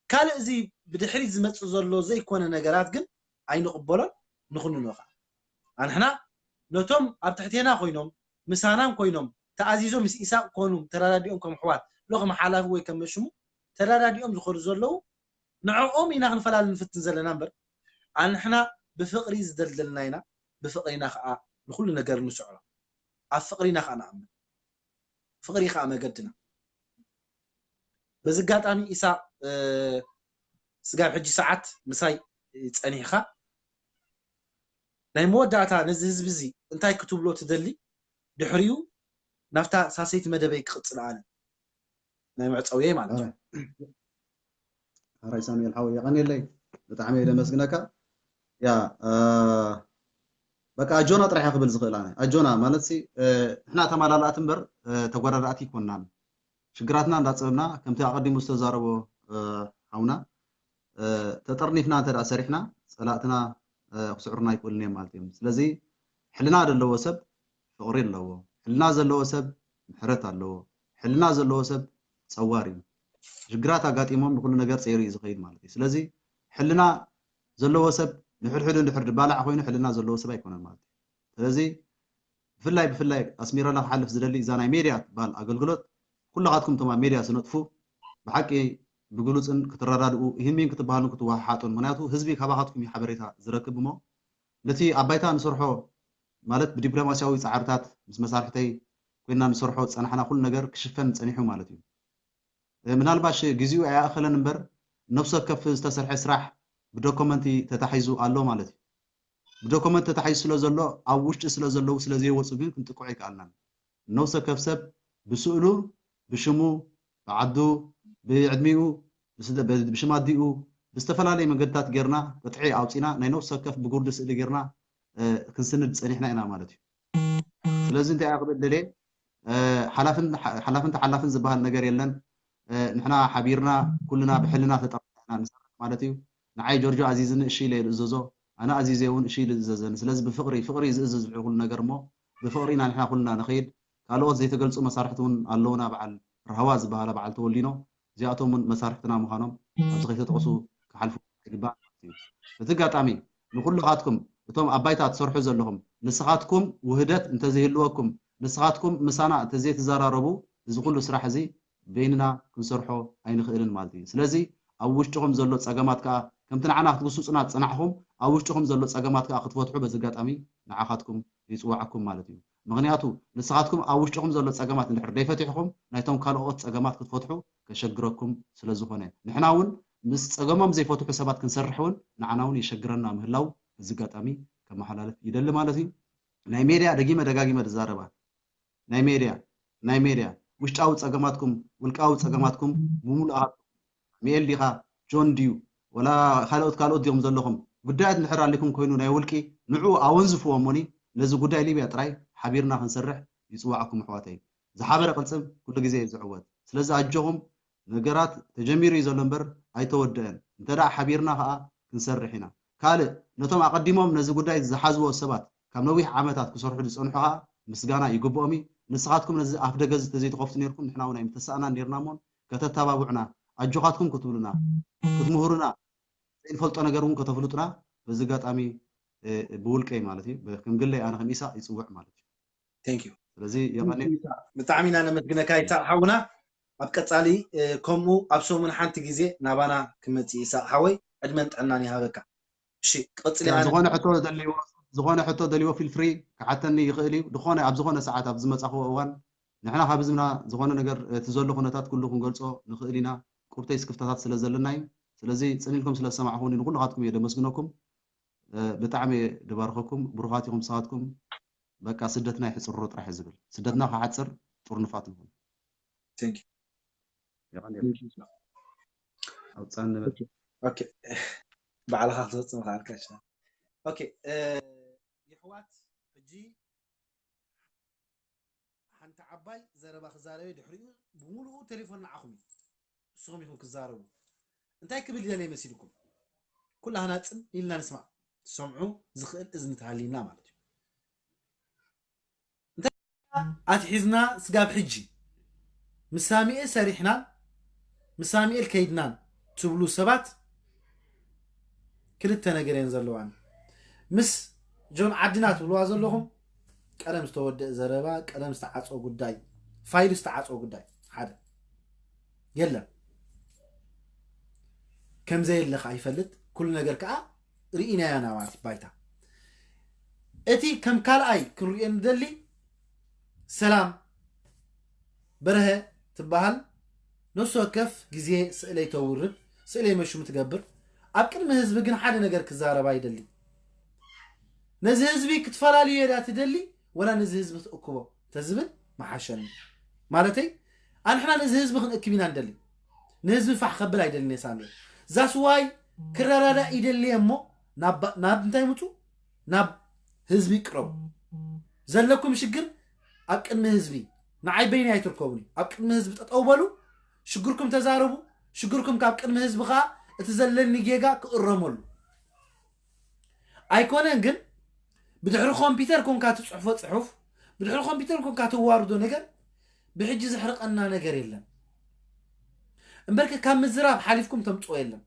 ካልእ እዚ ብድሕሪት ዝመፅእ ዘሎ ዘይኮነ ነገራት ግን ኣይንቕበሎን ንኹንኖ ከዓ ኣንሕና ነቶም ኣብ ትሕቴና ኮይኖም ምሳናም ኮይኖም ተኣዚዞም ምስ ኢሳቅ ኮኑ ተረዳዲኦም ከም ኣሕዋት ሎ ከም ሓላፊ ወይ ከም መሽሙ ተረዳዲኦም ዝኸዱ ዘለዉ ንዕኦም ኢና ክንፈላሊ ንፍትን ዘለና እምበር ኣንሕና ብፍቕሪ ዝደልደልና ኢና ብፍቕሪ ኢና ከዓ ንኩሉ ነገር ንስዕሮ ኣብ ፍቕሪ ኢና ከዓ ንኣምን ፍቕሪ ከዓ መገድና በዚ ኣጋጣሚ ኢሳቅ ስጋብ ሕጂ ሰዓት ምሳይ ፀኒሕኻ ናይ መወዳእታ ነዚ ህዝቢ እዚ እንታይ ክትብሎ ትደሊ ድሕሪኡ ናብታ ሳሰይቲ መደበይ ክቕፅል ኣነ ናይ መዕፀውየይ ማለት እዩ ሕራይ ሳሙኤል ሓወይ የቐንየለይ ብጣዕሚ እየ ደመስግነካ ያ በቃ ኣጆና ጥራሕ ክብል ዝኽእል ኣነ ኣጆና ማለት ሲ ንሕና ተማላላእቲ እምበር ተጓዳዳእቲ ይኮንናን ሽግራትና እንዳፀብና ከምቲ ኣቐዲሙ ዝተዛረቦ ሓውና ተጠርኒፍና እንተ ሰሪሕና ፀላእትና ክስዕሩና ኣይክእሉን እዮም ማለት እዮም ስለዚ ሕልና ዘለዎ ሰብ ፍቕሪ ኣለዎ ሕልና ዘለዎ ሰብ ምሕረት ኣለዎ ሕልና ዘለዎ ሰብ ፀዋር እዩ ሽግራት ኣጋጢሞም ንኩሉ ነገር ፀይሩ እዩ ዝኸይድ ማለት እዩ ስለዚ ሕልና ዘለዎ ሰብ ንሕድሕዱ እንድሕር ድባላዕ ኮይኑ ሕልና ዘለዎ ሰብ ኣይኮነን ማለት እዩ ስለዚ ብፍላይ ብፍላይ ኣስሚረላ ክሓልፍ ዝደሊ እዛ ናይ ሜድያ ትበሃል ኣገልግሎት ኩላኻትኩም እቶም ኣብ ሜድያ ዝነጥፉ ብሓቂ ብግሉፅን ክትረዳድኡ ይህሚን ክትበሃሉን ክትወሓሓጡን ምክንያቱ ህዝቢ ካባኻትኩም እዩ ሓበሬታ ዝረክብ እሞ ነቲ ኣብ ባይታ ንሰርሖ ማለት ብዲፕሎማሲያዊ ፃዕርታት ምስ መሳርሕተይ ኮይና ንሰርሖ ዝፀናሕና ኩሉ ነገር ክሽፈን ፀኒሑ ማለት እዩ ምናልባሽ ግዚኡ ኣይኣኸለን እምበር ነብሲ ወከፍ ዝተሰርሐ ስራሕ ብዶኮመንቲ ተታሒዙ ኣሎ ማለት እዩ ብዶኮመንት ተታሒዙ ስለ ዘሎ ኣብ ውሽጢ ስለ ዘለዉ ስለ ዘይወፁ ግን ክንጥቅዖ ኣይከኣልናን ነብሲ ወከፍ ሰብ ብስእሉ ብሽሙ ብዓዱ ብዕድሚኡ ብሽም ኣዲኡ ብዝተፈላለየ መንገድታት ጌርና ቅጥዒ ኣውፂና ናይ ነብሲ ወከፍ ብጉርዲ ስእሊ ጌርና ክንስንድ ፀኒሕና ኢና ማለት እዩ ስለዚ እንታይ ክብል ደልየ ሓላፍን ተሓላፍን ዝበሃል ነገር የለን ንሕና ሓቢርና ኩልና ብሕልና ተጠርና ንሰርሕ ማለት እዩ ንዓይ ጆርጆ ኣዚዝኒ እሺ ኢለ ዝእዘዞ ኣነ ኣዚዘ እውን እሺ ኢለ ዝእዘዘኒ ስለዚ ብፍቅሪ ፍቅሪ ዝእዝዝ ልዑ ኩሉ ነገር እሞ ብፍቅሪ ኢና ንሕና ኩልና ንኸይድ ካልኦት ዘይተገልፁ መሳርሕቲ እውን ኣለውና በዓል ራህዋ ዝበሃላ በዓል ተወሊኖ እዚኣቶም እውን መሳርሕትና ምዃኖም ኣብዚ ከይተጠቕሱ ክሓልፉ ኣይግባእ ማለት እዩ። በቲ ኣጋጣሚ ንኹልኻትኩም እቶም ኣብ ባይታ ትሰርሑ ዘለኹም ንስኻትኩም ውህደት እንተዘይህልወኩም ንስኻትኩም ምሳና እንተዘይትዘራረቡ እዚ ኩሉ ስራሕ እዚ በይንና ክንሰርሖ ኣይንኽእልን ማለት እዩ። ስለዚ ኣብ ውሽጥኹም ዘሎ ጸገማት ከኣ ከምቲ ንዓና ክትግስጹና ዝጸናሕኹም ኣብ ውሽጥኹም ዘሎ ጸገማት ከኣ ክትፈትሑ በዚ ኣጋጣሚ ንዓኻትኩም ይጽውዓኩም ማለት እዩ። ምኽንያቱ ንስኻትኩም ኣብ ውሽጥኹም ዘሎ ጸገማት እንድሕር ደይፈቲሕኹም ናይቶም ካልኦት ጸገማት ክትፈትሑ ከሸግረኩም ስለ ዝኾነ ንሕና እውን ምስ ጸገሞም ዘይፈትሑ ሰባት ክንሰርሕ እውን ንዓና እውን የሸግረና ምህላው እዚ ኣጋጣሚ ከመሓላልፍ ይደሊ ማለት እዩ። ናይ ሜድያ ደጊመ ደጋጊመ ዝዛረባ ናይ ሜድያ ናይ ሜድያ ውሽጣዊ ጸገማትኩም ውልቃዊ ጸገማትኩም ብምሉእ ኣሃትኩም ሚኤል ዲኻ ጆን ድዩ ወላ ካልኦት ካልኦት ዲኹም ዘለኹም ጉዳያት እንድሕር ኣሊኩም ኮይኑ ናይ ውልቂ ንዑ ኣወንዝፍዎ እሞኒ ነዚ ጉዳይ ሊብያ ጥራይ ሓቢርና ክንሰርሕ ይጽዋዓኩም ኣሕዋተይ። ዝሓበረ ቅልፅም ኩሉ ግዜ እዩ ዝዕወት። ስለዚ ኣጆኹም፣ ነገራት ተጀሚሩ እዩ ዘሎ እምበር ኣይተወደአን። እንተ ደኣ ሓቢርና ከኣ ክንሰርሕ ኢና። ካልእ፣ ነቶም ኣቐዲሞም ነዚ ጉዳይ ዝሓዝዎ ሰባት፣ ካብ ነዊሕ ዓመታት ክሰርሑ ዝጸንሑ ከኣ ምስጋና ይግብኦም እዩ። ንስኻትኩም ነዚ ኣፍ ደገ እዚ ተዘይትኸፍቱ ነርኩም፣ ንሕና እውን ኣይምተሳእናን ነርና እሞን፣ ከተተባብዑና፣ ኣጆኻትኩም ክትብሉና፣ ክትምህሩና፣ ዘይንፈልጦ ነገር እውን ከተፍልጡና፣ በዚ ኣጋጣሚ፣ እ፣ ብውልቀይ ማለት እዩ፣ ብ-፣ ከም ግለይ ኣነ ከም ኢሳቕ ይጽውዕ ማለት እዩ። Thank you። ስለዚ የቐንየ። ብጣዕሚ ኢና ነመስግነካ ይስሓቅ ሓውና። ኣብ ቀጻሊ፣ እ፣ ከምኡ ኣብ ሰሙን ሓንቲ ግዜ ናባና ክመጽእ ይስሓቅ ሓወይ፣ ዕድመን ጥዕናን ይሃበካ። እሺ፣ ቀጽሊ። ኣነ ዝኾነ ሕቶ ደልይዎ፣ ዝኾነ ሕቶ ደልይዎ ፊል ፍሪ ክሓተኒ ይኽእል እዩ። ዝኾነ፣ ኣብ ዝኾነ ሰዓት ኣብ ዝመጻኽዎ እዋን ንሕና ካብ ህዝብና ዝኾነ ነገር፣ እቲ ዘሎ ኩነታት ኩሉ ክንገልጾ ንኽእል ኢና። ቁርተይ ስክፍታታት ስለ ዘለና እዩ። ስለዚ ጽን ኢልኩም ስለ ዝሰማዕኹኒ ንኹልኻትኩም እየ ደመስግነኩም። እ፣ ብጣዕሚ እየ ድባርኸኩም። ብሩኻት ኢኹም ንስኻትኩም። በቃ ስደትና ይሕጽሮ ጥራሕ እየ ዝብል። ስደትና ክሓጽር ጥርኑፋት ንኹን። Thank you። የቐንየልና። ኣውጻን ንበል። ኦኬ። ባዕልኻ ክትወጽእ ምኽኣልካ ይችላል። ኦኬ፣ እ፣ የሕዋት፣ ሕጂ ሓንቲ ዓባይ ዘረባ ክዛረበ፣ ድሕሪኡ ብምሉኡ ቴሌፎን ንዓኹም እዩ። ንስኹም ኢኹም ክዛረቡ። እንታይ ክብል ይደለየ መሲልኩም? ኩላህና ጽን ኢልና ንስማዕ። ዝሰምዑ ዝኽእል እዝኒ ተሃልዩና ማለት እዩ። እንታይ ኣትሒዝና ስጋብ ሕጂ ምስ ሳሚኤል ሰሪሕናን ምስ ሳሚኤል ከይድናን ትብሉ ሰባት ክልተ ነገር እየን ዘለዋን። ምስ ጆን ዓድና ትብልዋ ዘለኹም ቀደም ዝተወደአ ዘረባ፣ ቀደም ዝተዓጾ ጉዳይ፣ ፋይል ዝተዓጾ ጉዳይ ሓደ የለን። ከም ዘየለ ከኣ ይፈልጥ፣ ኩሉ ነገር ከኣ ርኢናዮ ኢና ማለት እዩ ባይታ። እቲ ከም ካልኣይ ክንሪኦ ንደሊ ሰላም በርሀ ትበሃል ነፍሲ ወከፍ ግዜ ስእለይ ተውርድ፣ ስእለይ መሽሙ ትገብር። ኣብ ቅድሚ ህዝቢ ግን ሓደ ነገር ክዛረባ ይደሊ። ነዚ ህዝቢ ክትፈላልዮ እያ ትደሊ ወላ ነዚ ህዝቢ ክትእክቦ ተዝብል መሓሸኒ። ማለተይ ኣንሕና ነዚ ህዝቢ ክንእክብ ኢና ንደሊ። ንህዝቢ ፋሕ ከብል ኣይደልን እየ ሳሚ። ዛስዋይ ክረዳዳእ ይደሊ እየ እሞ ናብ ባ-፣ ናብ እንታይ ምጹ? ናብ ህዝቢ ቅረቡ። ዘለኩም ሽግር ኣብ ቅድሚ ህዝቢ፣ ንዓይ በይነይ ኣይትርከቡኒ። ኣብ ቅድሚ ህዝቢ ጠጠው በሉ፣ ሽግርኩም ተዛረቡ። ሽግርኩም ካብ ቅድሚ ህዝቢ ከኣ እቲ ዘለኒ ጌጋ ክእረመሉ። ኣይኮነን ግን ብድሕሪ ኮምፒተር ኮንካ ትጽሕፎ ጽሑፍ፣ ብድሕሪ ኮምፒተር ኮንካ ተዋርዶ ነገር ብሕጂ ዘሕርቐና ነገር የለን። እምበርከ ካብ ምዝራብ ሓሊፍኩም ተምጽኦ የለን።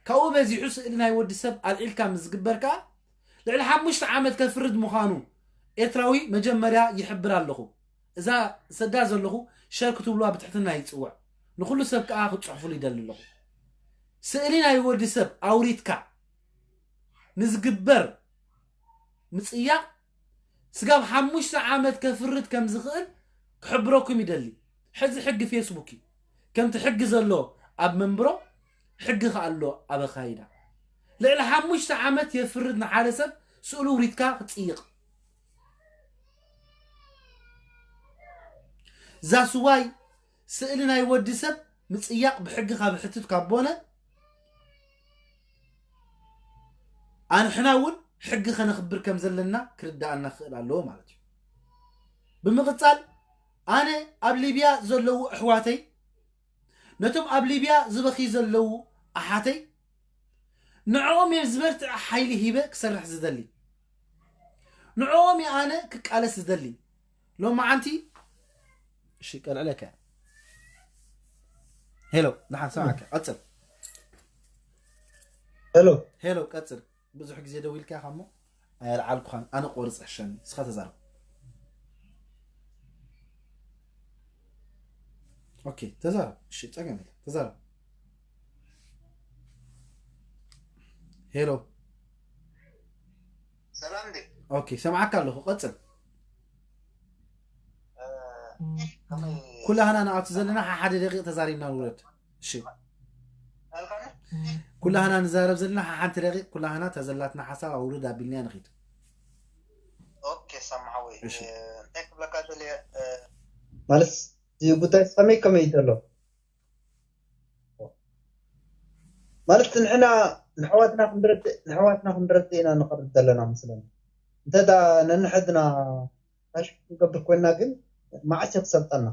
ካብኡ በዚሑ ስእሊ ናይ ወዲ ሰብ ኣልዒልካ ምስ ዝግበር ከኣ ልዕሊ ሓሙሽተ ዓመት ከፍርድ ምዃኑ ኤርትራዊ መጀመርያ ይሕብር ኣለኹ። እዛ ሰዳ ዘለኹ ሸር ክትብሉዋ ብትሕትና ይጽውዕ። ንኹሉ ሰብ ከኣ ክትጽሕፉሉ ይደሊ ኣለኹ። ስእሊ ናይ ወዲ ሰብ ኣውሪድካ ንዝግበር ምጽያቕ ስጋብ ሓሙሽተ ዓመት ከፍርድ ከም ዝኽእል ክሕብረኩም ይደሊ። ሕዚ ሕጊ ፌስቡክ እዩ። ከምቲ ሕጊ ዘሎ ኣብ መንብሮ ሕጊ ከኣ ኣሎ ኣብ ኣኻይዳ። ልዕሊ ሓሙሽተ ዓመት የፍርድ ንሓደ ሰብ ስእሉ ውሪድካ ክትጽይቕ። ዛስዋይ ስእሊ ናይ ወዲ ሰብ ምጽያቕ ብሕጊ ካብ ሕትት ካብ ቦነ ኣንሕና እውን ሕጊ ከነኽብር ከም ዘለና ክርዳኣና ክኽእል ኣለዎ ማለት እዩ። ብምቕጻል ኣነ ኣብ ሊብያ ዘለዉ ኣሕዋተይ፣ ነቶም ኣብ ሊብያ ዝበኽዩ ዘለዉ ኣሓተይ፣ ንዕኦም እየ ዝበርትዕ ሓይሊ ሂበ ክሰርሕ ዝደሊ። ንዕኦም እየ ኣነ ክቃለስ ዝደሊ። ሎማዓንቲ እሺ ቀልዕለካ። ሄሎ፣ ደሓን ሰማዕካ። ቀጽል። ሄሎ። ሄሎ፣ ቀጽል። ብዙሕ ግዜ ደዊልካ ኢኻ እሞ ኣየልዓልኩኻን። ኣነ ቆርጽ ሕሸኒ። ንስኻ ተዛረብ። ኦኬ፣ ተዛረብ። እሺ፣ ጸገም የለን። ተዛረብ። ሄሎ። ሰላም እንዴ? ኦኬ፣ ሰምዓካ ኣለኹ። ቀጽል። እ፣ ከመይ ኩላህና ንኣቱ ዘለና ሓሓደ ደቂቕ ተዛሪብና ንውረድ። እሺ። ኣልካኒ? ኩላህና ንዛረብ ዘለና ሓሓንቲ ደቂቕ፣ ኩላህና ተዘላትና ሓሳብ ኣውርድ ኣቢልና ንኺድ። ኦኬ፣ ሰማሓወይ። እሺ። እ፣ እንታይ ክብለካ ደልየ? እ፣ ማለት እዚ ጉዳይ ከመይ ከመይ እዩ ዘሎ? ማለት ንሕና ንሕዋትና ክንረድእ ንሕዋትና ክንረድእ ኢና ንቐርብ ዘለና መስለኒ። እንተ ደኣ ነንሕድና ታሽ ክንገብር ኮይና ግን መዓስ እዩ ክሰልጠና?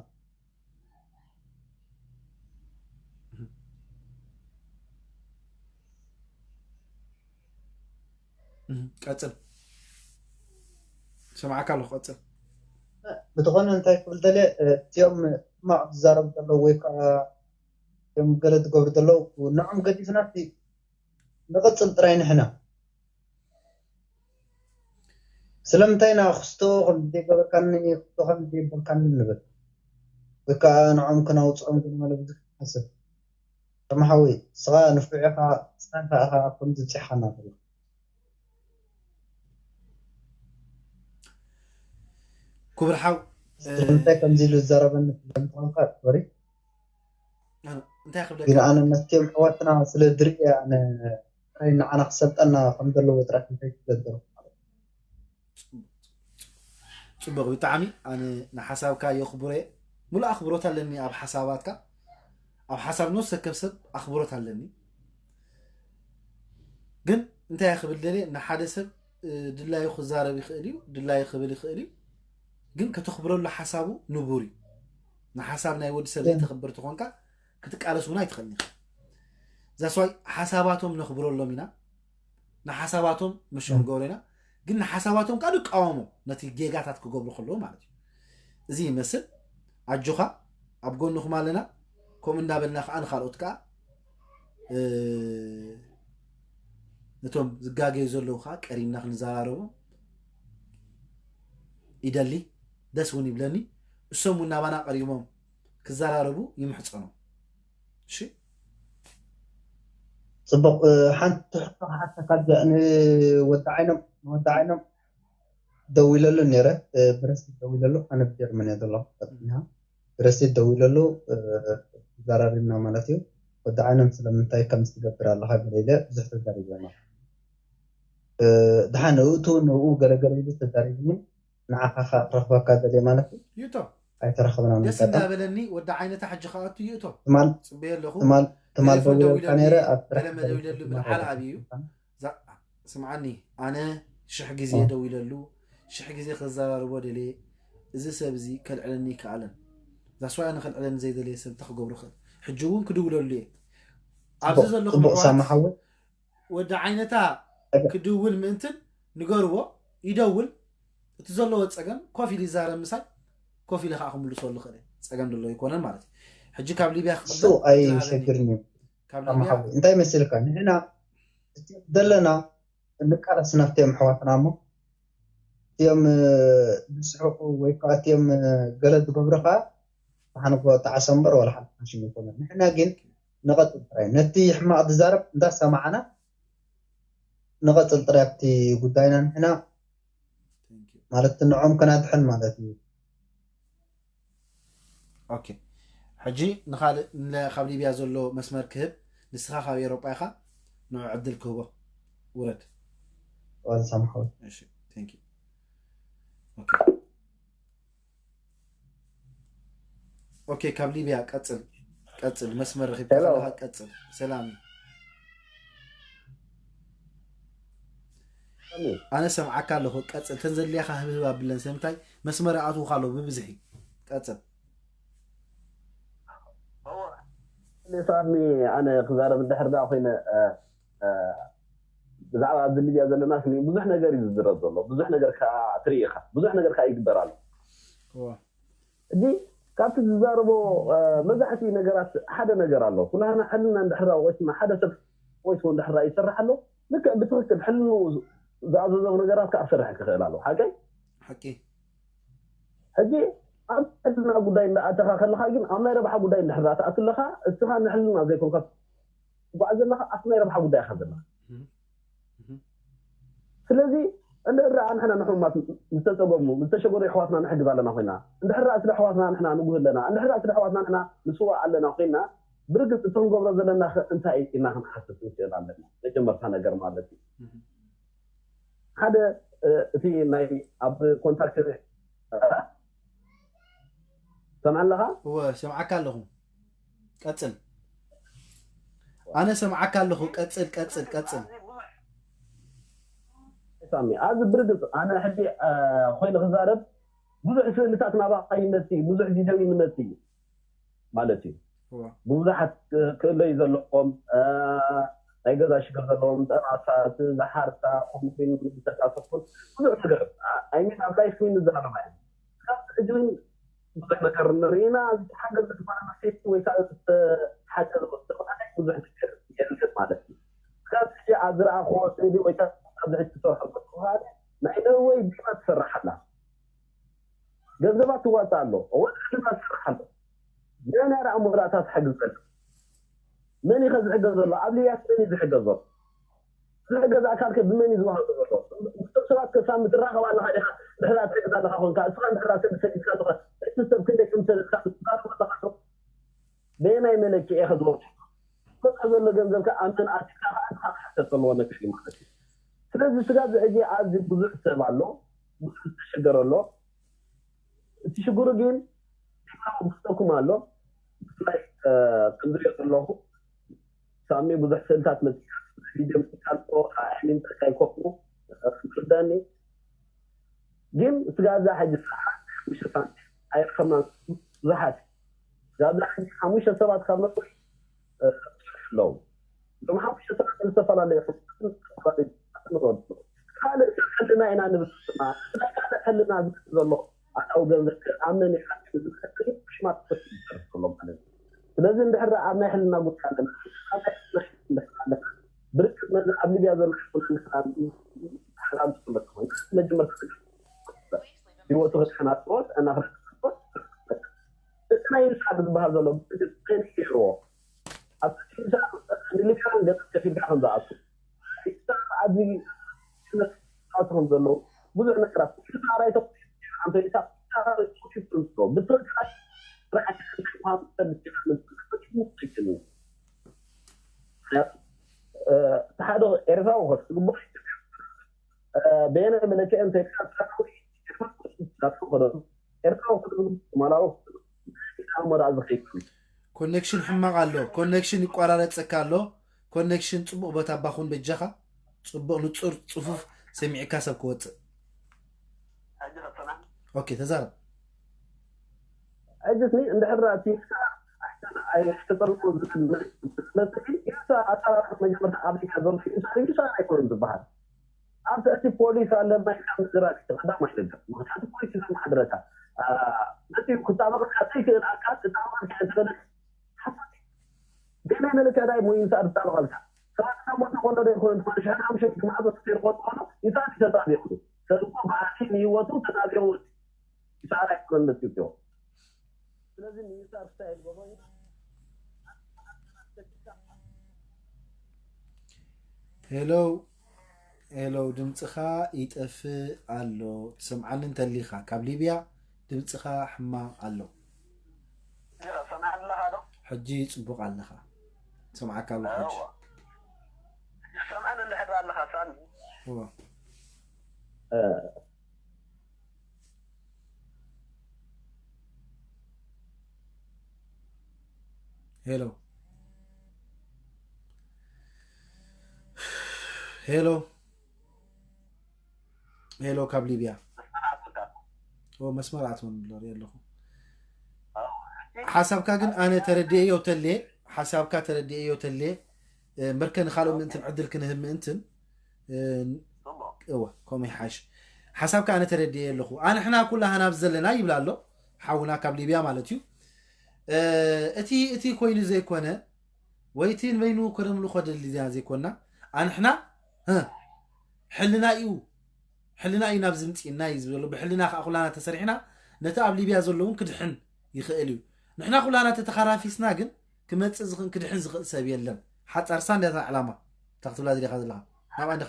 ቀፅል፣ ሰማዕካ ኣለኹ፣ ቀፅል። ብዝኾነ እንታይ ክብል ደልየ፣ እቲኦም ሕማቕ ዝዛረቡ ዘለዉ ወይ ከዓ እቲኦም ገለ ዝገብሩ ዘለዉ፣ ንዖም ገዲፍና እቲ ንቐፅል ጥራይ ንሕና። ስለምንታይ ኢና ክስቶ ከም ዘይገበርካኒ፣ ክስቶ ከም ዘይበልካኒ ንብል? ወይ ከዓ ንዖም ክናውፅዖም ግን ማለት ብዙሕ ሓሰብ። ሰማሓዊ፣ ንስኻ ንፉዕ ኢኻ፣ ንስኻ ኢኻ ከምዚ ብፂሕኻና ዘለኻ። ክቡር ሓው፣ ስለምንታይ ከምዚ ኢሉ ዝዛረበኒ ስለምትኾንካ ሶሪ። እንታይ ክብለካ? ግን ኣነ ነስቲኦም ኣሕዋትና ስለ ድርኢ ኣነ ጥራይ ንዓና ክሰልጠና ከም ዘለዎ ጥራይ እንታይ ክብለካ? ፅቡቅ፣ ብጣዕሚ ኣነ ንሓሳብካ የኽብሮ እየ። ሙሉእ ኣኽብሮት ኣለኒ ኣብ ሓሳባትካ። ኣብ ሓሳብ ነፍሲ ወከፍ ሰብ ኣኽብሮት ኣለኒ። ግን እንታይ ክብል ደልየ፣ ንሓደ ሰብ ድላዩ ክዛረብ ይኽእል እዩ፣ ድላዩ ክብል ይኽእል እዩ። ግን ከተኽብረሉ ሓሳቡ ንቡር እዩ። ንሓሳብ ናይ ወዲ ሰብ ዘይተኽብር ተኾንካ ክትቃለስ እውን ኣይትኽእልን ኢኻ። ዛስዋይ ሓሳባቶም ነኽብረሎም ኢና፣ ንሓሳባቶም መሸንገሮ ኢና። ግን ንሓሳባቶም ከዓ ንቃወሞ፣ ነቲ ጌጋታት ክገብሩ ከለዉ ማለት እዩ። እዚ ይመስል። ኣጆኻ፣ ኣብ ጎንኹም ኣለና። ከምኡ እንዳበልና ከዓ ንኻልኦት ከዓ ነቶም ዝጋገዩ ዘለዉ ከዓ ቀሪብና ክንዘራረቦም ይደሊ፣ ደስ እውን ይብለኒ። እሶም እውን ናባና ቀሪቦም ክዘራረቡ ይምሕፀኖም። እሺ፣ ፅቡቕ። ሓንቲ ሕቶ ክሓተካ፣ ንወዲ ዓይኖም ንወዲ ዓይኖም ደዊለሉ ነይረ፣ ብረስቲ ደዊለሉ። ኣነ ብጀርመን እየ ዘለኹ። ብረስቲ ደዊለሉ፣ ተዘራሪብና ማለት እዩ። ወዲ ዓይኖም ስለምንታይ ከምዚ ትገብር ኣለኻ ገለ ኢለ ብዙሕ ተዛሪበና። ድሓን እቱ ንኡ ገለገለ ኢሉ ተዛሪብኒ። ንዓኻ ኸኣ ክረኽበካ ደልየ ማለት እዩ። ይእቶ ኣይተራኸብናን ደስ ኣጋጣሚ። እንዳበለኒ ወዲ ዓይነታ ሕጂ ከኣቱ ይእቶ ትማል ፅበየ ኣለኹ። ትማል ትማል ቴሌፎን ደዊለልካ ደዊለሉ ነይረ ኣብ ስራሕ ገለ መደዊለሉ ተዛሪብና ምልዓል ነይረ። ኣብዩ። ዛ- ስምዓኒ፣ ኣነ ሽሕ ግዜ እ። ደዊለሉ፣ ሽሕ ግዜ ክዘራርቦ ደልየ። እዚ ሰብ እዚ ከልዕለኒ ይከኣለን። ዛስዋይ ኣነ ከልዕለኒ ዘይደለየ ሰብ እንታይ ክገብሮ ክእል? ሕጂ እውን ክድውለሉ እየ። ኣብዚ ፅቡቅ ዘለኹም ፅቡቅ ኣሕዋት ሳማ ሓወይ ወዲ ዓይነታ እገ- ክድውል ምእንትን ንገርዎ፣ ይደውል። እቲ ዘለዎ ፀገም ኮፍ ኢሉ ይዛረብ ምሳይ፣ ኮፍ ኢለ ከዓ ክምልሰሉ ክእል እየ። ፀገም ደሎ ኣይኮነን ማለት እዩ። ሕጂ ካብ ሊብያ እሱ ክቕበል ትናበኒ ኣይሸግርን እዩ። ካብ ሳማ ሊብያ ሓወይ እንታይ መሲልካ፣ ንሕና እቲ ዘለና እንቃለስ ናብቶም ኣሕዋትና እሞ እቲኦም እ፣ ዝስሕቁ ወይ ከዓ እቲኦም እ፣ ገለ ዝገብሩ ከዓ ብሓንጎ ጣዕሶ እምበር ዋላ ሓንቲ ሓሽም ኣይኮነን። ንሕና ግን ንቐፅል ጥራይ ነቲ ሕማቕ ዝዛረብ እንዳሰማዕና ንቐፅል ጥራይ ኣብቲ ጉዳይና ንሕና ማለት ንዖም ከናድሕን ማለት እዩ። ኦኬ፣ ሕጂ ንኻልእ ንለ- ካብ ሊብያ ዘሎ መስመር ክህብ። ንስኻ ካብ ኤሮጳ ኢኻ፣ ንዑ ዕድል ክህቦ። ውረድ። ዋላ ሳምሓዊ እሺ፣ thank you። ኦኬ። ኦኬ፣ ካብ ሊብያ ቀጽል፣ ቀጽል። መስመር ረኺብካ ሄሎ። ከለኻ ቀጽል። ሰላም። ኣነ ሰምዓካ ኣለኹ፣ ቀጽል። ተን ዘድልያኻ ህብህብ ኣብለን። ስለምንታይ መስመር ኣትውካ ኣሎ ብብዝሒ። ቀጽል። ሳሚ፣ ኣነ ክዛረብ እንድሕር ዳ ኮይነ እ፣ እ፣ ብዛዕባ ኣብዚ ሊብያ ዘለና ስኒ ብዙሕ ነገር እዩ ዝዝረብ ዘሎ። ብዙሕ ነገር ከዓ ትርኢ ኢኻ። ብዙሕ ነገር ከዓ ይግበር ኣሎ። እወ። ሕጂ ካብቲ ዝዛረቦ እ፣ መብዛሕትኡ ነገራት ሓደ ነገር ኣሎ። ኩላህና ሕልና እንድሕር ወይስና ሓደ ሰብ ወይስ እንድሕር ይሰርሕ ኣሎ፣ ልክዕ ብትኽክል ሕልኑ ዝኣዘዞም ነገራት ከዓ ክሰርሕ ክኽእል ኣለዎ። ሓቀይ? ሓቂ። ሕጂ ኣብ ሕልና ጉዳይ እንዳኣተኻ ከለኻ ግን ኣብ ናይ ረብሓ ጉዳይ እንድሕር ትኣቱ ኣለኻ፣ እስኻ ንሕልና ዘይኮንካ ትጓዓዝ ዘለኻ ኣብቲ ናይ ረብሓ ጉዳይ ኢኻ ዘለኻ። እህ። እህ። ስለዚ እንድሕር ንሕና ንሕሙማት ዝተፀገሙ ዝተሸገሩ ኣሕዋትና ንሕግዝ ኣለና ኮይና፣ እንድሕር ስለ ኣሕዋትና ንሕና ንጉህ ኣለና፣ እንድሕር ስለ ኣሕዋትና ንሕና ንስዋእ ኣለና ኮይና፣ ብርግፅ እቲ ክንገብሮ ዘለና ከ እንታይ ኢልና ክንሓስብ ንክእል ኣለና? መጀመርታ ነገር ማለት እዩ። እህ። ሓደ እ፣ እቲ ናይ ኣብ ኮንታክት ሰምዓ ኣለኻ? እወ፣ ሰምዓካ ኣለኹ። ቀጽል። ኣነ ሰምዓካ ኣለኹ። ቀጽል፣ ቀጽል፣ ቀጽል። ሳሚ፣ ኣብዚ ብርግጽ ኣነ ሕጂ እ፣ ኮይኑ ክዛረብ ብዙሕ ስእልታት ናባኻ ይመጽእ እዩ፣ ብዙሕ ቪድዮ ይመጽእ እዩ ማለት እዩ። ብብዙሓት ክእለዩ ዘለዎም ናይ ገዛ ሽግር ዘለዎም ጠባሳት፣ ዝሓርሳ፣ ኮምሪን ዝተሳተፉን ብዙሕ ነገር ኣይሚን ኣብ ላይፍ ዊን ንዛረባ ኢና። ካብ ሕጂ እውን ብዙሕ ነገር ንርኢ ኢና። ዝተሓገዘት ጓል ኣንስተይቲ ወይ ከዓ ዝተሓገዘ ወዲ ተባዕታይ ብዙሕ ነገር የለን ማለት እዩ። ካብ ሕጂ ኣብ ዝረኣኽዎ ስእሊ ወይ ከዓ ኣብዚ ሕጂ ትሰርሖ ዘለኹ ናይ ነወይ ቢማ ትሰርሕ ኣላ። ገንዘባት ትዋፅእ ኣሎ። እወ፣ ንሕና ትሰርሕ ኣሎ። መን እያ ደኣ መወዳእታ ትሕግዝ ዘላ? መን እዩ ከ ዝሕገዝ ዘሎ? ኣብ ሊብያ መን እዩ ዝሕገዝ ዘሎ? ዝሕገዝ ኣካል ከ ብመን እዩ ዝወሃብ ዘሎ? ምስቶም ሰባት ከሳብ ምትራኸብ ኣለኻ ኢኻ፣ ድሕራ ትሕግዝ ኣለኻ ኮንካ፣ እስኻ ድሕራ ሰብ ሰዲድካ ኣለኻ፣ እቲ ሰብ ክንደይ ከም ዝሰደድካ ትዛረብ ኣለኻ ዶ? በየናይ መለክዒ ኢኻ ዝወሃብ? ዝመፅእ ዘሎ ገንዘብ ከ ኣብ መን ኣቲካ ከ ኣንታ ክትሓተት ዘለዎ ነገር እዩ ማለት እዩ። ስለዚ ስጋብ እዚ ሕጂ ኣብዚ ብዙሕ ሰብ ኣሎ፣ ብዙሕ ዝተሸገረ ኣሎ። እቲ ሽግሩ ግን ውስጠኩም ኣሎ። ብፍላይ ከምዝሪኦ ዘለኹ ሳሚ ብዙሕ ስእልታት መፅካ ቪድዮ መፅካ ኣሎ ኣይሊም ተካይ ኮፍኑ ክርዳኒ ግን ስጋዛ ሕጂ ሰዓት ሓሙሽተ ሳንቲም ኣይረኸብናን ብዙሓት ስጋዛ ሕጂ ሓሙሽተ ሰባት ካብ መፅኡ ኣለዉ እዞም ሓሙሽተ ሰባት ዝተፈላለዩ ካልእ ሰብ ሕልና ኢና ንብል ናይ ካልእ ሕልና ዝብል ዘሎ ኣታዊ ገንዘብ ኣብ መን ይሓትት ዝብል ሽማት ተፈሲሉ ይሰርሕ ዘሎ ማለት እዩ ስለዚ እንድሕር ኣብ ናይ ሕልና ጉዳይ ኣለና ብርክት ነዚ ኣብ ሊብያ ዘሎ ሕልና ንሕና ሓራም ዝፍለጥ ኮይኑ መጀመርታ ህይወቱ ክድሕን ኣለዎ ጥዕና ክረክብ እቲ ናይ ንስሓ ዝበሃል ዘሎ ብርግፅ ገይርዎ ኣብ ንሊብያን ገጠር ከፊልካ ከም ዝኣቱ ኣብዚ ስነስርዓት ከም ዘለዉ ብዙሕ ነገራት ኢሳቕ ራይቶ ኣንተ ኢሳቕ ብትርካይ ስራሕ ሓደ ኤርትራዊ ክስግቦ በየናይ መለክዒ እንተ ኢልካ ኤርትራዊ ክኾነ ኤርትራዊ ክኾነ ሶማላዊ ክኾነ ኣሞራ ዝኸይድ ኮኔክሽን ሕማቕ ኣሎ። ኮኔክሽን ይቋራረፀካ ኣሎ። ኮኔክሽን ፅቡቕ ቦታ ባኹን በጃኻ። ፅቡቕ ንፁር ፅፉፍ ሰሚዕካ ሰብ ክወፅእ። ኦኬ ተዛረብ። ሕጅስ እንድሕር ራእሲ ኣይተጠልቁ ዝብል መሰለኝ ኢሳ ኣሰራርሓ መጀመርታ ኣብ ሊብያ ዘሎ ኢሳ ኢሳ ኣይኮነን ዝበሃል ኣብ ትሕቲ ፖሊስ ኣለና ኢልካ ምዝራብ እዩ ቀዳማይ ነገር ምክንያቱ ፖሊስ እዩ ዘመሓድረካ መፅኡ ክጣበቐካ ዘይክእል ኣካል ክጣበቐካ ዝበለ ሓሶት እዩ ገና መለክዕዳይ ሞ ኢሳ ዝጣበቐልካ ሰባት ናብ ቦታ ከሎ ዶ ይኮነ ትኾነ ሽሕን ሓሙሽተ ግማዕዞ ተሰይርኮ ትኾኖ ኢሳ እዩ ተጣቢቑ ሰብ እኮ ብኣቲ ንህይወቱ ተጣቢቑ ይሰዓር ኣይኮነን መፂኡ እትዮ ስለዚ ንይሳር ስታይል ጎቦ ሄሎ ሄሎ ድምፅኻ ይጠፍእ ኣሎ ትሰምዓኒ እንተሊኻ ካብ ሊብያ ድምፅኻ ሕማቕ ኣሎ ሰማዕ ኣለኻ ዶ ሕጂ ፅቡቕ ኣለኻ ሰምዓካ ኣሎ ሕጂ ሰምዓኒ እንድሕር ኣለኻ ሳሚ ሄሎ ሄሎ ሄሎ ካብ ሊብያ መስመር ኣትወን ሪኦ ኣለኹ ሓሳብካ ግን ኣነ ተረድኤዮ ተሌ ሓሳብካ ተረድኤዮ ተሌ መርከ ንካልኦ ምእንትን ዕድል ክንህብ ምእንትን እወ ከምኡ ይሓሽ ሓሳብካ ኣነ ተረድኤ ኣለኹ ኣንሕና ኩላህና ኣብዚ ዘለና ይብል ኣሎ ሓውና ካብ ሊብያ ማለት እዩ እቲ እቲ ኮይኑ ዘይኮነ ወይ እቲ ንበይኑ ኮደምሉ ኮደል ሊብያ ዘይኮና ኣንሕና ሕልና እዩ ሕልና እዩ ናብ ዝምፅእና እዩ ዝብሎ ብሕልና ከዓ ኩላና ተሰሪሕና ነቲ ኣብ ሊብያ ዘለውን ክድሕን ይኽእል እዩ ንሕና ኩላና ተተኻራፊስና ግን ክመፅእ ዝኽን ክድሕን ዝኽእል ሰብ የለን ሓፃር ሳንዳታ ዕላማ እታ ክትብላ ዝደኻ ዘለኻ ናብኣ እንዳ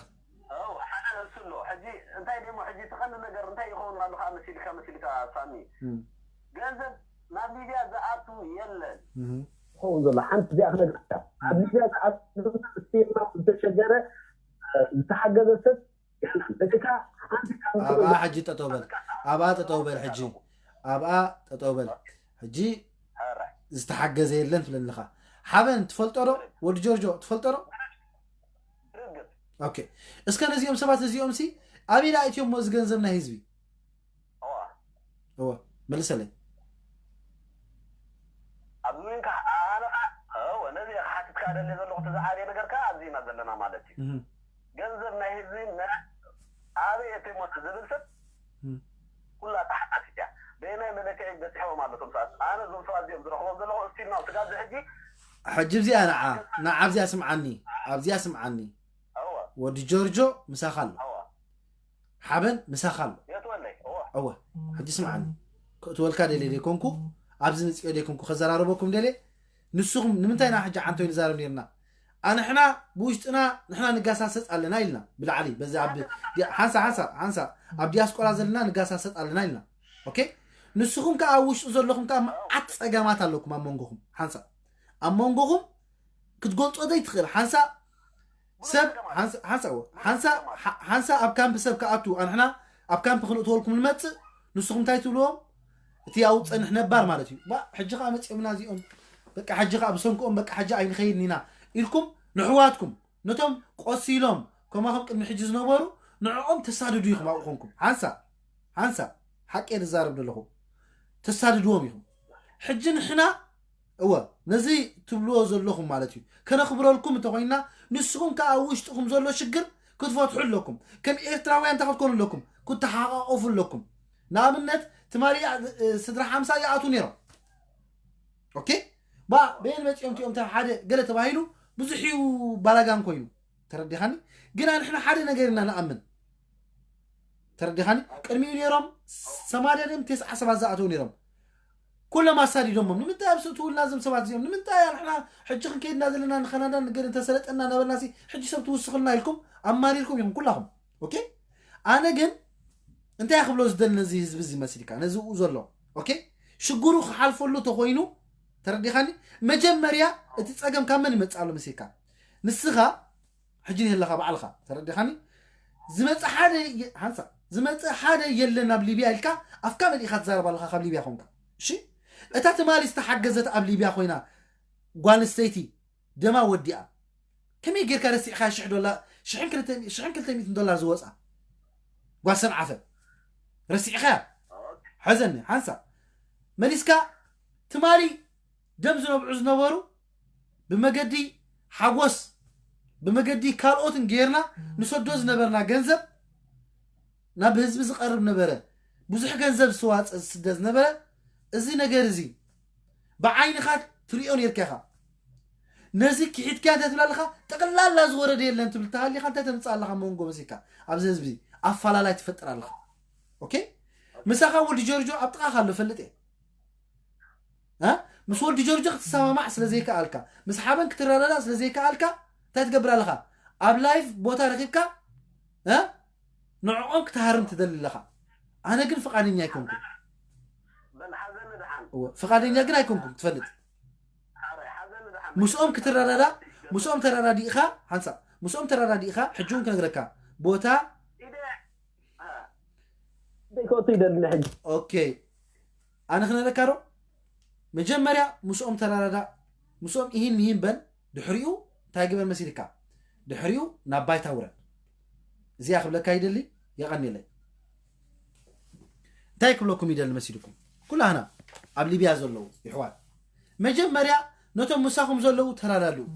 ሓደ እሱ ኣሎ ሕጂ እንታይ ደሞ ሕጂ ትቐንዲ ነገር እንታይ ይኸውን ኣሎ ከዓ መሲልካ መሲልካ ሳሚ ገንዘብ ናብ ሊብያ ዝኣቱ የለን ትኸውን ዘሎ ሓንቲ እዚኣ ክነግረካ ኣብ ሊብያ ዝኣቱ ስቴማ ዝተሸገረ ዝተሓገዘ ሰብ የለን እቲ ከዓ ሓንቲ ካብ ኣብኣ ሕጂ ጠጠው በል ኣብኣ ጠጠው በል ሕጂ ኣብኣ ጠጠው በል ሕጂ ዝተሓገዘ የለን ትብለኒ ኣለኻ ሓበን ትፈልጦ ዶ ወዲ ጆርጆ ትፈልጦ ዶ ኦኬ እስከ ነዚኦም ሰባት እዚኦም ሲ ኣበይ ዳ እትዮም እዚ ገንዘብ ናይ ህዝቢ መልሰለይ። ኣብዚ ኮይንካ ኣነ ከዓ እወ ነዚ ክሓትትካ ደለ ዘለኹ እቲ ዝዓበየ ነገር ከዓ ኣብዚ ኢና ዘለና ማለት እዩ። እህ፣ ገንዘብ ናይ ህዝቢ ነ ኣበይ እተሞት ዝብል ሰብ እህ። ኩላ ተሓታቲት እያ። በየናይ መለክዒ በፂሕዎም ኣሎ እቶም ሰባት? ኣነ እዞም ሰባት እዚኦም ዝረኽቦም ዘለኹ እስቲል ናው ስጋብ ሕጂ ሕጂ ኣብዚኣ ንዓ ንዓ ኣብዚኣ ስምዓኒ ኣብዚኣ ስምዓኒ እወ ወዲ ጆርጆ ምሳኻ ኣሎ እወ ሓበን ምሳኻ ኣሎ የትወለይ እወ እወ ሕጂ ስምዓኒ ክእትወልካ ደልየ ዘይኮንኩ ኣብዚ ምፅኦ ዘይኮንኩ ከዘራረበኩም ደልየ ንስኹም ንምንታይ ኢና ሕጂ ዓንቶ ንዛረብ ነርና ኣንሕና ብውሽጥና ንሕና ንጋሳሰጥ ኣለና ኢልና ብላዕሊ በዚ ኣብ ሓንሳ ሓንሳ ሓንሳ ኣብ ዲያስቆራ ዘለና ንጋሳሰጥ ኣለና ኢልና ኦኬ ንስኹም ከዓ ኣብ ውሽጡ ዘለኹም ከዓ መዓት ፀገማት ኣለኩም ኣብ መንጎኹም ሓንሳ ኣብ መንጎኹም ክትገልፆ ዘይትኽእል ሓንሳ ሰብ ሓንሳ ሓንሳ እወ፣ ሓንሳ ሓ- ሓንሳ ኣብ ካምፕ ሰብ ክኣቱ ኣንሕና ኣብ ካምፕ ክንእትወልኩም ንመፅእ ንስኹም እንታይ ትብልዎም እቲ ኣብ ፀንሕ ነባር ማለት እዩ ባ ሕጂ ከዓ መፂኦምና እዚኦም በቃ ሕጂ ከዓ ብሰንክኦም በቃ ሕጂ ኣይንኸይድን ኢና ኢልኩም ንሕዋትኩም ነቶም ቆሲሎም ከማኹም ቅድሚ ሕጂ ዝነበሩ ንዕኦም ተሳድዱ ኢኹም ኣብኡ ኮንኩም ሓንሳ ሓንሳ ሓቂ እየ ዝዛረብ ዘለኹ ተሳድድዎም ኢኹም ሕጂ ንሕና እወ ነዚ ትብልዎ ዘለኹም ማለት እዩ ከነኽብረልኩም እንተኮይና ንስኹም ከዓ ኣብ ውሽጥኹም ዘሎ ሽግር ክትፈትሑ ኣለኩም ከም ኤርትራውያን እንታይ ክትኮኑ ኣለኩም ክትተሓቃቀፉ ኣለኩም ንኣብነት ትማሊ እ፣ ስድራ ሓምሳ ይኣቱ ነይሮም ኦኬ ባ በየን መፂኦም እቲኦም ተ ሓደ ገለ ተባሂሉ ብዙሕ እዩ ባላጋን ኮይኑ ተረዲኻኒ ግና ንሕና ሓደ ነገር ኢና ንኣምን ተረዲኻኒ ቅድሚኡ ነይሮም ሰማንያ ድም ተስዓ ሰባት ዝኣተው ነይሮም ኩሎም ኣሳዲዶሞም ንምንታይ ኣብ ስእትውልና እዞም ሰባት እዚኦም ንምንታይ ኣንሕና ሕጂ ክንከይድና ዘለና ንካናዳ ንገር እንተሰለጠና ነበርና ሲ ሕጂ ሰብ ትውስኽልና ኢልኩም ኣማሪርኩም ኢኹም ኩላኹም ኦኬ ኣነ ግን እንታይ ክብሎ ዝደሊ ነዚ ህዝቢ እዚ መሲልካ ነዚ ኡ ዘሎ ኦኬ ሽግሩ ክሓልፈሉ ተኮይኑ ተረዲኻኒ መጀመርያ እቲ ፀገም ካብ መን ይመፅእ ኣሎ መሲልካ ንስኻ ሕጂ ንህለኻ ባዕልኻ ተረዲኻኒ ዝመፅእ ሓደ የ- ሓንሳ ዝመፅእ ሓደ የለን ናብ ሊብያ ኢልካ ኣፍካ መሊእካ ትዛረብ ኣለኻ ካብ ሊብያ ኮንካ እሺ እታ ትማሊ ዝተሓገዘት ኣብ ሊብያ ኮይና ጓል ኣንስተይቲ ደማ ወዲኣ ከመይ ጌርካ ረሲዕካ ሽሕ ዶላር ሽሕን ክልተ ሽሕን ክልተ ሚእትን ዶላር ዝወፃ ጓል ሰንዓፈ ረሲዕካ ሕዘኒ ሓንሳ መሊስካ ትማሊ ደም ዝነብዑ ዝነበሩ ብመገዲ ሓጎስ ብመገዲ ካልኦትን ጌርና ንሰዶ ዝነበርና ገንዘብ ናብ ህዝቢ ዝቐርብ ነበረ ብዙሕ ገንዘብ ዝዋፀ ዝስደ ዝነበረ እዚ ነገር እዚ ብዓይንኻ ትሪኦ ነርካ ኢኻ ነዚ ክሒድካ እንታይ ትብል ኣለኻ ጠቕላላ ዝወረደ የለን ትብል ተሃሊኻ እንታይ ተምፅእ ኣለኻ መንጎ መሲልካ ኣብዚ ህዝቢ ኣፋላላይ ትፈጥር ኣለኻ ኦኬ ምሳኻ ወዲ ጆርጆ ኣብ ጥቓኻ ኣሎ ፈልጥ እየ እ? ምስ ወዲ ጆርጆ ክትሰማማዕ ስለ ዘይከኣልካ ምስ ሓበን ክትረዳዳእ ስለ ዘይከኣልካ እንታይ ትገብር ኣለኻ ኣብ ላይፍ ቦታ ረኺብካ እ? ንዕኦም ክትሃርም ትደሊ ኣለኻ ኣነ ግን ፍቓደኛ ኣይኮንኩ በል ሓዘኒ ድሓን እወ፣ ፍቓደኛ ግን ኣይኮንኩም ትፈልጥ ሓረ ሓዘኒ ድሓን ምስኦም ክትረዳዳ ምስኦም ተረዳዲእኻ ሓንሳ ምስኦም ተረዳዲእኻ ሕጂ እውን ክነግረካ ቦታ ኢደ አ፣ ደይከወቱ ይደሊ ሕጂ ኦኬ ኣነ ክነግረካ ዶ መጀመርያ ምስኦም ተረዳዳ ምስኦም ይህን ይህን በል ድሕሪኡ እንታይ ግበር መሲልካ ድሕሪኡ ናብ ባይታ ውረድ እዚኣ ክብለካ ይደሊ የቐኒለይ እንታይ ክብለኩም ይደሊ መሲልኩም ኩላህና ኣብ ሊብያ ዘለዉ ይሕዋት መጀመርያ ነቶም ምሳኹም ዘለዉ ተራዳድኡ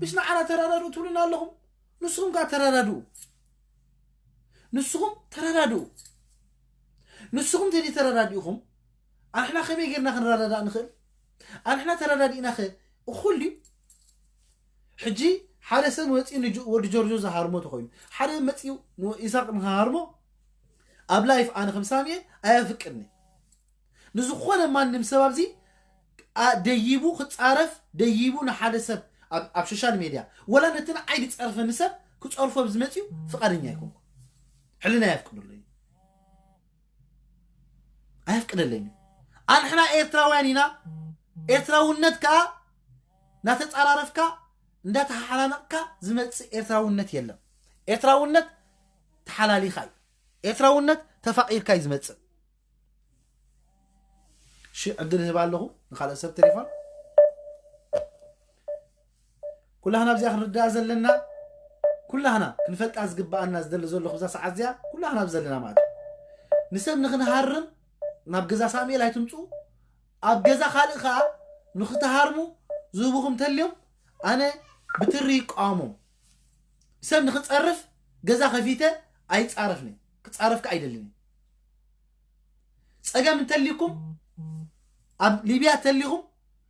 ምስ ንዓና ተራዳድኡ ትብሉና ኣለኹም ንስኹም ከዓ ተራዳድኡ ንስኹም ተራዳድኡ ንስኹም ተዲ ተራዳዲእኹም ኣንሕና ከመይ ጌርና ክንረዳዳእ ንኽእል ኣንሕና ተረዳዲእና ኸ እኹል ድዩ ሕጂ ሓደ ሰብ መፂኡ ንወዲ ጆርጆ ዝሃርሞ ተኮይኑ ሓደ መፂኡ ንኢሳቅ ንሃርሞ ኣብ ላይፍ ኣነ ከም ሳሚኤ ኣየፍቅድኒ ንዝኾነ ማንም ሰብ ኣብዚ ደይቡ ክፃረፍ ደይቡ ንሓደ ሰብ ኣብ ሶሻል ሜድያ ወላ ነቲ ንዓይ ዝፀርፈኒ ሰብ ክፀርፎ ብዝመፅኡ ፍቃደኛ ኣይኮንኩ ሕልና ኣየፍቅደለይ ኣየፍቅደለይን ኣንሕና ኤርትራውያን ኢና ኤርትራውነት ከዓ እናተፃራረፍካ እንዳተሓናነቕካ ዝመፅእ ኤርትራውነት የለን ኤርትራውነት ተሓላሊኻ እዩ ኤርትራውነት ተፋቒርካ እዩ ዝመፅእ ሽ ዕድል ህብ ኣለኹ ንካልእ ሰብ ቴሌፎን ኩላህና ኣብዚኣ ክንርዳእ ዘለና ኩላህና ክንፈልጣ ዝግባኣና ዝደሊ ዘለኹ እዛ ሰዓት እዚኣ ኩላህና ኣብ ዘለና ማለት እዩ ንሰብ ንክንሃርም ናብ ገዛ ሳሙኤል ኣይትምፁ። ኣብ ገዛ ካልእ ከዓ ንክትሃርሙ ዝህቡኹም ተልዮም ኣነ ብትሪ ይቃወሞም። ሰብ ንክፀርፍ ገዛ ከፊተ ኣይፃረፍኒ፣ ክፃረፍካ ኣይደልን። ፀገም እንተልይኩም ኣብ ሊብያ ተሊኹም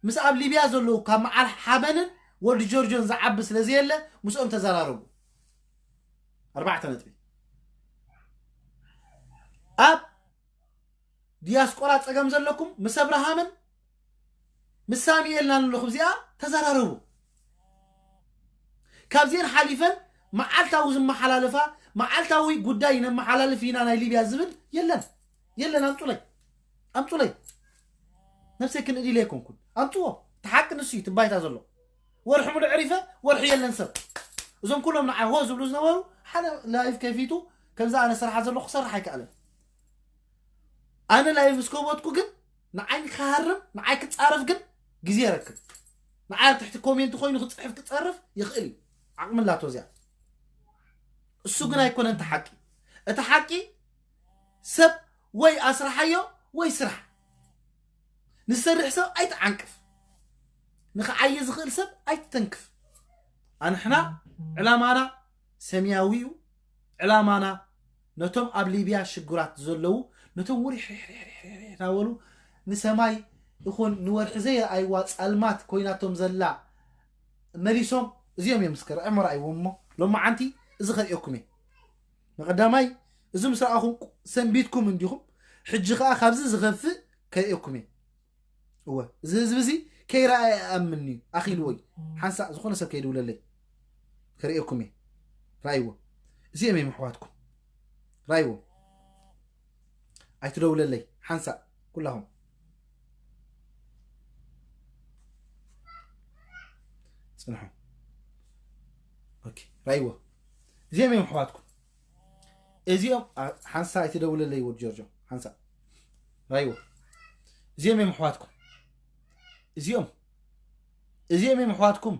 ምስ ኣብ ሊብያ ዘለዉ ካብ መዓል ሓበንን ወዲ ጆርጆን ዝዓቢ ስለ ዘየለ ምስኦም ተዘራረቡ። ኣርባዕተ ነጥቢ። ኣብ ዲያስቆራ ፀገም ዘለኩም ምስ ኣብርሃምን ምስ ሳሙኤል ናንለኹም እዚኣ ተዘራረቡ። ካብዚአን ሓሊፈን መዓልታዊ ዝመሓላለፋ መዓልታዊ ጉዳይ ነመሓላልፍ ኢና ናይ ሊብያ ዝብል የለን፣ የለን። ኣምፁለይ፣ ኣምፁለይ። ነብሰይ ክንእድ ኢለ ኣይኮንኩን። ኣምፅዎ። እቲ ሓቂ ንሱ እዩ፣ እቲ ባይታ ዘሎ። ወርሒ ሙሉእ ዕሪፈ፣ ወርሒ የለን ሰብ። እዞም ኩሎም ንዓይ ሆ ዝብሉ ዝነበሩ ሓደ ላይፍ ከፊቱ ከምዛ ኣነ ስራሕ ዘለኹ ክሰርሕ ኣይከኣለን። ኣነ ላይፍ እስከቦትኩ ግን ንዓይ ክሃርም ንዓይ ክፃረፍ ግን ግዜ የረክብ። ንዓይ ኣብ ትሕቲ ኮሜንት ኮይኑ ክፅሕፍ ክፀርፍ ይኽእል እዩ። ዓቕሚ ኣላቶ እዚኣ። እሱ ግን ኣይኮነን እቲ ሓቂ። እቲ ሓቂ ሰብ ወይ ኣስርሓዮ ወይ ስራሕ። ንሰርሕ ሰብ ኣይትዓንቅፍ። ንኽዓየ ዝኽእል ሰብ ኣይትተንክፍ። ኣንሕና ዕላማና ሰማያዊ እዩ። ዕላማና ነቶም ኣብ ሊብያ ሽጉራት ዘለዉ ነቶም ውሪሕ ሪሕ ሪሕ ሪሕ ሪሕ እናበሉ ንሰማይ ይኹን ንወርሒ ዘይረኣይዋ ጸልማት ኮይናቶም ዘላ መሊሶም እዚኦም እዮም እስከ ዕምራ ኣይዎም እሞ ሎማዓንቲ እዚ ከርእየኩም እየ። ንቐዳማይ እዚ ምስ ረኣኹም ሰንቢትኩም እንዲኹም፣ ሕጂ ኸኣ ካብዚ ዝኸፍእ ከርእየኩም እየ። እወ፣ እዚ ህዝቢ እዚ ከይረኣየ ይኣምን እዩ፣ ኣኺልዎ እዩ። ሓንሳእ ዝኾነ ሰብ ከይድውለለይ ከርእየኩም እየ። ራእይዎ። እዚኦም እዮም ኣሕዋትኩም። ራእይዎ። ኣይትደውለለይ ሓንሳእ ኩላኹም። ጽንሑ። ኦኬ፣ ራእይዎ። እዚኦም እዮም ኣሕዋትኩም። እዚኦም፣ ኣ-፣ ሓንሳእ ኣይትደውለለይ ወዲ ጆርጆ፣ ሓንሳእ። ራእይዎ። እዚኦም እዮም ኣሕዋትኩም። እዚኦም። እዚኦም እዮም ኣሕዋትኩም።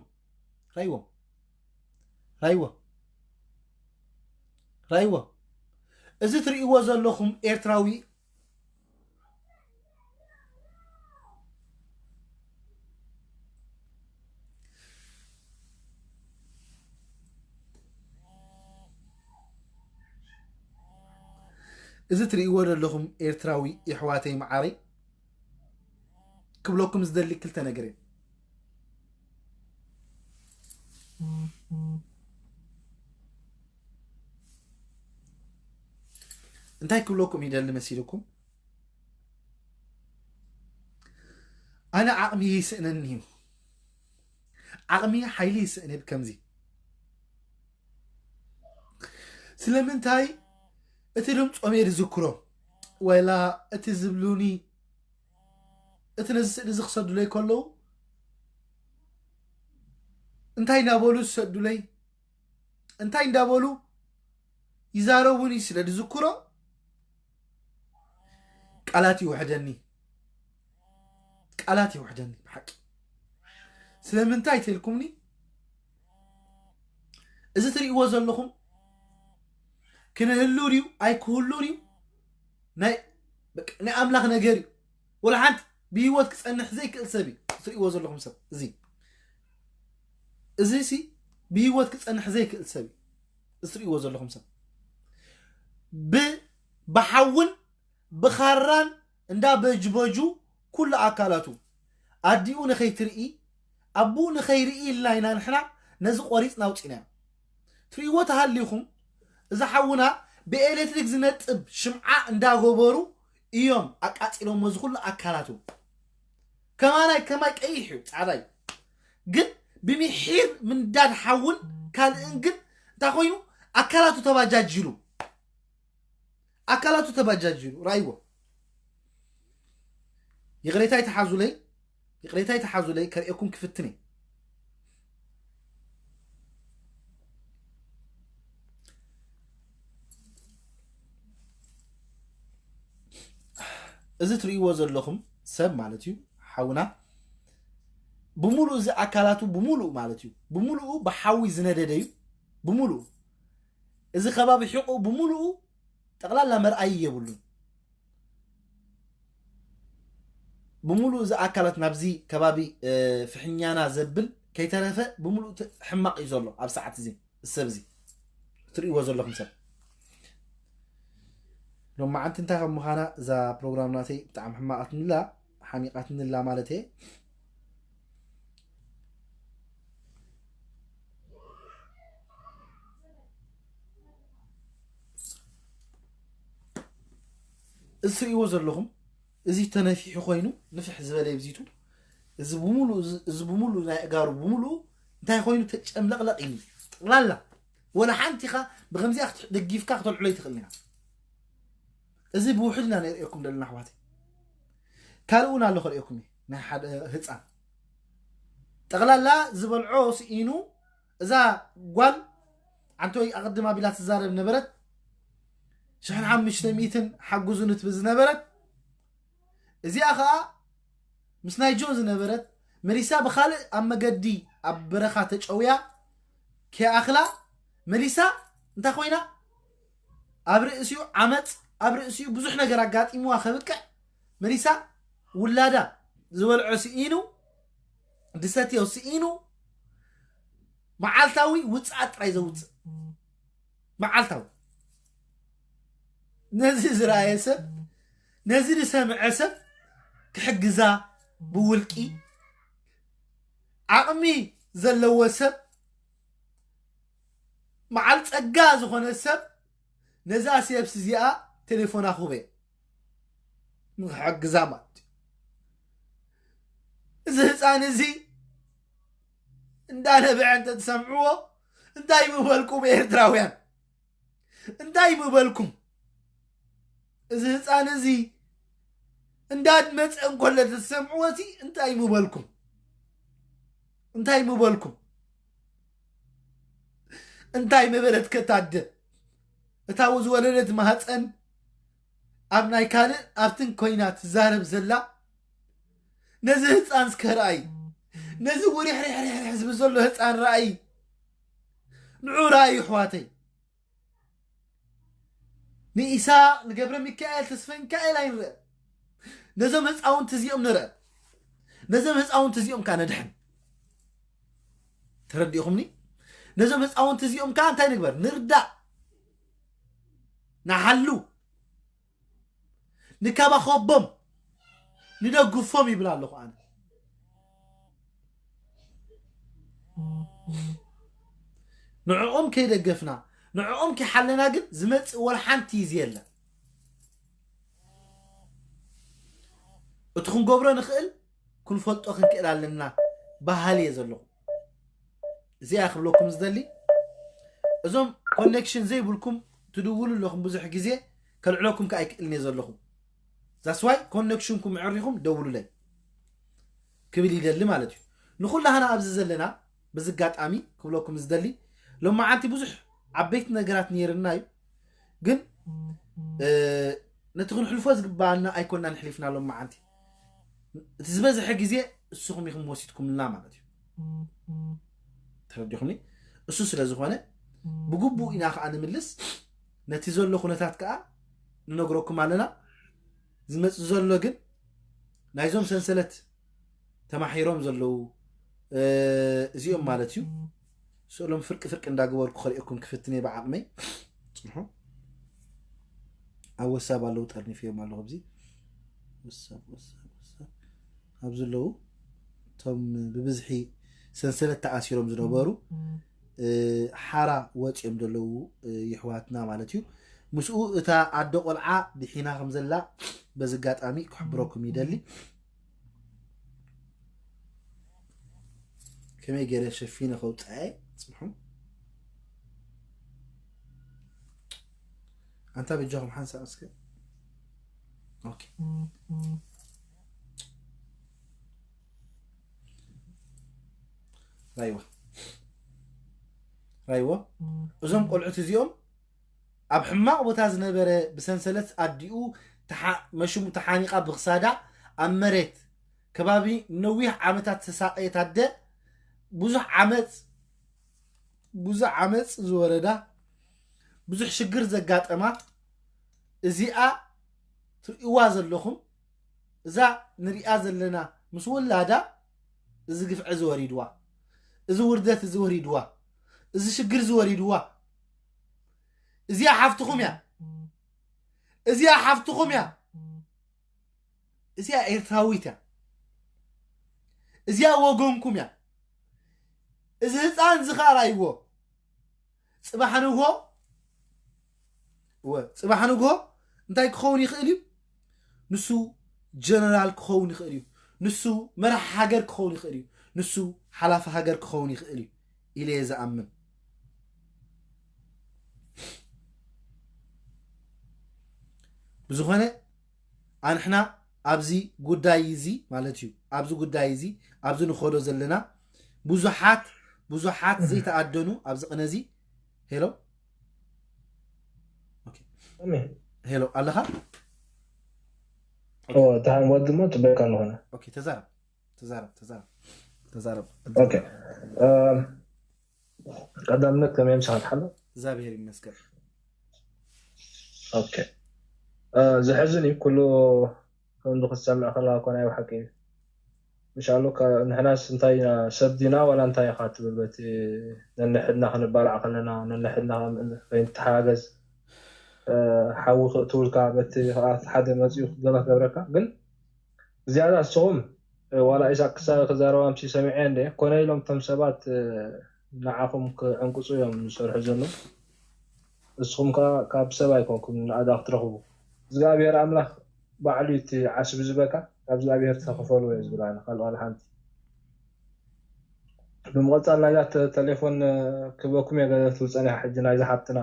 ራእይዎ። ራእይዎ። ራእይዎ። እዚ ትርእይዎ ዘለኹም ኤርትራዊ እዚ ትርእይዎ ዘለኹም ኤርትራዊ የሕዋተይ መዓረይ ክብለኩም ዝደሊ ክልተ ነገር እዩ። እንታይ ክብለኩም ይደሊ መሲልኩም? ኣነ ዓቕሚ ይስእነኒ እዩ። ዓቕሚ ሓይሊ ይስእነ ከምዚ። ስለምንታይ እቲ ድምፆም እየ ዝዝክሮ? ወላ እቲ ዝብሉኒ፣ እቲ ነዚ ስእሊ እዚ ክሰዱለይ ከለዉ እንታይ እናበሉ ዝሰዱለይ፣ እንታይ እንዳበሉ ይዛረቡኒ ስለ ዝዝክሮ ቃላት ይውሕደኒ፣ ቃላት ይውሕደኒ ብሓቂ። ስለምንታይ ተልኩምኒ፣ እዚ ትርእይዎ ዘለኹም ክንህሉ ድዩ ኣይክህሉን እዩ ናይ፣ በቃ፣ ናይ ኣምላኽ ነገር እዩ። ወላ ሓንቲ ብህይወት ክጸንሕ ዘይክእል ሰብ እዩ። እዚ ትርእይዎ ዘለኹም ሰብ፣ እዚ፣ እዚ ሲ ብህይወት ክጸንሕ ዘይክእል ሰብ እዩ። እዚ ትርእይዎ ዘለኹም ሰብ ብ-፣ ብሓውን ብኻራን እንዳ በጅበጁ ኩሉ ኣካላቱ ኣዲኡ ንኸይትርኢ፣ ኣቡኡ ንኸይርኢ ኢልና ኢና ንሕና ነዚ ቆሪጽና ኣውጺናዮ። ትርእይዎ ተሃሊኹም፣ እዚ ሓውና ብኤሌክትሪክ ዝነጥብ ሽምዓ እንዳገበሩ እዮም ኣቃጺሎሞ እዚ ኩሉ ኣካላቱ። ከማናይ ከማይ ቀይሕ እዩ፣ ጻዕዳ እዩ። ግን ብምሒር ምንዳድ ሓውን ካልእን ግን እንታይ ኮይኑ፣ ኣካላቱ ተባጃጅሉ፣ ኣካላቱ ተባጃጅሉ። ራእይዎ። ይቕሬታ ይተሓዙለይ፣ ይቕሬታ ይተሓዙለይ፣ ከርእየኩም ክፍትን እየ። እዚ ትርእይዎ ዘለኹም ሰብ ማለት እዩ፣ ሓውና። ብምሉእ እዚ ኣካላቱ፣ ብምሉእ ማለት እዩ፣ ብምሉኡ ብሓዊ ዝነደደ እዩ፣ ብምሉኡ። እዚ ከባቢ ሒቑ ብምሉኡ ጠቕላላ መርኣዪ የብሉን። ብምሉእ እዚ ኣካላት ናብዚ ከባቢ ፍሕኛና ዘብል ከይተረፈ ብምሉእ ሕማቕ እዩ ዘሎ ኣብ ሰዓት እዚ። ሰብ እዚ እትርእይዎ ዘለኹም ሰብ ሎማዓንቲ እንታይ ከም ምዃና እዛ ፕሮግራም ናተይ ብጣዕሚ ሕማቓትንላ ሓሚቓትንላ ማለት እየ። እዚ ትርእይዎ ዘለኹም እዚ ተነፊሑ ኮይኑ ንፍሕ ዝበለ ይብዚቱ እዚ ብምሉእ እዚ ብምሉእ ናይ እጋሩ ብምሉእ እንታይ ኮይኑ ተጨምለቕለቕ ኢሉ ጠቕላላ ወላ ሓንቲ ኢኻ ብከምዚኣ ደጊፍካ ክተልዕሎ ይትኽእል ኢና። እዚ ብውሕድ ኢና ነርእየኩም ዘለና ኣሕዋተይ። ካልእ እውን ኣሎ ከርእየኩም እዩ። ናይ ሓደ ህፃን ጠቕላላ ዝበልዖ ስኢኑ እዛ ጓል ዓንተወይ ኣቐድም ኣቢላ ትዛረብ ነበረት። ሽሕን ሓሙሽተ ሚእትን ሓጉዙ ንትብል ዝነበረት እዚኣ ኸዓ ምስ ናይ ጆን ዝነበረት መሊሳ ብኻልእ ኣብ መገዲ ኣብ በረኻ ተጨውያ ከይኣኽላ መሊሳ እንታይ ኮይና ኣብ ርእሲኡ ዓመፅ ኣብ ርእሲኡ ብዙሕ ነገር ኣጋጢምዋ ከብቅዕ መሊሳ ውላዳ ዝበልዖ ስኢኑ ድሰትዮ ስኢኑ መዓልታዊ ውፅኣት ጥራይ ዘውፅእ መዓልታዊ ነዚ ዝረኣየ ሰብ ነዚ ዝሰምዐ ሰብ ክሕግዛ ብውልቂ ዓቕሚ ዘለዎ ሰብ መዓል ፀጋ ዝኾነ ሰብ ነዛ ሴብስ እዚኣ ቴሌፎና ክህበ ንክሕግዛ ማለት እዩ። እዚ ህፃን እዚ እንዳነበዐ እንተትሰምዕዎ እንታይ ምበልኩም ኤርትራውያን? እንታይ ምበልኩም? እዚ ህፃን እዚ እንዳመፀ እንኮሎ ተሰምዕዎ እቲ እንታይ ምበልኩም? እንታይ ምበልኩም? እንታይ ምበለት ከታደ እታ ዝወለደት ማህፀን ኣብ ናይ ካልእ ኣብትን ኮይና ትዛረብ ዘላ ነዚ ህፃን እስከ ረኣይ ነዚ ውሪሕሪሕሪሕ ዝብል ዘሎ ህፃን ረኣይ ንዑ ረኣዩ ኣሕዋተይ ንኢሳቅ ንገብረ ሚካኤል ተስፈ ሚካኤል ኣይንርአ ነዞም ህፃውንቲ እዚኦም ንርአ ነዞም ህፃውንቲ እዚኦም ከዓ ነድሕን ተረዲእኹምኒ ነዞም ህፃውንቲ እዚኦም ከዓ እንታይ ንግበር ንርዳእ ንሓሉ ንከባኸቦም ንደግፎም ይብል ኣለኹ ኣነ ንዕኦም ከይደገፍና ንዕኦም ከይሓለና ግን ዝመፅእ ወላ ሓንቲ እዩ የለን እቲ ክንገብሮ ንኽእል ክንፈልጦ ክንክእል ኣለና በሃል እየ ዘለኹ እዚኣ ክብለኩም ዝደሊ እዞም ኮኔክሽን ዘይብልኩም ትድውሉ ኣለኹም ብዙሕ ግዜ ከልዕለኩም ከ ኣይክእልን እየ ዘለኹ ዛስዋይ ኮኔክሽንኩም ዕሪኹም ደውሉለይ ክብል ይደሊ ማለት እዩ ንኩላህና ኣብዚ ዘለና ብዝጋጣሚ ክብለኩም ዝደሊ ሎማዓንቲ ብዙሕ ዓበይቲ ነገራት ነይርና እዩ ግን ነቲ ክንሕልፎ ዝግባኣና ኣይኮናን ሕሊፍና ሎማዓንቲ እቲ ዝበዝሐ ግዜ እስኹም ኢኹም ወሲድኩምልና ማለት እዩ ተረዲኹምኒ እሱ ስለ ዝኾነ ብግቡእ ኢና ከዓ ንምልስ ነቲ ዘሎ ኩነታት ከዓ ንነግረኩም ኣለና ዝመፅእ ዘሎ ግን ናይዞም ሰንሰለት ተማሒሮም ዘለዉ እዚኦም ማለት እዩ ስእሎም ፍርቂ ፍርቂ እንዳገበርኩ ከርእየኩም ክፍትነ ብዓቕመይ ፅንሑ ኣብ ወሳብ ኣለዉ ጠርኒፍዮም ኣለኹ ኣብዚ ወሳብ ወሳብ ወሳብ ኣብ ዘለዉ እቶም ብብዝሒ ሰንሰለት ተኣሲሮም ዝነበሩ ሓራ ወፂኦም ዘለዉ ይሕዋትና ማለት እዩ ምስኡ እታ ኣደ ቆልዓ ድሒና ከም ዘላ በዚ ኣጋጣሚ ክሕብረኩም ይደሊ ከመይ ገይረ ሸፊነ ከውፅዐ ፅንሑ ኣንታ በጃኹም ሓንሳእ እስከ ራይዋ ራይዋ እዞም ቆልዑት እዚኦም ኣብ ሕማቕ ቦታ ዝነበረ ብሰንሰለት ኣዲኡ መሽሙ ተሓኒቓ ብኽሳዳ ኣብ መሬት ከባቢ ነዊሕ ዓመታት ዝተሳቐየት ኣደ ብዙሕ ዓመፅ ብዙሕ ዓመፅ ዝወረዳ ብዙሕ ሽግር ዘጋጠማ እዚኣ ትርእይዋ ዘለኹም እዛ ንሪኣ ዘለና ምስ ውላዳ እዚ ግፍዒ ዝወሪድዋ፣ እዚ ውርደት እዚ ወሪድዋ፣ እዚ ሽግር ዝወሪድዋ፣ እዚኣ ሓፍትኹም እያ። እዚኣ ሓፍትኹም እያ። እዚኣ ኤርትራዊት እያ። እዚኣ ወገንኩም እያ። እዚ ህፃን እዚ ከዓ ራይዎ። ፅባሕ ንግሆ፣ እወ፣ ፅባሕ ንግሆ እንታይ ክኸውን ይኽእል እዩ? ንሱ ጀነራል ክኸውን ይኽእል እዩ። ንሱ መራሒ ሃገር ክኸውን ይኽእል እዩ። ንሱ ሓላፊ ሃገር ክኸውን ይኽእል እዩ ኢለ እየ ዝኣምን። ብዝኾነ ኣንሕና ኣብዚ ጉዳይ እዚ ማለት እዩ፣ ኣብዚ ጉዳይ እዚ፣ ኣብዚ ንኸዶ ዘለና ብዙሓት ብዙሓት ዘይተኣደኑ ኣብዚ ቅነ እዚ። ሄሎ፣ ኦኬ። ሄሎ ኣለኻ? ታን ወዲ ሞ ፅበካ ኣለኾነ። ኦኬ፣ ተዛረብ ተዛረብ ተዛረብ ተዛረብ። ኦኬ። ቀዳምነት ከመይ ምሳኻ ትሓሎ? እግዚኣብሔር ይመስገን። ኦኬ። እ፣ ዘሕዝን እዩ ኩሉ ከምዚ ክትሰምዕ ከለካ እኮ ናይ ብሓቂ እዩ። ምሻሉ ከ-፣ ንሕናስ እንታይ ኢና፣ ሰብ ዲና ዋላ እንታይ ኢኻ ትብል? በቲ ነንሕድና ክንባላዕ ከለና ነንሕድና ከም-፣ ከይንተሓጋገዝ፣ እ፣ ሓዊ ክእትውልካ በቲ ከዓ ሓደ መፂኡ ገለ ክገብረካ ግን ዝያዳ እስኹም ዋላ ኢሳቅ ክዛረባ ምሲ ሰሚዐ እንደ ኮነ ኢሎም እቶም ሰባት ንዓኹም ክዕንቅፁ እዮም ዝሰርሑ ዘለዉ። እስኹም ከዓ ካብ ሰብ ኣይኮንኩም ንኣዳ ክትረኽቡ እግዚኣብሔር ኣምላኽ ባዕሉ እቲ ዓስቢ ዝበካ ካብ እግዚኣብሔር ተኸፈሉ እየ ዝብል ኣነ ካልኦ ሓንቲ ብምቐፃል ናይዛ ተ- ቴሌፎን ክበኩም እየ ገለ ትብል ፀኒሓ ሕጂ ናይዛ ሓብትና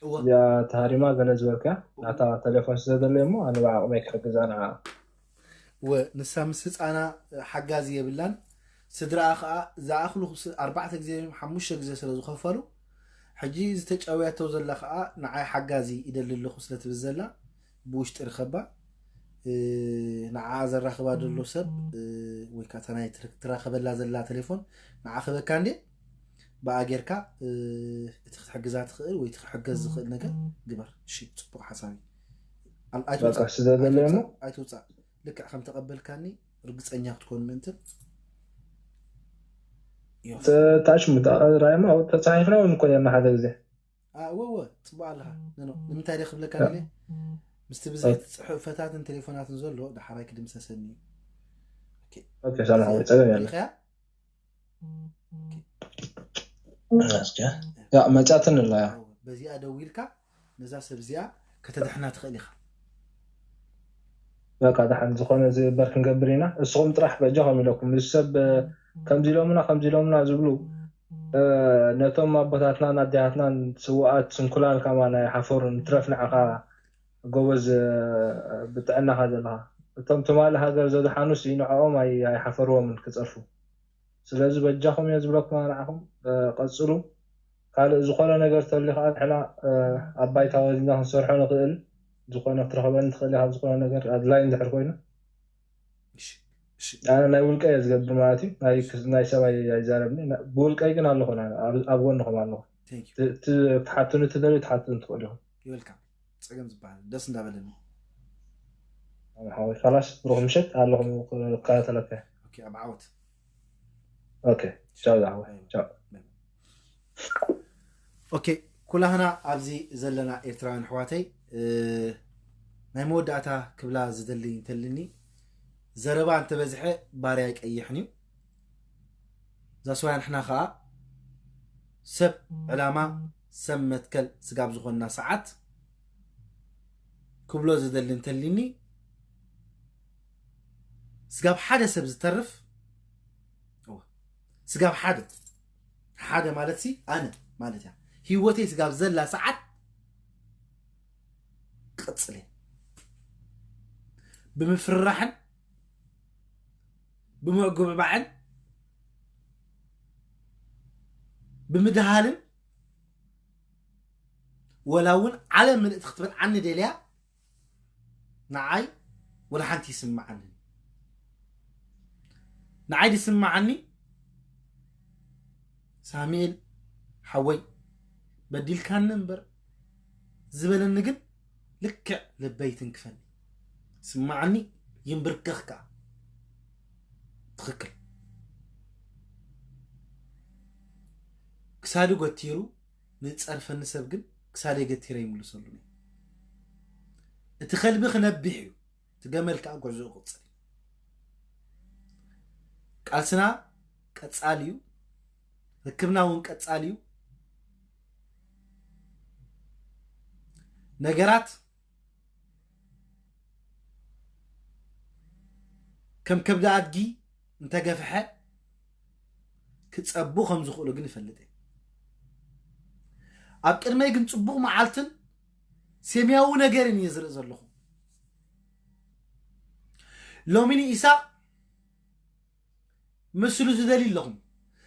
እወ። እዚኣ ተሃሪማ ገለ ዝበልካ ናታ ቴሌፎን ስለዘለ እሞ ኣነ ብዓቕመይ ክሕግዛ ንዓ እወ ንሳ ምስ ህፃና ሓጋዚ የብላን። ስድራኣ ከዓ ዝኣኽሉ ስ- ኣርባዕተ ግዜ ሓሙሽተ ግዜ ስለ ዝኸፈሉ ሕጂ ዝተጫውያቶ ዘላ ከዓ ንዓይ ሓጋዚ ይደሊ ኣለኹ ስለ ትብል ዘላ ብውሽጢ ርከባ። እ፣ ንዓ ዘራኽባ ዘሎ ሰብ እ፣ ወይ ከዓ እታ ናይ ትር- ትራኸበላ ዘላ ቴሌፎን ንዓ ክበካ እንዴ ብኣ ጌርካ እ፣ እቲ ክትሕግዛ ትኽእል ወይ እቲ ክሕገዝ ዝኽእል ነገር ግበር። እሺ፣ ፅቡቅ ሓሳብ እዩ። ኣል- ኣይትውፃእ፣ በቃ፣ ስደደለይ እሞ። ኣይትውፃእ፣ ኣይትውፃእ። ልክዕ ከም ተቐበልካኒ ርግፀኛ ክትኮኑ ምእንትን። ዮ። ተ- ታች ምታ- ራይማ ተፃሒፍና እውን እኮ ኔርና ሓደ ግዜ። አ፣ እወ፣ እወ፣ ፅቡቅ ኣለኻ። ኖ፣ ኖ፣ ንምንታይ ደ ክብለካ ያ። ደለ? ምስቲ ብዘይ ኦኬ። ፅሑፈታትን ቴሌፎናትን ዘሎ ዳሓራይ ክድምሰሰኒ እዩ። ኦኬ። ኦኬ፣ ሰላም፣ እዚ ጸገም የለን። ሪኢኻያ? እስኪ። ያ፣ መጻትን ኣላ፣ ያ። በዚኣ ደዊልካ ነዛ ሰብ እዚኣ ከተድሕና ትኽእል ኢኻ። በቃ፣ ደሓን ዝኾነ ዝግበር ክንገብር ኢና። እስኹም ጥራሕ በጃኹም ኢለኩም፣ ምስ ሰብ፣ እ፣ ከምዚ ኢሎምና፣ ከምዚ ኢሎምና ዝብሉ፣ እ፣ ነቶም ኣቦታትናን ኣዴታትናን ስውኣት ስንኩላን ከማን ኣይሓፈሩን። ትረፍ ንዓኻ ጎበዝ፣ እ፣ ብጥዕናኻ ዘለኻ። እቶም ትማሊ ሃገር ዘድሓኑሲ ንዕኦም ኣይ-፣ ኣይሓፈርዎምን ክጸርፉ። ስለዚ በጃኹም እየ ዝብለኩም ኣነ ንዓኹም፣ እ፣ ቀጽሉ። ካልእ ዝኾነ ነገር ተልዩ ከዓ ንሕና፣ እ፣ ኣብ ባይታ ወሪድና ክንሰርሖ ንኽእል። ዝኾነ ክትረኽበኒ ትኽእል ኢኻ፣ ዝኾነ ነገር ኣድላይ እንድሕር ኮይኑ። እሺ፣ እሺ። ኣነ ናይ ውልቀ እየ ዝገብር ማለት እዩ። ናይ ክስ-፣ ናይ ሰብኣይ ኣይዛረብኒ። ና-፣ ብውልቀይ ግን ኣለኹ፣ ና-፣ ኣብ፣ ኣብ ጎንኹም ኣለኹ። Thank you። ት-፣ ት-፣ ትሓቱኒ ትደልዩ ትሓቱኒ ትኽእሉ ኢኹም። You're welcome። ጸገም ዝበሃል ደስ እንዳበለኒ። ኣነ ሓወይ፣ ካላስ፣ ብሩኽ ምሸት፣ ኣለኹም፣ ክከታተለካ። ኦኬ፣ ኣብ ዓወት። ኦኬ፣ ቻው፣ ዝሓወይ፣ ቻው። ኦኬ፣ ኩላህና ኣብዚ ዘለና ኤርትራውያን ኣሕዋተይ፣ እ፣ ናይ መወዳእታ ክብላ ዝደሊ እንተልኒ፣ ዘረባ እንተበዝሐ ባርያ ኣይቀይሕን እዩ። እዛ ሶርያ ንሕና ኸኣ ሰብ ዕላማ፣ ሰብ መትከል ስጋብ ዝኾንና ሰዓት ክብሎ ዝደሊ እንተልኒ፣ ስጋብ ሓደ ሰብ ዝተርፍ፣ እወ፣ ስጋብ ሓደ፣ ሓደ ማለት ሲ ኣነ ማለት እያ። ህይወተይ ስጋብ ዘላ ሰዓት ክቕጽል እየ። ብምፍርራሕን ብምዕጉብባዕን ብምድሃልን ወላ እውን ዓለም ምልእቲ ክትበልዓኒ ደልያ ንዓይ ወላ ሓንቲ ይስምዓኒ። ንዓይ ዝስምዓኒ ሳሙኤል ሓወይ በዲልካኒ እምበር ዝበለኒ ግን ልክዕ ልበይ ትንክፈኒ። ስምዓኒ፣ ይንብርከኽ ከኣ። ትኽክል። ክሳዱ ገቲሩ ንጸርፈኒ ሰብ ግን ክሳደይ ገቲረ ይምልሰሉ። እቲ ከልቢ ክነቢሕ እዩ፣ እቲ ገመል ከኣ ጉዕዞኡ ክቕጽል እዩ። ቃልስና ቀጻሊ እዩ፣ ርክብና እውን ቀጻሊ እዩ። ነገራት ከም ከብዲ ኣድጊ እንተገፍሐ ክጸቡ ከም ዝኽእሉ ግን ይፈልጥ እየ። ኣብ ቅድመይ ግን ጽቡቕ መዓልትን ሰማያዊ ነገርን እየ ዝርኢ ዘለኹ። ሎሚ ንኢሳቕ ምስሉ ትደልዩ ኣለኹም።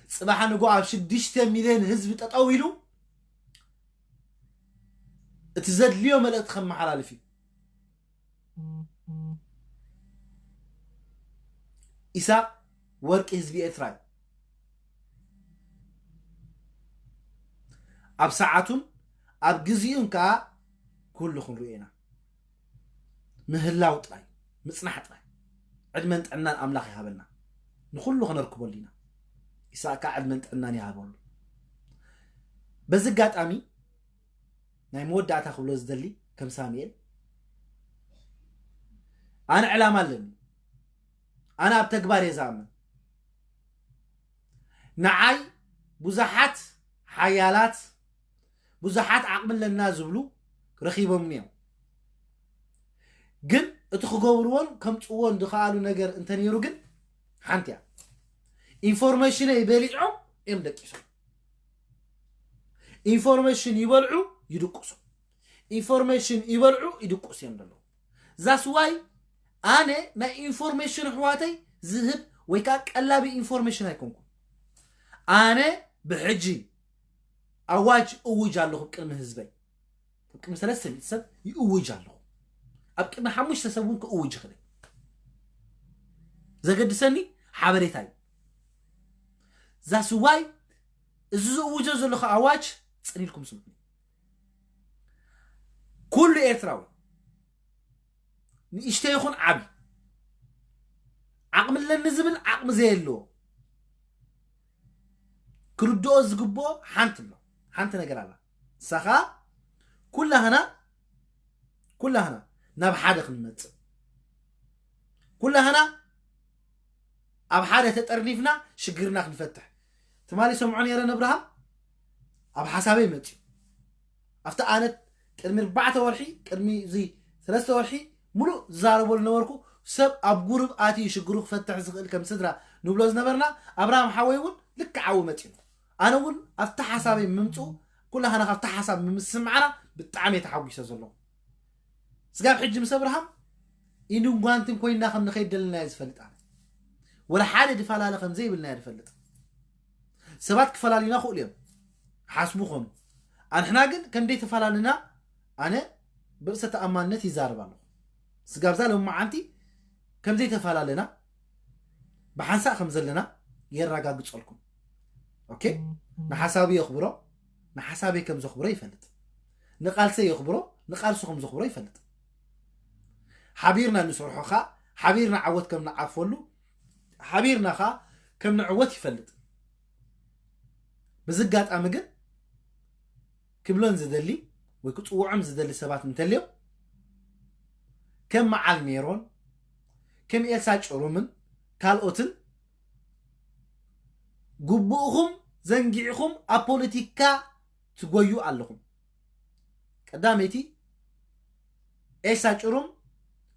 ጽባሕ ንጎ ኣብ ሽዱሽተ ሚልዮን ህዝቢ ጠጠው ኢሉ እቲ ዘድልዮ መልእኽቲ ከመሓላልፍ እዩ። ኢሳቕ ወርቂ ህዝቢ ኤርትራ እዩ። ኣብ ሰዓቱን ኣብ ግዜኡን ከኣ ኩሉ ክንሪኦ ኢና። ምህላው ጥራይ፣ ምጽናሕ ጥራይ። ዕድመን ጥዕናን ኣምላኽ ይሃበልና። ንኹሉ ከነርክበሉ ኢና። ኢሳቅ ከኣ ዕድመን ጥዕናን ይሃበሉ። በዚ ኣጋጣሚ ናይ መወዳእታ ክብሎ ዝደሊ ከም ሳሙኤል፣ ኣነ ዕላማ ኣለኒ። ኣነ ኣብ ተግባር እየ ዝኣምን። ንዓይ ብዙሓት ሓያላት፣ ብዙሓት ዓቕሚ ኣለና ዝብሉ ረኺቦምኒ እዮም። ግን እቲ ክገብርዎን ከምጽዎን ዝኸኣሉ ነገር እንተነይሩ ግን ሓንቲ እያ። ኢንፎርሜሽነይ በሊዖም እዮም ደቂሶም። ኢንፎርሜሽን ይበልዑ ይድቁሱ፣ ኢንፎርሜሽን ይበልዑ ይድቁሱ እዮም ዘለዉ። ዛስዋይ ኣነ ናይ ኢንፎርሜሽን ኣሕዋተይ ዝህብ ወይ ከዓ ቀላቢ ኢንፎርሜሽን ኣይኮንኩን። ኣነ ብሕጂ ኣዋጅ እውጅ ኣለኹ ቅድሚ ህዝበይ። ኣብ ቅድሚ ሰለስተ ሚእቲ ሰብ ይእውጅ ኣለኹ። ኣብ ቅድሚ ሓሙሽተ ሰብ እውን ክእውጅ ይኽእል። ዘገድሰኒ ሓበሬታ እዩ። ዛስዋይ እዚ ዝእውጆ ዘለኹ ኣዋጅ ጽን ኢልኩም ስምዑ። ኩሉ ኤርትራዊ ንእሽተይ ይኹን ዓቢ ዓቕሚ ኣለኒ ዝብል ዓቕሚ ዘየለዎ ክርድኦ ዝግብኦ ሓንቲ ኣሎ። ሓንቲ ነገር ኣላ። ንሳ ኸኣ ኩላህና ኩላህና ናብ ሓደ ክንመጽእ፣ ኩላህና ኣብ ሓደ ተጠርኒፍና ሽግርና ክንፈትሕ። ትማሊ ሰምዖ ነይረ ነብርሃም ኣብ ሓሳበይ መጽዩ። ኣብቲ ኣነ ቅድሚ ኣርባዕተ ወርሒ፣ ቅድሚ እዚ ሰለስተ ወርሒ ሙሉእ ዝዛረበሉ ነበርኩ። ሰብ ኣብ ጉሩብ ኣትዩ ሽግሩ ክፈትሕ ዝኽእል ከም ስድራ ንብሎ ዝነበርና ኣብርሃም ሓወይ እውን ልክዕ ኣብኡ መጺኡ። ኣነ እውን ኣብቲ ሓሳበይ ምምጽኡ ኩላህና ካብቲ ሓሳብ ምምስማዕና ብጣዕሚ እየ ተሓጒሰ ዘለኹ። ስጋብ ሕጂ ምስ ኣብርሃም ኢድን ጓንትን ኮይንና ከም ንኸይድ ደለና እየ ዝፈልጥ። ኣነ ወላ ሓደ ድፈላለ ከም ዘይብልና እየ ዝፈልጥ። ሰባት ክፈላልዩና ክእሉ እዮም ሓስቡ ኾኑ። ኣንሕና ግን ከም ደይተፈላለና ኣነ ብርእሰ ተኣማንነት ይዛረብ ኣለኹ። ስጋብዛ ሎመዓንቲ ከም ዘይተፈላለና ብሓንሳእ ከም ዘለና የረጋግጸልኩም። ኦኬ፣ ንሓሳቡ የኽብሮ፣ ንሓሳበይ ከም ዘኽብሮ ይፈልጥ፣ ንቃልሰይ የኽብሮ፣ ንቃልሱ ከም ዘኽብሮ ይፈልጥ። ሓቢርና ንሰርሖ ኸኣ ሓቢርና ዓወት ከም ንዓርፈሉ ሓቢርና ኸኣ ከም ንዕወት ይፈልጥ። በዚ ኣጋጣሚ ግን ክብሎን ዝደሊ ወይ ክጽውዖም ዝደሊ ሰባት እንተልዮም ከም መዓል ሜሮን፣ ከም ኤልሳ ጭሩምን ካልኦትን ግቡእኹም ዘንጊዕኹም ኣብ ፖለቲካ ትጎዩ ኣለኹም። ቀዳመይቲ ኤልሳ ጭሩም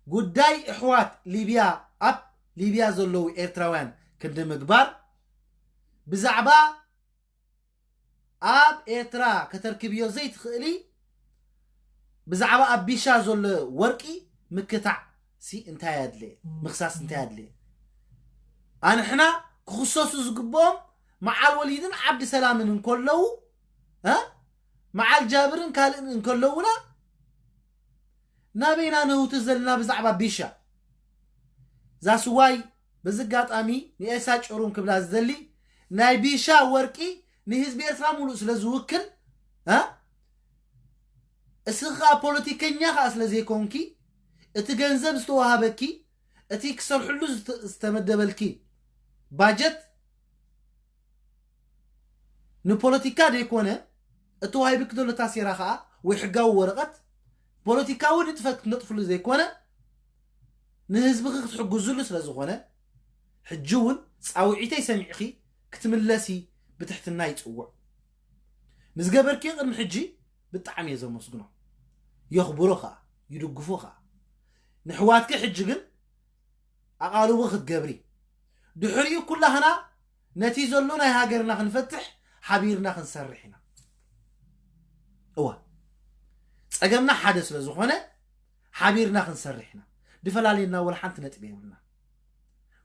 ጉዳይ ኣሕዋት ሊብያ ኣብ ሊብያ ዘለዉ ኤርትራውያን ክንዲ ምግባር ብዛዕባ ኣብ ኤርትራ ከተርክብዮ ዘይትኽእሊ ብዛዕባ ኣብ ቢሻ ዘሎ ወርቂ ምክታዕ ሲ እንታይ ኣድለየ? ምኽሳስ እንታይ ኣድለየ? ኣንሕና ክኽሰሱ ዝግብኦም መዓል ወሊድን ዓብዲ ሰላምን እንከለዉ እ መዓል ጃብርን ካልእን እንከለዉና ናበይና ንህውቲ ዘለና ብዛዕባ ቢሻ ዛስዋይ በዚ ኣጋጣሚ ንኤልሳ ጭሩም ክብላ ዝደሊ ናይ ቢሻ ወርቂ ንህዝቢ ኤርትራ ሙሉእ ስለ ዝውክል እ እስኺ ከዓ ፖለቲከኛ ከዓ ስለ ዘይኮንኪ እቲ ገንዘብ ዝተዋሃበኪ እቲ ክሰርሕሉ ዝተ- ዝተመደበልኪ ባጀት ንፖለቲካ ዘይኮነ፣ እቲ ዋሂብክ ዘሎ ታሴራ ከዓ ወይ ሕጋዊ ወረቐት ፖለቲካዊ ንጥፈት ክትነጥፍሉ ዘይኮነ፣ ንህዝብኺ ክትሕግዝሉ ስለ ዝኾነ፣ ሕጂ እውን ፃውዒተይ ሰሚዕኺ ክትምለሲ ብትሕትና ይፅውዕ። ንዝገበርክዮ ቅድሚ ሕጂ ብጣዕሚ እየ ዘመስግኖ፣ የኽብሮ ከዓ፣ ይድግፎ ከዓ። ንሕዋትኪ ሕጂ ግን ኣቓልቦ ክትገብሪ፣ ድሕሪኡ ኩላህና ነቲ ዘሎ ናይ ሃገርና ክንፈትሕ ሓቢርና ክንሰርሕ ኢና። እዋ፣ ፀገምና ሓደ ስለ ዝኾነ ሓቢርና ክንሰርሕ ኢና። ድፈላለየና ወላ ሓንቲ ነጥቢ የብልና።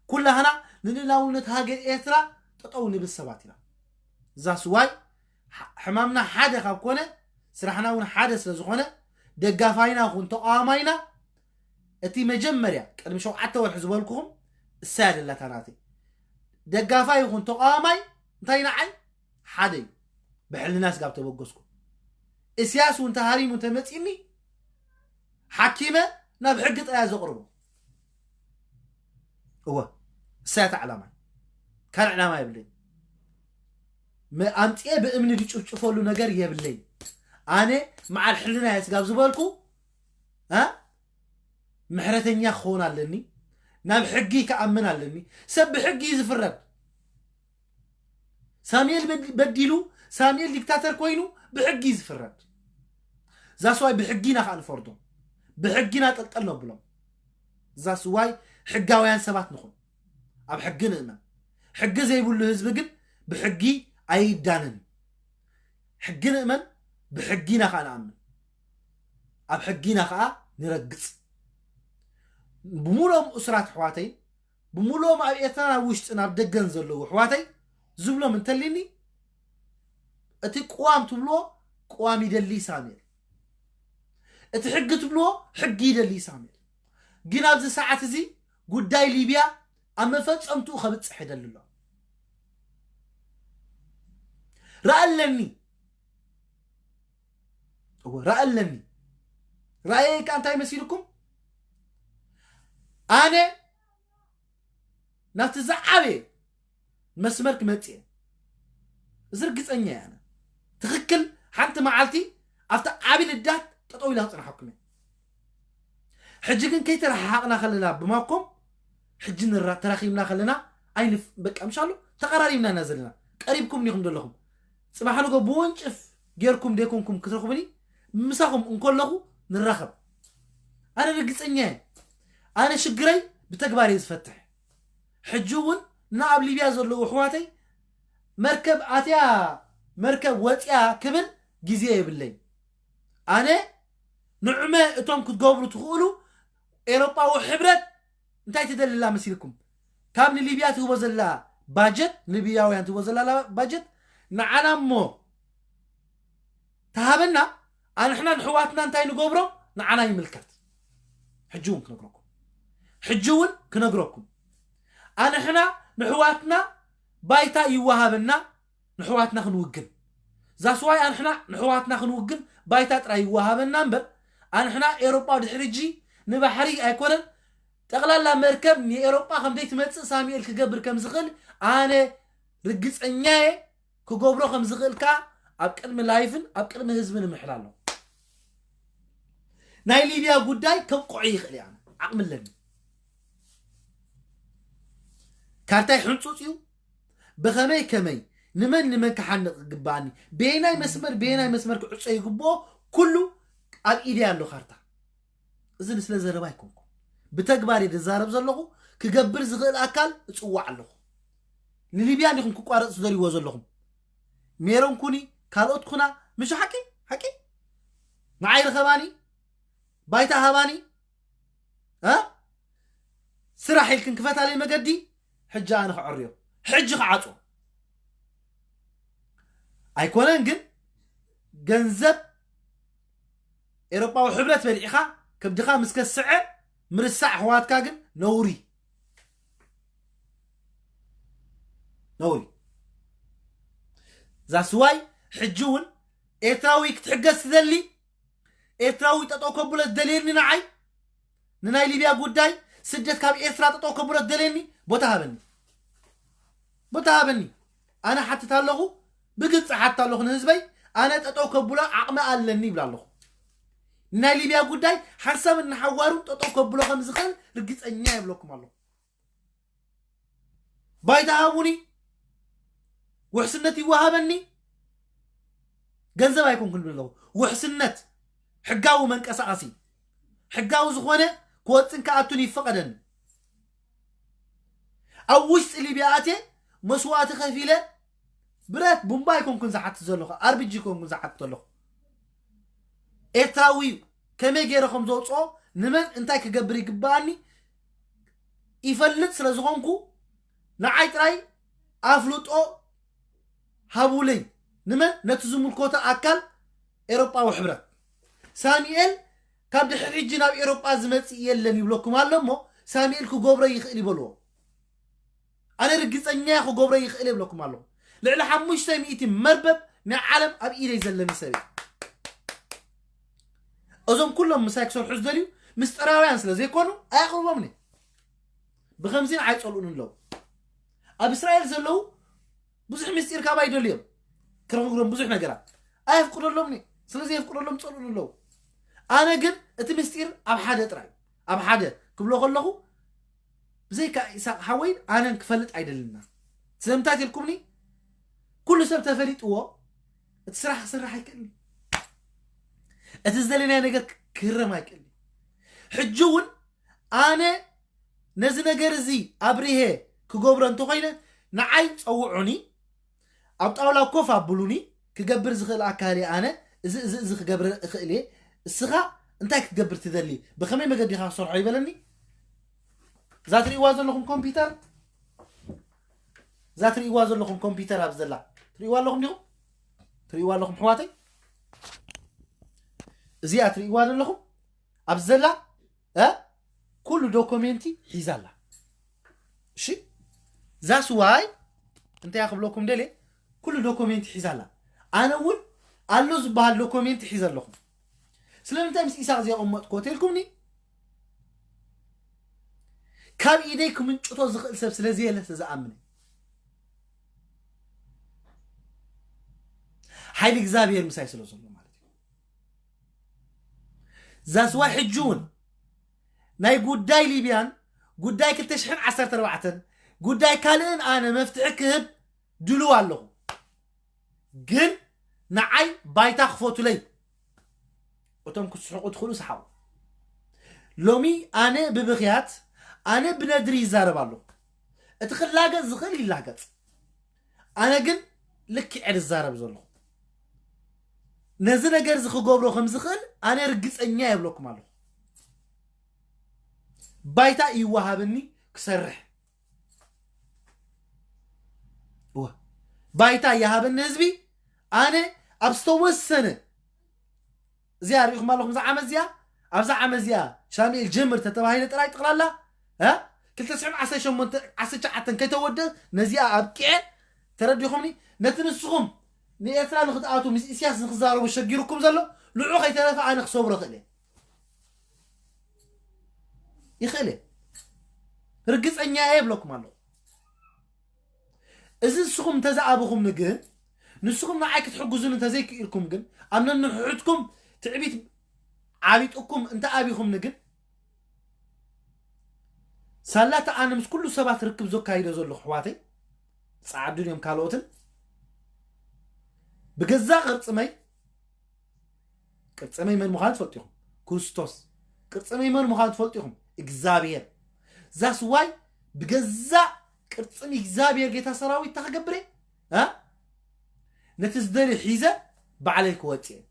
ኩላህና ንልእላውነት ሃገር ኤርትራ ጠጠው ንብል ሰባት ኢና። እዛ ስዋይ፣ ሕ- ሕማምና ሓደ ካብ ኮነ፣ ስራሕና እውን ሓደ ስለ ዝኾነ፣ ደጋፋይና ኹን ተቃዋማይና፣ እቲ መጀመርያ ቅድሚ ሸውዓተ ወርሒ ዝበልኩኹም እሳያ ደላታ ናተይ። ደጋፋይ ይኹን ተቃዋማይ እንታይ ንዓይ ሓደ እዩ። ብሕልና ስጋብ ተበገስኩ፣ እስያስ እውን ተሃሪሙ እንተመፂኒ፣ ሓኪመ ናብ ሕጊ ጥራያ ዘቕርቦ። እወ፣ እሳያ እታ ዕላማ፣ ካልእ ዕላማ የብለይ። ኣምፅኤ ብእምኒ ዝጭፍጭፈሉ ነገር የብለይ። ኣነ መዓል ሕልና እየ ስጋብ ዝበልኩ፣ እ? ምሕረተኛ ክኸውን ኣለኒ። ናብ ሕጊ ክኣምን ኣለኒ። ሰብ ብሕጊ እዩ ዝፍረድ። ሳሙኤል በድ- በዲሉ፣ ሳሙኤል ዲክታተር ኮይኑ ብሕጊ እዩ ዝፍረድ። እዛ ስዋይ ብሕጊ ኢና ከዓ ንፈርዶም፣ ብሕጊ ኢና ጠልጠል ነብሎም። እዛ ስዋይ ሕጋውያን ሰባት ንኹን፣ ኣብ ሕጊ ንእመን። ሕጊ ዘይብሉ ህዝቢ ግን ብሕጊ ኣይዳንን። ሕጊ ንእመን፣ ብሕጊ ኢና ከዓ ንኣምን፣ ኣብ ሕጊ ኢና ከዓ ንረግፅ። ብሙሉኦም እሱራት ኣሕዋተይ፣ ብሙሉኦም ኣብ ኤርትራን ኣብ ውሽጥን ኣብ ደገን ዘለዉ ኣሕዋተይ ዝብሎም እንተሊኒ፣ እቲ ቅዋም ትብልዎ ቅዋም ይደሊ ሳሙኤል፣ እቲ ሕጊ ትብልዎ ሕጊ ይደሊ ሳሙኤል። ግን ኣብዚ ሰዓት እዚ ጉዳይ ሊብያ ኣብ መፈጸምትኡ ከብጽሕ ይደሊ ኣሎ። ረኣለኒ፣ እወ፣ ረኣለኒ። ራእየይ ከኣ እንታይ መሲልኩም? ኣነ ናብቲ ዝዓበየ መስመር ክመጽእ እየ። እዚ ርግጸኛ እየ ኣነ። ትኽክል፣ ሓንቲ መዓልቲ ኣብቲ ዓቢ ልዳት ጠጠው ኢላ ክጽንሓኩም እየ። ሕጂ ግን ከይተረሓሓቕና ከለና ብማኮም፣ ሕጂ ንራ- ተራኺብና ከለና ኣይንፍ- በቃ ምሻሉ ተቐራሪብና ኢና ዘለና። ቀሪብኩም ዲኹም ዘለኹም? ጽባሕ ንጎ ብወንጭፍ ጌርኩም ደይኮንኩም ክትረኽቡኒ፣ ምሳኹም እንከለኹ ንራኸብ። ኣነ ርግጸኛ እየ። ኣነ ሽግረይ ብተግባር እየ ዝፈትሕ። ሕጂ እውን ንኣብ ሊብያ ዘለዉ ኣሕዋተይ መርከብ ኣትያ መርከብ ወፅያ ክብል ግዜ የብለይ። ኣነ ንዑመ እቶም ክትገብሩ ትኽእሉ ኤሮጳዊ ሕብረት እንታይ ትደልላ መሲልኩም? ካብ ንሊብያ ትህቦ ዘላ ባጀት፣ ንሊብያውያን ትህቦ ዘላ ባጀት ንዓና እሞ ተሃበና፣ ኣንሕና ንሕዋትና እንታይ ንገብሮ ንዓና ይምልከት። ሕጂ እውን ክነግረኩም፣ ሕጂ እውን ክነግረኩም፣ ኣንሕና ንሕዋትና ባይታ ይወሃበና፣ ንሕዋትና ክንውግን። ዛስዋይ ኣንሕና ንሕዋትና ክንውግን ባይታ ጥራይ ይወሃበና እምበር፣ ኣንሕና ኤሮጳ ድሕሪ ሕጂ ንባሕሪ ኣይኮነን፣ ጠቕላላ መርከብ ንኤሮጳ ከም ዘይትመጽእ ሳሙኤል ክገብር ከም ዝኽእል ኣነ ርግጸኛ እየ። ክገብሮ ከም ዝኽእል ከኣ ኣብ ቅድሚ ላይፍን ኣብ ቅድሚ ህዝብን እምሕል ኣለኹ። ናይ ሊብያ ጉዳይ ከብቅዖ ይኽእል እየ፣ ኣነ ዓቕሚ ኣለኒ። ካርታይ ሕንጹጽ እዩ። ብኸመይ ከመይ፣ ንመን ንመን ክሓንቕ ይግባኣኒ፣ በየናይ መስመር በየናይ መስመር ክዕጾ ይግብኦ፣ ኩሉ ኣብ ኢደይ ኣሎ ካርታ። እዚ ንስለ ዘረባ ኣይኮንኩን፣ ብተግባር እየ ዝዛረብ ዘለኹ። ክገብር ዝኽእል ኣካል እጽዋዕ ኣለኹ። ንሊብያ እንዲኹም ክቋረጽ ትደልይዎ ዘለኹም? ሜሮን ኩኒ፣ ካልኦት ኩና፣ ምሽ ሓቂ ሓቂ። ንዓይ ርኸባኒ፣ ባይታ ሃባኒ፣ እ? ስራሕ ኢልክን ክፈታለይ መገዲ። ሕጂ ኣነ ክዕርዮ፣ ሕጂ ክዓጾ ኣይኮነን ግን፣ ገንዘብ ኤሮጳዊ ሕብረት በሊዕኻ ከብድኻ ምስ ከስዐ ምርሳዕ ኣሕዋትካ ግን ነውሪ፣ ነውሪ። ዛስዋይ ሕጂ እውን ኤርትራዊ ክትሕገዝ ትደሊ፣ ኤርትራዊ ጠጠው ከብሎ ዝደልየኒ ንዓይ ንናይ ሊብያ ጉዳይ ስደት ካብ ኤርትራ ጠጠው ከብሎ ደልየኒ፣ ቦታ ሃበኒ፣ ቦታ ሃበኒ። ኣነ ሓትት ኣለኹ፣ ብግልፂ ሓትት ኣለኹ ንህዝበይ። ኣነ ጠጠው ከብሎ ዓቕሚ ኣለኒ ይብላ ኣለኹ። ናይ ሊብያ ጉዳይ ሓንሳብ እናሓዋሩ ጠጠው ከብሎ ከም ዝኽእል ርግፀኛ ይብለኩም ኣለኹ። ባይታ ሃቡኒ፣ ውሕስነት ይወሃበኒ። ገንዘብ ኣይኮንኩን ዝብል ኣለኹ፣ ውሕስነት፣ ሕጋዊ መንቀሳቐሲ፣ ሕጋዊ ዝኾነ ክወፅን ክኣቱን ይፈቐደኒ። ኣብ ውሽጢ ሊብያ ኣትየ መስዋእቲ ከፊለ ብረት ቡምባ ኣይኮንኩን ዝሓትት ዘለኹ፣ ኣርቢጂ ኣይኮንኩን ዝሓትት ዘለኹ። ኤርትራዊ እዩ፣ ከመይ ገይረ ከም ዘውፅኦ፣ ንመን እንታይ ክገብር ይግባኣኒ ይፈልጥ ስለ ዝኾንኩ፣ ንዓይ ጥራይ ኣፍልጦ ሃቡለይ። ንመን? ነቲ ዝምልከቶ ኣካል ኤሮጳዊ ሕብረት። ሳሙኤል ካብ ድሕሪ ሕጂ ናብ ኤሮጳ ዝመጽእ የለን ይብለኩም ኣሎ እሞ፣ ሳሙኤል ክገብሮ ይኽእል ይበልዎ። ኣነ ርግጸኛ ክገብሮ ይኽእል ይብለኩም ኣለኹ። ልዕሊ ሓሙሽተ ሚእቲ መርበብ ናይ ዓለም ኣብ ኢደይ ዘለኒ ሰብ እየ። እዞም ኩሎም ምሳይ ክሰርሑ ዝደልዩ ምስጢራውያን ስለ ዘይኮኑ ኣየቕርቦምን እየ። ብኸምዚን ኣይጸልኡን ኣለዉ። ኣብ እስራኤል ዘለዉ ብዙሕ ምስጢር ካብ ኣይደልዮም ክረኽብሮም ብዙሕ ነገራት ኣየፍቅደሎም እየ። ስለዚ የፍቅደሎም ጸልኡን ኣለዉ። ኣነ ግን እቲ ምስጢር ኣብ ሓደ ጥራይ፣ ኣብ ሓደ ክብሎ ከለኹ፣ ብዘይካ ኢሳቅ ሓወይን ኣነን ክፈልጥ ኣይደልና። ስለምንታይ ኢልኩምኒ? ኩሉ ሰብ ተፈሊጥዎ እቲ ስራሕ ክስራሕ ኣይክእልን። እቲ ዝደለናዮ ነገር ክህረም ኣይክእልን። ሕጂ እውን ኣነ ነዚ ነገር እዚ ኣብሪሄ ክገብሮ እንተኾይነ ንዓይ ጸውዑኒ፣ ኣብ ጣውላ ኮፍ ኣብሉኒ፣ ክገብር ዝኽእል ኣካል እየ ኣነ፣ እዚ፣ እዚ፣ እዚ ክገብር እኽእል እየ። እስኻ እንታይ ክትገብር ትደሊ? ብኸመይ መገዲ ኢኻ ክሰርሖ ይበለኒ። እዛ ትርእይዋ ዘለኹም ኮምፒውተር፣ እዛ ትርእይዋ ዘለኹም ኮምፒውተር ኣብ ዘላ፣ ትርእይዋ ኣለኹም ዲኹም? ትርእይዋ ኣለኹም ኣሕዋተይ? እዚኣ ትርእይዋ ዘለኹም ኣብ ዘላ፣ እ? ኩሉ ዶኮሜንቲ ሒዛ ኣላ። እሺ? That's why እንታይ ክብለኩም ደልየ? ኩሉ ዶኮሜንቲ ሒዛ ኣላ። ኣነ እውን ኣሎ ዝበሃል ዶኮሜንቲ ሒዘ ኣለኹ። ስለምንታይ ምስ ኢሳቅ እዚኣ ኣቐመጥኩዎ ተልኩምኒ? ካብ ኢደይ ክምንጭቶ ዝኽእል ሰብ ስለ ዘየለ ስለ ዝኣምን። ሓይሊ እግዚኣብሔር ምሳይ ስለ ዘሎ ማለት እዩ። That's why ሕጂ እውን ናይ ጉዳይ ሊብያን ጉዳይ ክልተ ሽሕን ዓሰርተ ኣርባዕተን ጉዳይ ካልእን ኣነ መፍትሒ ክህብ ድልው ኣለኹ። ግን ንዓይ ባይታ ክፈቱለይ። እቶም ክትስሕቁ ትኽእሉ ስሓቁ። ሎሚ ኣነ ብብኽያት፣ ኣነ ብነድሪ ይዛረብ ኣለኹ። እቲ ክላገጽ ዝኽእል ይላገጽ። ኣነ ግን ልክዕ እየ ዝዛረብ ዘለኹ። ነዚ ነገር እዚ ክገብሮ ከም ዝኽእል ኣነ ርግጸኛ የብለኩም ኣለኹ። ባይታ ይወሃበኒ ክሰርሕ። እወ። ባይታ ይሃበኒ ህዝቢ። ኣነ ኣብ ዝተወሰነ እዚኣ ሪኢኹም ኣለኹም፣ እዛ ዓመት እዚኣ፣ ኣብዛ ዓመት እዚኣ ሻምኤል ጀምር ተተባሂለ ጥራይ ጠቕላላ፣ እ? ክልተ ሽሕን ዓሰርተ ሸሞንተ፣ ዓሰርተ ትሽዓተ ከይተወደ ነዚኣ ኣብቂዐ፣ ተረዲኹምኒ? ነቲ ንስኹም ንኤርትራ ንክትኣትዉ ምስ ኢሳያስ ንክዛረቡ ሸጊሩኩም ዘሎ፣ ንዑ ከይተረፈ ኣነ ክሰብሮ እኽእል እየ። ይኽእል እየ። ርግጸኛ እየ ይብለኩም ኣለኹ። እዚ ንስኹም እንተዝኣብኹምኒ ግን፣ ንስኹም ንዓይ ክትሕግዙኒ እንተዘይክኢልኩም ግን፣ ኣብ ነንሕድሕድኩም ትዕቢት ዓቢጥኩም እንተኣቢኹምኒ ግን፣ ሳላ እቲ ኣነ ምስ ኩሉ ሰባት ርክብ ዘካይዶ ዘለኹ ኣሕዋተይ፣ ጸዓዱን እዮም ካልኦትን፣ ብገዛ ቅርጽመይ፣ ቅርጽመይ መን ምዃኑ ትፈልጡ ኢኹም። ክርስቶስ። ቅርጽመይ መን ምዃኑ ትፈልጡ ኢኹም። እግዚኣብሔር። That's why ብገዛ ቅርጽም እግዚኣብሔር ጌታ ሰራዊት እንታይ ክገብር እየ? እ? ነቲ ዝደልዮ ሒዘ ባዕለይ ክወጽእ እየ።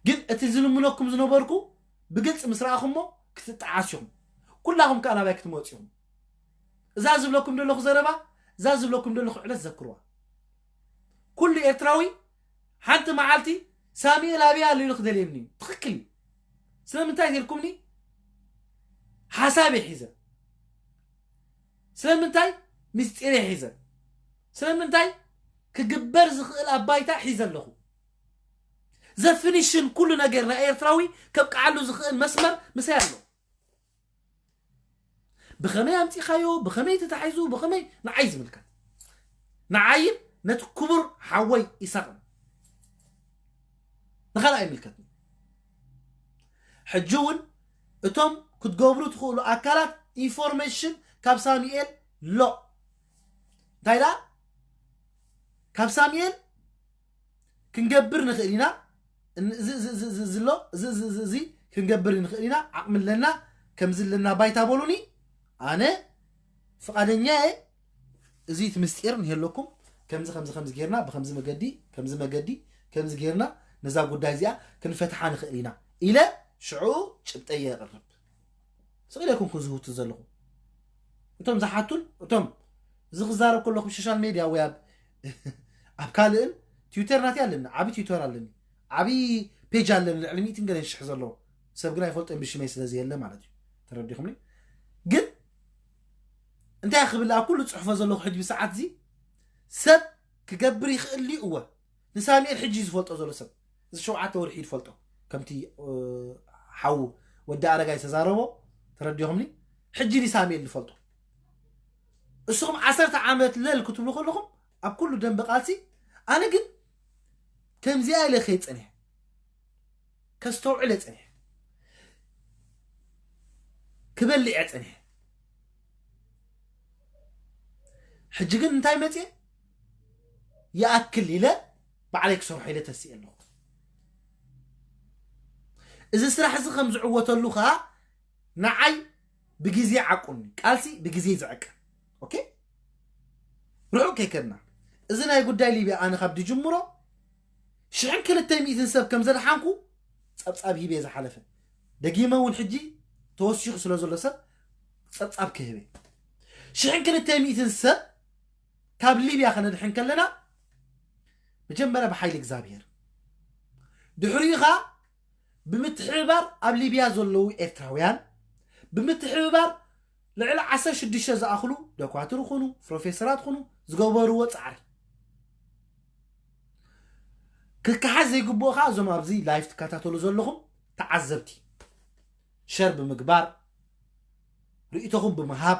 ግን እቲ ዝልምነኩም ዝነበርኩ ብግልጺ ምስ ረኣኹሞ ክትጠዓሱ ኢኹም። ኩላኹም ከኣ ናባይ ክትመጹ ኢኹም። እዛ ዝብለኩም ዘለኹ ዘረባ፣ እዛ ዝብለኩም ዘለኹ ዕለት ዘክርዋ። ኩሉ ኤርትራዊ ሓንቲ መዓልቲ ሳሙኤል ኣበይ ኣሎ ኢሉ ክደልየኒ እዩ። ትኽክል እዩ። ስለምንታይ ኢልኩምኒ? ሓሳብ እየ ሒዘ። ስለምንታይ? ምስጢር እየ ሒዘ። ስለምንታይ? ክግበር ዝኽእል ኣብ ባይታ ሒዘ ኣለኹ። ዘፍኒሽን ኩሉ ነገር ናይ ኤርትራዊ ከብቅዓሉ ዝኽእል መስመር ምሳይ ኣሎ። ብኸመይ ኣምፂኻዮ፣ ብኸመይ ተታሒዙ፣ ብኸመይ ንዓይ ዝምልከት፣ ንዓይን ነቲ ክቡር ሓወይ ኢሳቕን፣ ንኻልእ ኣይምልከትኒ። ሕጂ እውን እቶም ክትገብሩ ትኽእሉ ኣካላት ኢንፎርሜሽን ካብ ሳሙኤል ሎ እንታይ ዳ ካብ ሳሙኤል ክንገብር ንኽእል ኢና። እዚ ኣሎ እዚ ክንገብር ንኽእል ኢና፣ ዓቕሚ ኣለና፣ ከምዚ ኣለና ባይታ በሉኒ። ኣነ ፍቓደኛ እየ። እዚ እቲ ምስጢር ንሄለኩም ከምዚ ከምዚ ከምዚ ጌርና ብከምዚ መገዲ ከምዚ መገዲ ከምዚ ጌርና ነዛ ጉዳይ እዚኣ ክንፈትሓ ንኽእል ኢና ኢለ ሽዑ ጭብጠይ የቕርብ። ስቕ ኢለ ኣይኮንኩን ዝህውቱ ዘለኹ። እቶም ዝሓቱን እቶም እዚ ክዛረብ ከለኹ ሶሻል ሜድያ ወይ ኣብ ኣብ ካልእን ትዊተር ናተይ ኣለኒ፣ ዓቢ ትዊተር ኣለኒ፣ ዓቢ ፔጅ ኣለኒ፣ ልዕሊ ሚእትን ገለን ሽሕ ዘለዎ ሰብ ግን ኣይፈልጦን ብሽመይ ስለ ዘየለ ማለት እዩ። ተረዲኹምኒ? ግን እንታይ ክብል ኣብ ኩሉ ጽሑፎ ዘለኹ ሕጂ ብሰዓት እዚ ሰብ ክገብር ይኽእል እዩ። እወ ንሳሙኤል ሕጂ ዝፈልጦ ዘሎ ሰብ እዚ ሸውዓተ ወርሒ ዝፈልጦ ከምቲ ሓዉ ወዲ ኣረጋይ ዝተዛረቦ ተረዲኹምኒ? ሕጂ ንሳሙኤል ዝፈልጦ እስኹም ዓሰርተ ዓመት ለል ክትብሉ ከለኹም ኣብ ኩሉ ደንበ ቃልሲ ኣነ ግን ከምዚኣ ኢለ ከይጸኒሐ ከስተውዕለ ጸኒሐ ክበልዕ ጸኒሐ። ሕጂ ግን እንታይ መጽየ ይኣክል ኢለ ባዕለይ ክሰርሖ ኢለ ተስየ ኣለኹ። እዚ ስራሕ እዚ ከም ዝዕወተሉ ከዓ ንዓይ ብግዜ ዓቁኒ፣ ቃልሲ ብግዜ ዝዕቀ። ኦኬ ርሑቅ ከይከድና እዚ ናይ ጉዳይ ሊብያ ኣነ ካብ ድጅምሮ ሽሕን ክልተ ሚእትን ሰብ ከም ዘድሓንኩ ጸብጻብ ሂበ ዝሓለፈ ደጊመ እውን ሕጂ ተወሲኹ ስለ ዘሎ ሰብ ጸብጻብ ክህበ ሽሕን ክልተ ሚእትን ሰብ ካብ ሊብያ ከነድሕን ከለና መጀመርያ ብሓይሊ እግዚኣብሔር ድሕሪኡ ኸዓ ብምትሕብባር ኣብ ሊብያ ዘለዉ ኤርትራውያን ብምትሕብባር ልዕሊ ዓሰርተ ሽዱሽተ ዝኣኽሉ ዶኳትር ይኹኑ ፕሮፌሰራት ይኹኑ ዝገበርዎ ጻዕሪ ክከሓስ ዘይግብኦ ከዓ እዞም ኣብዚ ላይፍ ትከታተሉ ዘለኹም ተዓዘብቲ ሸር ብምግባር ርእይቶኹም ብምሃብ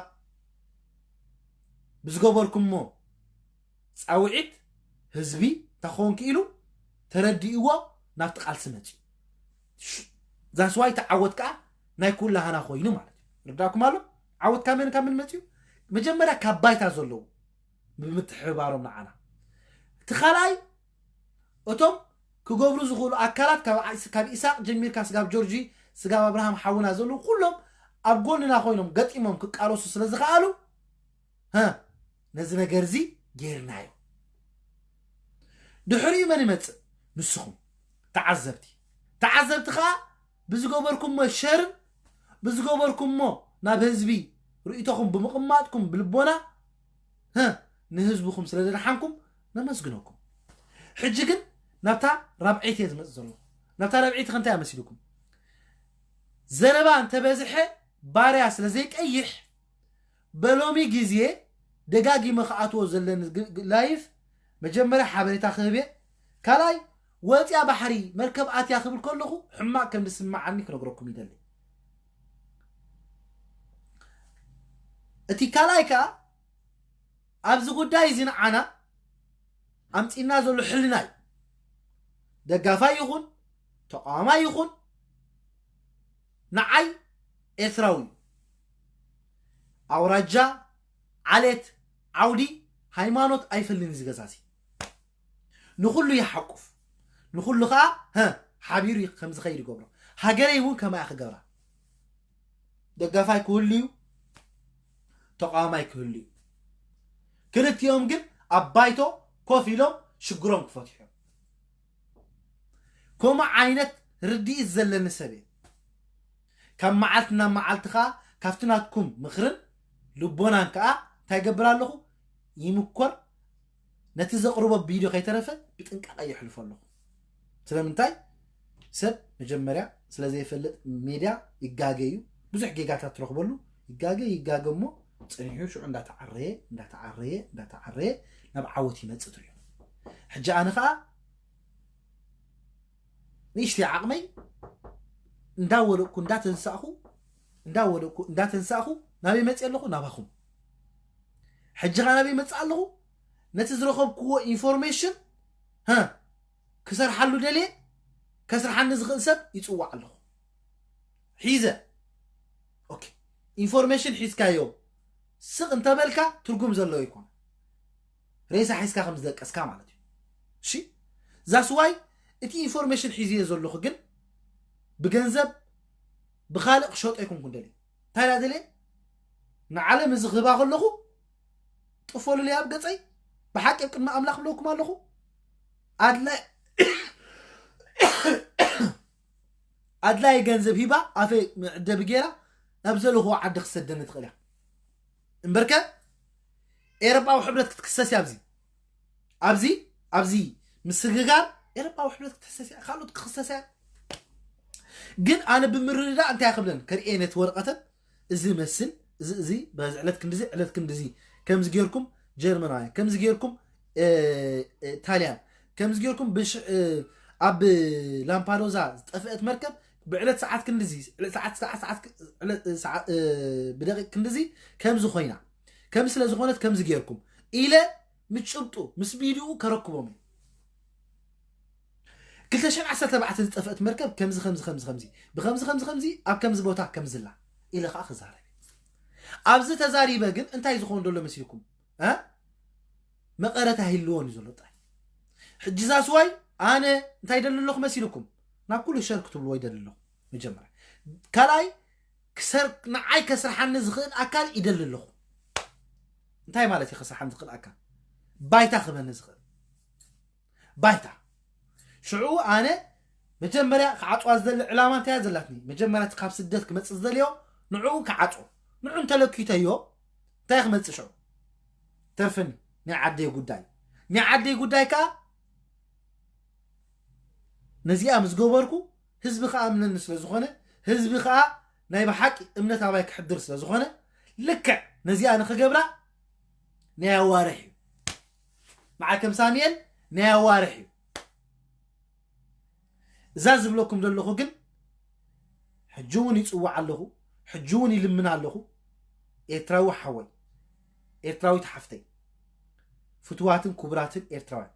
ብዝገበርኩሞ ፃውዒት ህዝቢ እንታይ ክኸውን ክኢሉ ተረዲእዎ ናብቲ ቃልሲ መፅዩ። ዛስዋይ ተዓወት ከዓ ናይ ኩላሃና ኮይኑ ማለት እዩ። ርዳእኩም ኣሎ? ዓወት ካብ መን ካብ ምን መፅዩ? መጀመርያ ካብ ባይታ ዘለዉ ብምትሕብባሮም ንዓና። እቲ ካልኣይ እቶም ክገብሩ ዝኽእሉ ኣካላት ካብ ኢሳቅ ጀሚርካ ስጋብ ጆርጂ ስጋብ ኣብርሃም ሓውና ዘለዉ ኩሎም ኣብ ጎንና ኮይኖም ገጢሞም ክቃለሱ ስለ ዝኸኣሉ ነዚ ነገር እዚ ጌርናዮ። ድሕሪኡ መን ይመፅእ? ንስኹም ተዓዘብቲ። ተዓዘብቲ ከዓ ብዝገበርኩሞ ሸርን ብዝገበርኩሞ ናብ ህዝቢ ርእይቶኹም ብምቕማጥኩም ብልቦና ንህዝብኹም ስለ ዘድሓንኩም ነመስግነኩም። ሕጂ ግን ናብታ ራብዐይቲ እየ ዝመፅእ ዘለኹ። ናብታ ራብዐይቲ ከ እንታይ እያ መሲልኩም? ዘረባ እንተበዝሐ ባርያ ስለ ዘይቀይሕ በሎሚ ግዜ ደጋጊመ ክኣትዎ ዘለኒ ላይፍ መጀመርያ ሓበሬታ ክህብ እየ። ካልኣይ ወፅያ ባሕሪ መርከብ ኣትያ ክብል ከለኹ ሕማቕ ከም ዝስምዓኒ ክነግረኩም ይደሊ። እቲ ካልኣይ ከዓ ኣብዚ ጉዳይ እዚ ንዓና ኣምፂና ዘሎ ሕልና እዩ። ደጋፋይ ይኹን ተቃዋማይ ይኹን ንዓይ ኤርትራዊ እዩ። ኣውራጃ፣ ዓሌት፣ ዓውዲ፣ ሃይማኖት ኣይፈልን እዚ ገዛ እዚ። ንኹሉ ይሓቁፍ። ንኹሉ ከዓ ሀ ሓቢሩ ከም ዝኸይድ ይገብሮ። ሃገረይ እውን ከማያ ክገብራ። ደጋፋይ ክህሉ እዩ፣ ተቃዋማይ ክህሉ እዩ። ክልቲኦም ግን ኣብ ባይቶ ኮፍ ኢሎም ሽግሮም ክፈትሑ እዮም። ከምኡ ዓይነት ርድኢት ዘለኒ ሰብ እየ። ካብ መዓልቲ ናብ መዓልቲ ከዓ ካብቲ ናትኩም ምኽርን ልቦናን ከዓ እንታይ ገብር ኣለኹ? ይምኮር ነቲ ዘቕርቦ ቪድዮ ከይተረፈ ብጥንቃቐ የሕልፎ ኣለኹ። ስለምንታይ ሰብ መጀመርያ ስለ ዘይፈልጥ ሜድያ ይጋገ እዩ። ብዙሕ ጌጋታት ትረኽበሉ ይጋገ ይጋገ እሞ ፀኒሑ ሽዑ እንዳተዓረየ እንዳተዓረየ እንዳተዓረየ ናብ ዓወት ይመፅእ ትሪኦ። ሕጂ ኣነ ከዓ ንእሽተይ ዓቕመይ እንዳወደቅኩ እንዳተንሳእኩ እንዳወደቅኩ እንዳተንሳእኹ ናበይ መፅእ ኣለኹ? ናባኹም። ሕጂ ኸ ናበይ መፅእ ኣለኹ? ነቲ ዝረኸብክዎ ኢንፎርሜሽን ሀ ክሰርሓሉ ደልየ፣ ከስርሓኒ ዝኽእል ሰብ ይፅዋዕ ኣለኹ። ሒዘ ኦኬ፣ ኢንፎርሜሽን ሒዝካዮ ስቕ እንተበልካ ትርጉም ዘለዎ ይኮነ። ሬሳ ሒዝካ ከም ዝደቀስካ ማለት እዩ። እሺ፣ ዛስዋይ እቲ ኢንፎርሜሽን ሒዝዮ ዘለኹ ግን ብገንዘብ ብኻልእ ክሸጦ ኣይኮንኩን ደልየ። እንታይ ደልየ? ንዓለም እዚ ክህባ ከለኹ ጥፈሉለይ ኣብ ገፀይ፣ ብሓቂ ኣብ ቅድሚ ኣምላኽ ብለኩም ኣለኹ። ኣድላይ ኣድላይ ገንዘብ ሂባ ኣፈይ መዕደቢ ገይራ ናብ ዘለኹዎ ዓዲ ክሰደኒ ትኽእል እያ። እምበርከ ኤረጳዊ ሕብረት ክትክሰስ እያ። ኣብዚ ኣብዚ ኣብዚ ምስግጋር ኤረጳዊ ሕብረት ክትክሰስ እያ፣ ካልኦት ክክሰስ እያ። ግን ኣነ ብምርድዳእ እንታይ ክብለን ከርእየ ነቲ ወረቐተን፣ እዚ መስል እዚ እዚ በዚ ዕለት ክንድዚ ዕለት ክንድዚ ከምዚ ጌርኩም ጀርመናውያን ከምዚ ጌርኩም እ፣ እ፣ ጣልያን ከምዚ ጌርኩም ብሽ እ፣ ኣብ ላምፓዶዛ ዝጠፍአት መርከብ ብዕለት ሰዓት ክንድዚ ዕለት ሰዓት ሰዓት ሰዓት ዕለት ሰዓት እ፣ ብደቂቅ ክንድዚ ከምዚ ኮይና ከምዚ ስለ ዝኾነት ከምዚ ጌርኩም ኢለ ምስ ጭብጡ ምስ ቪድኡ ከረክቦም እዩ። ክልተ ሽሕን ዓሰርተ ኣርባዕተን ዝጠፍአት መርከብ ከምዚ ከምዚ ከምዚ ከምዚ ብከምዚ ከምዚ ከምዚ ኣብ ከምዚ ቦታ ከምዝላ ኢለ ከዓ ክዛረብ እየ። ኣብዚ ተዛሪበ ግን እንታይ ዝኾን ዘሎ መሲልኩም እ? መቐረት ኣይህልዎን እዩ ዘሎ ጥራይ። ሕጂ ዛስዋይ ኣነ እንታይ ይደሊ ኣለኹ መሲልኩም? ናብ ኩሉ ሸር ክትብልዎ ይደሊ ኣለኹ። መጀመርያ ካልኣይ ክሰር ንዓይ ከስርሓኒ ዝኽእል ኣካል ይደሊ ኣለኹ። እንታይ ማለት እዩ ከስርሓኒ ዝኽእል ኣካል? ባይታ ክበኒ ዝኽእል ባይታ። ሽዑ ኣነ መጀመርያ ክዓፅዋ ዝደሊ ዕላማ እንታይ እያ ዘላትኒ? መጀመርያ እቲ ካብ ስደት ክመፅእ ዝደልዮ ንዕኡ ክዓፅዎ። ንዑ እንተለኪተዮ እንታይ ክመፅእ ሽዑ? ተርፍኒ ናይ ዓደይ ጉዳይ። ናይ ዓደይ ጉዳይ ከዓ ነዚኣ ምስ ገበርኩ ህዝቢ ከዓ እምነኒ ስለ ዝኾነ ህዝቢ ከዓ ናይ ብሓቂ እምነት ኣባይ ክሕድር ስለ ዝኾነ ልክዕ ነዚኣ ንክገብራ ናይ ኣዋርሕ እዩ። ንዓይ ከም ሳሙኤል ናይ ኣዋርሕ እዩ። እዛ ዝብለኩም ዘለኹ ግን ሕጂ እውን ይፅዋዕ ኣለኹ፣ ሕጂ እውን ይልምን ኣለኹ። ኤርትራዊ ሓወይ፣ ኤርትራዊት ሓፍተይ፣ ፍትዋትን ክቡራትን ኤርትራውያን፣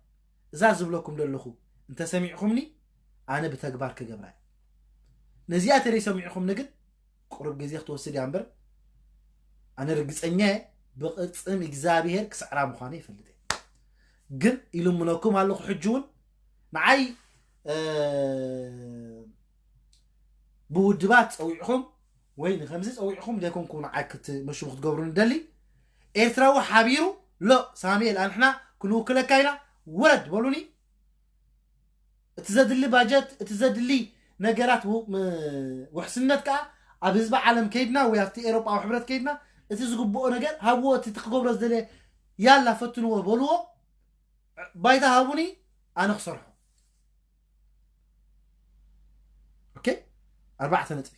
እዛ ዝብለኩም ዘለኹ እንተሰሚዕኹምኒ ኣነ ብተግባር ክገብራ እየ። ነዚኣ ተዘይሰሚዕኹምኒ ግን ቁሩብ ግዜ ክትወስድ እያ እምበር ኣነ ርግፀኛ እየ ብቅፅም እግዚኣብሄር ክስዕራ ምዃነ ይፈልጥ እየ። ግን ይልምነኩም ኣለኹ ሕጂ እውን ንዓይ እ፣ ብውድባት ፀዊዕኹም ወይ ንከምዚ ፀዊዕኹም ዘይኮንኩም ንዓይ ክትመሽሙ ክትገብሩ ንደሊ። ኤርትራዊ ሓቢሩ ሎ ሳሙኤል ኣንሕና ክንውክለካ ኢና ውረድ በሉኒ። እቲ ዘድሊ ባጀት እቲ ዘድሊ ነገራት ው- ም- ውሕስነት ከዓ ኣብ ህዝቢ ዓለም ከይድና ወይ ኣብቲ ኤሮጳዊ ሕብረት ከይድና እቲ ዝግብኦ ነገር ሃብዎ እቲ ክገብሮ ዝደለ ያላ ፈትንዎ በልዎ። ባይታ ሃቡኒ ኣነ ክሰርሖ። ኦኬ ኣርባዕተ ነጥቢ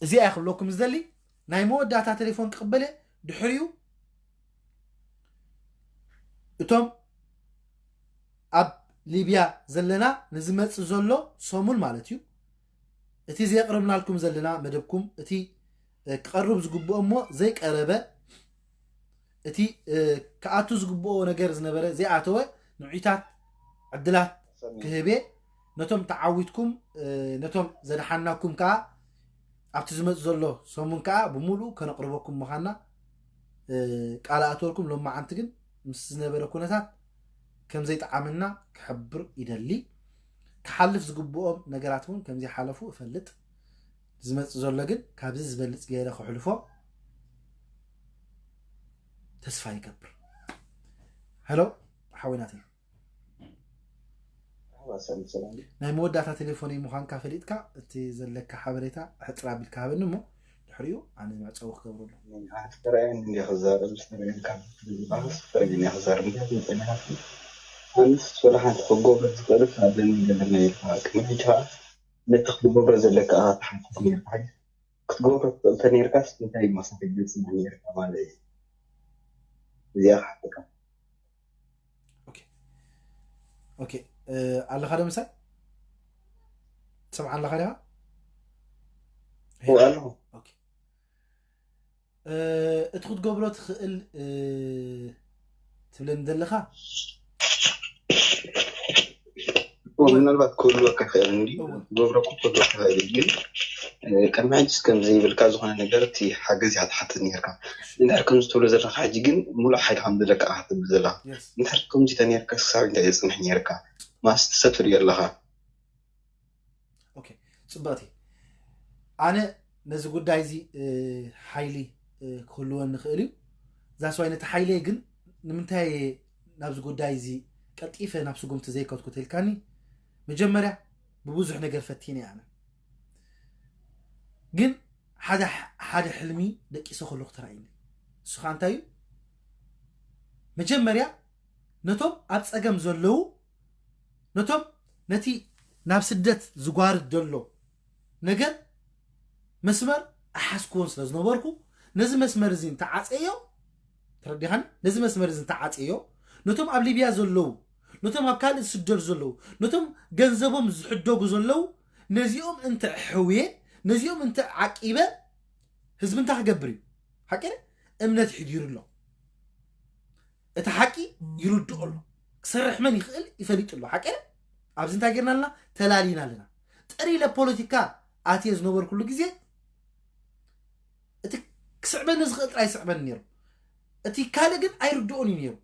እዚኣ ክብለኩም ዝደሊ ናይ መወዳእታ ቴሌፎን ክቕበል እየ። ድሕሪኡ እቶም ኣብ ሊብያ ዘለና ንዝመፅእ ዘሎ ሰሙን ማለት እዩ እቲ ዘየቕረብናልኩም ዘለና መደብኩም እቲ ክቐርብ ዝግብኦ እሞ ዘይቀረበ እቲ ክኣቱ ዝግብኦ ነገር ዝነበረ ዘይኣተወ ንዑይታት ዕድላት ክህቤ ነቶም ተዓዊትኩም ነቶም ዘድሓናኩም ከዓ ኣብቲ ዝመፅ ዘሎ ሰሙን ከዓ ብምሉእ ከነቕርበኩም ምዃንና ቃል ኣእተወልኩም። ሎማዓንቲ ግን ምስ ዝነበረ ኩነታት ከም ዘይጠዓመና ክሕብር ይደሊ። ክሓልፍ ዝግብኦም ነገራት እውን ከም ዘይሓለፉ እፈልጥ። ዝመፅእ ዘሎ ግን ካብዚ ዝበልፅ ገይረ ክሕልፎ ተስፋ ይገብር። ሄሎ ሓወይ ናተይ፣ ናይ መወዳእታ ቴሌፎነይ ምዃንካ ፈሊጥካ እቲ ዘለካ ሓበሬታ ሕፅር ኣቢልካ ሃበኒ እሞ ድሕሪኡ ኣነ መዕፀዊ ክገብረሉ። ኣትከራየን እንዲ ክዛረብ ዝፈረየን ካብ ዝበሃስ ፈረየን እያ ክዛረብ እንዲ ዝጠናሃት ኣንስ ወላ ሓንቲ ክጎብር ዝኽእል ኣለኒ ገለና ኢልካ ቅድሚ ሕጂ ከዓ ነቲ ክትገብሮ ዘለካ ኣተሓትት ነርካ ክትገብሮ ትኽእል ተነርካስ እንታይ ማሳሕ ገጽ ነርካ ማለት እዩ። እዚኣ ክሓተካ። ኦኬ ኣለኻ ዶ ምሳይ ትሰምዓ ኣለኻ ዲኻ? እወ ኣለኹ። ኦኬ። እ፣ እቲ ክትገብሮ ትኽእል እ፣ ትብለኒ ዘለኻ? እወ፣ ምናልባት ክህልወካ ይኽእል እንዲ እወ። ክገብረኩ ክህልወካ ይኽእል እዩ። ግን እ፣ ቅድሚ ሕጂ እስከም ዘይብልካ ዝኾነ ነገር እቲ ሓገዝ እያ ትሓትት ነርካ። እንድሕር ከምዚ ትብሎ ዘለካ ሕጂ ግን ሙሉእ ሓይሊ ከም ዘለካ ኢኻ ትብል ዘለኻ። የስ። እንድሕር ከምዚ ተነርካ ክሳብ እንታይ የጽንሕ ነርካ? ማስ ትሰብ ትሪኦ ኣለኻ። ኦኬ፣ ጽብቕቲ። ኣነ ነዚ ጉዳይ እዚ እ፣ ሓይሊ እ፣ ክህልወኒ ይኽእል እዩ። ዛስዋይ ነቲ ሓይለይ ግን ንምንታይ እየ ናብዚ ጉዳይ እዚ ቀልጢፈ ናብ ስጉምቲ ዘይከድኩ ተልካኒ? መጀመርያ ብብዙሕ ነገር ፈቲነ ኣነ። ግን ሓደ ሓደ ሕልሚ ደቂሰ ከለኹ ተራእዩኒ። እሱ ኸኣ እንታይ እዩ? መጀመርያ ነቶም ኣብ ጸገም ዘለዉ፣ ነቶም ነቲ ናብ ስደት ዝጓርድ ዘሎ ነገር መስመር ኣሓዝክዎን ስለ ዝነበርኩ፣ ነዚ መስመር እዚ እንተዓጸዮ፣ ተረዲኻኒ? ነዚ መስመር እዚ እንተዓጸዮ፣ ነቶም ኣብ ሊብያ ዘለዉ፣ ነቶም ኣብ ካልእ ዝስደዱ ዘለዉ፣ ነቶም ገንዘቦም ዝሕደጉ ዘለዉ፣ ነዚኦም እንተ ሕውየ፣ ነዚኦም እንተ ዓቂበ፣ ህዝቢ እንታይ ክገብር እዩ? ሓቂ እምነት ይሕዲሩ ኣሎ። እቲ ሓቂ ይርድኦ ኣሎ። ክሰርሕ መን ይኽእል ይፈሊጡ ኣሎ። ሓቂ ኣብዚ እንታይ ጌርና ኣለና? ተላሊና ኣለና። ጥሪለ ፖለቲካ ኣትየ ዝነበርኩሉ ግዜ እቲ ክስዕበኒ ዝኽእል ጥራይ ይስዕበኒ ነይሩ። እቲ ካልእ ግን ኣይርድኦን እዩ ነይሩ።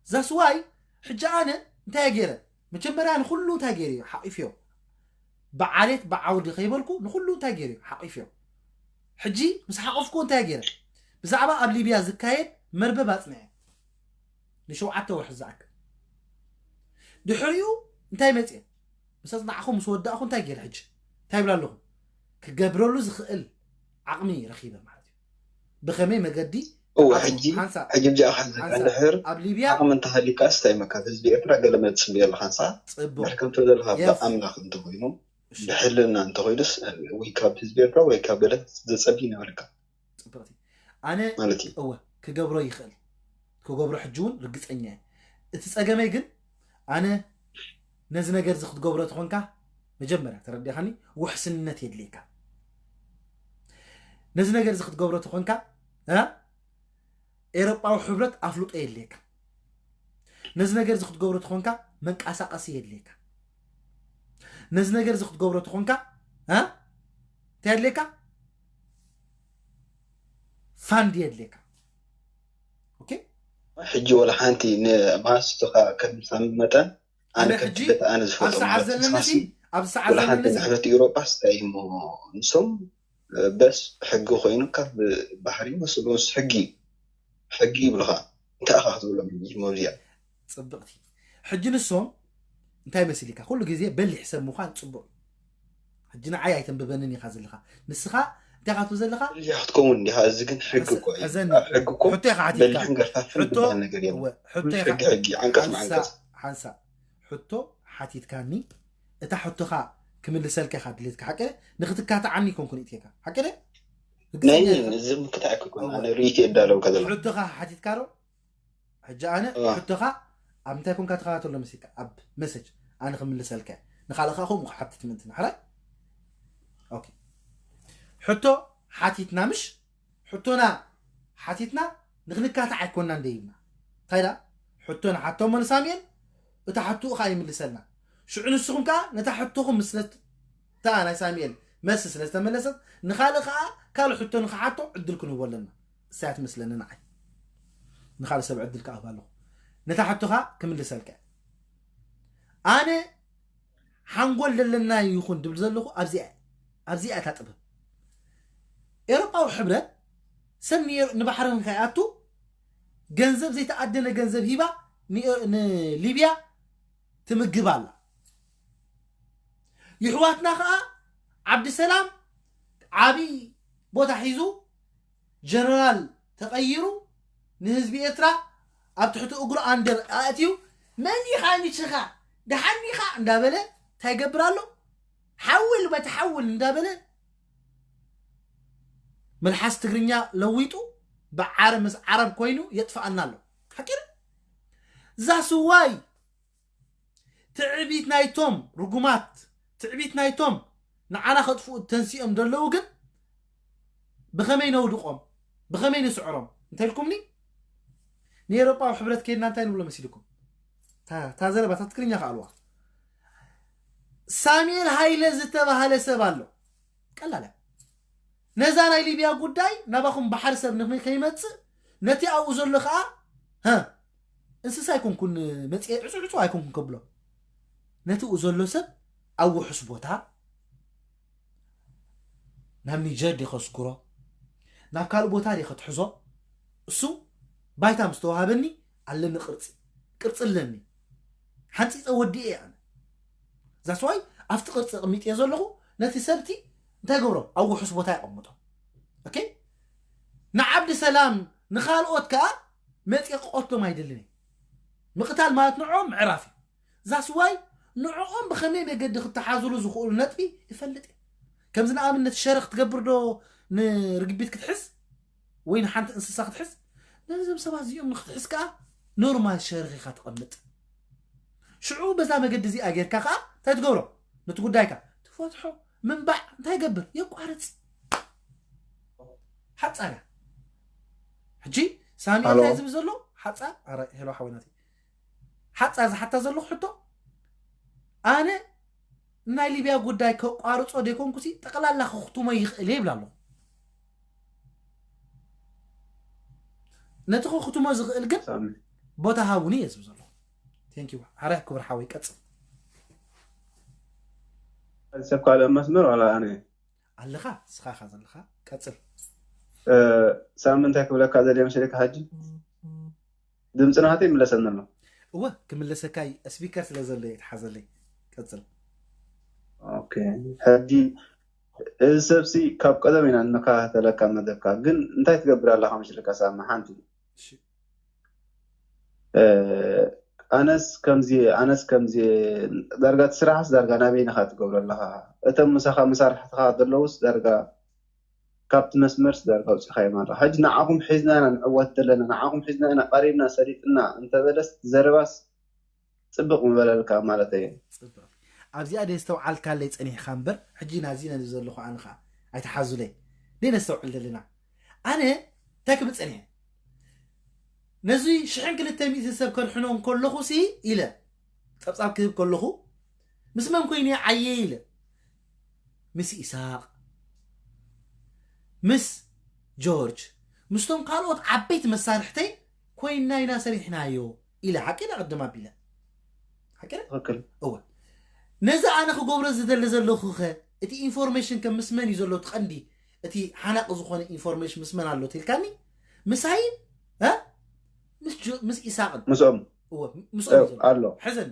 ዛስዋይ ሕጂ ኣነ እንታይ ገይረ? መጀመርያ ንኹሉ እንታይ ገይረ እዩ ሓቂፍዮ? ብዓሌት ብዓውዲ ከይበልኩ ንኹሉ እንታይ ገይረ እዩ ሓቂፍዮ? ሕጂ ምስ ሓቆፍኩ እንታይ ገይረ? ብዛዕባ ኣብ ሊብያ ዝካየድ መርበብ ኣጽንዐ ንሸውዓተ ወርሒ ዝኣክል። ድሕሪኡ እንታይ መጽየ? ምስ ኣጽናዕኹ ምስ ወዳእኹ እንታይ ገይረ? ሕጂ እንታይ ይብል ኣለኹ? ክገብረሉ ዝኽእል ዓቕሚ ረኺበ ማለት እዩ። ብኸመይ መገዲ እወ ተዓጽዎ? ሕጂ ሓንሳእ ሕጂ ብዚኣ ሓንሳእ ሓንሳእ እንድሕር ኣብ ሊብያ ዓቕሚ እንተሃሊካ ስታይ መካ ህዝቢ ኤርትራ ገለ መጽ ብየለ ሓንሳእ ጽቡቕ ድሕር ከምቶ ዘለካ የስ ብኣምላኽ እንተኮይኑ እሺ ብሕልና እንተኮይኑስ ወይ ካብ ህዝቢ ኤርትራ ወይ ካብ ገለ ዘጸብ ይነበረካ ጽብቕቲ ኣነ ማለት እዩ። እወ ክገብሮ ይኽእል ክገብሮ ሕጂ እውን ርግጸኛ እየ። እቲ ጸገመይ ግን ኣነ ነዚ ነገር እዚ ክትገብሮ ተኾንካ መጀመርያ ተረዲኻኒ ውሕስነት የድልየካ። ነዚ ነገር እዚ ክትገብሮ ተኾንካ እ? ኤሮጳዊ ሕብረት ኣፍልጦ የድልየካ። ነዚ ነገር እዚ ክትገብሮ ተኾንካ መንቀሳቐሲ የድልየካ። ነዚ ነገር እዚ ክትገብሮ ተኾንካ እ? እንታይ የድልየካ? ፋንድ የድልየካ። ኦኬ ሕጂ ወላ ሓንቲ ንማስቱካ ከምሳም መጠን ኣነ ኣነ ከም ሕጂ ትበት ኣነ ኣብ ዝፈልጦ ሰዓት ማለት ዘለኒ ንስኻሲ ኣብዚ ሰዓት ወላ ሓንቲ ዘለኒ ንሕብረት ኤውሮጳ ስታይ እሞ ንሶም በስ ሕጊ ኮይኑ ካብ ባሕሪ መስሉ ምስ ሕጊ ሕጊ ይብልኻ እንታይ ኢኻ ክትብሎም ሕጂ መብዚያ ጽብቕቲ ሕጂ ንሶም እንታይ መሲልካ ኩሉ ግዜ በሊሕ ሰብ ምዃን ጽቡቕ እዩ። ሕጂ ንዓይ ኣይተንብበንን ኢኻ ዘለኻ ንስኻ እንታይ ኢኻ ትብል ዘለኻ እዚኣ ክትከውን እንዲኻ እዚ ግን ሕጊ እኮ እዩ ሕዘኒ ሕጊ እኮ ሕቶ ኢኻ ሓቲትካ በሊሕን ገርፋፍን ሕቶ ዝበሃል ነገር የለን እወ፣ ሕቶ ኩሉ ኢኻ ሕጊ ሕጊ ዓንቀጽ ሓንሳ ንዓንቀጽ ሓንሳ ሕቶ ሓቲትካኒ እታ ሕቶኻ ክምልሰልካ ኢኻ ድሌትካ ሓቂ ንኽትካታዓኒ ይኮንኩን ኢትካ ሓቂ ናይ ርግጸኛ ኢኻ እዚ ምክታዕ ክኮን እወ ኣነ ርእይቶ የዳለውካ ዘለኹ ሕቶኻ ሓቲትካ ዶ ሕጂ ኣነ እዋ ሕቶኻ ኣብ ምንታይ ኮንካ ተኸታተሎ መሲልካ ኣብ መሰጅ ኣነ ክምልሰልካ እየ። ንኻልእ ከዓ ከምኡ ክሓትት ምእንቲ ንሕራይ ኦኬ ሕቶ ሓቲትና ምሽ ሕቶና ሓቲትና ንክንካታዕ ኣይኮንና እንደይብና እንታይ ዳ ሕቶ ንሓቶሞ ንሳሙኤል እታ ሕቶኡ ከዓ ይምልሰልና ሽዑ ንስኹም ከዓ ነታ ሕቶኹም ምስለታ ናይ ሳሙኤል መልሲ ስለ ዝተመለሰት ንኻልእ ከዓ ካልእ ሕቶ ንክሓቶ ዕድል ክንህቦ ኣለና እሳያ ትመስለኒ ንዓይ ንኻልእ ሰብ ዕድል ክኣህብ ኣለኹ ነታ ሕቶኻ ክምልሰልካ ኣነ ሓንጎል ዘለና ይኹን ድብል ዘለኹ ኣብዚኣ ኣብዚኣ እታ ጥበብ ኤሮጳዊ ሕብረት ሰብ ንኤሮ- ንባሕሪ ንከይኣቱ ገንዘብ ዘይተኣደነ ገንዘብ ሂባ ንኤ- ንሊብያ ትምግብ ኣላ ይሕዋትና ከዓ ዓብድሰላም ዓብይ ቦታ ሒዙ ጀነራል ተቐይሩ ንህዝቢ ኤርትራ ኣብ ትሕቲ እግሩ ኣንደር ኣእትዩ መን ኢኻ ንስኻ ደሓን ኢኻ እንዳበለ እንታይ ይገብር ኣሎ ሓውል በቲ ሓውል እንዳበለ መልሓስ ትግርኛ ለዊጡ ብዓረ ምስ ዓረብ ኮይኑ የጥፍኣና ኣሎ ሓቂር እዛ ስዋይ ትዕቢት ናይቶም ርጉማት ትዕቢት ናይቶም ንዓና ከጥፍኡ ተንሲኦም ዘለዉ ግን ብኸመይ ነውድቖም፣ ብኸመይ ንስዕሮም እንተልኩምኒ፣ ንኤሮጳዊ ሕብረት ከይድና እንታይ ንብሎ መሲልኩም? እታ ዘረባ እታ ትግርኛ ከኣልዋ። ሳሙኤል ሃይለ ዝተባሃለ ሰብ ኣሎ። ቀላል እያ። ነዛ ናይ ሊብያ ጉዳይ ናባኹም ባሕሪ ሰብ ንኸይመጽእ፣ ነቲ ኣብኡ ዘሎ ኸኣ እንስሳ ኣይኮንኩን መጽኤ ዕጹ ዕጹ ኣይኮንኩን ከብሎ፣ ነቲ ኡ ዘሎ ሰብ ኣብ ውሑስ ቦታ ናብ ኒጀር ዲ ከስኩሮ፣ ናብ ካልእ ቦታ ዲ ከትሕዞ፣ እሱ ባይታ ምስ ተዋሃበኒ ኣለኒ ቅርጺ፣ ቅርጺ ኣለኒ፣ ሓንጺጸ ወዲኤ ኣነ። ዛስዋይ ኣብቲ ቅርጺ ቅሚጥ እየ ዘለኹ። ነቲ ሰብቲ እንታይ ገብሮ? ኣብ ውሑስ ቦታ ይቐምጦ። ኦኬ፣ ንዓብዲ ሰላም ንኻልኦት ከኣ መጽየ ክቐትሎም ኣይደልን እየ። ምቕታል ማለት ንዕኦም ምዕራፍ እዩ። ዛስዋይ ንዕኦም ብኸመይ መገዲ ክተሓዝሉ ዝኽእሉ ነጥቢ ይፈልጥ እየ። ከምዚ ንኣብነት ሸርኽ ትገብር ዶ ንርግቢት ክትሕዝ ወይ ንሓንቲ እንስሳ ክትሕዝ? ነዞም ሰባት እዚኦም ንክትሕዝ ከኣ ኖርማል ሸርኽ ኢኻ ትቐምጥ። ሽዑ በዛ መገዲ እዚኣ ጌርካ ከኣ እንታይ ትገብሮ? ነቲ ጉዳይካ ትፈትሖ። ምንባዕ እንታይ ይገብር? የቋርጽ። ሓጻር እያ። ሕጂ ሳሚ እንታይ ዝብል ዘሎ? ሓጻር ኣረ ሄሎ ሓወይ ናተይ ሓጻር ዝሓታ ዘለኹ ሕቶ ኣነ ናይ ሊብያ ጉዳይ ከቋርጾ ደይኮንኩሲ ጠቕላላ ክኽትሞ ይኽእል እየ ይብል ኣለኹ። ነቲ ክኽትሞ ዝኽእል ግን ቦታ ሃቡኒ እየ ዝብል ዘለኹ። ቴንኪዩ ሓራይ ክብር ሓወይ ቀጽል። ሰብ ካልእ መስመር ዋላ ኣነ ኣለኻ ስኻ ኢኻ ዘለኻ ቀጽል። ሳሚ እንታይ ክብለካ ዘለ መሰለካ ሓጂ ድምፂ ናተይ ይምለሰኒ ኣሎ። እወ ክምለሰካ ስፒከር ስለ ዘሎ እየ ትሓዘለይ። ቀፅል። ኦኬ፣ ሕጂ እዚ ሰብሲ ካብ ቀደም ኢና እንከታተለካ መደብካ፣ ግን እንታይ ትገብር ኣለካ መሲልካ ሳሚ ሓንቲ እሺ። እ፣ ኣነስ ከምዚ ኣነስ ከምዚ ዳርጋ እቲ ስራሕስ ዳርጋ ናበይ ኢኻ ትገብሮ ኣለኻ? እቶም ምሳኻ መሳርሕትኻ ዘለውስ ዳርጋ ካብቲ መስመርስ ዳርጋ ኣውፂኻዮም ኣለኻ። ሕጂ ንዓኹም ሒዝና ኢና ንዕወት ዘለና፣ ንዓኹም ሒዝና ኢና ቀሪብና ሰሊጥና እንተበለስ እቲ ዘረባስ ፅብቕ ምበለልካ ማለተይ እየ። ፅብቕ ኣብዚኣ ደየስተውዓልካለይ ፀኒሕኻ እምበር ሕጂ ናዚ ነዚ ዘለኹ ኣነ ኸዓ ኣይትሓዙለይ ደይነስተውዕል ዘለና። ኣነ እንታይ ክብል ፀኒሐ ነዚ ሽሕን ክልተ ሚእቲ ሰብ ከድሕኖ እንከለኹ ሲ ኢለ ፀብፃብ ክህብ ከለኹ ምስ መን ኮይነ ዓየ ኢለ ምስ ኢሳቕ ምስ ጆርጅ ምስቶም ካልኦት ዓበይቲ መሳርሕተይ ኮይና ኢና ሰሪሕናዮ ኢለ ሓቂ ዳ ቅድም ኣቢለ ሓቂ ዳ ትኽክል እወ ነዚ ኣነ ክገብሮ ዝደሊ ዘለኹ ኸ እቲ ኢንፎርሜሽን ከ ምስ መን እዩ ዘሎ እቲ ቀንዲ እቲ ሓናቂ ዝኾነ ኢንፎርሜሽን ምስ መን ኣሎ ትልካኒ ምሳይን እ? ምስ ጆ- ምስ ኢሳቅን ምስኦም እወ ምስኦም እዩ ዘሎ ኣሎ ሕዘኒ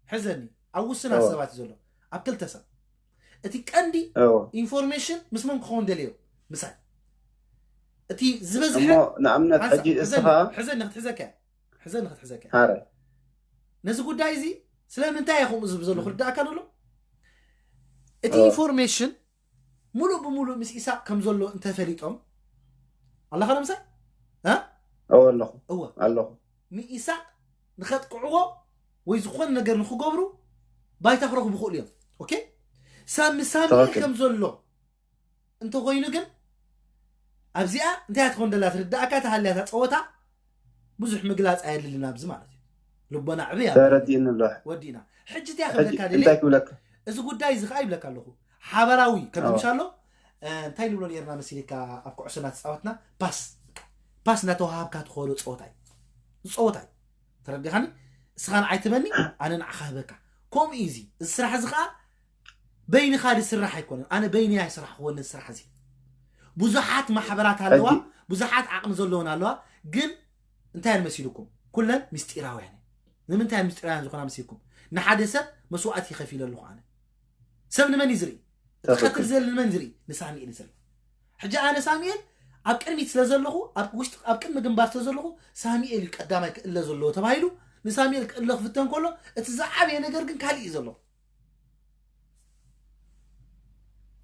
ሕዘኒ ኣብ ውስናት ሰባት እዩ ዘሎ ኣብ ክልተ ሰብ እቲ ቀንዲ እዎ ኢንፎርሜሽን ምስ መን ክኸውን ደልዮ ምሳይ እቲ ዝበዝሐ እሞ ንኣብነት ሓንሳብ፣ ሕጂ ሕዘኒ፣ እስኻ ሕዘኒ ክትሕዘካ እያ። ሕዘኒ ክትሕዘካ እያ። ሃረ ነዚ ጉዳይ እዚ ስለምንታይ እየ ከምኡ ዝብ ዘሎ ክርዳእካ ደሎ እቲ እዎ ኢንፎርሜሽን ሙሉእ ብሙሉእ ምስ ኢሳቅ ከም ዘሎ እንተፈሊጦም ኣለኻ ዶ ምሳይ እ? እዎ ኣለኹ እወ ኣለኹ ንኢሳቅ ንኸጥቅዕዎ ወይ ዝኾነ ነገር ንክገብሩ ባይታ ክረኽቡ ይኽእሉ እዮም። ኦኬ ሳሚ ሳሚ ትኽክል። ከም ዘሎ እንተኮይኑ ግን ኣብዚኣ እንታይ ትኾን ደላ ትርዳእካ ተሃልያ እታ ፀወታ ብዙሕ ምግላፅ ኣየድልን ኣብዚ ማለት እዩ። ልቦና ዕብይ ተረዲእኒ ኣሎ። ወዲእና ሕጂ እቲያ ሕጂ ክብለካ ደሊ እንታይ ክብለካ? እዚ ጉዳይ እዚ ከዓ ይብለካ ኣለኹ ሓበራዊ ከምዚ ኣዎ። ምሻሎ እ፣ እንታይ ንብሎ ነርና መሲልካ ኣብ ኩዕሶ እናተፃወትና ፓስ ፓስ እናተዋሃብካ ትኸዶ ፀወታ እዩ ዝፀወታ እዩ ተረዲኻኒ እስኻ ንዓይ ትበኒ ኣነ ንዓኻ ህበካ ከምኡ እዩ እዚ እዚ ስራሕ እዚ ከዓ በይንኻ ዝስራሕ ኣይኮነን ኣነ በይኒ ኣይስራሕክዎ ነዚ ስራሕ እዚ ብዙሓት ማሕበራት ኣለዋ ሕጂ- ብዙሓት ዓቕሚ ዘለውን ኣለዋ ግን እንታይ እየን መሲልኩም ኩለን ምስጢራውያን እየን ንምንታይ እየን ምስጢራውያን ዝኾና መሲልኩም ንሓደ ሰብ መስዋእቲ ይኸፊለልኹ ኣነ ሰብ ንመን እዩ ዝርኢ እቲ ትኽክል። ቀትል ዝደሊ ንመን ዝርኢ ንሳሙኤል እዩ ዝርኢ ሕጂ ኣነ ሳሙኤል ኣብ ቅድሚት ስለ ዘለኹ ኣብ ውሽጢ ኣብ ቅድሚ ግንባር ስለ ዘለኹ ሳሙኤል እዩ ቀዳማይ ክእለ ዘለዎ ተባሂሉ ንሳሙኤል ክእለ ክፍተን ከሎ እቲ ዝዓበየ ነገር ግን ካሊእ እዩ ዘሎ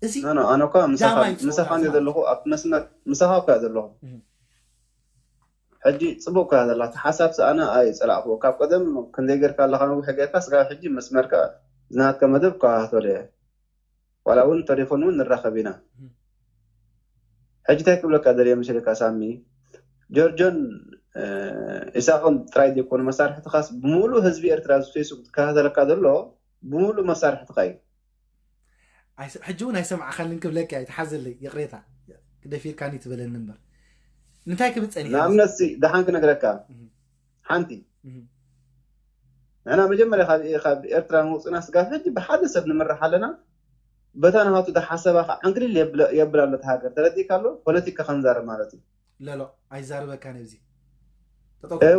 እዚ ኖ ኖ ኣነ እኳ ምሳኻ ዳማይ ጾታ ምሳኻ እንደ ማለት ዘለኹ ኣብቲ መስመር ምሳኻ እኳ ዘለኹ እህ። ሕጂ ጽቡቅ እኳ ዘላ እቲ ሓሳብ ኣነ ኣይጸላእኩ ካብ ቀደም ክንደይ ጌርካ ኣለኻ ነዊሕ ጌርካ ስጋብ ሕጂ መስመርካ ዝናትካ መደብ እኳ ተለየ ዋላ እውን ተሌፎን እውን ንራኸብ ኢና ሕጂ እንታይ ክብለካ ደልየ መሲልካ ሳሚ፣ ጆርጆን ኢሳቅን ጥራይ ዘይኮኑ መሳርሕትኻስ ብምሉእ ህዝቢ ኤርትራ እዚ ፌስቡክ ዝከታተለካ ዘሎ ብምሉእ መሳርሕትኻ እዩ። ሕጂ እውን ኣይሰማዕኻንን ክብለካ ኣይትሓዘለይ፣ ይቕሬታ። ደፊርካኒ ትበለኒ እምበር እንታይ ክብል ጸኒሐ? ንኣብነት ደሓን ክነግረካ ሓንቲ፣ ንሕና መጀመርያ ካብ ኤርትራ ንውፅና ስጋብ ሕጂ ብሓደ ሰብ ንምራሕ ኣለና። በታ ናሃቱ ዝሓሰባ ከዓ ዕንክሊል የብል ኣሎ እቲ ሃገር። ተረዲእካ ኣሎ? ፖለቲካ ከንዛረብ ማለት እዩ። ለሎ ኣይዛረበካ ነብዚ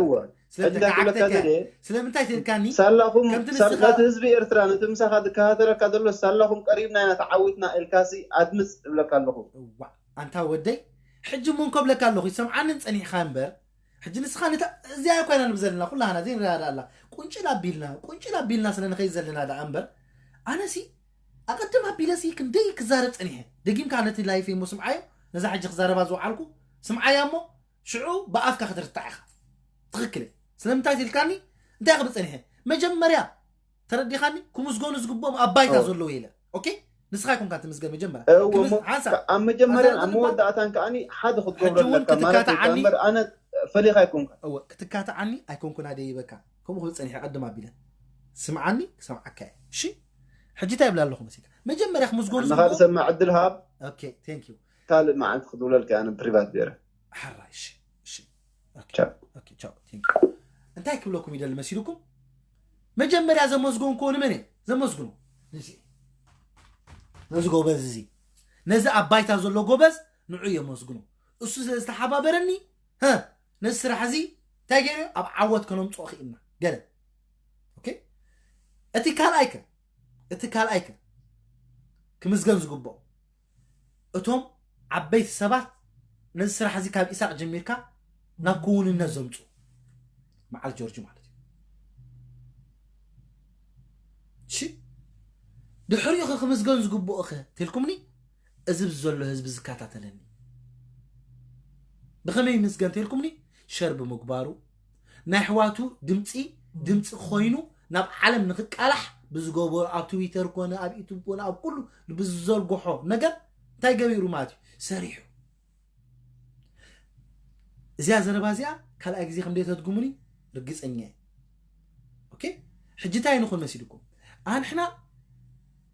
እወ ስለምንታይ ትብለካ ዘለ ስለምንታይ ትልካኒ ሳላኹም ከምቲ ንስኻ ነቲ ህዝቢ ኤርትራ ነቲ ምሳኻ ዝከታተለካ ዘሎ ሳላኹም ቀሪብና ኢና ተዓዊትና ኢልካሲ ኣድምፅ እብለካ ኣለኹ። እዋ ኣንታ ወደይ ሕጂ እሞ እንከብለካ ኣለኹ ይሰምዓንን ጸኒሕኻ እምበር ሕጂ ንስኻ ነታ እዚኣ ኮይና ንብል ዘለና ኩላህና ዘይንረዳዳ ኣላ ቁንጭል ኣቢልና ቁንጭል ኣቢልና ስለ ንኸይድ ዘለና ደኣ እምበር ኣነሲ ኣቐድም ኣቢለሲ ክንደይ ክዛረብ ጸኒሐ ደጊምካ ነቲ ላይፍ እሞ ስምዓዮ ነዛ ሕጂ ክዛረባ ዝወዓልኩ ስምዓያ እሞ ሽዑ ብኣፍካ ክትርታዕ ኢኻ ትኽክል እየ ስለምንታይ ኢልካኒ እንታይ ክብል ጸኒሐ መጀመርያ ተረዲኻኒ ክምስገኑ ዝግብኦም ኣብ ባይታ ዘለዉ ኢለ ኦኬ ንስኻ ይኮንካ ትምስገን መጀመርያ እወ እሞ ሓንሳ ኣብ መጀመርያን ኣብ መወዳእታን ከዓኒ ሓደ ክትገብሮ ሕጂ እውን ኣለካ ማለት እዩ ክትካትዓኒ እምበር ኣነ ፈሊኻ ኣይኮንካ እወ ክትካትዓኒ ኣይኮንኩን ኣደ ይበካ ከምኡ ክብል ጸኒሐ ቀድም ኣቢለ ስምዓኒ ክሰምዓካ እየ እሺ ሕጂ እንታይ ይብላ ኣለኹ መሲልካ መጀመርያ ክምስገኑ ንኻልእ ዝግብኦም ሰማዕ ዕድል ሃብ ኦኬ ቴንክ ዩ ካልእ መዓልቲ ክትብለልካ ኣነ ፕሪቫት ገይረ ሓራይ እሺ እሺ ኦኬ ቻው። ኦኬ ቻው ቴንክ ዩ እንታይ ክብለኩም ይደሊ መሲልኩም መጀመርያ ዘመስገንኩዎ ንመን እየ ዘመስግኖ ነዚ ነዚ ጎበዝ እዚ ነዚ ኣብ ባይታ ዘሎ ጎበዝ ንዑ የመስግኖ እሱ ስለ ዝተሓባበረኒ ሀ ነዚ ስራሕ እዚ እንታይ ገይረ ኣብ ዓወት ከነምፅኦ ክኢልና ገለ ኦኬ እቲ ካልኣይ ከ እቲ ካልኣይ ከ ክምስገን ዝግብኦ እቶም ዓበይቲ ሰባት ነዚ ስራሕ እዚ ካብ ኢሳቅ ጀሚርካ ናብ ክውንነት ዘምፁ በዓል ጆርጅ ማለት እዩ እሺ ድሕሪኡ ኸ ክምስገን ዝግብኦ ኸ ተልኩምኒ እዚ ዘሎ ህዝቢ ዝከታተለኒ ብኸመይ ይምስገን ተልኩምኒ ሸር ብምግባሩ ናይ ኣሕዋቱ ድምፂ ድምፂ ኮይኑ ናብ ዓለም ንክቃላሕ ብዝገበሮ ኣብ ትዊተር ኮነ ኣብ ዩቱብ ኮነ ኣብ ኩሉ ብዝዘርግሖ ነገር እንታይ ገቢሩ ማለት እዩ ሰሪሑ እዚኣ ዘረባ እዚኣ ካልኣይ ግዜ ከም ደይተድግሙኒ ርግፀኛ እየ ኦኬ ሕጂ እንታይ ንኾን መሲልኩም ኣንሕና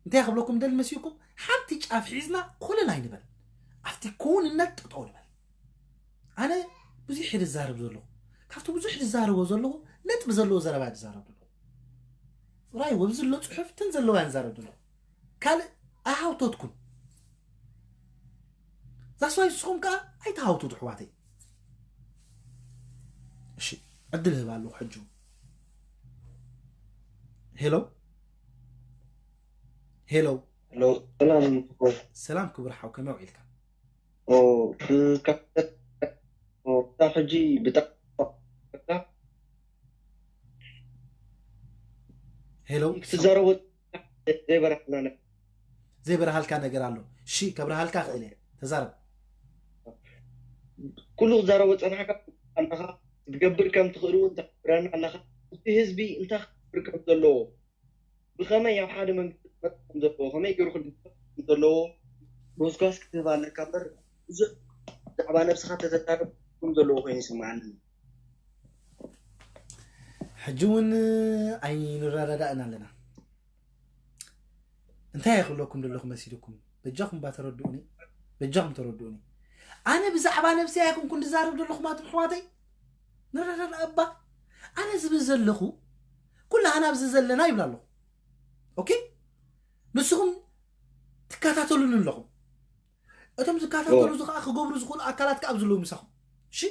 እንታይ ክብለኩም ደል መሲልኩም ሓንቲ ጫፍ ሒዝና ኮለል ኣይንበል ኣብቲ ክውንነት ጠጠው ንበል ኣነ ብዙሕ እየ ዝዛረብ ዘለኹ ካብቲ ብዙሕ ዝዛረቦ ዘለኹ ነጥቢ ዘለዎ ዘረባ ዝዛረብ ዘለኹ ራይ ወብዚ ኣሎ ፅሑፍ ተን ዘለዋ ንዛረብ ዘለኹ ካልእ ኣሃውተትኩም ዛስዋይ ንስኹም ከዓ ኣይተሃውቱ ኣሕዋተይ እሺ ዕድል ህብ ኣለኹ ሕጂ ሄሎ ሄሎ ሄሎ ሰላም ሰላም ክቡር ሓው ከመይ ውዒልካ እታ ሕጂ ብጣዕሚ ሄሎ ክትዛረቦ ዘይበረሃልና ዘይበረሃልካ ነገር ኣሎ ሺ ከብረሃልካ ክእል እየ ተዛረብ ኩሉ ክዛረቦ ፀናሕካ ኣለካ ክትገብር ከም ትኽእል እውን ተክብረና ኣለካ እቲ ህዝቢ እንታይ ክገብር ከም ዘለዎ ብኸመይ ኣብ ሓደ መንግስቲ ክመፅእ ከም ዘለዎ ከመይ ገይሩ ክድግፍ ከም ዘለዎ ጎስጓስ ክትህብ ኣለካ እምበር ብዙሕ ብዛዕባ ነብስኻ ተተዛረብ ከም ዘለዎ ኮይኑ ይስምዓኒ ሕጂ እውን ኣይንረዳዳእን ኣለና እንታይ ክብለኩም ዘለኹ መሲልኩም በጃኹም ባ ተረድኡኒ በጃኹም ተረድኡኒ ኣነ ብዛዕባ ነብሲ ኣይኮንኩን ዝዛረብ ዘለኹም ኣቱም ኣሕዋተይ ንረዳዳ እባ ኣነ ዝብል ዘለኹ ኩላህና ኣብዚ ዘለና ይብላ ኣለኹ ኦኬ ንስኹም ትከታተሉኒ ኣለኹም እቶም ዝከታተሉ እዚ ከዓ ክገብሩ ዝኽእሉ ኣካላት ከዓ ኣብ ዘለዉ ምሳኹም እሺ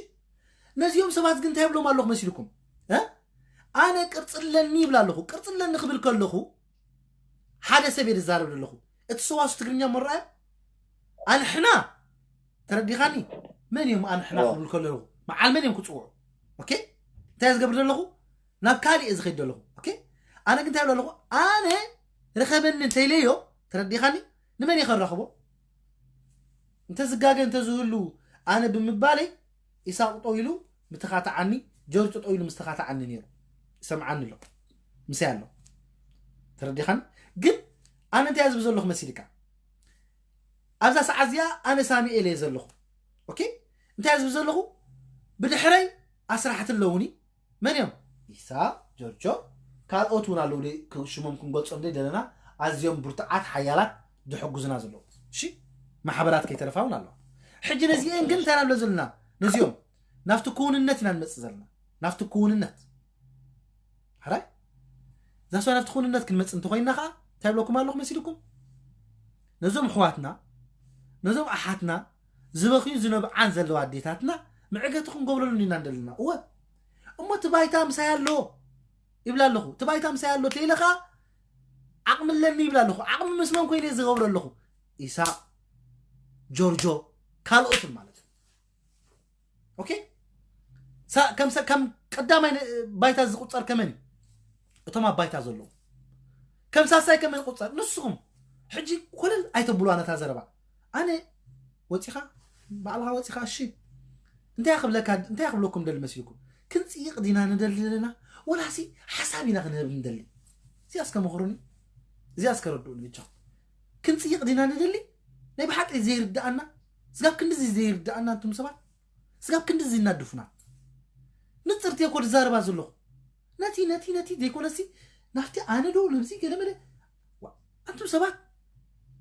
ነዚኦም ሰባት ግን እንታይ ይብሎም ኣለኹ መሲልኩም ኣነ ቅርፂ ኣለኒ ይብል ኣለኹ ቅርፂ ኣለኒ ክብል ከለኹ ሓደ ሰብ እየ ዝዛረብ ዘለኹ እቲ ሰዋሱ ትግርኛ መረኣዮ ኣንሕና ተረዲኻኒ መን እዮም ኣንሕና ክብል ከለኹ መዓል መን እዮም ክፅውዑ ኦኬ እንታይ ዝገብር ዘለኹ ናብ ካሊእ እየ ዝኸይድ ዘለኹ ኦኬ ኣነ ግን እንታይ ኣለኹ ኣነ ርኸበኒ እንተኢለዮ ተረዲኻኒ ንመን እየ ከራኽቦ እንተዝጋገ እንተዝህሉ ኣነ ብምባለይ ኢሳቅ ጠው ኢሉ ምተኻትዓኒ ጆርጅ ጠው ኢሉ ምስተኻትዓኒ ነይሩ ይሰምዓኒ ኣሎ ምሳይ ኣሎ ተረዲኻኒ ግን ኣነ እንታይ ዝብ ዘለኹ መሲልካ ኣብዛ ሰዓት እዚኣ ኣነ ሳሚኤል እየ ዘለኹ ኦኬ እንታይ ዝብል ዘለኹ ብድሕረይ ኣስራሕቲ ኣለውኒ መን እዮም ኢሳ ጆርጆ ካልኦት እውን ኣለዉ ሽሞም ክንገልጾም ደይ ደለና ኣዝዮም ብርቱዓት ሓያላት ዝሕጉዝና ዘለዉ እሺ ማሕበራት ከይተረፋ እውን ኣለዋ ሕጂ ነዚኤን ግን እንታይ ንብለ ዘለና ነዚኦም ናብቲ ክውንነት ኢና ንመጽእ ዘለና ናብቲ ክውንነት ሕራይ እዛ ሰው ናብቲ ክውንነት ክንመጽእ እንተኮይና ከዓ እንታይ ብለኩም ኣለኹ መሲልኩም ነዞም ኣሕዋትና ነዞም ኣሓትና ዝበኽዩ ዝነብዓን ዘለዋ ኣዴታትና ምዕገቲ ክንገብረሉ ኢና እንደለና እወ እሞ እቲ ባይታ ምሳይ ኣሎ ይብላ ኣለኹ እቲ ባይታ ምሳይ ኣሎ ተይለ ከዓ ዓቕሚ ኣለኒ ይብላ ኣለኹ ዓቕሚ ምስ መን ኮይነ ዝገብረ ኣለኹ ኢሳቅ ጆርጆ ካልኦትን ማለት እዩ ኦኬ ከም ቀዳማይ ባይታ ዝቁፀር ከመን እዩ እቶም ኣብ ባይታ ዘለዉ ከም ሳሳይ ከመን ቁፀር ንስኹም ሕጂ ኮለል ኣይተብሉ ኣነታ ዘረባ ኣነ ወፂኻ ባዕልኻ ወፂኻ እሺ እንታይ ክብለካ እንታይ ክብለኩም ደሊ መሲልኩም ክንፅይቕ ዲና ንደሊ ዘለና ወላሲ ሓሳብ ኢና ክንህብ ንደሊ እዚኣ እስከ ምኽሩኒ እዚኣ እስከ ረድኡኒ ብቻ ክንፅይቕ ዲና ንደሊ ናይ ብሓቂ ዘይርድኣና ስጋብ ክንድዚ ዘይርድኣና እንቱም ሰባት ስጋብ ክንድዚ ይናድፉና ንፅርቲ እኮ ዝዛረባ ዘለኹ ነቲ ነቲ ነቲ ዘይኮነሲ ናብቲ ኣነ ዶ ነብዚ ገለመለ ኣንቱም ሰባት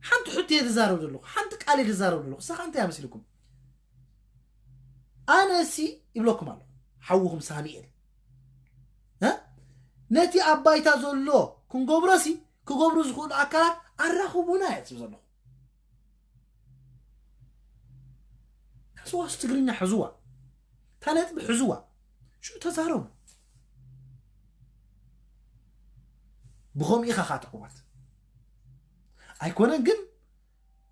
ሓንቲ ሕቶ እየ ዝዛረብ ዘለኹ ሓንቲ ቃል እየ ዝዛረብ ዘለኹ እሳኻ እንታይ ኣመስልኩም ኣነ ሲ ይብለኩም ኣሎ ሓውኹም ሳሚኤል ነቲ ኣብ ባይታ ዘሎ ክንገብሮ ሲ ክገብሩ ዝኽእሉ ኣካላት ኣራኽቡና እየ ዝብ ዘለኹ ሕዝዋ ትግርኛ ሕዝዋ እታ ነጥቢ ሕዝዋ ሽኡ ተዛረቡ ብኸምኡ ኢኻ ኻ ትዕወት ኣይኮነን ግን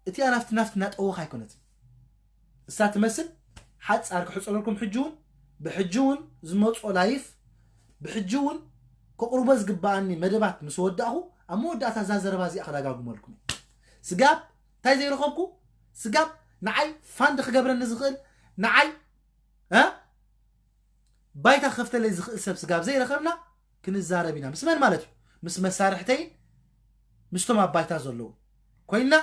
እቲኣ ናፍቲ ናፍቲ እናጠወኻ ኣይኮነትን እሳ ትመስል ሓፃር ክሕፀለልኩም ሕጂ እውን ብሕጂ እውን ዝመፅኦ ላይፍ ብሕጂ እውን ከቕርቦ ዝግበኣኒ መደባት ምስ ወዳእኹ ኣብ መወዳእታ እዛ ዘረባ እዚኣ ክደጋግመልኩም ስጋብ እንታይ ዘይረኸብኩ ስጋብ ንዓይ ፋንድ ክገብረኒ ዝኽእል ንዓይ ባይታ ክኸፍተለይ ዝኽእል ሰብ ስጋብ ዘይረኸብና ክንዛረብ ኢና ምስ መን ማለት እዩ ምስ መሳርሕተይ ምስቶም ኣብ ባይታ ዘለዉ ኮይና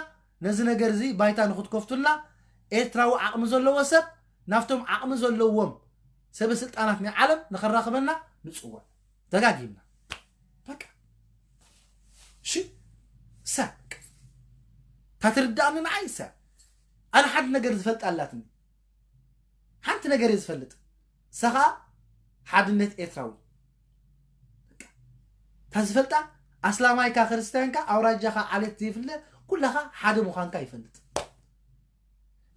ነዚ ነገር እዚ ባይታ ንክትከፍቱልና ኤርትራዊ ዓቕሚ ዘለዎ ሰብ ናብቶም ዓቕሚ ዘለዎም ሰበ ስልጣናት ናይ ዓለም ንኸራኽበና ንፅውዕ ደጋጊምና በቃ እሺ እሳ እታ ትርዳእኒ ንዓይ እሳ ኣነ ሓንቲ ነገር ዝፈልጥ ኣላትኒ ሓንቲ ነገር እየ ዝፈልጥ እሳ ከዓ ሓድነት ኤርትራዊ እታ ዝፈልጣ ኣስላማይካ ክርስትያንካ ኣውራጃኻ ዓሌት ዘይፍለ ኩላኻ ሓደ ምዃንካ ይፈልጥ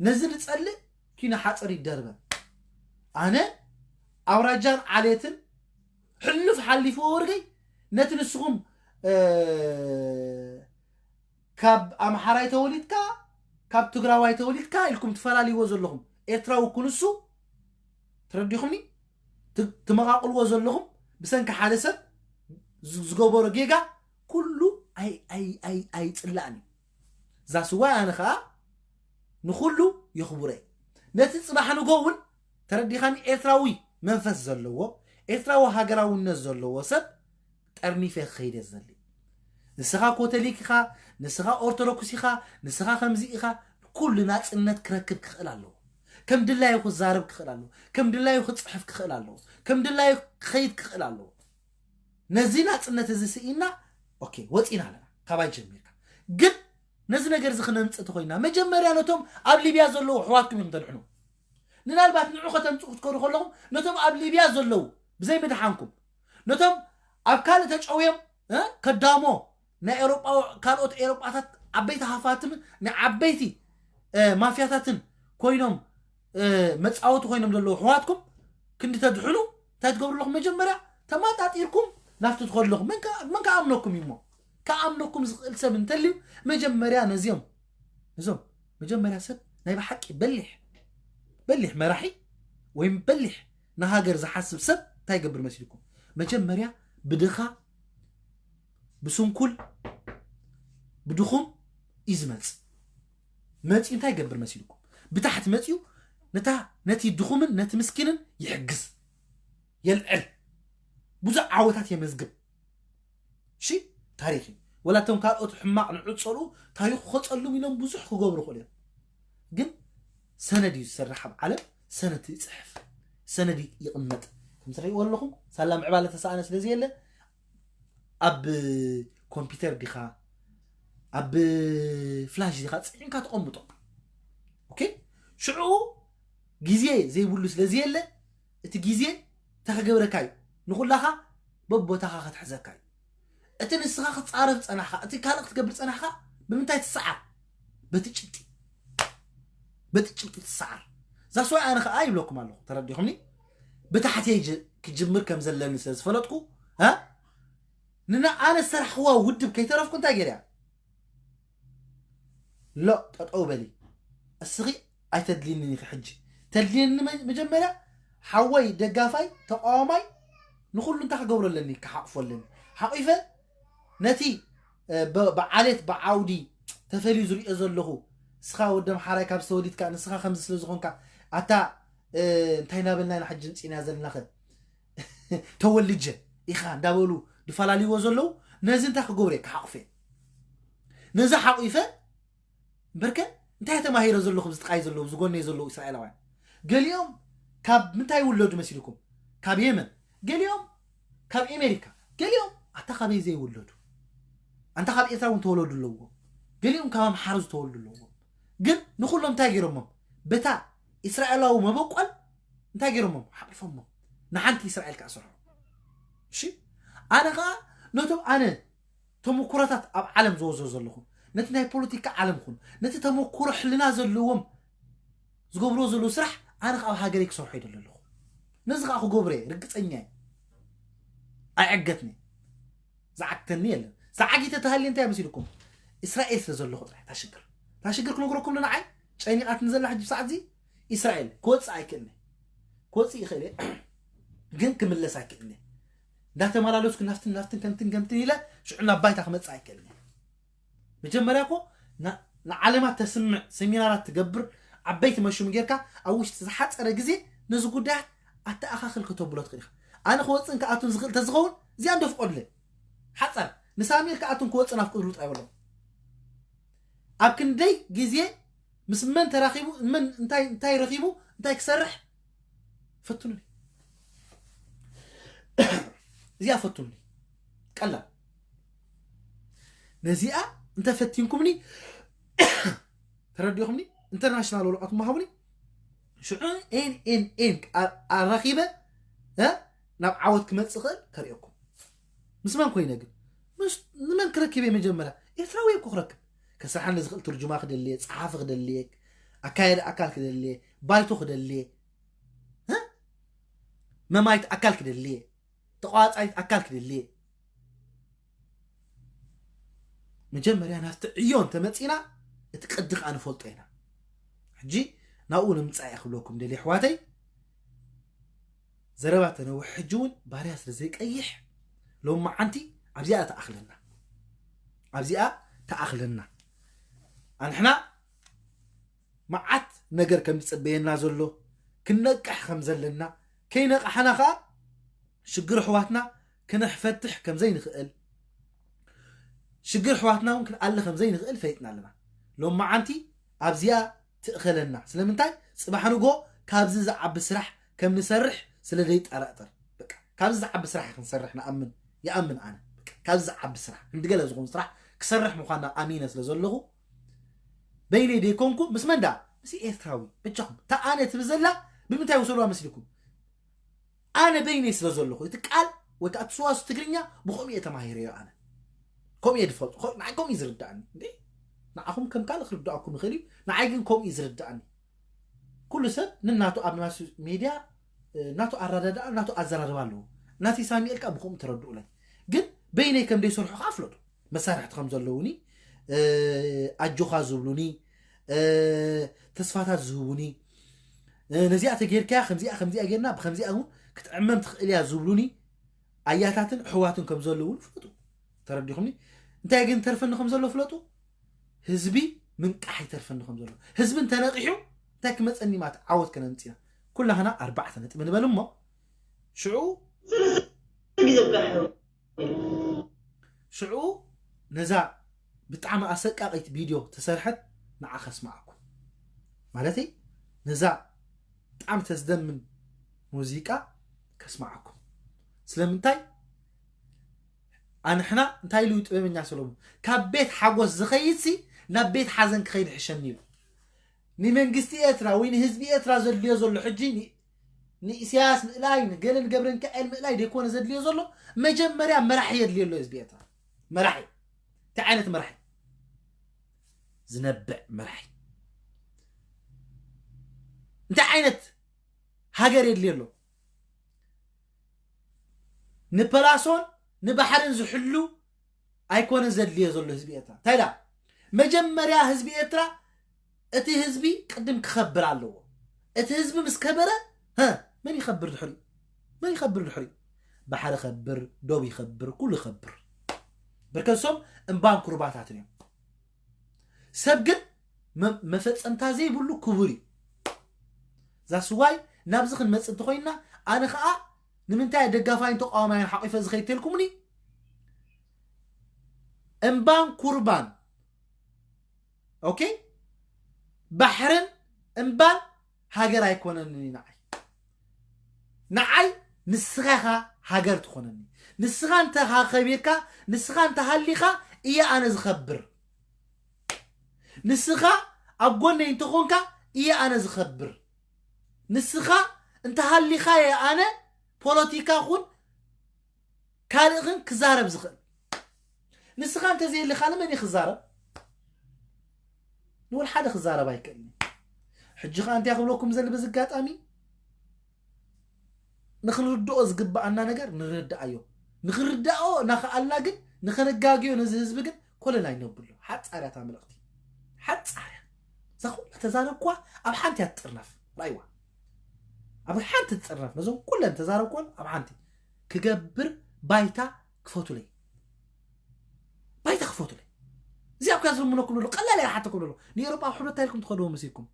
ነዚ ንጸልእ ኪኖ ሓጽር ይደርበን ኣነ ኣውራጃን ዓሌትን ሕሉፍ ሓሊፍዎ ወርገይ ነቲ ንስኹም ካብ ኣምሓራይ ተወሊድካ ካብ ትግራዋይ ተወሊድካ ኢልኩም ትፈላልይዎ ዘለኹም ኤርትራዊ ኩንሱ ተረዲኹምኒ ትመቓቕልዎ ዘለኹም ብሰንኪ ሓደ ሰብ ዝገበሮ ጌጋ ኩሉ ኣይፅላእን እዩ እዛ ስዋይ ኣነ ከዓ ንኩሉ የኽብሮ እዩ ነቲ ፅባሕ ንጎ እውን ተረዲኻኒ ኤርትራዊ መንፈስ ዘለዎ ኤርትራዊ ሃገራውነት ዘለዎ ሰብ ጠርኒፈ ክኸይደ ዝደሊ ንስኻ ኮተሊክ ኢኻ ንስኻ ኦርቶዶክስ ኢኻ ንስኻ ከምዚ ኢኻ ኩሉ ናፅነት ክረክብ ክኽእል ኣለዎ ከም ድላዩ ክዛረብ ክኽእል ኣለዎ ከም ድላዩ ክፅሕፍ ክኽእል ኣለዎ ከም ድላዩ ክኸይድ ክኽእል ኣለዎ ነዚ ናፅነት እዚ ስኢና ኦኬ ወፂና ኣለና ካባይ ጀሚርካ ግን ነዚ ነገር እዚ ክነምፅእ ተኮይና መጀመርያ ነቶም ኣብ ሊብያ ዘለዉ ኣሕዋትኩም እዮም ተድሕኑ ምናልባት ንዑ ከተምፅኡ ክትከዱ ከለኹም ነቶም ኣብ ሊብያ ዘለዉ ብዘይ ምድሓንኩም ነቶም ኣብ ካልእ ተጨውዮም ከዳሞ ናይ ኤሮጳ ካልኦት ኤሮጳታት ዓበይቲ ሃፋትምን ናይ ዓበይቲ ማፍያታትን ኮይኖም መፃወቲ ኮይኖም ዘለዉ ኣሕዋትኩም ክንዲ ተድሕኑ እንታይ ትገብሩ ኣለኹም መጀመርያ ተማጣጢርኩም ናብቲ ትኸዱ ኣለኹም መን ከኣምነኩም እዩ እሞ ከኣምነኩም ዝኽእል ሰብ እንተልዩ መጀመርያ ነዚኦም እዞም መጀመርያ ሰብ ናይ ብሓቂ በሊሕ በሊሕ መራሒ ወይም በሊሕ ንሃገር ዝሓስብ ሰብ እንታይ ይገብር መሲልኩም መጀመርያ ብድኻ ብስንኩል ብድኹም እዩ ዝመፅእ መፂኡ እንታይ ይገብር መሲልኩም ብታሕቲ መፂኡ ነታ ነቲ ድኹምን ነቲ ምስኪንን ይሕግዝ የልዕል ብዙሕ ዓወታት የመዝግብ ሺ ታሪክ እዩ ወላ እቶም ካልኦት ሕማቕ ንዑ ፀልኡ ታሪኩ ከፀሉም ኢሎም ብዙሕ ክገብሩ ክእሉ እዮም ግን ሰነድ እዩ ዝሰርሕ ኣብ ዓለም። ሰነድ ይፅሕፍ፣ ሰነድ ይቕመጥ። ከም ትሪእዎ ኣለኹም ሳላ ምዕባለ ተሰኣነ ስለ ዘየለ ኣብ ኮምፒውተር ዲኻ ኣብ ፍላሽ ዲኻ ፅዒንካ ተቐምጦ። ኦኬ፣ ሽዑ ግዜ ዘይብሉ ስለ ዘየለ እቲ ግዜ እንታይ ክገብረካ እዩ? ንኹላኻ በቦታኻ ክትሕዘካ እዩ። እቲ ንስኻ ክትፃረፍ ፀናሕካ፣ እቲ ካልእ ክትገብር ፀናሕካ ብምንታይ ትሰዓር? በቲ ጭብጢ፣ በቲ ጭብጢ ትሰዓር። ዛስዋይ ኣነ ከዓ ይብለኩም ኣለኹ፣ ተረዲኹምኒ? ብታሕተይ ክጅምር ከም ዘለኒ ስለ ዝፈለጥኩ ንና ኣነ ዝሰራሕክዋ ውድብ ከይተረፍኩ እንታይ ገይርያ? ሎ ጠጠው በሊ፣ እስኺ ኣይተድልይንን ኢኺ። ሕጂ ተድልየኒ መጀመርያ ሓወይ ደጋፋይ ተቃዋማይ ንኩሉ እንታይ ክገብሮ ኣለኒ? ክሓቕፎ ኣለኒ። ሓቂፈ ነቲ ብዓሌት ብዓውዲ ተፈልዩ ዝሪኦ ዘለኹ፣ እስኻ ወደ ኣምሓራይ ካብ ዝተወሊድካ ንስኻ ከምዚ ስለ ዝኾንካ ኣታ እንታይ ናበልና ኢና ሕጂ ምፂና ዘለናኸ? ተወልጀ ኢኻ እንዳበሉ ዝፈላልይዎ ዘለዉ፣ ነዚ እንታይ ክገብሩ እየ? ክሓቑፈ። ነዚ ሓቑፈ እምበርከ እንታይ ተማሂረ ዘለኹ? ዝጥቃይ ዘለዉ ዝጎነይ ዘለዉ እስራኤላውያን ገሊኦም ካብ ምንታይ ይውለዱ መሲልኩም? ካብ የመን፣ ገሊኦም ካብ ኣሜሪካ፣ ገሊኦም ኣታ ካበይ ዘይውለዱ ኣንታ ካብ ኤርትራ እውን ተወለዱ ኣለዎም። ገሊኦም ካብ ኣምሓሩ ዝተወልዱ ኣለዎም። ግን ንኩሎም እንታይ ገይሮሞም? በታ እስራኤላዊ መበቆል እንታይ ገይሮሞም? ሓቂፎሞም። ንሓንቲ እስራኤል ከዓ ሰርሖም። እሺ፣ ኣነ ከዓ ነቶም ኣነ ተመኩሮታት ኣብ ዓለም ዘወዞ ዘለኹ፣ ነቲ ናይ ፖለቲካ ዓለም ኹን ነቲ ተመኩሮ ሕልና ዘለዎም ዝገብርዎ ዘለዉ ስራሕ ኣነ ከዓ ኣብ ሃገረይ ክሰርሖ ይደሊ ኣለኹ። ነዚ ከዓ ክገብሮ እየ፣ ርግፀኛ እየ። ኣይዕገትኒ፣ ዝዓግተኒ የለን። ዝዓጊተ ተሃልየ እንታይ መሲልኩም? እስራኤል ስለ ዘለኹ ጥራይ እታ ሽግር፣ እታ ሽግር ክነግረኩም ንዓይ ጨኒቓትኒ ዘላ ሕጂ ሰዓት እዚ እስራኤል ክወፅእ ኣይክእልኒ። ክወፅእ ይኽእል እየ ግን ክምለስ ኣይክእልኒ። እንዳተመላለስኩ ናፍትን ናፍትን ከምትን ከምትን ኢለ ሽዑ ናብ ባይታ ክመፅእ ኣይክእልኒ። መጀመርያ እኮ ንዓለማት ተስምዕ፣ ሰሚናራት ትገብር፣ ዓበይቲ መሹም ጌርካ ኣብ ውሽጢ ዝሓፀረ ግዜ ነዚ ጉዳያት ኣተኣኻኽል ከተብሎ ትኽእል ኢኻ። ኣነ ክወፅእን ክኣቱን ዝኽእል ተዝኸውን እዚኣ እንዶ ፍቀዱለይ። ሓፃር ንሳሚር ክኣቱን ክወፅእን ኣፍቅዱሉ ጥራይ በሎ። ኣብ ክንደይ ግዜ ምስ መን ተራኺቡ መን እንታይ እንታይ ረኺቡ እንታይ ክሰርሕ ፈትኑኒ። እዚኣ ፈትኑኒ። ቀላል ነዚኣ እንተፈቲንኩምኒ ተረዲኹምኒ ኢንተርናሽናል ወረቐት ምሃቡኒ ሽዑ ኤን ኤን ኤን ኣራኺበ ናብ ዓወት ክመፅእ ክእል ከርእየኩም። ምስ መን ኮይነ ግን ንመን ክረክብ እየ? መጀመርያ ኤርትራዊ እኮ ክረክብ ከስርሓኒ ዝኽእል ትርጅማ ክደልየ፣ ፀሓፊ ክደልየ፣ ኣካየዲ ኣካል ክደልየ፣ ባይቶ ክደልየ፣ መማይት ኣካል ክደልየ፣ ተቋፃይት ኣካል ክደልየ። መጀመርያ ናብቲ ዕዮ እንተመፂና እቲ ቅዲ ከዓ ንፈልጦ ኢና። ሕጂ ናብኡ ንምፃእ እየ ክብለኩም ደልየ ኣሕዋተይ። ዘረባ ተነውሕ ሕጂ እውን ባርያ ስለ ዘይቀይሕ ሎም መዓንቲ ኣብዚኣ ተኣኽለና ኣብዚኣ ተኣኽለና ኣንሕና መዓት ነገር ከም ዝፅበየና ዘሎ ክንነቅሕ ከም ዘለና ከይነቃሕና ከዓ ሽግር ኣሕዋትና ክንፈትሕ ከም ዘይንኽእል ሽግር ኣሕዋትና እውን ክንኣሊ ከም ዘይንኽእል ፈሊጥና ኣለና። ሎም መዓንቲ ኣብዚኣ ትእኸለና። ስለምንታይ? ፅባሕ ንጎ ካብዚ ዝዓቢ ስራሕ ከም ንሰርሕ ስለ ዘይጠራጠር። በቃ ካብዚ ዝዓቢ ስራሕ ክንሰርሕ ንኣምን፣ ይኣምን ኣነ። በቃ ካብዚ ዝዓቢ ስራሕ፣ ክንዲ ገለ ዝኾኑ ስራሕ ክሰርሕ ምዃና ኣሚነ ስለ ዘለኹ በይነይ ደይኮንኩ ምስ መን ደኣ? ምስ ኤርትራዊ። በጃኹም እታ ኣነ ትብል ዘላ ብምንታይ ውሰድዋ መስልኩም? ኣነ በይነይ ስለ ዘለኹ እቲ ቃል ወይ ከዓ እቲ ሰዋስው ትግርኛ ብኸምኡ እየ ተማሂረዮ ኣነ። ከምኡ እየ ዝፈልጦ። ንዓይ ከምኡ እዩ ዝርዳእኒ። እንዴ ንዓኹም ከም ካልእ ክርዳእኩም ይኽእል እዩ። ንዓይ ግን ከምኡ እዩ ዝርዳእኒ። ኩሉ ሰብ ንናቱ ኣብ ማስ ሜድያ ናቱ ኣረዳድኣ ናቱ ኣዘራርባ ኣለዎ። ናተይ ሳሚኤል ከዓ ብከምኡ ተረድኡለይ። ግን በይነይ ከም ደይሰርሑ ከዓ ፍለጡ። መሳርሕቲ ከም ዘለውኒ ኣጆኻ ዝብሉኒ ተስፋታት ዝህቡኒ ነዚኣ ተጌርካያ ከምዚኣ ከምዚኣ ጌርና ብከምዚኣ እውን ክትዕመም ትኽእል እያ ዝብሉኒ ኣያታትን ኣሕዋትን ከም ዘለዉ እውን ፍለጡ። ተረዲኹምኒ? እንታይ ግን ተርፈኒ ከም ዘሎ ፍለጡ። ህዝቢ ምንቃሕ ይተርፈኒ ከም ዘሎ። ህዝቢ እንተነቂሑ እንታይ ክመፀኒ ማለት ዓወት ከነምፅና። ኩላህና ኣርባዕተ ነጥቢ ንበል እሞ ሽዑ ሽዑ ነዛ ብጣዕሚ ኣሰቃቂት ቪድዮ ተሰርሐት ንዓ ከስማዓኩም ማለተይ ነዛ ብጣዕሚ ተስደምም ሙዚቃ ከስማዓኩም። ስለምንታይ? ኣንሕና እንታይ ኢሉ ጥበበኛ ሰሎሞን፣ ካብ ቤት ሓጎስ ዝኸይድሲ ናብ ቤት ሓዘን ክኸይድ ሕሸኒ ኢሉ። ንመንግስቲ ኤርትራ ወይ ንህዝቢ ኤርትራ ዘድልዮ ዘሎ ሕጂ ን- ንኢሳያስ ምእላይ፣ ንገለ ንገብረ ሚካኤል ምእላይ ደይኮነ ዘድልዮ ዘሎ፣ መጀመርያ መራሒ የድልዮ ኣሎ ህዝቢ ኤርትራ። መራሒ እንታይ ዓይነት መራሒ? ዝነብዕ መራሒ። እንታይ ዓይነት ሃገር የድልዮ ኣሎ? ንፐላሶን ንባሕርን ዝሕሉ ኣይኮነ ዘድልዮ ዘሎ ህዝቢ ኤርትራ። እንታይ ዳ? መጀመርያ ህዝቢ ኤርትራ፣ እቲ ህዝቢ ቅድም ክኸብር ኣለዎ። እቲ ህዝቢ ምስ ከበረ፣ ሀ፣ መን ይኸብር ድሕሪኡ? መን ይኸብር ድሕሪኡ? ባሕሪ ይኸብር፣ ዶብ ይኸብር፣ ኩሉ ይኸብር። በርከሶም እምባን ኩርባታትን እዮም። ሰብ ግን መ- መፈጸምታ ዘይብሉ ክቡር እዩ። ዛስዋይ ናብዚ ክንመጽእ እንተኾይንና፣ ኣነ ኸኣ ንምንታይ ደጋፋይን ተቃዋማይን ሓቂፈ ዝኸይድ ተልኩምኒ? እምባን ኩርባን፣ ኦኬ፣ ባሕርን እምባን ሃገር ኣይኮነንን እዩ ንዓይ። ንዓይ ንስኻ ኢኻ ሃገር ትኾነኒ። ንስኻ እንተ ከቢርካ፣ ንስኻ እንተ ሃሊኻ እየ ኣነ ዝኸብር። ንስኻ ኣብ ጎነይ እንተኾንካ እየ ኣነ ዝኸብር። ንስኻ እንተ ሃሊኻ እየ ኣነ ፖለቲካ ኹን ካልእ ኽን ክዛረብ ዝኽእል። ንስኻ እንተ ዘየለኻ ንመን እዩ ክዛረብ? ንወል ሓደ ክዛረብ ኣይክእልን። ሕጂ ኸኣ እንታይ ክብለኩም ዘል በዚ ኣጋጣሚ፣ ንኽንርድኦ ዝግብኣና ነገር ንረድኣዮ። ንኽንርድኦ እናኸኣልና ግን ንኸነጋግዮ ነዚ ህዝቢ ግን ኮለል ኣይነብሎ። ሓጻር እያ እታ መልእኽቲ። ሓጻር እያ። እዛ ኩላ ተዛረብኩዋ ኣብ ሓንቲ እያ ትጥርነፍ። ራእይዋ። ኣብ ሓንቲ ትጥርነፍ። ነዞም ኩለን ተዛረብኩወን ኣብ ሓንቲ። ክገብር ባይታ ክፈቱለይ። ባይታ ክፈቱለይ። እዚኣ እኮ እያ ዝልምነኩም ዘሎ። ቀላል እያ ሓተኩም ዘሎ። ንኤውሮጳ ኣብ ሕብረት እንታይ ኢልኩም ትኸድዎ መሲልኩም?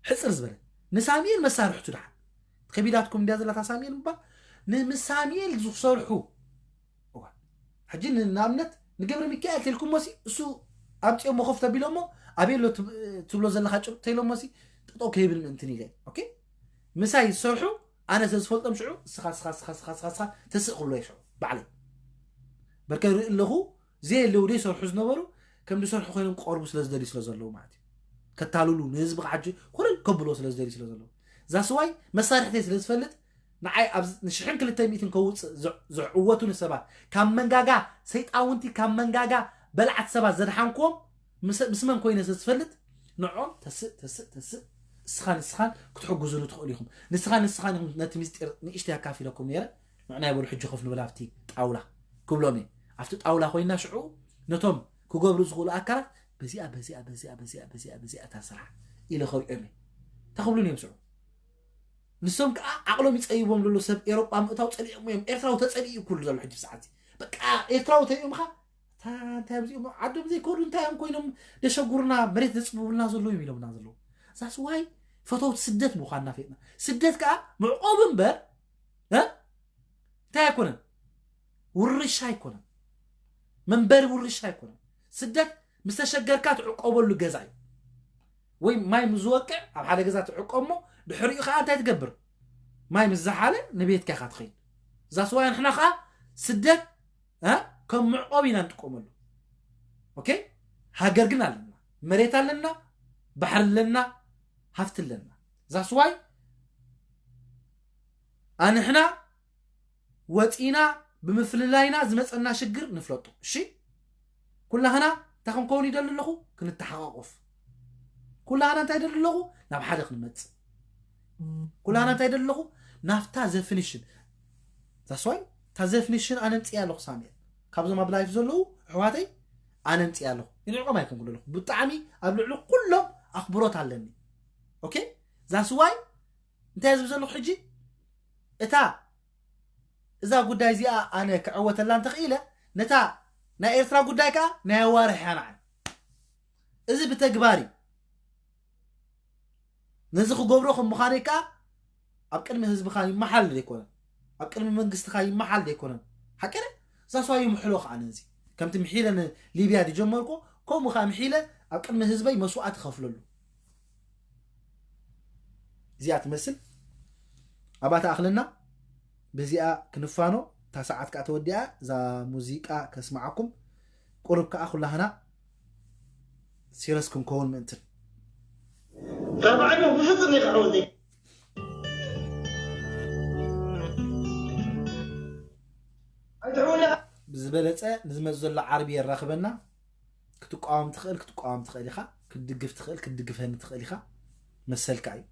ሕጽር ዝበለ። ንሳሙኤል መሳርሕቱ ደሓን። ከቢዳትኩም እንድያ ዘላ እታ ሳሙኤል ምባል። ን-፣ ምስ ሳሙኤል ዝሰርሑ። እዋ። ሕጂ ን-፣ ንኣብነት ንገብረ ሚካኤል ተልኩሞሲ እሱ ኣምጺኦሞ ኮፍ ተቢሎሞ ኣበይ ኣሎ ትብ-፣ ትብሎ ዘለኻ ጭብጢ ተይሎሞሲ ጠጠው ከይብል ምእንትን ኢለ። ኦኬ? ምሳይ ዝሰርሑ ኣነ ስለ ዝፈልጦም ሽዑ እስኻ፣ እስኻ፣ እስኻ፣ እስኻ፣ እስኻ፣ እስኻ ተስእ ክብሎ እየ ሽዑ ባዕለይ። በርከ ይርኢ ኣለኹ፣ ዘየለዉ ዘይሰርሑ ዝነበሩ ከም ዝሰርሑ ኮይኖም ክቐርቡ ስለ ዝደልዩ ስለ ዘለዉ ማለት እዩ። ከታልሉ፣ ንህዝቢ ክዓጅ ኮለል ከብሎ ስለ ዝደልዩ ስለ ዘለዉ። ዛስዋይ መሳርሕተይ ስለ ዝፈልጥ ንዓይ ኣብ ንሽሕን ክልተ ሚእትን ከውፅእ ዝ-፣ ዝዕወቱ ንሰባት ካብ መንጋጋ ሰይጣውንቲ፣ ካብ መንጋጋ በላዕቲ ሰባት ዘድሓንክዎም ምስ፣ ምስ መን ኮይነ ስለ ዝፈልጥ ንዖም ተስእ፣ ተስእ፣ ተስእ፣ እስኻን እስኻን ክትሕግዙኒ ትኽእሉ ኢኹም። ንስኻን ንስኻን ኢኹም ነቲ ምስጢር ንእሽተይ ኣካፊለኩም ነይረ። ንዕና ይበሉ ሕጂ ኮፍ ንብል ኣብቲ ጣውላ ክብሎም እየ። ኣብቲ ጣውላ ኮይና ሽዑ ነቶም ክገብሩ ዝኽእሉ ኣካላት በዚኣ፣ በዚኣ፣ በዚኣ፣ በዚኣ፣ በዚኣ፣ በዚኣ እታ ስራሕ ኢለ ከሪኦም እየ። እንታይ ክብሉን እዮም ሽዑ? ንሶም ከዓ ዓቕሎም ይፀይዎም ዘሎ ሰብ ኤሮጳ ምእታው ፀሊኦም እዮም። ኤርትራዊ ተፀሊኡ እዩ ኩሉ ዘሎ ሕጂ ሰዓት። በቃ ኤርትራዊ ተሪኦምኻ እታ እንታይ ኣብዚ እዮም ዓዶም ዘይከዱ እንታይ እዮም ኮይኖም ደሸጉርና መሬት ዘፅብቡልና ዘለዉ እዮም ኢሎምና ዘለዉ። ዛስ ዋይ ፈተውቲ ስደት ምዃንና ፈጥና። ስደት ከዓ መዕቆቢ እምበር፣ እ? እንታይ ኣይኮነን? ውርሻ ኣይኮነን። መንበሪ ውርሻ ኣይኮነን። ስደት ምስ ተሸገርካ ትዕቆበሉ ገዛ እዩ። ወይ ማይ ምስ ዝወቅዕ ኣብ ሓደ ገዛ ትዕቆብ እሞ ድሕሪኡ ከዓ እንታይ ትገብር? ማይ ምስ ዝሓለ ንቤትካ ኢኻ ትኸይድ። ዛስ ዋይ ንሕና ከዓ ስደት፣ እ? ከም መዕቆቢ ኢና ንጥቀመሉ። ኦኬ? ሃገር ግን ኣለና። መሬት ኣለና፣ ባሕሪ ኣለና፣ ሃፍቲ ኣለና። ዛስ ዋይ ኣንሕና ወፂና ብምፍልላይና ዝመፀና ሽግር ንፍለጦ። እሺ? ኩላህና እንታይ ክንከውን ይደሊ ኣለኹ? ክንተሓቋቆፍ። ኩላህና እንታይ ይደሊ ኣለኹ? ናብ ሓደ ክንመፅእ። ኩላህና እንታይ ይደሊ ኣለኹ? ናብታ ዘፍኒሽን። ዛስዋይ እታ ዘፍኒሽን ኣነ ምፅእ ኣለኹ ሳሙኤል። ካብዞም ኣብ ላይፍ ዘለዉ ኣሕዋተይ ኣነ ምፅእ ኣለኹ። ንዕቆም ኣይኮንኩ ኣለኹ። ብጣዕሚ ኣብ ልዕሊ ኩሎም ኣኽብሮት ኣለኒ። ኦኬ? ዛስዋይ እንታይ ዝብል ዘለኹ ሕጂ? እታ፣ እዛ ጉዳይ እዚኣ ኣነ ክዕወተላ እንተኽኢለ፣ ነታ ናይ ኤርትራ ጉዳይ ከኣ ናይ ኣዋርሕ እያ ንዓይ። እዚ ብተግባር እዩ። ነዚ ክገብሮ ከም ምዃነይ ከኣ ኣብ ቅድሚ ህዝብኻ ይመሓል ዘይኮነን፣ ኣብ ቅድሚ መንግስትኻ ይመሓል ዘይኮነን። ሓቂ ድየ? ዛስዋይ ይምሕሎ ከኣ ነዚ። ከምቲ ምሒለ ንሊብያ ዝጀመርኩ፣ ከምኡ ከኣ ምሒለ ኣብ ቅድሚ ህዝበይ መስዋእቲ ከፍለሉ። እዚኣ ትመስል። ኣብኣ ተኣኽለና። ብዚኣ ክንፋኖ። እታ ሰዓት ከዓ ተወዲኣ። እዛ ሙዚቃ ከስማዓኩም። ቁሩብ ከዓ ኩላህና ሲረስ ክንከውን ምእንትን። طبعا ብፍጹም ይኽዕው ዘይ ኣይትሕውላ ብዝበለፀ ንዝመፅ ዘሎ ዓርቢ የራኽበና። ክትቃወም ትኽእል ክትቃወም ትኽእል ኢኻ። ክትድግፍ ትኽእል ክትድግፈኒ ትኽእል ኢኻ። መሰልካ እዩ።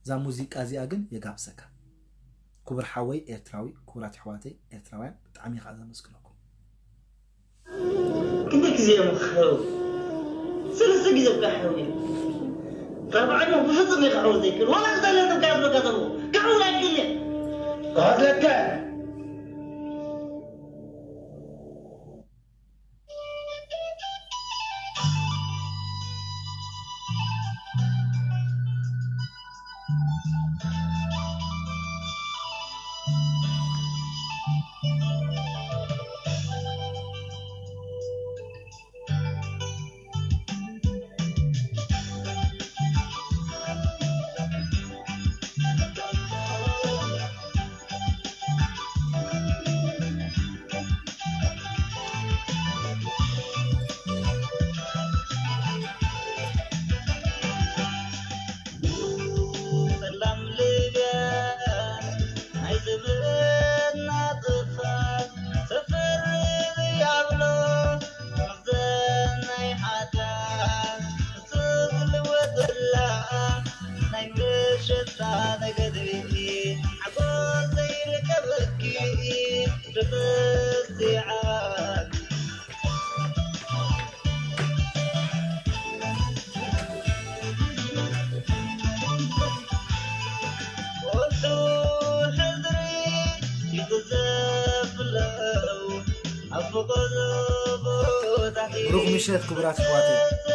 እዛ ሙዚቃ እዚኣ ግን የጋብሰካ። ክቡር ሓወይ ኤርትራዊ፣ ክቡራት ኣሕዋተይ ኤርትራውያን፣ ብጣዕሚ እየ ከዓ ዘመስግነኩም። ክንደይ ግዜ እዮም ክኸው ሰለስተ ግዜ እኮ ሓዊ ራብዓይ ብፍጹም ይኸው ዘይክል ዋላ ክዛለ ተጋዝ በጋዘቡ ክዕው ኣይክል ክኸዝለካ ብሩኽ ምሸት ክቡራት ኣሕዋተይ።